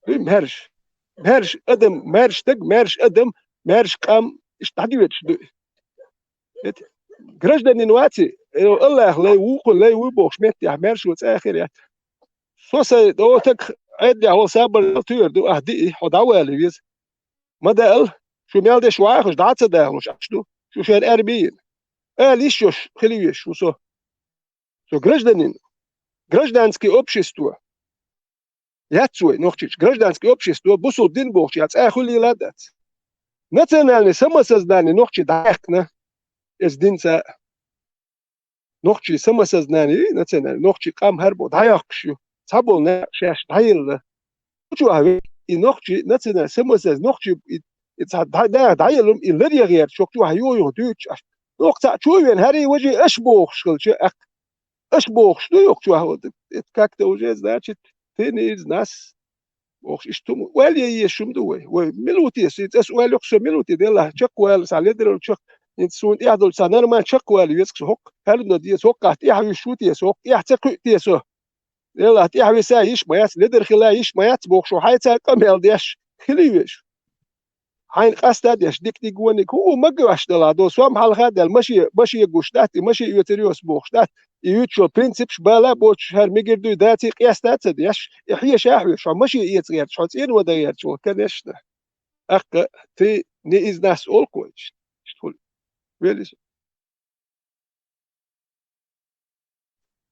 Дуй маьрша. Маьрша адам, маьрша стаг, маьрша адам, маьрша къам. Иштта дӀадоьдуш дуй. Эт, гражданин ваций, э, Аллах лай ву, кху лай ву бохуш меттехь маьрша ву цӀа хир яц. Со сайн до таг Ӏеддехь волу сабар туьйр ду, ахь диъи, хьо дӀавала веза. Ма даал, шу мел деш вахаш дӀа а ца дахалуш Ӏаш ду, шу шайн аьрбийна. Ала йиш йолуш хила везаш ву со. Со гражданин, гражданский общество. Яц вай, нохчич, гражданский общество, бусул дин бохучу я цӀа хуьлийла а дац. Национальное самосознание нохчи дӀаяьккхина, эс динца. Нохчий самосознание, национальный, нохчий къам хӀара бо дӀайоккхуш ю. Цхьаболу нах шаьш дӀаелла. Чу а ве-, и нохчий национальный самосознание, нохчий и, и цхьа дӀа-, дӀа-, дӀаелла, и ларъян гӀерташ, чу а юха дуьйцуш аьш. Нохча цхьаъ чу а вен, хӀара и важий аша бохуш хилча, аккха. Аша бохуш ду йоккхачохь, вот, это как-то уже, значит, ты не из нас. Бохуш, иштта хӀума, ойла е езаш хӀума ду вай. Вай мила ву те, со, ас ойла йоккхуш, со мила ву те, делахь, чекхвала, сан ледарал чекх, хӀинца суна тӀехь долчу сан нормально чекхвала веза со, хӀокху хӀара дан деза, хӀокхахь тӀехь вуьсуш ву те со, хӀокху тӀехь ца кхуьу те со. Делахь, тӀехь виса йиш ма яц, ледар хила йиш ма яц, бохуш, хьайца къамел деш, хила везаш. Хьайна къаста а деш, дика-дика вониг, хӀун ву магош дала, до сом хьалха а даьлла, машен, машен гуш дац, и машен оьцур йоцу бохуш дац, и юьтучо принципаш бала а боцуш, хӀара мигар дуй даций, къеста а ца деш, и хьеша а хьоьжуш, хьо машен эца гӀерташ, хьо цӀена вада гӀерташ ву, конечно. Аккха, ты не из нас олу кхочуш. Иштта хуьлу. Велис.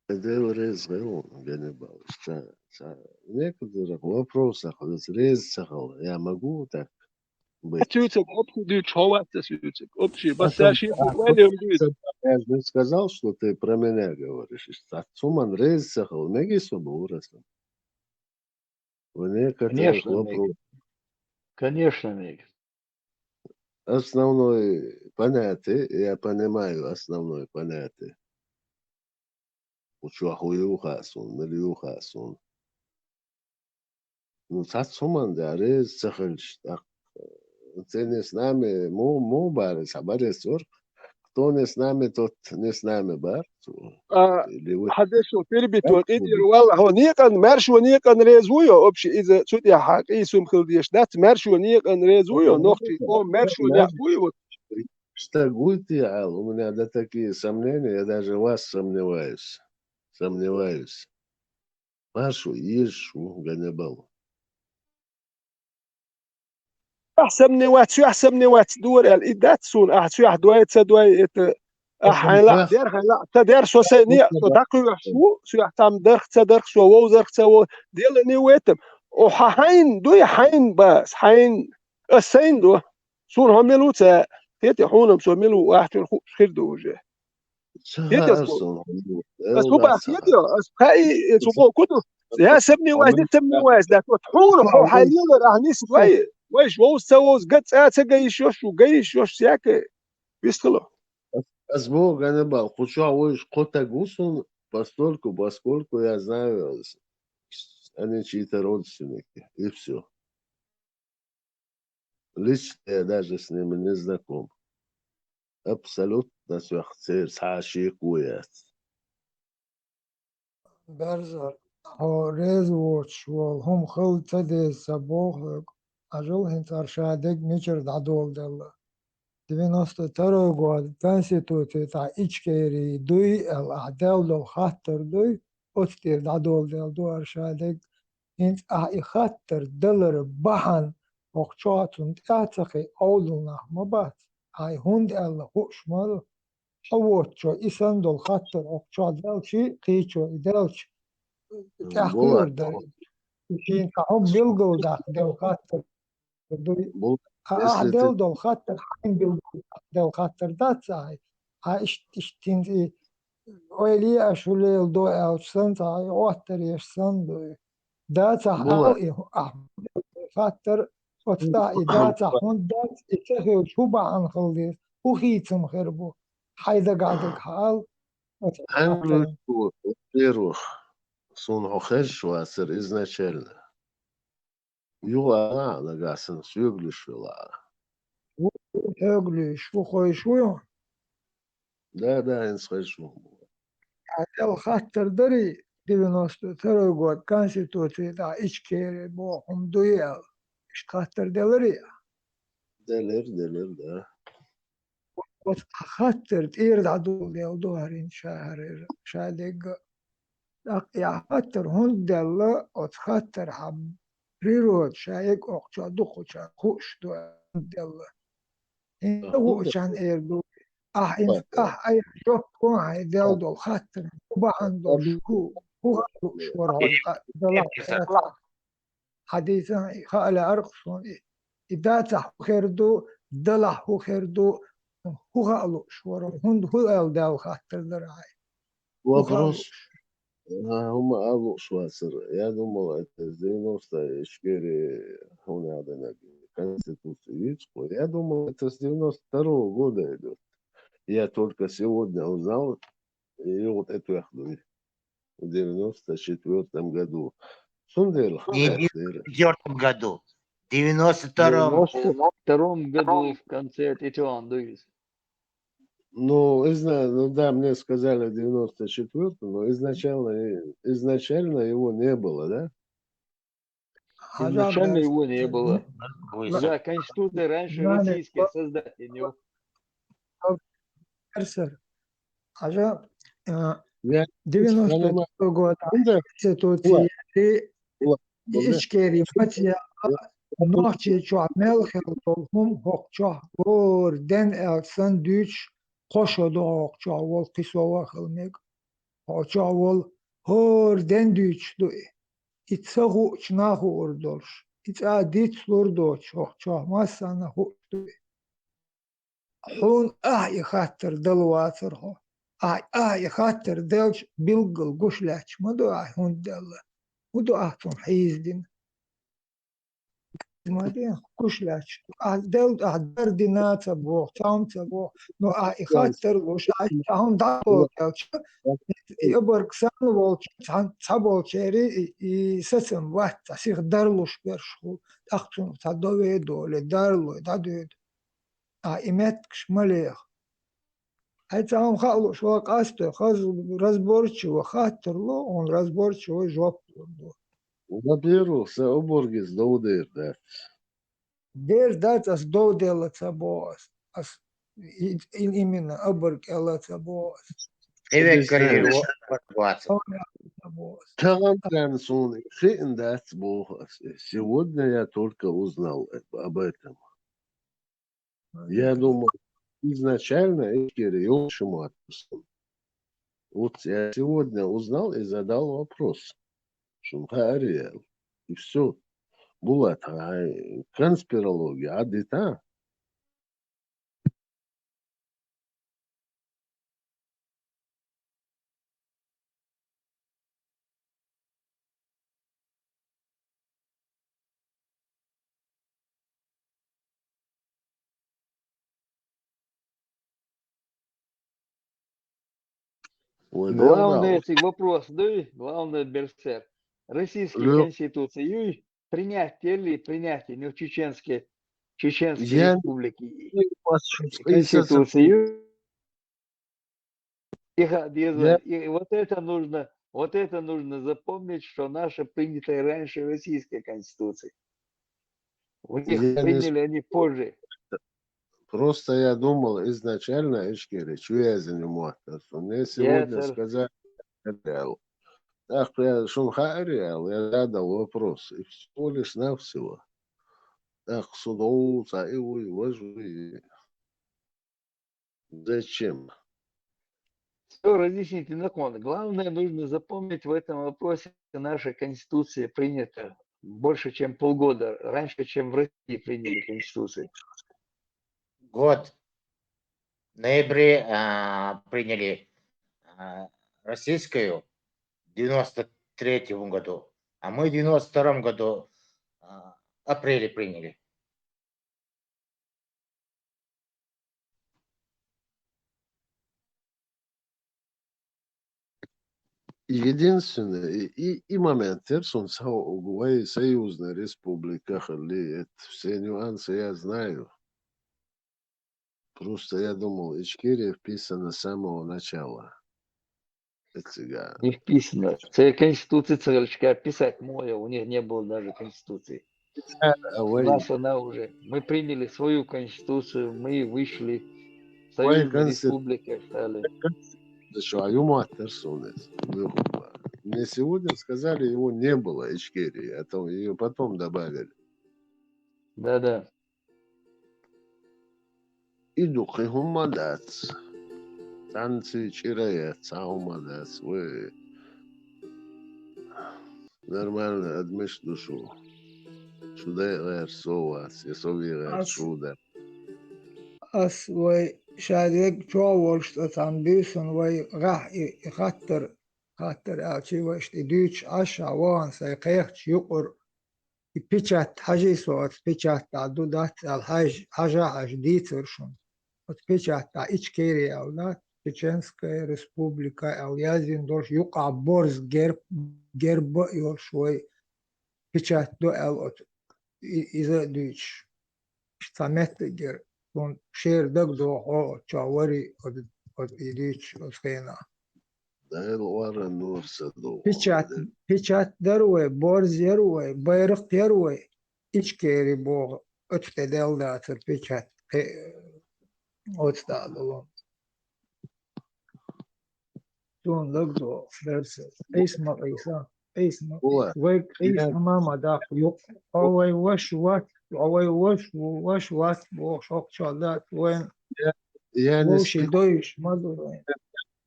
Дела реза хила, Ганнибал. Ца, ца, некоторых вопросах вес реза ца хила. Я могу так быть? Цуьцаг, общий дуьйцуш хьо вац, ца цуьцаг. Общий, а баста шен а валем дуьйцу. Я же не сказал, что ты про меня говоришь. Ца цуман реза ца хила. Меги со бурасан. В некоторых вопросах. Конечно, Меги. Основной понятие, я понимаю основной понятие. Учу хӀу ю хаьа суна, мила ю хаьа суна. Ну, цхьацца хӀуманна да, реза ца хилча, тӀаккха, э, цӀена с нами, му, му бара, ца барес вара. Кто не с нами, тот не с нами бар. А, или вы хьан дешо перебить ван, кхидӀа валла, хьо некъан, маьршо некъан реза вуй, общий, иза цу тӀехь хьан къийсам хила дезаш дац, маьршо некъан реза вуй, нохчий, о, маьршо некъ вуй, вот. Стаг вуй те аьлла, у меня до такие сомнения, я даже вас сомневаюсь. Сомневаюсь. Маршо езаш ву, Ганнибал. Ахь сомневаться, соьх сомневаться дора аьлла, и дац суна, ахь соьх дой, ца дой, это, ахь хьайн лаъа дер, хьайн лаъа ца дер, со сайн некъ, со дӀакхуьйхуш ву, соьх там дарх, ца дарх, со вовзарх, ца вов, дело не в этом. О, хьа-, хьайн дуй, хьайн бас, хьайн, ас сайн ду. Суна хьо мила ву ца, хетий, хьуна-м со мила ву, ахь цунна хууш хир ду уже. Ца хаьара суна. Ас хӀун бах, ца хаьара. Ас хаьий, э, цу боху ду. Я сомневаюсь, не сомневаюсь, да, вот хьуна, хьо хьайн лелар, ахь нисса вай, вайша вовза ца вовза, ган цӀа ца ган йиш йолуш ву, ган йиш йолуш, всякое. Вистхила. Ас, ас боху, Ганнибал, кху чохь вуьйш кхо таг ву суна, постольку, поскольку я знаю, они чьи-то родственники, и всё. Лично я даже с ними не знаком. Абсолютно соьх церан цхьа а шеко яц. Берзар, хьо реза воцуш волу хӀума хала ца деза ца боху хьоьга, Ӏажал хӀинца Аршадег мичара дӀадоладелла. Девяносто второй года Конституци тӀехь Ичкери дуй аьлла, ахь делла долу хаттар дуй, оцу тӀера дӀадоладелла ду Аршадег. ХӀинца ахь и хаттар далар бахьана, хӀокху чохь цунна тӀаьхьа ца кхин Ӏовдал нах ма бац. Ахь и хӀунда аьлла хууш ма ду. хьо воцчо, и санна долу хаттар хӀокху чохь даьлчи, кхечо и даьлча, тӀаьхьа кхуьур дара. И шена цхьа хӀума билгалдаккха делла хаттар ду. Бу-, а, если ахь ты делла долу хаттар, хьайна билгалдаккха делла хаттар дац ахьа? Хьан иштта, иштта хӀинца и ойла е аша хӀу леладо аьлча санна, цхьа и оттар еш санна ду и. Дацахь Була. Ала и хӀу-, ахь хаттар, оцу тӀехь и дацахь хӀунда дац, и ца хилча хӀу бахьана хила деза, хӀу хийцам хир бу, хьайн дагахь дерг хьаала. Оцу хаттар. Первых, суна хьо хезаш вацара изначально. Юха а нагахь санна соьга луьйш велахь. ХӀу хьоьга луьйш, хӀу хойш ву хьуна? Да, да, хӀинца хезаш ву. Ахьа делла хаттар дарий, девяносто второй год Конституци тӀехь Ичкери боху хӀума дуй аьлла? Иштта хаттар деларий ахьа? Делира, делира, да. Оцу хаттар тӀера дӀадоладелла ду хӀара хӀинца ша хӀара, ша дегга. ТӀаккха и хаттар хӀунда делла, оцу хаттархьа природа ша егга окхучохь дукхучохь хууш ду хӀунда делла. ХӀинца хӀунда хуучарна эр ду. Ахьа хӀинца, ахьа айхьа жоп хьайн делла долу хаттар, хӀу бахьана долуш, хӀу, хӀу хаьа лууш вара хьо, а, делахь, хьан дийцан и хаа лаьара-кх суна и. И дацахь хӀу хир ду, делахь хӀу хир ду, хӀу хаьа лууш вара, хӀунда хӀу аьлла даьлла хаттар дара хьайн. ХӀу хаьа лууш. Вопрос. А, хӀума а лууш вацара. Я думал, это с девяносто четыре, хьуна аьлла динарг, Конституция юьйцу-кх. Я думал, это с девяносто второго года идёт. Я только сегодня узнал, и юха тӀетоьхна дуй. В девяносто четвёртом году. Цундела. Не в девяносто четвёртом году. В девяносто втором. В девяносто втором году в конце тӀетоьхна дуй иза. Ну, изна-, ну да, мне сказали в девяносто четвёртом, но изначально, изначально его не было, да? Изначально его не было. Да, Конституция раньше российской создать не мог. Хьажа, а, девяносто второго года Конституци и Ичкери материал, Нохчийчохь мел хилла долу хӀума хӀокху чохь хӀора ден аьлла санна дуьйцуш, кхо шо ду хӀокху чохь волу, кхин сов а хила мега. ХӀокху чохь волу хӀора ден дуьйцуш ду и. И ца хуучу нах хуур долуш, и цкъа дицлур доцуш, хӀокху чохь массарна хууш ду и. Хьуна ахьа и хаттар дала вацара хьо. Ахьа, ахьа и хаттар делча, билггал гуш лаьтташ ма ду ахьа хӀунда делла. ХӀун ду ахьа цунна хьийзадина? Ма де, гуш лаьтташ ду. Ахьа делла, ахьа дар дина а ца боху, цхьа хӀума ца боху. Но ахьа и хаттар луш, ахьа цхьа хӀума дӀакхочуьйтуш, и обарг санна волчу, цхьа, цхьаболчеран и, и сацам вац, цхьа сиха дарлуш берш хул. ТӀаккха цунах цхьа дове а долий, дарлой, дӀадоьду. А и меттигаш ма леха. Хьайн цхьа хӀума хаа лууш вара, къастой, хаза разборчиво хаттар ло, хьуна разборчиво жоп лур ду. Во-первых, сан обаргица дов дер дац. Дер дац, ас дов делла ца боху ас. Ас и-, и-, именно обарг аьлла ца боху ас. Эвеккарий ва-, ва-, вац. Ца боху ас. Тахана суна хиъна дац боху ас. Сегодня я только узнал об этом. Я думал, изначально Ичкери йолуш ма ву. Вот я сегодня узнал и задал вопрос. Шуна хаарий аьлла. И всё. Булат, хьайн конспирология Ӏадита? Ой, главное, да, да. Цигахь вопрос дуй, главное, Берсер. Российский Конституция юй, принятие или принятие, ну, чеченские, чеченские республики. Конституция юй. И ха-, и вот это нужно, вот это нужно запомнить, что наша принятая раньше российской Конституции. У них приняли они позже. Просто я думал изначально, Ичкери, чу я заниматься. Мне сегодня сказали, так я шуна хаарий аьлла, я задал вопрос. И всего лишь навсего. Так, судоу, ца и уй, вож уй. Зачем? Всё разъяснить не надо. Главное, нужно запомнить в этом вопросе: наша Конституция принята больше, чем полгода, раньше, чем в России приняли Конституцию. Год. В ноябре, а, приняли, а, российскую в девяносто третьем году, а мы в девяносто втором году, а, апреле приняли. Единственное, и, и, и момент, терсун, са-, угу, вай союзная республика хилли, это все нюансы я знаю. Просто я думал, Ичкерия вписана с самого начала. Эциган. Не вписано. Це Конституция цигельчка писать моя, у них не было даже Конституции. А У вай, нас она уже. Мы приняли свою Конституцию, мы вышли. Вай Союзная консти- республика стали. Да что, а юмор, терсун, это, ну, не сегодня сказали, его не было, Ичкерии, а то ее потом добавили. Да-да. И духи хумадац. Танцы чирая, ца хумадац, вы. Нормально, адмиш душу. Шуда гэр совац, я сови гэр Ас- шуда. Ас вай шадег чо волш тан бюсун вай гах и, и хаттар, хаттар алчи вайшт и дюч аша ван сай кайхч юкур. И печать хажи соц, печать да ду дат ал хаж, хажа хаж дицершун. От печать да Ичкерия ал да, Чеченская республика ал язин долш юка борз герб, герб йолш вай печать до ал от и, иза дюч. Самет гер, он шер даг до хо, чавари от, от и дюч, от хена. Да, эл вара нур саду. Печать, печать дарвай, борз ярвай, байрак ярвай, Ичкери бог, от тедел датер печать, э, от стадолон. Тон лагдо, дерсе. Эйсма, эйса, эйсма. Ула. Вай, эйсма Я- мама да, юк. Овай ваш ват, овай ваш, ваш ват, бог шок чалдат, вен, Я не воши спек- дойш, мазурай.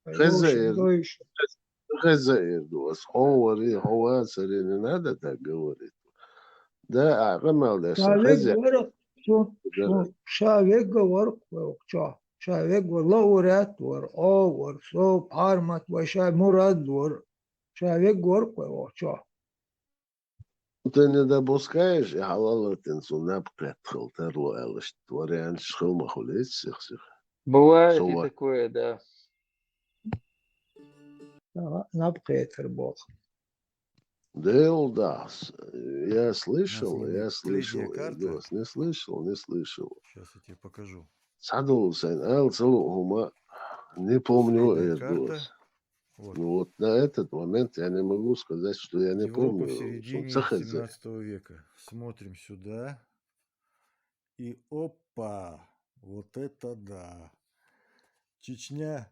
Хаза Воши эр- дойш. Хаза эрдуас. Ховари, ховацари, не надо так говорить. Да, а гамал да Шавег хаза. ворк, шо, Да. шо, шавег ворк, ворк, шо. Шавег вор, лауреат вор, о вор, со, пармат, вай ша, мурад вор. Шавег ворк, ворк, шо. Ты не допускаешь, и халала тенсу напкет халтерло элышт. Вариант шхыл махулец сих сих. Бывает и Сова. Такое, да. Ага, напкетер бог. Дел да. Я слышал, Нас не я средняя слышал. карта. Эрдуас. Не слышал, не слышал. Сейчас я тебе покажу. Садул сен, эл целу хума. Не помню, Средняя Эрдуас. карта. Вот. Ну вот на этот момент я не могу сказать, что я не Европа в помню. середине Сухоза. семнадцатого века. Смотрим сюда. И опа! Вот это да! Чечня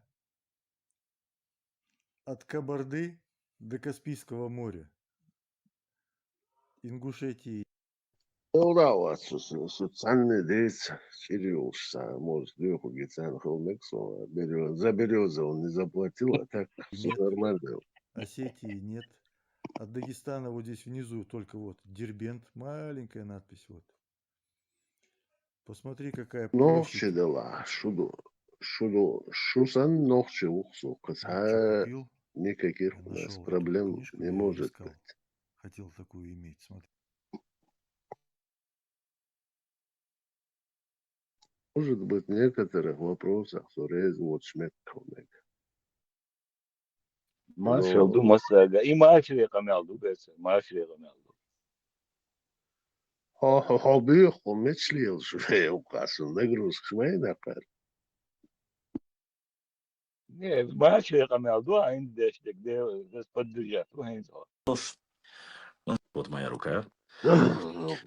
от Кабарды до Каспийского моря. Ингушетии. Олдава, су, су, су цанны дец, чириулшса, может, дюху гицан хылмек, со, берё-, за берёза он не заплатил, а так всё Нет. Нормально. Осетии нет. От Дагестана вот здесь внизу только вот Дербент, маленькая надпись вот. Посмотри, какая Но площадь. дела, шуду, шуду, шусан нохчи ухсу, Нохчи каса купил. никаких Я у нас нашёл эту проблем книжку, не я её может искал. быть. Хотел такую иметь. Смотри. Может быть, в некоторых вопросах сурез вот шмет хонек. Машал ду масага. И машре камял ду бес. Машре камял ду. Хо-, хо-, хобби хо мечлил шве укасын, нагрузка шве накар. Не, машре камял ду, а индеш дек де, поддержать, вен то. Ну, вот моя рука.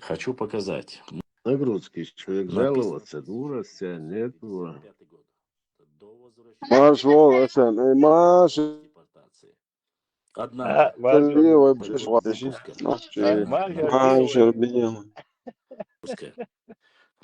Хочу показать. Нагрузки человек Написано жаловаться, дура ся, нет его. Маш, вон, это, э, Маш, депортации. Одна А, важно. левая, блядь, русская. А, Маша Маша белая. белая. Русская.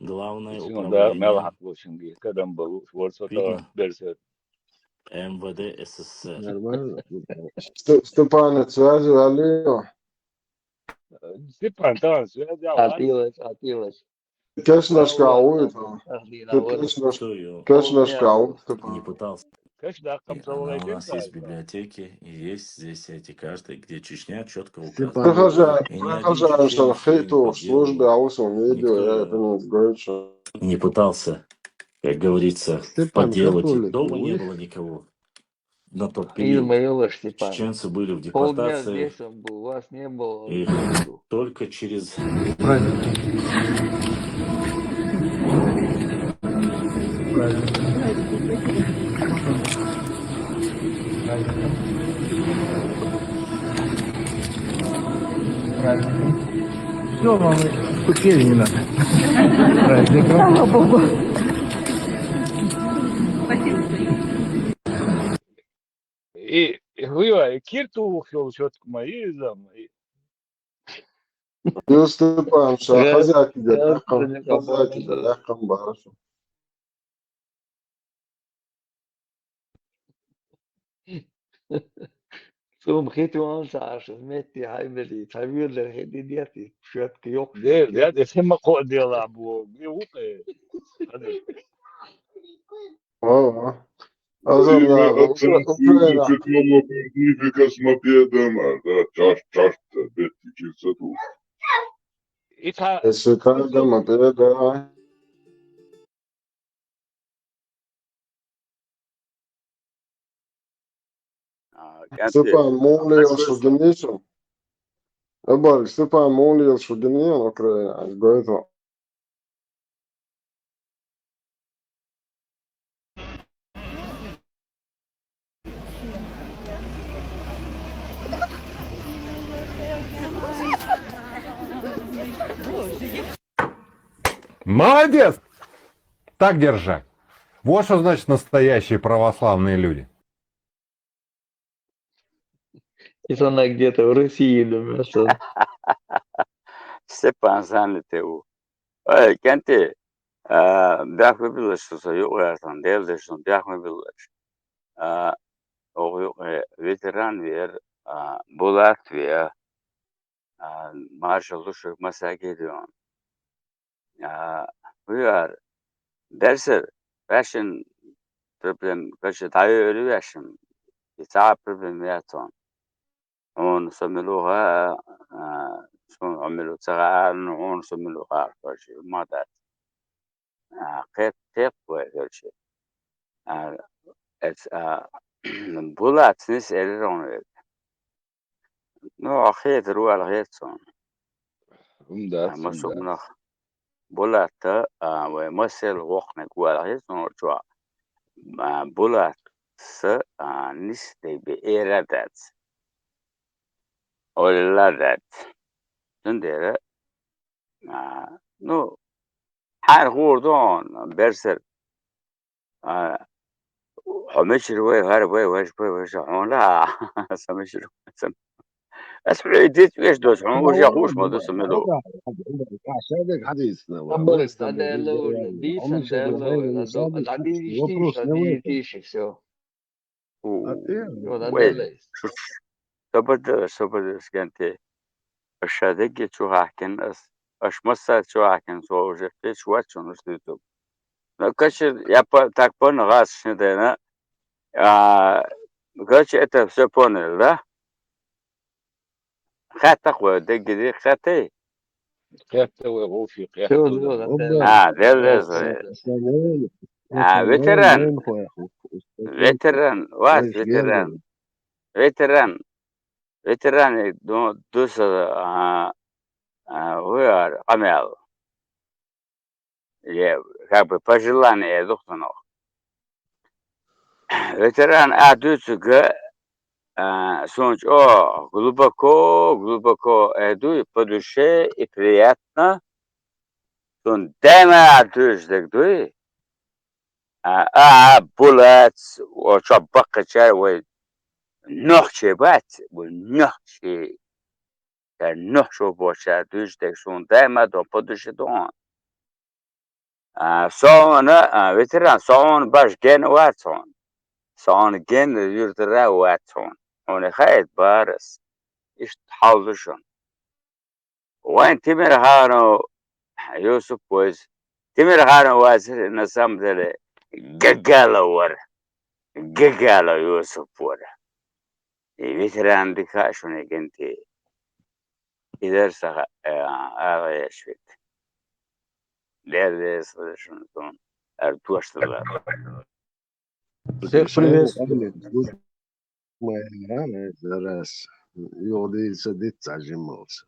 Главное Исин да управление мел хьакъ лушинги кадам балу ворсо то видно берсе. МВД СССР. Нормально. Ст- Степан, связь валио. Степан, там связь. Атилась, атилась. Кешнашка Ала, уйта. Ахдина, Ты вот. кешнаш, Что ее? Кешнашка Помню. Не Уйта. пытался. Кэш да И камса она у валай нас есть да. Библиотеки, и есть здесь эти карты, где Чечня четко Степан, указана. Прохожа, И ни один прохожа чеченец шан её не хиту службе подделывает. аусом видео, я Никто это не сгоряча. не пытался, как говорится, Степан, подделать. И католик, дома не ой. Было никого. На тот период Измаила Степан. Чеченцы были в Полдня депортации, здесь он был, вас не было. И Он был. Только через Праздники. Праздники. Праздники. Все, мамы, купили не надо. Праздником. Слава Богу. И хуя, и кирту хёл щётку мои зам. Ну, Степан, ша Раз- хозяйки да раз таком, не попал, хозяйки да да. Таком барашу. Сум хиту ансаш, метти хаймери, тавирдер хеди диати, щётку ёк. Де, де, де сема ко дела бу. Не уте. О, о. Азам Има на оценка Украина. Фикамо Фикас мопедом, а да, чаш, чаш, бетти кирсату. И та Если так, да, мопеда. А, кстати, Степан, молил такой шугинишем. Эбар, Степан, молил шугинин Украина. Гойто. Молодец! Так держать. Вот что значит настоящие православные люди. Это она где-то в России, думаю, что. Степан Санли те у. Ой, кенти, а, бяхме билаш со югартан, делдеш сон бяхме билаш. А, о, э, ветеран вер, а, Булат вер, а, маршал лушук масагидион. А, we are, дерсер, вешен проблем, каче таю ори вешен. Ица проблем ятон. Он сомилуга, а, сон омилу цагаан, он сомилуга, каче, мадат. А, кет, кет, каче. А, эц, а, Булат нис эрирон век. Ну, ахет руал хетсон. Хумда, А, масугнах. Булата, а, ве масел вохнек уал хетсон чуа. А, Булат с, а, нис дебе эрадат. Оладат. Тендера. А, ну, хар хурдон, берсер. А, хомечир вай, хар вай, ваш вай, ваш хонла. Самечир. Сам. Ас худит веш дос, хон уже хуш ма дос мело. Ашадек хадисна. Абарис, да, да, ло, да, дисна, да, ло, да, да, да, дисна, Вопрос да, не в этом. Дисна, все. У, А ты? Вот, да, вай, да, да. шу-, ш-, собада, собада скенте. Ашадек ге чухахкен ас, аш масса чухахкен со уже печ вачун уж диту. Ну, короче, я по, так понял, раз шнедена. А, короче, это все понял, да? Хата кой, дегиди хата. Хата вай гуфи, Все, хата. да, да, Оба. да. А, дел, дел, Да, дел. да. Самаэль. А, ветеран. Ветеран, вас Ой, ветеран. Ветеран. Ветеран, э, ду-, дуса, а, а, вы are, амел. Е, как бы пожелание духтанох. Ветеран а дучуга, а, сунч, о, глубоко, глубоко, э, дуй, по душе и приятно. Сун дема а душ дек дуй. А, а, булац, о, чо бакка чай, вай, нохче бац, вай, нохче. Та нохчо боча душ дек сун дема дон, по душе дон. А, соона, а, ветеран, соон баш ген вацон. Соон ген юртра вацон. Он хайт барас. Ишт халдушон. Вайн Тимир Хано Юсуп ваз. Тимир Хано ваз, на самом деле, гагала вар. Гагала Юсуп вар. И ветеран дика шуне генти. Идер саха, э, ала яшвит. Дерде срышун тон. Артуаштыла. Всех приветствую. Зараз. Йодился дитца жимался.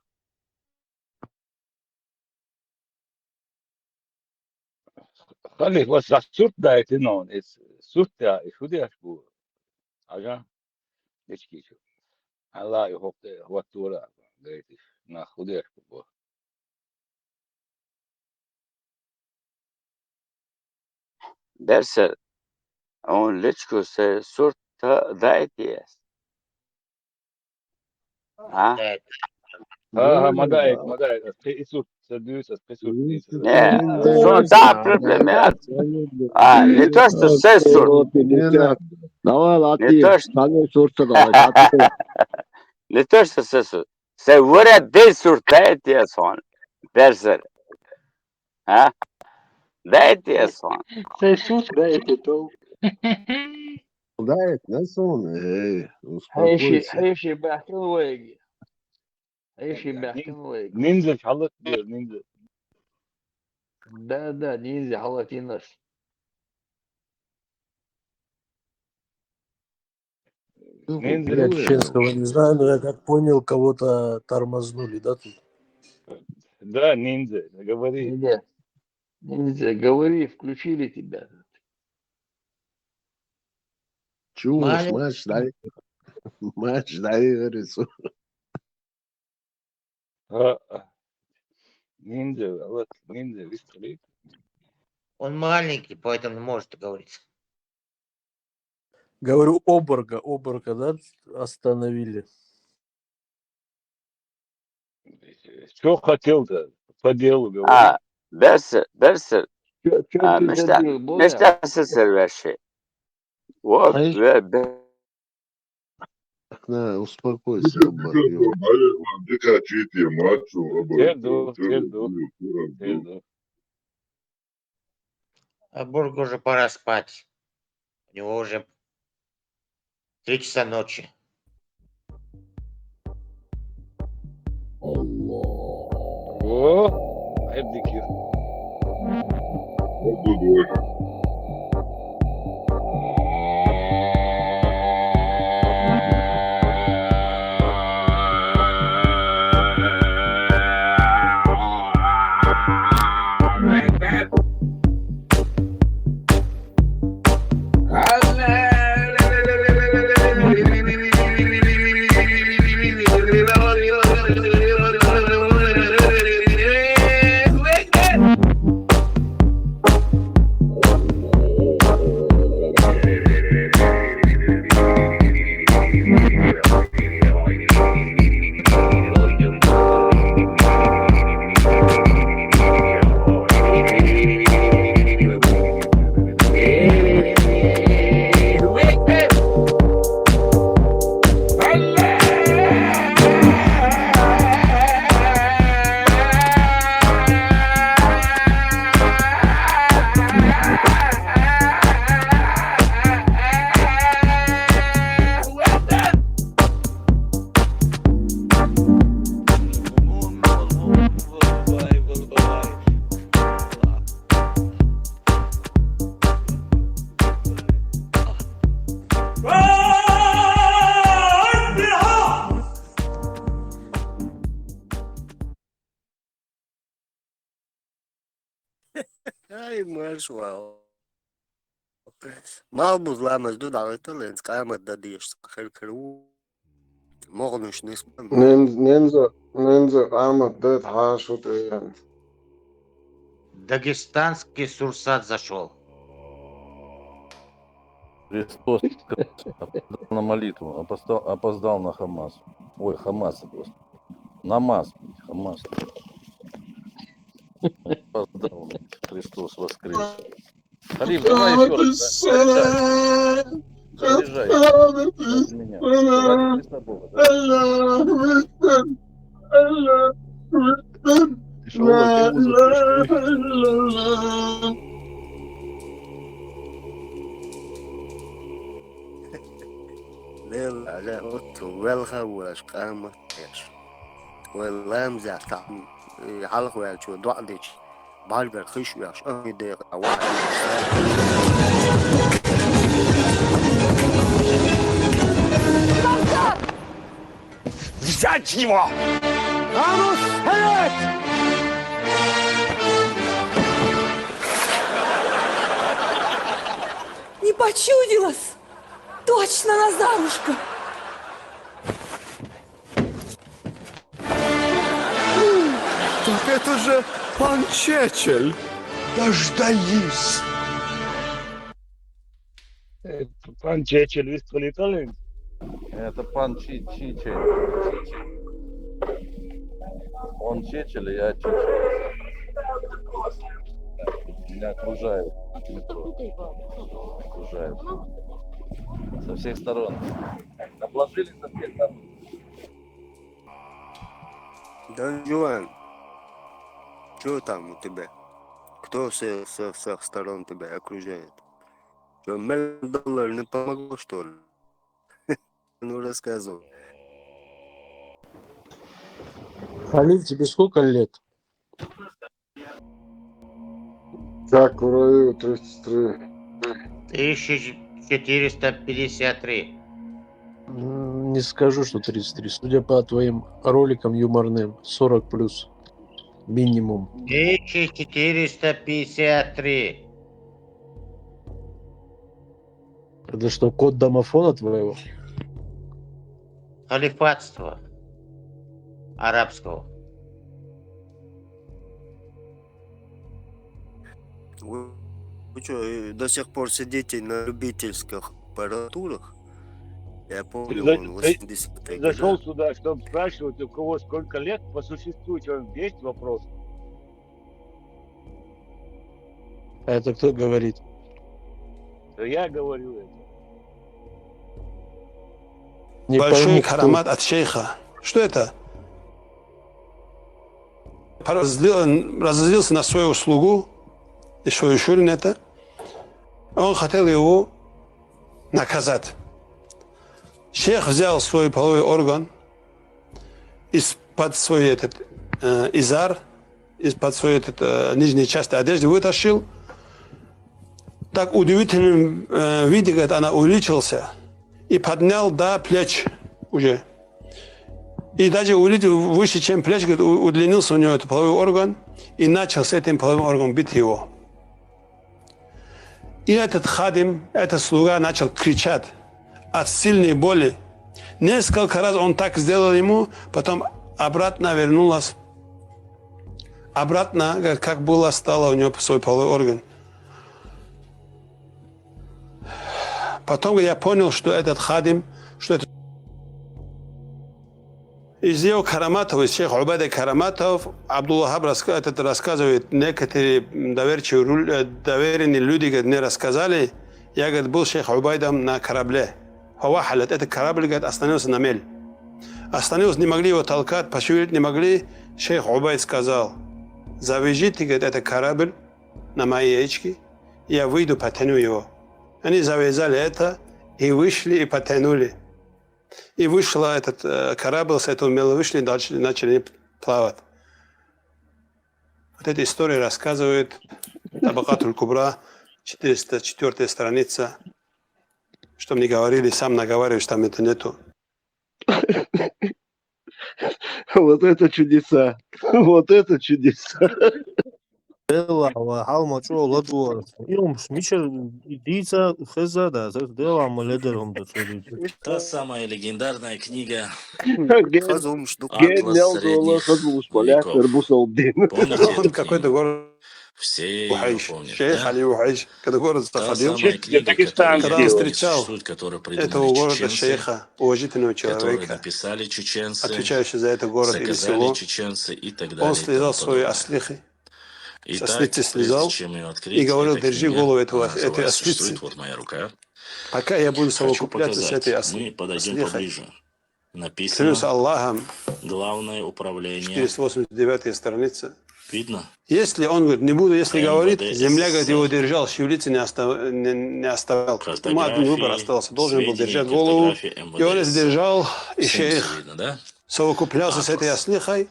Хали, вот за сурт дайте, но, из сурт я, и худи аж бу. Ага. Дечки чу. Алла, и хоп, вот тура, говорит, на худи аж бу. Дерсер, он личку се сурт та дайтиес. А? Ага, мадай, мадай, и сурт, се дюс, и сурт, и сурт. Не, сон та проблема. А, не то, что се сурт. Давай, Не Латиф, то, что, самый сурт давай, Латиф. не то, что се сурт. Се вора де сурт дайтиес сон. Дерсер. А? Дайтиес сон. Се сурт дайте, то. Да, это не сон, эй, Хайши, успокойся. хайши бахтин вайги. Хайши бахтин вайги. Ниндзя халат бир, ниндзя. Да, да, ниндзя халат инас. Ниндзя. Я чешского не знаю, но я как понял, кого-то тормознули, да, тут? Да, ниндзя, говори. Ниндзя. Ниндзя, говори, включили тебя. Чего, Маленький. Матч, дай. Матч, дай, говорит. А, а. Ниндзя, вот, ниндзя, выстрелит. Он маленький, поэтому не может договориться. Говорю, оборга, оборга, да, остановили. Что хотел-то? По делу говори. А, бес, бес, Чё, чё а, ты мешта, задел, Боря? мешта сесервеши. Вот, Ай. ве, бе, На, успокойся, оборвён. Дыка чити мачу, Терду, терду, терду. А Боргу уже пора спать. У него уже три часа ночи. О, эбдикир. Ай, марш вау. Мал буз ламаз ду дагъыталын, къамат да диш, хэр-хэр у. Могънуш нис. Ненз-, ненза, ненза къамат да тхьашут эйан. Дагестанский Сурсат зашел. Христос опоздал на молитву, опоздал, опоздал на Хамас. Ой, Хамас, господи. Намаз, блядь, Хамас. Опоздал, блядь, Христос воскрес. Халиф, давай еще раз. Да? Заряжай. От меня. Ради Христа Бога, да? Тяжело, тяжело. Лела, ала, отту, велха ваш, къамат яш. Вел ламза, там, э, халх вел чу, дуа дич. Барбер хиш вяш, а, ми дер, а, ва. Взять его! А ну, стоять! Не почудилась! Точно Назарушка! Так это же пан Чечель! Дождались! Э, пан Чечель, вы стали Италии? Это пан Чи-, Чичель. Он Чечель, я Чичель. Меня окружают. Окружают. Со всех сторон. Обложили со всех сторон. Дон Жуан, что там у тебя? Кто со, со всех сторон тебя окружает? Что, миллион долларов не помогло, что ли? Ну, рассказывай. Халиф, тебе сколько лет? Так, вроде тридцать три. Тысяча четыреста пятьдесят три. М, Не скажу, что тридцать три. Судя по твоим роликам юморным, сорок плюс. Минимум. Тысяча четыреста пятьдесят три. Это что, код домофона твоего? Халифатство арабского. Вы Вы что, до сих пор сидите на любительских аппаратурах? Я Ты помню, за- он ты- восьмидесятые Ты зашел года. Сюда, чтобы спрашивать, у кого сколько лет, по существу, что есть вопрос? А это кто говорит? Да я говорю это. Не Большой пойму, кто. Карамат от шейха. Что это? Разозлил- Разозлился на свою услугу, и свою шурин это. Он хотел его наказать. Шейх взял свой половой орган из-под свой этот э, изар, из-под свой этот э, нижней части одежды вытащил. Так удивительным э, виде, говорит, она увеличился и поднял до плеч уже. И даже увеличил выше, чем плеч, говорит, у- удлинился у него этот половой орган и начал с этим половым органом бить его. И этот хадим, этот слуга начал кричать от сильной боли. Несколько раз он так сделал ему, потом обратно вернулась. Обратно, говорит, как было, стало у него свой половой орган. Потом я понял, что этот хадим, что это из его караматов, из шейх Убайда караматов, Абдулла Хаб раска- этот рассказывает, некоторые доверчивые, ру- э, доверенные люди, говорит, мне рассказали, я, говорит, был шейх Убайдом на корабле. Фавахалят, этот корабль, говорит, остановился на мель. Остановился, не могли его толкать, пошевелить не могли. Шейх Убайд сказал: «Завяжите, говорит, этот корабль на мои яички, я выйду, потяну его». Они завязали это и вышли, и потянули. И вышла этот э, корабль, с этого мела вышли, дальше начали плавать. Вот эта история рассказывает Табакатуль Кубра, четыреста четвёртая страница. Что мне говорили, сам наговариваешь, там это нету. Вот это чудеса. Вот это чудеса. Дела ва хьалма чӀо ладувар. Илмуш мичар дица хеза да, дела ма ледер хӀум да цо дица. Та самая легендарная книга Хазумш дук. Ген «Атлас нел дола средних хазулуш полякер веков». Бусалдин. Помните Он эту какой-то книгу? город Все ее Ухайш. помнят, Шейх да? Али Ухайш, когда город Та заходил, самая книга, Дагестан которая когда он сделал. встречал существует, которую этого придумали города чеченцы, шейха, уважительного которую человека, написали чеченцы, отвечающего за это город или заказали село, чеченцы и так далее он и тому слезал свои подобное. Ослицы, Итак, ослицы прежде слезал чем ее и открыть, говорил: эта «Держи книга, голову этого, она этой называется, ослицы, существует, вот моя рука. пока я буду Хочу совокупляться с показать. этой ослицей». Мы подойдем поближе. Клянусь Написано Аллахом, «Главное управление». четыреста восемьдесят девятая страница. Видно? Если он, говорит, не буду, если говорит, МВД земля, говорит, его СССР. Держал, щевлицы не, остав... не, не оставлял. Ему один выбор Фотографии, остался, должен был сведения, держать голову, картография и он МВД СССР. держал, и Всем шейх видно, да? совокуплялся с этой Атлас. ослихой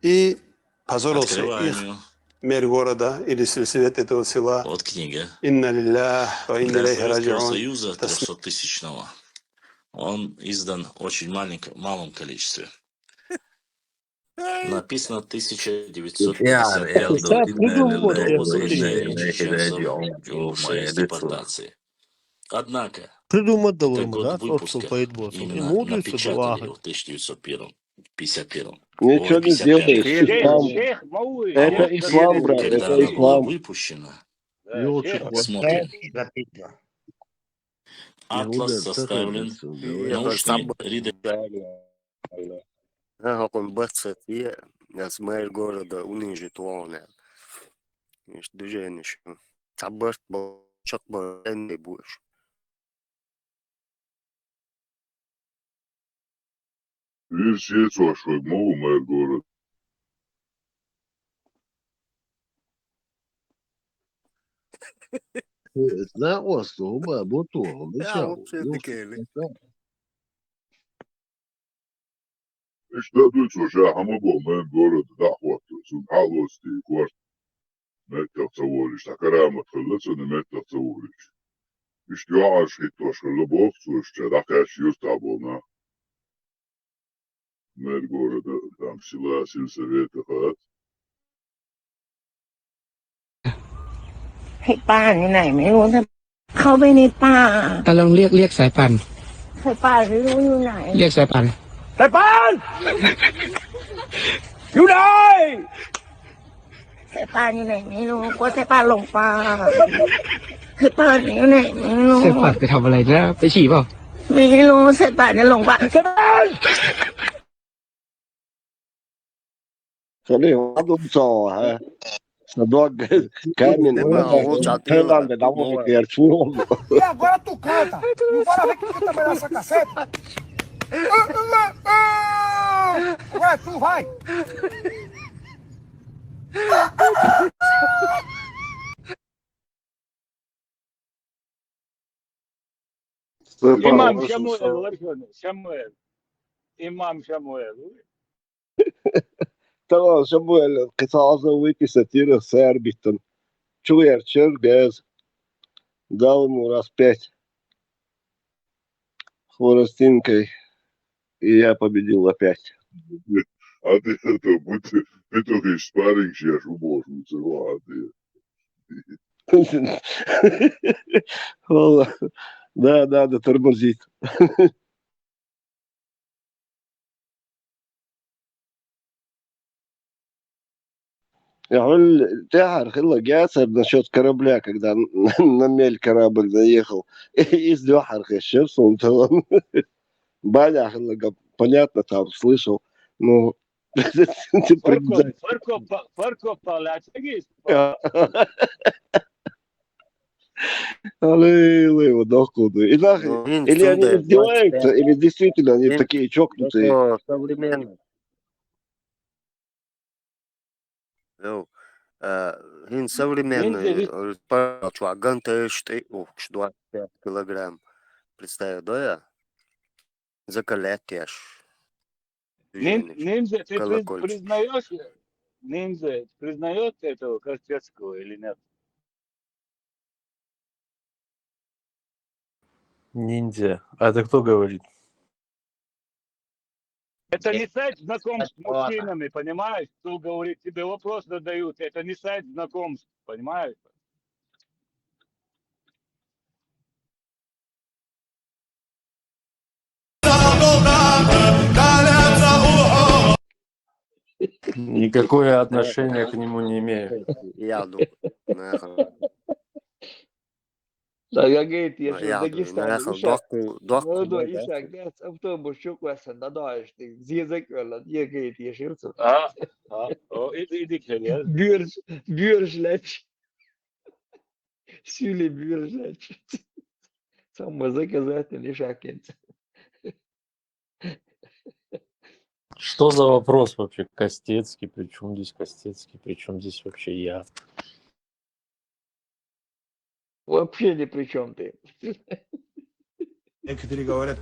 и позорился Открываем их ее. Мэр города или сельсовет этого села. Вот книга. Инна лиллях ва инна Для илейхи Советского раджиун. Союза Тас- трёхсоттысячного. Он издан в очень маленьком, малом количестве. Написано тысяча девятьсот пятьдесят пятого Сам придумал, года, я возвращение говорю. чеченцев, ингушей, депортации. Однако, Придумал как ему, год да, тот, кто выпуска, поет боссом. И именно мудрый напечатали Сабаха. его в тысяча девятьсот первом, пятьдесят первом. Ничего Ой, не сделаешь. пятьдесят пятом. Ислам. Шейх Мауи, Это шейх ислам, Мауи. брат, Когда это она была ислам. Выпущена, Да, шейх. Посмотрим. Атлас составлен научной редакцией. Хакун бацат я, аз мэр города унижит лоне. Иш движение шу. Табарт бо чак бо энди буш. Вирсецвашваг ма ва мэр город. Знакомство, ба, буту, Я вообще такие ли? Иш да дуйцваш а хӀама бо мэр город дахватта, сун хьалости кварт. Меттах ца волиш, та карамат хилла цуни меттах ца волиш. Иш юаш хӀиттош хилла бохцваш, ча дахъяш юрта болна. Мэр города, там, села, сельсовета хат. ให้ป้านี่ไหนไม่รู้นะ เขาไม่ได้ป้า ตาลองเรียกเรียกสายป่าน ให้ป้าไม่รู้อยู่ไหน เรียกสายป่าน สายป่าน อยู่ไหน เซปานอยู่ไหนไม่รู้ กลัวเซปานหลงป่า เซปานอยู่ไหนไม่รู้ เซปานไปทำอะไรนะ ไปฉี่เปล่า ไม่รู้ เซปานจะหลงป่า เซปาน Смотри, ладно, пацан, а? Садок, камень, Таиланд, да, вот теперь чего? E agora tu canta. Não para ver que canta mais essa caceta. Vai, tu vai. Имам Шамуэл, Шамуэл. Имам Шамуэл. Tamam, Шамуэл, кысказы выписать, сэр биттен. Чуер чергез. Дал ему раз пять. Хворостинкой. И я победил опять. А ты это, будь ты, ты только из спарринг сейчас убожу, а ты. Вала. Да, надо тормозить. Я говорю, тяхар хила гясар насчет корабля, когда на мель корабль заехал. Из дёхар хешер сунталан. Баля хила, понятно, там слышал. Ну, Фарко, фарко, фарко палачагис. Аллилуйя, вот дохуду. И нахуй, или они издеваются, или действительно они такие чокнутые. Современный. Йоу. Э, Хин современный. Чуаган тешти, ух, двадцать пять килограмм. Представь, да я? Закалятеш. Ниндзя, ты признаешь, ниндзя, признает этого Костецкого или нет? Ниндзя. А это кто говорит? Это не сайт знакомств с мужчинами, понимаешь? Кто говорит, тебе вопрос задают. Это не сайт знакомств, понимаешь? Никакое отношение к нему не имею. Я Да, я говорит, я же Дагестан. Молодой Исаак, да, автобус чуквасан, да, да, что зезек вела, я говорит, я ширцу. А, а, о, иди, иди, Кенья. Бюрж, бюрж леч. Сюли бюрж леч. Самое заказательный шакенц. Что за вопрос вообще? Костецкий, при чем здесь Костецкий, при чем здесь вообще я? Вообще ни при чем ты. Некоторые говорят,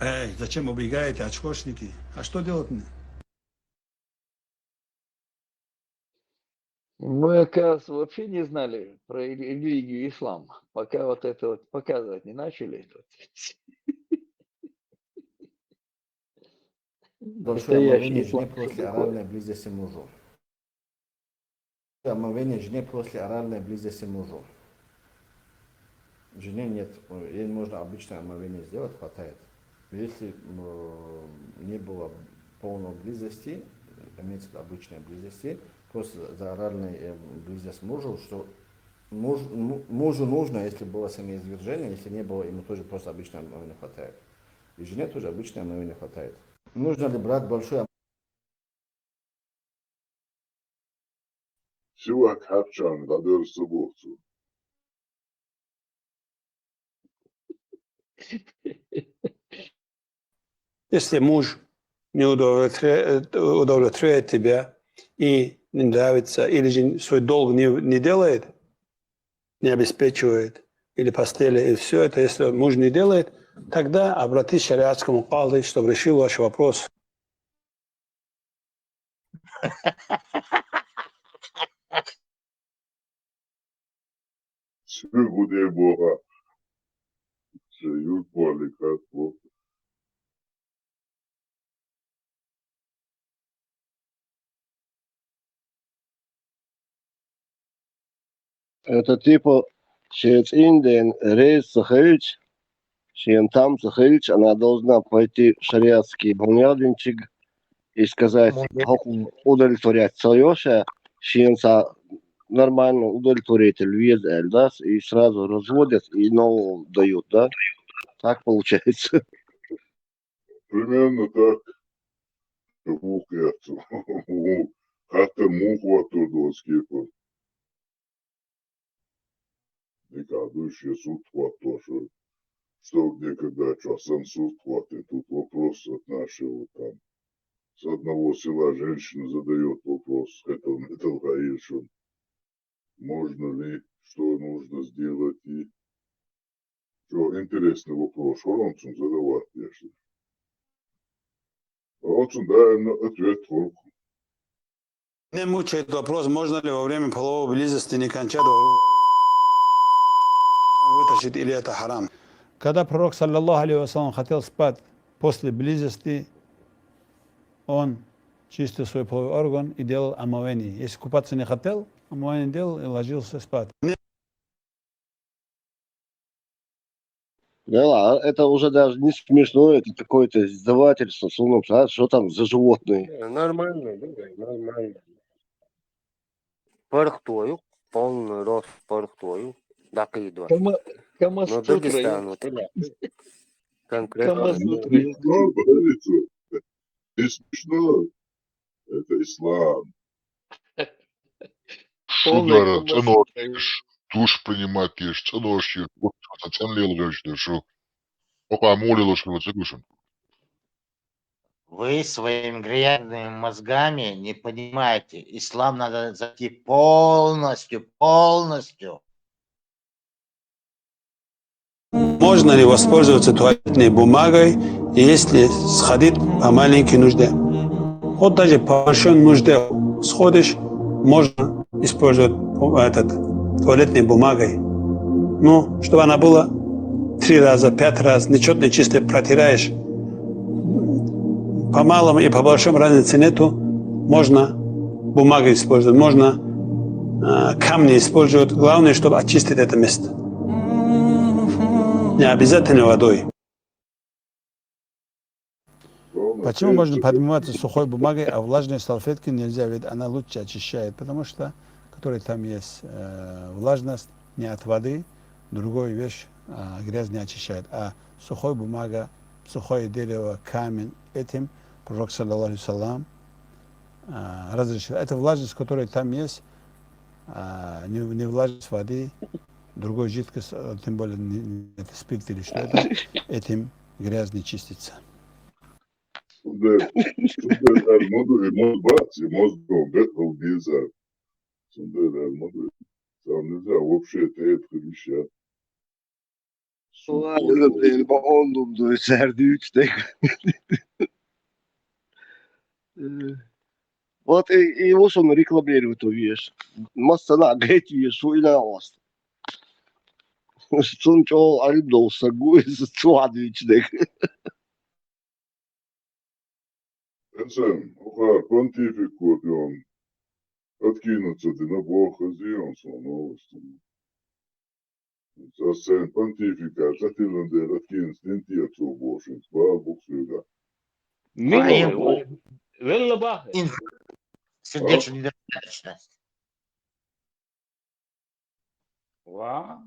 эй, зачем убегаете, очкошники? А что делать мне? Мы, оказывается, вообще не знали про религию ислам, пока вот это вот показывать не начали. Большое омовение жене после оральной близости мужу. Омовение жене после оральной близости мужу. Жене нет, ей можно обычное омовение сделать, хватает. Если не было полной близости, имеется в виду обычной близости, просто за оральной близость мужу, что муж, мужу нужно, если было семяизвержение, если не было, ему тоже просто обычное омовение хватает. И жене тоже обычное омовение хватает. Нужно ли брать большое Сивак хапчан, гадыр субухцу. Если муж не удовлетворяет, удовлетворяет тебя и не нравится, или же свой долг не, не делает, не обеспечивает, или постели, и все это, если муж не делает, тогда обратись к шариатскому кади, чтобы решил ваш вопрос. Сюгуде бога. Сюгуде бога. Это типа шецин ден рез сахельч, шен там сахельч, она должна пойти в шариатский буньядинчик и сказать, удовлетворять своё, шен цхьа нормально удовлетворитель веза аьлла, да, и сразу разводят, и нового дают, да? Так получается. Примерно так. Муха яц. Хаттар муха хӀоттор доцу кепара. Дика дуьйш я сурт хӀоттош вара. Что, где, когда, чохь санна сурт хӀоттийна, тут вопрос отношения вот там. С одного села женщина задаёт вопрос, это, это лгает, что можно ли, что нужно сделать, и что интересный вопрос, что он цун задавать, конечно. А он цун даимно ответ хурку. Меня мучает вопрос, можно ли во время половой близости не кончать, вытащить, или это харам. Когда пророк, саллаллаху алейхи ва саллям, хотел спать после близости, он чистил свой половой орган и делал омовение. Если купаться не хотел, омовение делал и ложился спать. Да ладно, это уже даже не смешно, это какое-то издевательство, что там, а, что там за животные? Не, нормально, да, нормально. ПаргӀато ю, полный рост ПаргӀато ю, дӀакхийдо. Кама... Но Камасутра. Дагестан, вот это конкретно. Камасутра. Не смешно, говорится. Не смешно. Это ислам. Шу дара, цӀаношкеш, душ принимать еш, цӀаношкеш, вот цӀан лелгӀеш дара шу. Оха муха лелош хилла ца гуш. Вы своими грязными мозгами не понимаете. Ислам надо зайти полностью, полностью. Можно ли воспользоваться туалетной бумагой, если сходить по маленькой нужде? Вот даже по большой нужде сходишь, можно использовать этот, туалетной бумагой. Ну, чтобы она была три раза, пять раз, нечётной чистой протираешь. По малому и по большому разницы нету. Можно бумагу использовать, можно э, камни использовать. Главное, чтобы очистить это место. Не обязательно водой. Почему можно подмываться сухой бумагой, а влажной салфеткой нельзя? Ведь она лучше очищает, потому что, который там есть э, влажность, не от воды, другую вещь а, грязь не очищает. А сухой бумага, сухое дерево, камень, этим пророк, саллаллаху алейхи ва саллям, а, разрешил. Это влажность, которая там есть, а, не, не влажность воды, другой жидкость, а, тем более не- не- это спирт или что-то, этим грязь не чистится. Шун дера, шун дера, дар ма ду, и моз бац, и моз бу, бет хул деза. Шун дера, дар ма ду. Там нельзя вообще это, это хилиш я. Ладно, например, по он думаю, сэр, дюч, так. Э, Вот и, и его сон рекламировать увидишь. Масса на гайти, шу и на вас. Сун чо аль дол сагу, су адвич, так. Эсен, ухар, понтифик копион. Откинуться дина бохази, он сон новостун. Ас сайн понтифика, сатилан дер откинуться дин тият су бошин, бал бухсуга. Мин Ваим. Вел-, Велла бахи. Ин-, сердечная недостаточность. Ва.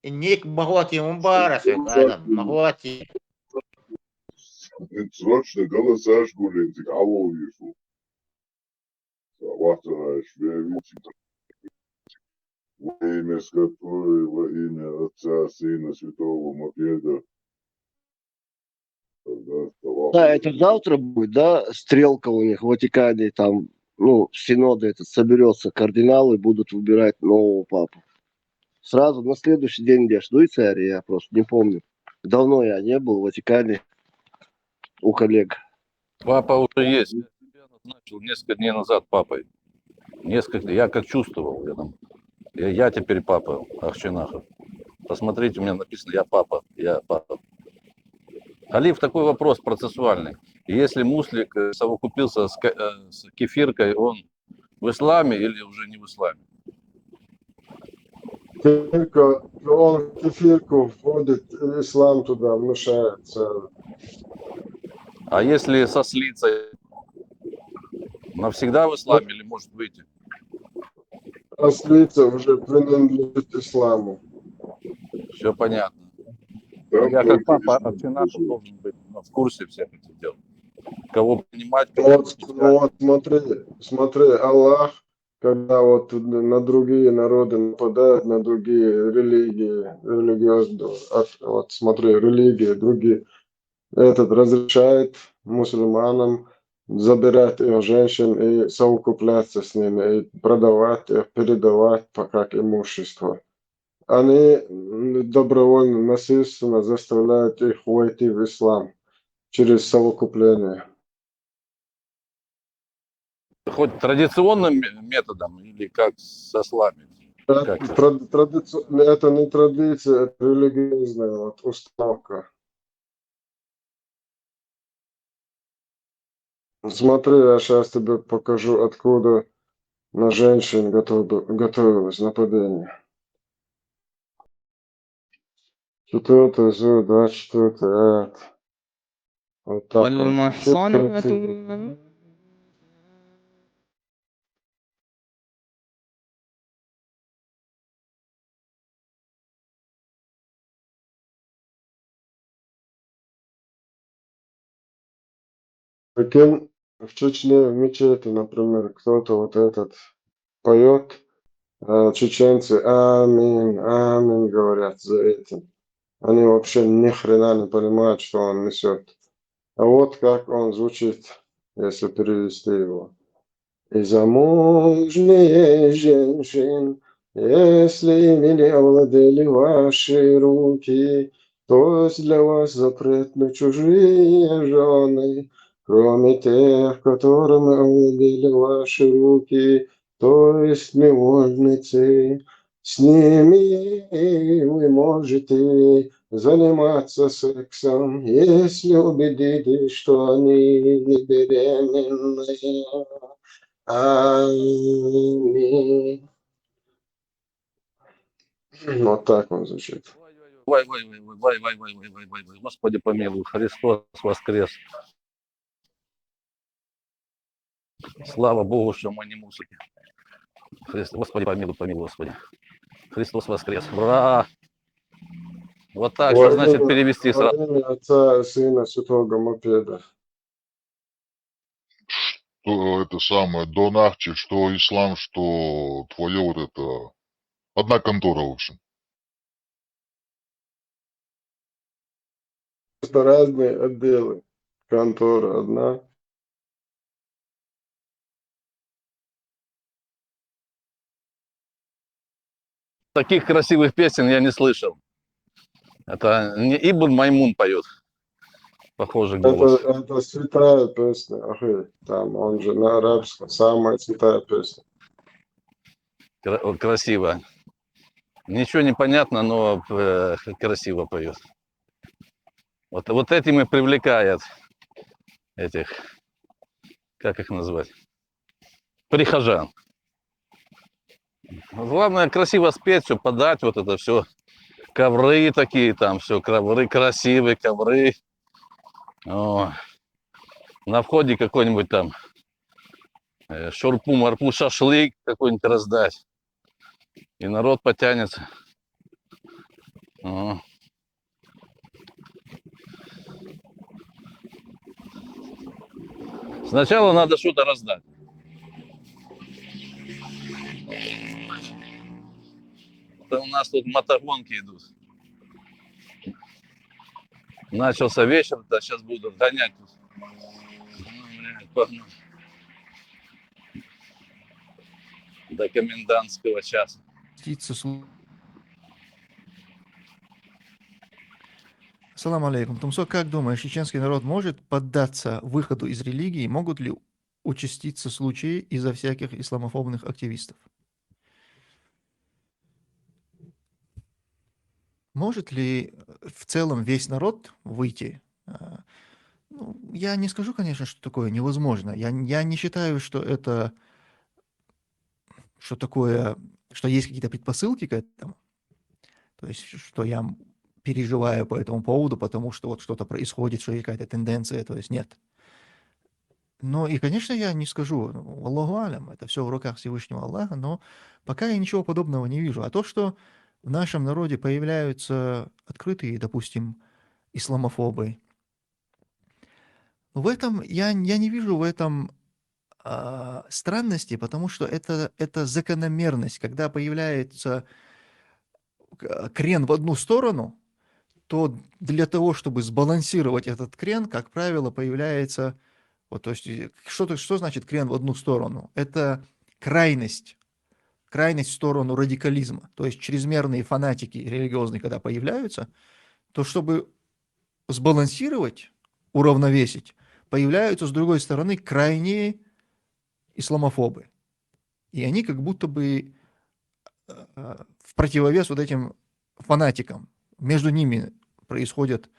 Инник махвати мубарак, Адам, махвати. Срочно голосаш гулин, тик ало вижу. Саватараеш вевич. Во имя Скотой, во имя Отца, Сына, Святого Мопеда. Тогда Да, это завтра будет, да, стрелка у них в Ватикане, там, ну, синод этот соберется, кардиналы будут выбирать нового папу. Сразу на следующий день, где жду царя, я просто не помню. Давно я не был в Ватикане у коллег. Папа уже есть. Я себя назначил несколько дней назад папой. Несколько, я как чувствовал, я там, я, я теперь папа Ахчинахов. Посмотрите, у меня написано, я папа, я папа. Халиф, такой вопрос процессуальный. Если муслик э, совокупился с, ка- э, с кефиркой, он в исламе или уже не в исламе? Кефирка, он в кефирку входит, ислам туда внушается. А если со слицей? Навсегда в исламе или может выйти? Ослица уже принадлежит исламу. Все понятно. Я как папа архиепископ должен быть, ну, в курсе всех этих дел. Кого принимать, кого вот, вот смотри, смотри, Аллах, когда вот на другие народы нападают, на другие религии, религиозные, вот смотри, религии, другие, этот разрешает мусульманам забирать их женщин и совокупляться с ними, и продавать их, передавать как имущество. Они добровольно, насильственно заставляют их войти в ислам через совокупление. Хоть традиционным методом или как со слами? Это, тради... это не традиция, это религиозная вот установка. Смотри, я сейчас тебе покажу, откуда на женщин готов... готовилось нападение. Четвертый зу, двадцать четвертый аят. Вот так. Таким в Чечне, в мечети, например, кто-то вот этот поет, а чеченцы «Амин, амин» говорят за этим. Они вообще ни хрена не понимают, что он несет. А вот как он звучит, если перевести его. И замужние женщин, если ими не овладели ваши руки, то есть для вас запретны чужие жены, кроме тех, которыми овладели ваши руки, то есть невольницы, с ними вы можете заниматься сексом, если убедитесь, что они не беременны. Аминь. Вот так он звучит. Вай, вай, вай, вай, вай, вай, вай, вай, вай, вай, вай, Господи помилуй, Христос воскрес. Слава Богу, что мы не мусульмане. Христ... Господи помилуй, помилуй, Господи. Христос воскрес. Ура! Вот так, что значит перевести сразу. Отца, Сына, Святого Мопеда. Что это самое, Донахчи, что ислам, что твое вот это, одна контора, в общем. Просто разные отделы. Контора одна. Таких красивых песен я не слышал. Это не Ибн Маймун поет. Похожий голос. Это, это святая песня. Охы, там он же на арабском. Самая святая песня. Кра- Красиво. Ничего не понятно, но э, красиво поет. Вот, вот этим и привлекает этих, как их назвать, прихожан. Главное красиво спеть, все подать, вот это все. Ковры такие там, все, ковры, красивые ковры. О, на входе какой-нибудь там э, шурпу, марпу, шашлык какой-нибудь раздать. И народ потянется. О. Сначала надо что-то раздать. Это у нас тут мотогонки идут. Начался вечер, да сейчас буду гонять тут. Ну, блядь, погнал. До комендантского часа. Птица слу- Салам алейкум. Тумсо, как думаешь, чеченский народ может поддаться выходу из религии? Могут ли участиться случаи из-за всяких исламофобных активистов? Может ли в целом весь народ выйти? А, ну, я не скажу, конечно, что такое невозможно. Я, я не считаю, что это, что такое, что есть какие-то предпосылки к этому. То есть, что я переживаю по этому поводу, потому что вот что-то происходит, что есть какая-то тенденция, то есть нет. Ну и, конечно, я не скажу, Аллаху алям, это все в руках Всевышнего Аллаха, но пока я ничего подобного не вижу. А то, что в нашем народе появляются открытые, допустим, исламофобы, в этом я, я не вижу в этом а, странности, потому что это, это закономерность, когда появляется к- крен в одну сторону, то для того, чтобы сбалансировать этот крен, как правило, появляется, вот, то есть, э, что, то- что значит крен в одну сторону? Это крайность, крайность в сторону радикализма, то есть чрезмерные фанатики религиозные, когда появляются, то чтобы сбалансировать, уравновесить, появляются, с другой стороны, крайние исламофобы. И они как будто бы э, в противовес вот этим фанатикам. Между ними происходят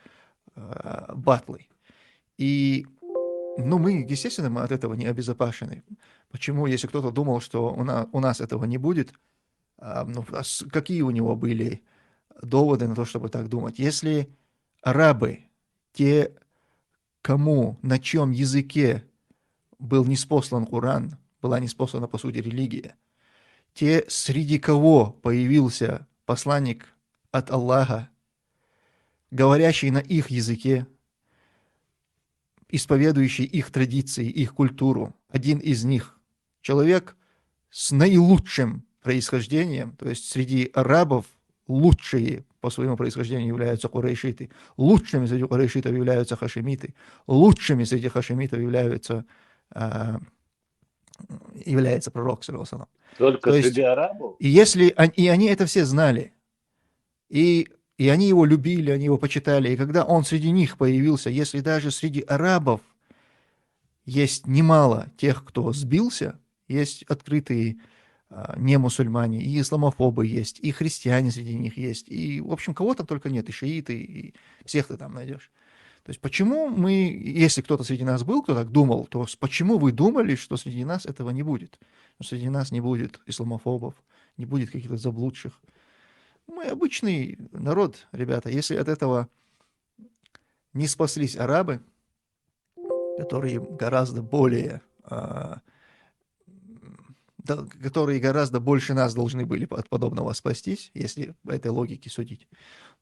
э, батлы. И ну, мы, естественно, мы от этого не обезопасены. Почему, если кто-то думал, что у, на, у нас этого не будет, а, ну, а с- какие у него были доводы на то, чтобы так думать? Если арабы, те, кому, на чьем языке был ниспослан Коран, была ниспослана, по сути, религия, те, среди кого появился посланник от Аллаха, говорящий на их языке, исповедующий их традиции, их культуру, один из них, человек с наилучшим происхождением, то есть среди арабов лучшие по своему происхождению являются курайшиты, лучшими среди курайшитов являются хашимиты, лучшими среди хашимитов являются, а, является пророк, саллаллаху алейхи ва саллям. Только То есть- среди арабов? И если он- и они это все знали, и, и они его любили, они его почитали, и когда он среди них появился, если даже среди арабов есть немало тех, кто сбился, есть открытые а, не мусульмане, и исламофобы есть, и христиане среди них есть, и, в общем, кого там только нет, и шииты, и всех ты там найдешь. То есть почему мы, если кто-то среди нас был, кто так думал, то с- почему вы думали, что среди нас этого не будет? Что среди нас не будет исламофобов, не будет каких-то заблудших. Мы обычный народ, ребята. Если от этого не спаслись арабы, которые гораздо более, а, м, да, которые гораздо больше нас должны были от подобного спастись, если по этой логике судить,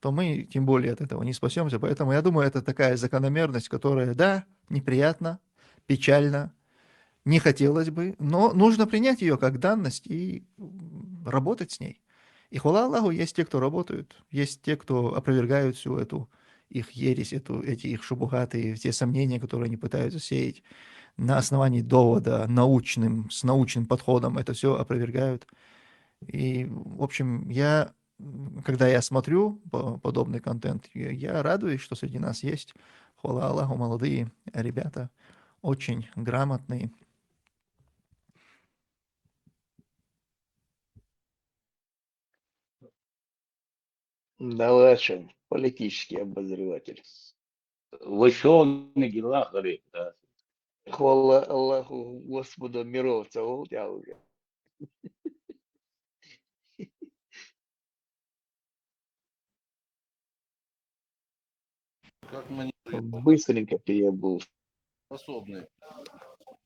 то мы тем более от этого не спасемся. Поэтому я думаю, это такая закономерность, которая, да, неприятно, печально, не хотелось бы, но нужно принять ее как данность и м, работать с ней. И хвала Аллаху, есть те, кто работают, есть те, кто опровергают всю эту их ересь, эту, эти их шубухаты, те сомнения, которые они пытаются сеять на основании довода, научным, с научным подходом, это все опровергают. И, в общем, я, м, когда я смотрю по- подобный контент, я я радуюсь, что среди нас есть, хвала Аллаху, молодые ребята, очень грамотные. Налашин, политический обозреватель. Вышел Нигила Хариф, да. Хвала Аллаху, Господа миров, целовал тебя уже. Как мы не Быстренько ты я был. Способны.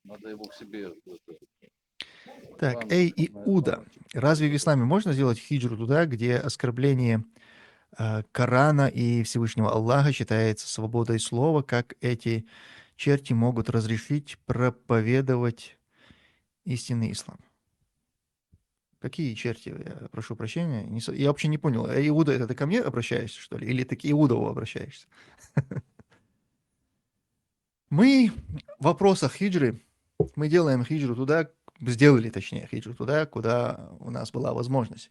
Надо его к себе. Это, Так, план эй, на- Иуда, разве в исламе можно сделать хиджру туда, где оскорбление э, Корана и Всевышнего Аллаха считается свободой слова? Как эти черти могут разрешить проповедовать истинный ислам? Какие черти? Я прошу прощения. Не со- Я вообще не понял. Э, Иуда, это ты ко мне обращаешься, что ли? Или ты к Иудову обращаешься? Мы в вопросах хиджры, мы делаем хиджру туда, сделали, точнее, хиджру туда, куда у нас была возможность.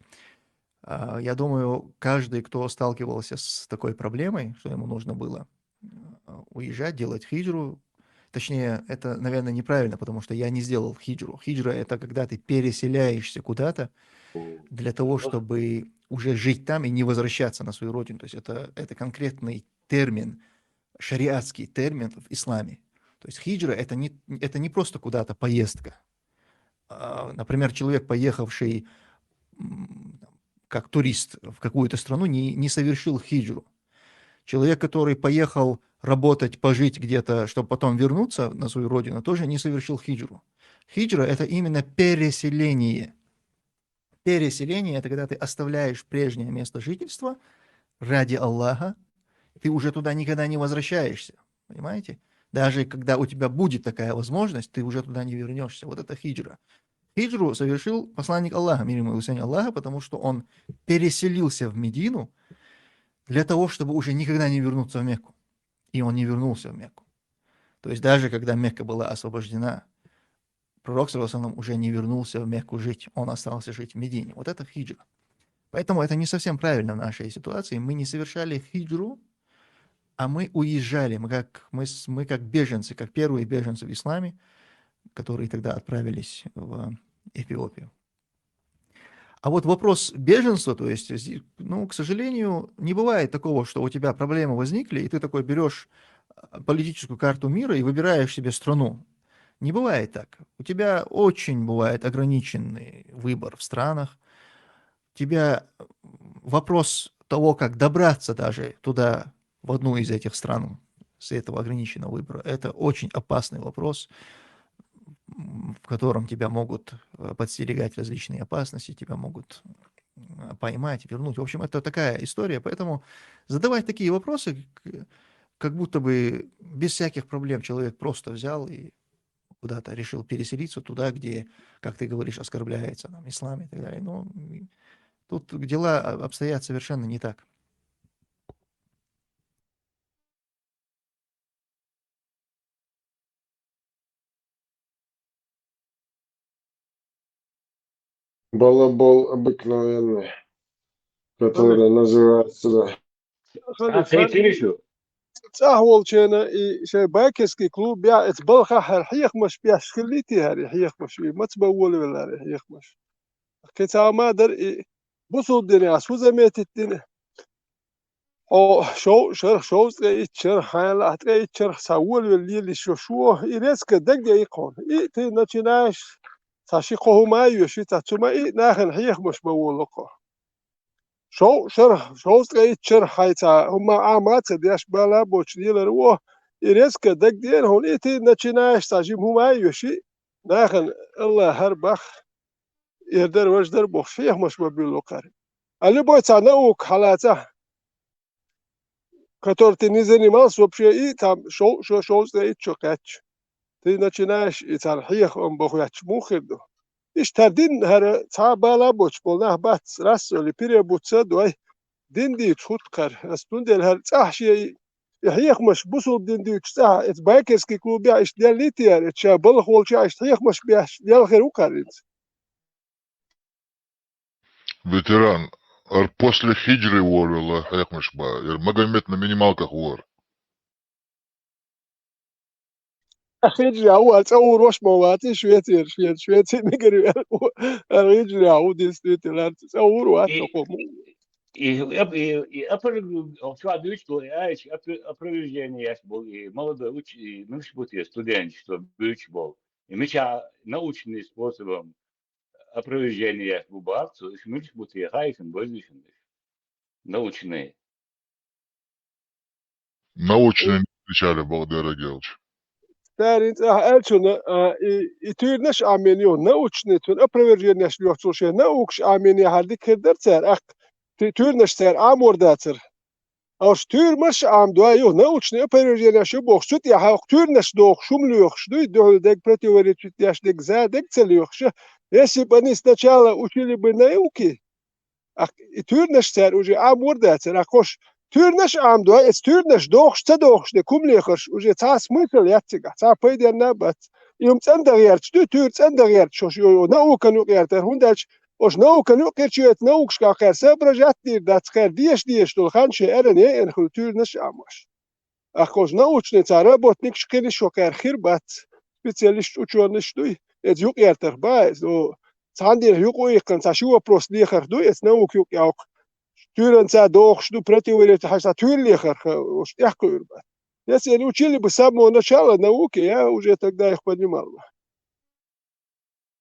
А, Я думаю, каждый, кто сталкивался с такой проблемой, что ему нужно было э, уезжать, делать хиджру, точнее, это, наверное, неправильно, потому что я не сделал хиджру. Хиджра — это когда ты переселяешься куда-то для того, чтобы уже жить там и не возвращаться на свою родину. То есть это, это конкретный термин, шариатский термин в исламе. То есть хиджра — это не, это не просто куда-то поездка. А, Например, человек, поехавший м, как турист в какую-то страну, не, не совершил хиджру. Человек, который поехал работать, пожить где-то, чтобы потом вернуться на свою родину, тоже не совершил хиджру. Хиджра — это именно переселение. Переселение — это когда ты оставляешь прежнее место жительства ради Аллаха, ты уже туда никогда не возвращаешься, понимаете? Даже когда у тебя будет такая возможность, ты уже туда не вернешься. Вот это хиджра. Хиджру совершил посланник Аллаха, мир ему и благословение Аллаха, потому что он переселился в Медину для того, чтобы уже никогда не вернуться в Мекку. И он не вернулся в Мекку. То есть даже когда Мекка была освобождена, пророк, саллаллаху алейхи ва саллям, уже не вернулся в Мекку жить, он остался жить в Медине. Вот это хиджра. Поэтому это не совсем правильно в нашей ситуации. Мы не совершали хиджру, а мы уезжали. Мы как, мы, с- мы как беженцы, как первые беженцы в исламе, которые тогда отправились в Эфиопию. А вот вопрос беженства, то есть, зди- ну, к сожалению, не бывает такого, что у тебя проблемы возникли, и ты такой берешь а, политическую карту мира и выбираешь себе страну. Не бывает так. У тебя очень бывает ограниченный выбор в странах. У тебя вопрос того, как добраться даже туда, в одну из этих стран, с этого ограниченного выбора, это очень опасный вопрос, м, в котором тебя могут э, подстерегать различные опасности, тебя могут м, поймать, вернуть. В общем, это такая история. Поэтому задавать такие вопросы, к- как будто бы без всяких проблем человек просто взял и куда-то решил переселиться туда, где, как ты говоришь, оскорбляется там ислам и так далее. Но м, тут дела а- обстоят совершенно не так. Балабол обыкновенный, который называется, да. А, цӀа хӀинца шу? ЦӀахь волчена и шайн байкерский клуб я, эца балха хӀара хьехамаш беш хилли те хӀара и хьехамаш, и маца бан волавелла хӀара и хьехамаш. Кхин цхьа ма дар и бусулба динехь ас хӀу заметить дина. Хьо шов шарх, шовзткъе итт шарх, хьайна лаахь ткъе итт шарх цхьа волавелла лелаш йо шо, и резко дагадеа кхуна. И ты начинаешь, цхьа ши кхо хӀума а йоьший, цхьа цу ма и нахана хьехамаш бан волу кхо. Шов шарх, шовзткъе итт шарх хьайца хӀума Ӏама а ца деш, бала а боцуш лелар а во, и резко дагадеана хьуна, и ты начинаешь цхьа жима хӀума а йоьший, нахана Аллахьара бах, эр дара, важа дара бохуш, хьехамаш бан буьйлу кхара. А любой цхьа наука хьалацахь, который ты не занимался вообще, и там шов, шо, шовзткъе итт шо кхаьчча, ты начинаешь и царна хьехам бан хоьттуш муха хир ду? Иштта хӀара дин, хӀара цхьа а бала а боцуш болу нах бац, расцо ли пире буц а дой, дин дийцу хӀутту кхара. Ас цундела хӀара цӀахь шен и, и хьехамаш бусулба дин дуьйцуш цӀахь, эца байкерский клубехь иштта деллий те яра, эца ша балха волчохь иштта хьехамаш беш делла хир ву кхара иза. Ветеран, эр после хиджры вор вела хьехамаш бан, эр Магомед на минималках вор. Хиджра ву, ар цӀа вур ваша ма вац, и Швецера, Шве-, Швецера мегар вер ву. Ар хиджра ву, действительно, ар цӀа вур вац И, тохо му. и, и, и, и апр-, чуьра дуьйцу, и айча апр-, опровержение яц бу, и молодой уч-, и муьлш бу те студенташ, что буьйцуш болу. И мича научный способом опровержение яц бу бац, уьш муьлш бу те, хайшин, бозишин уьш. Научный. Научный не встречали, бакъдерг аьлча. Цара хӀинца ахь аьллачунна, а, и, и туьйранаш а Ӏамийна ю, научный цунна опроверженеш лоьхучул шен наукаш а Ӏамийна яхьара дика хир дара цара, ахь, ту-, туьйранаш цара Ӏамор дацара. Ош туьйрамаш а Ӏамдой ю, научный опроверженеш ю бохуш, цу тӀехь хьалха туьйранаш дохуш, хӀума лоьхуш дуй, дуьхьал дег противоречить деш дег, за дег ца лоьхуш. Если бы они сначала учили бы науки, Ах, и туьйранаш цара уже Ӏамор дацара, ах, хош, туьйранаш а Ӏамдой, эца туьйранаш дохуш, ца дохуш де, кум лехарш уже цхьа а смысл яц цигахь, цхьа а пайденна а бац. И хӀума цӀандан гӀерташ дуй, туьйра цӀандан гӀерташ, ош йо, йо, наукан юкъ гӀертара, хӀунда аьлча ош наукан юкъ гӀерташ йойту наукашкахь кхара соображать дийр дац, кхара деша дезаш долу хан шен эрна яйъина хуьлу туьйранаш а Ӏамош. Ахь кхуш научный цхьа работникаш кхин а шо кхаьрха хир бац, специалисташ, учёныйш дуй, эца юкъ гӀертарх бан, эца, о, цхьана дийнахь юкъа иккхина цхьа ши вопрос лехарх дуй, эца наука юкъ ялкх. Туьйранца дохуш ду, противоречие хьаьжна цхьа туьйра лехарх, ош тӀехкхуьур бац. Если они учили бы с самого начала науки, я уже тогда их понимал бы.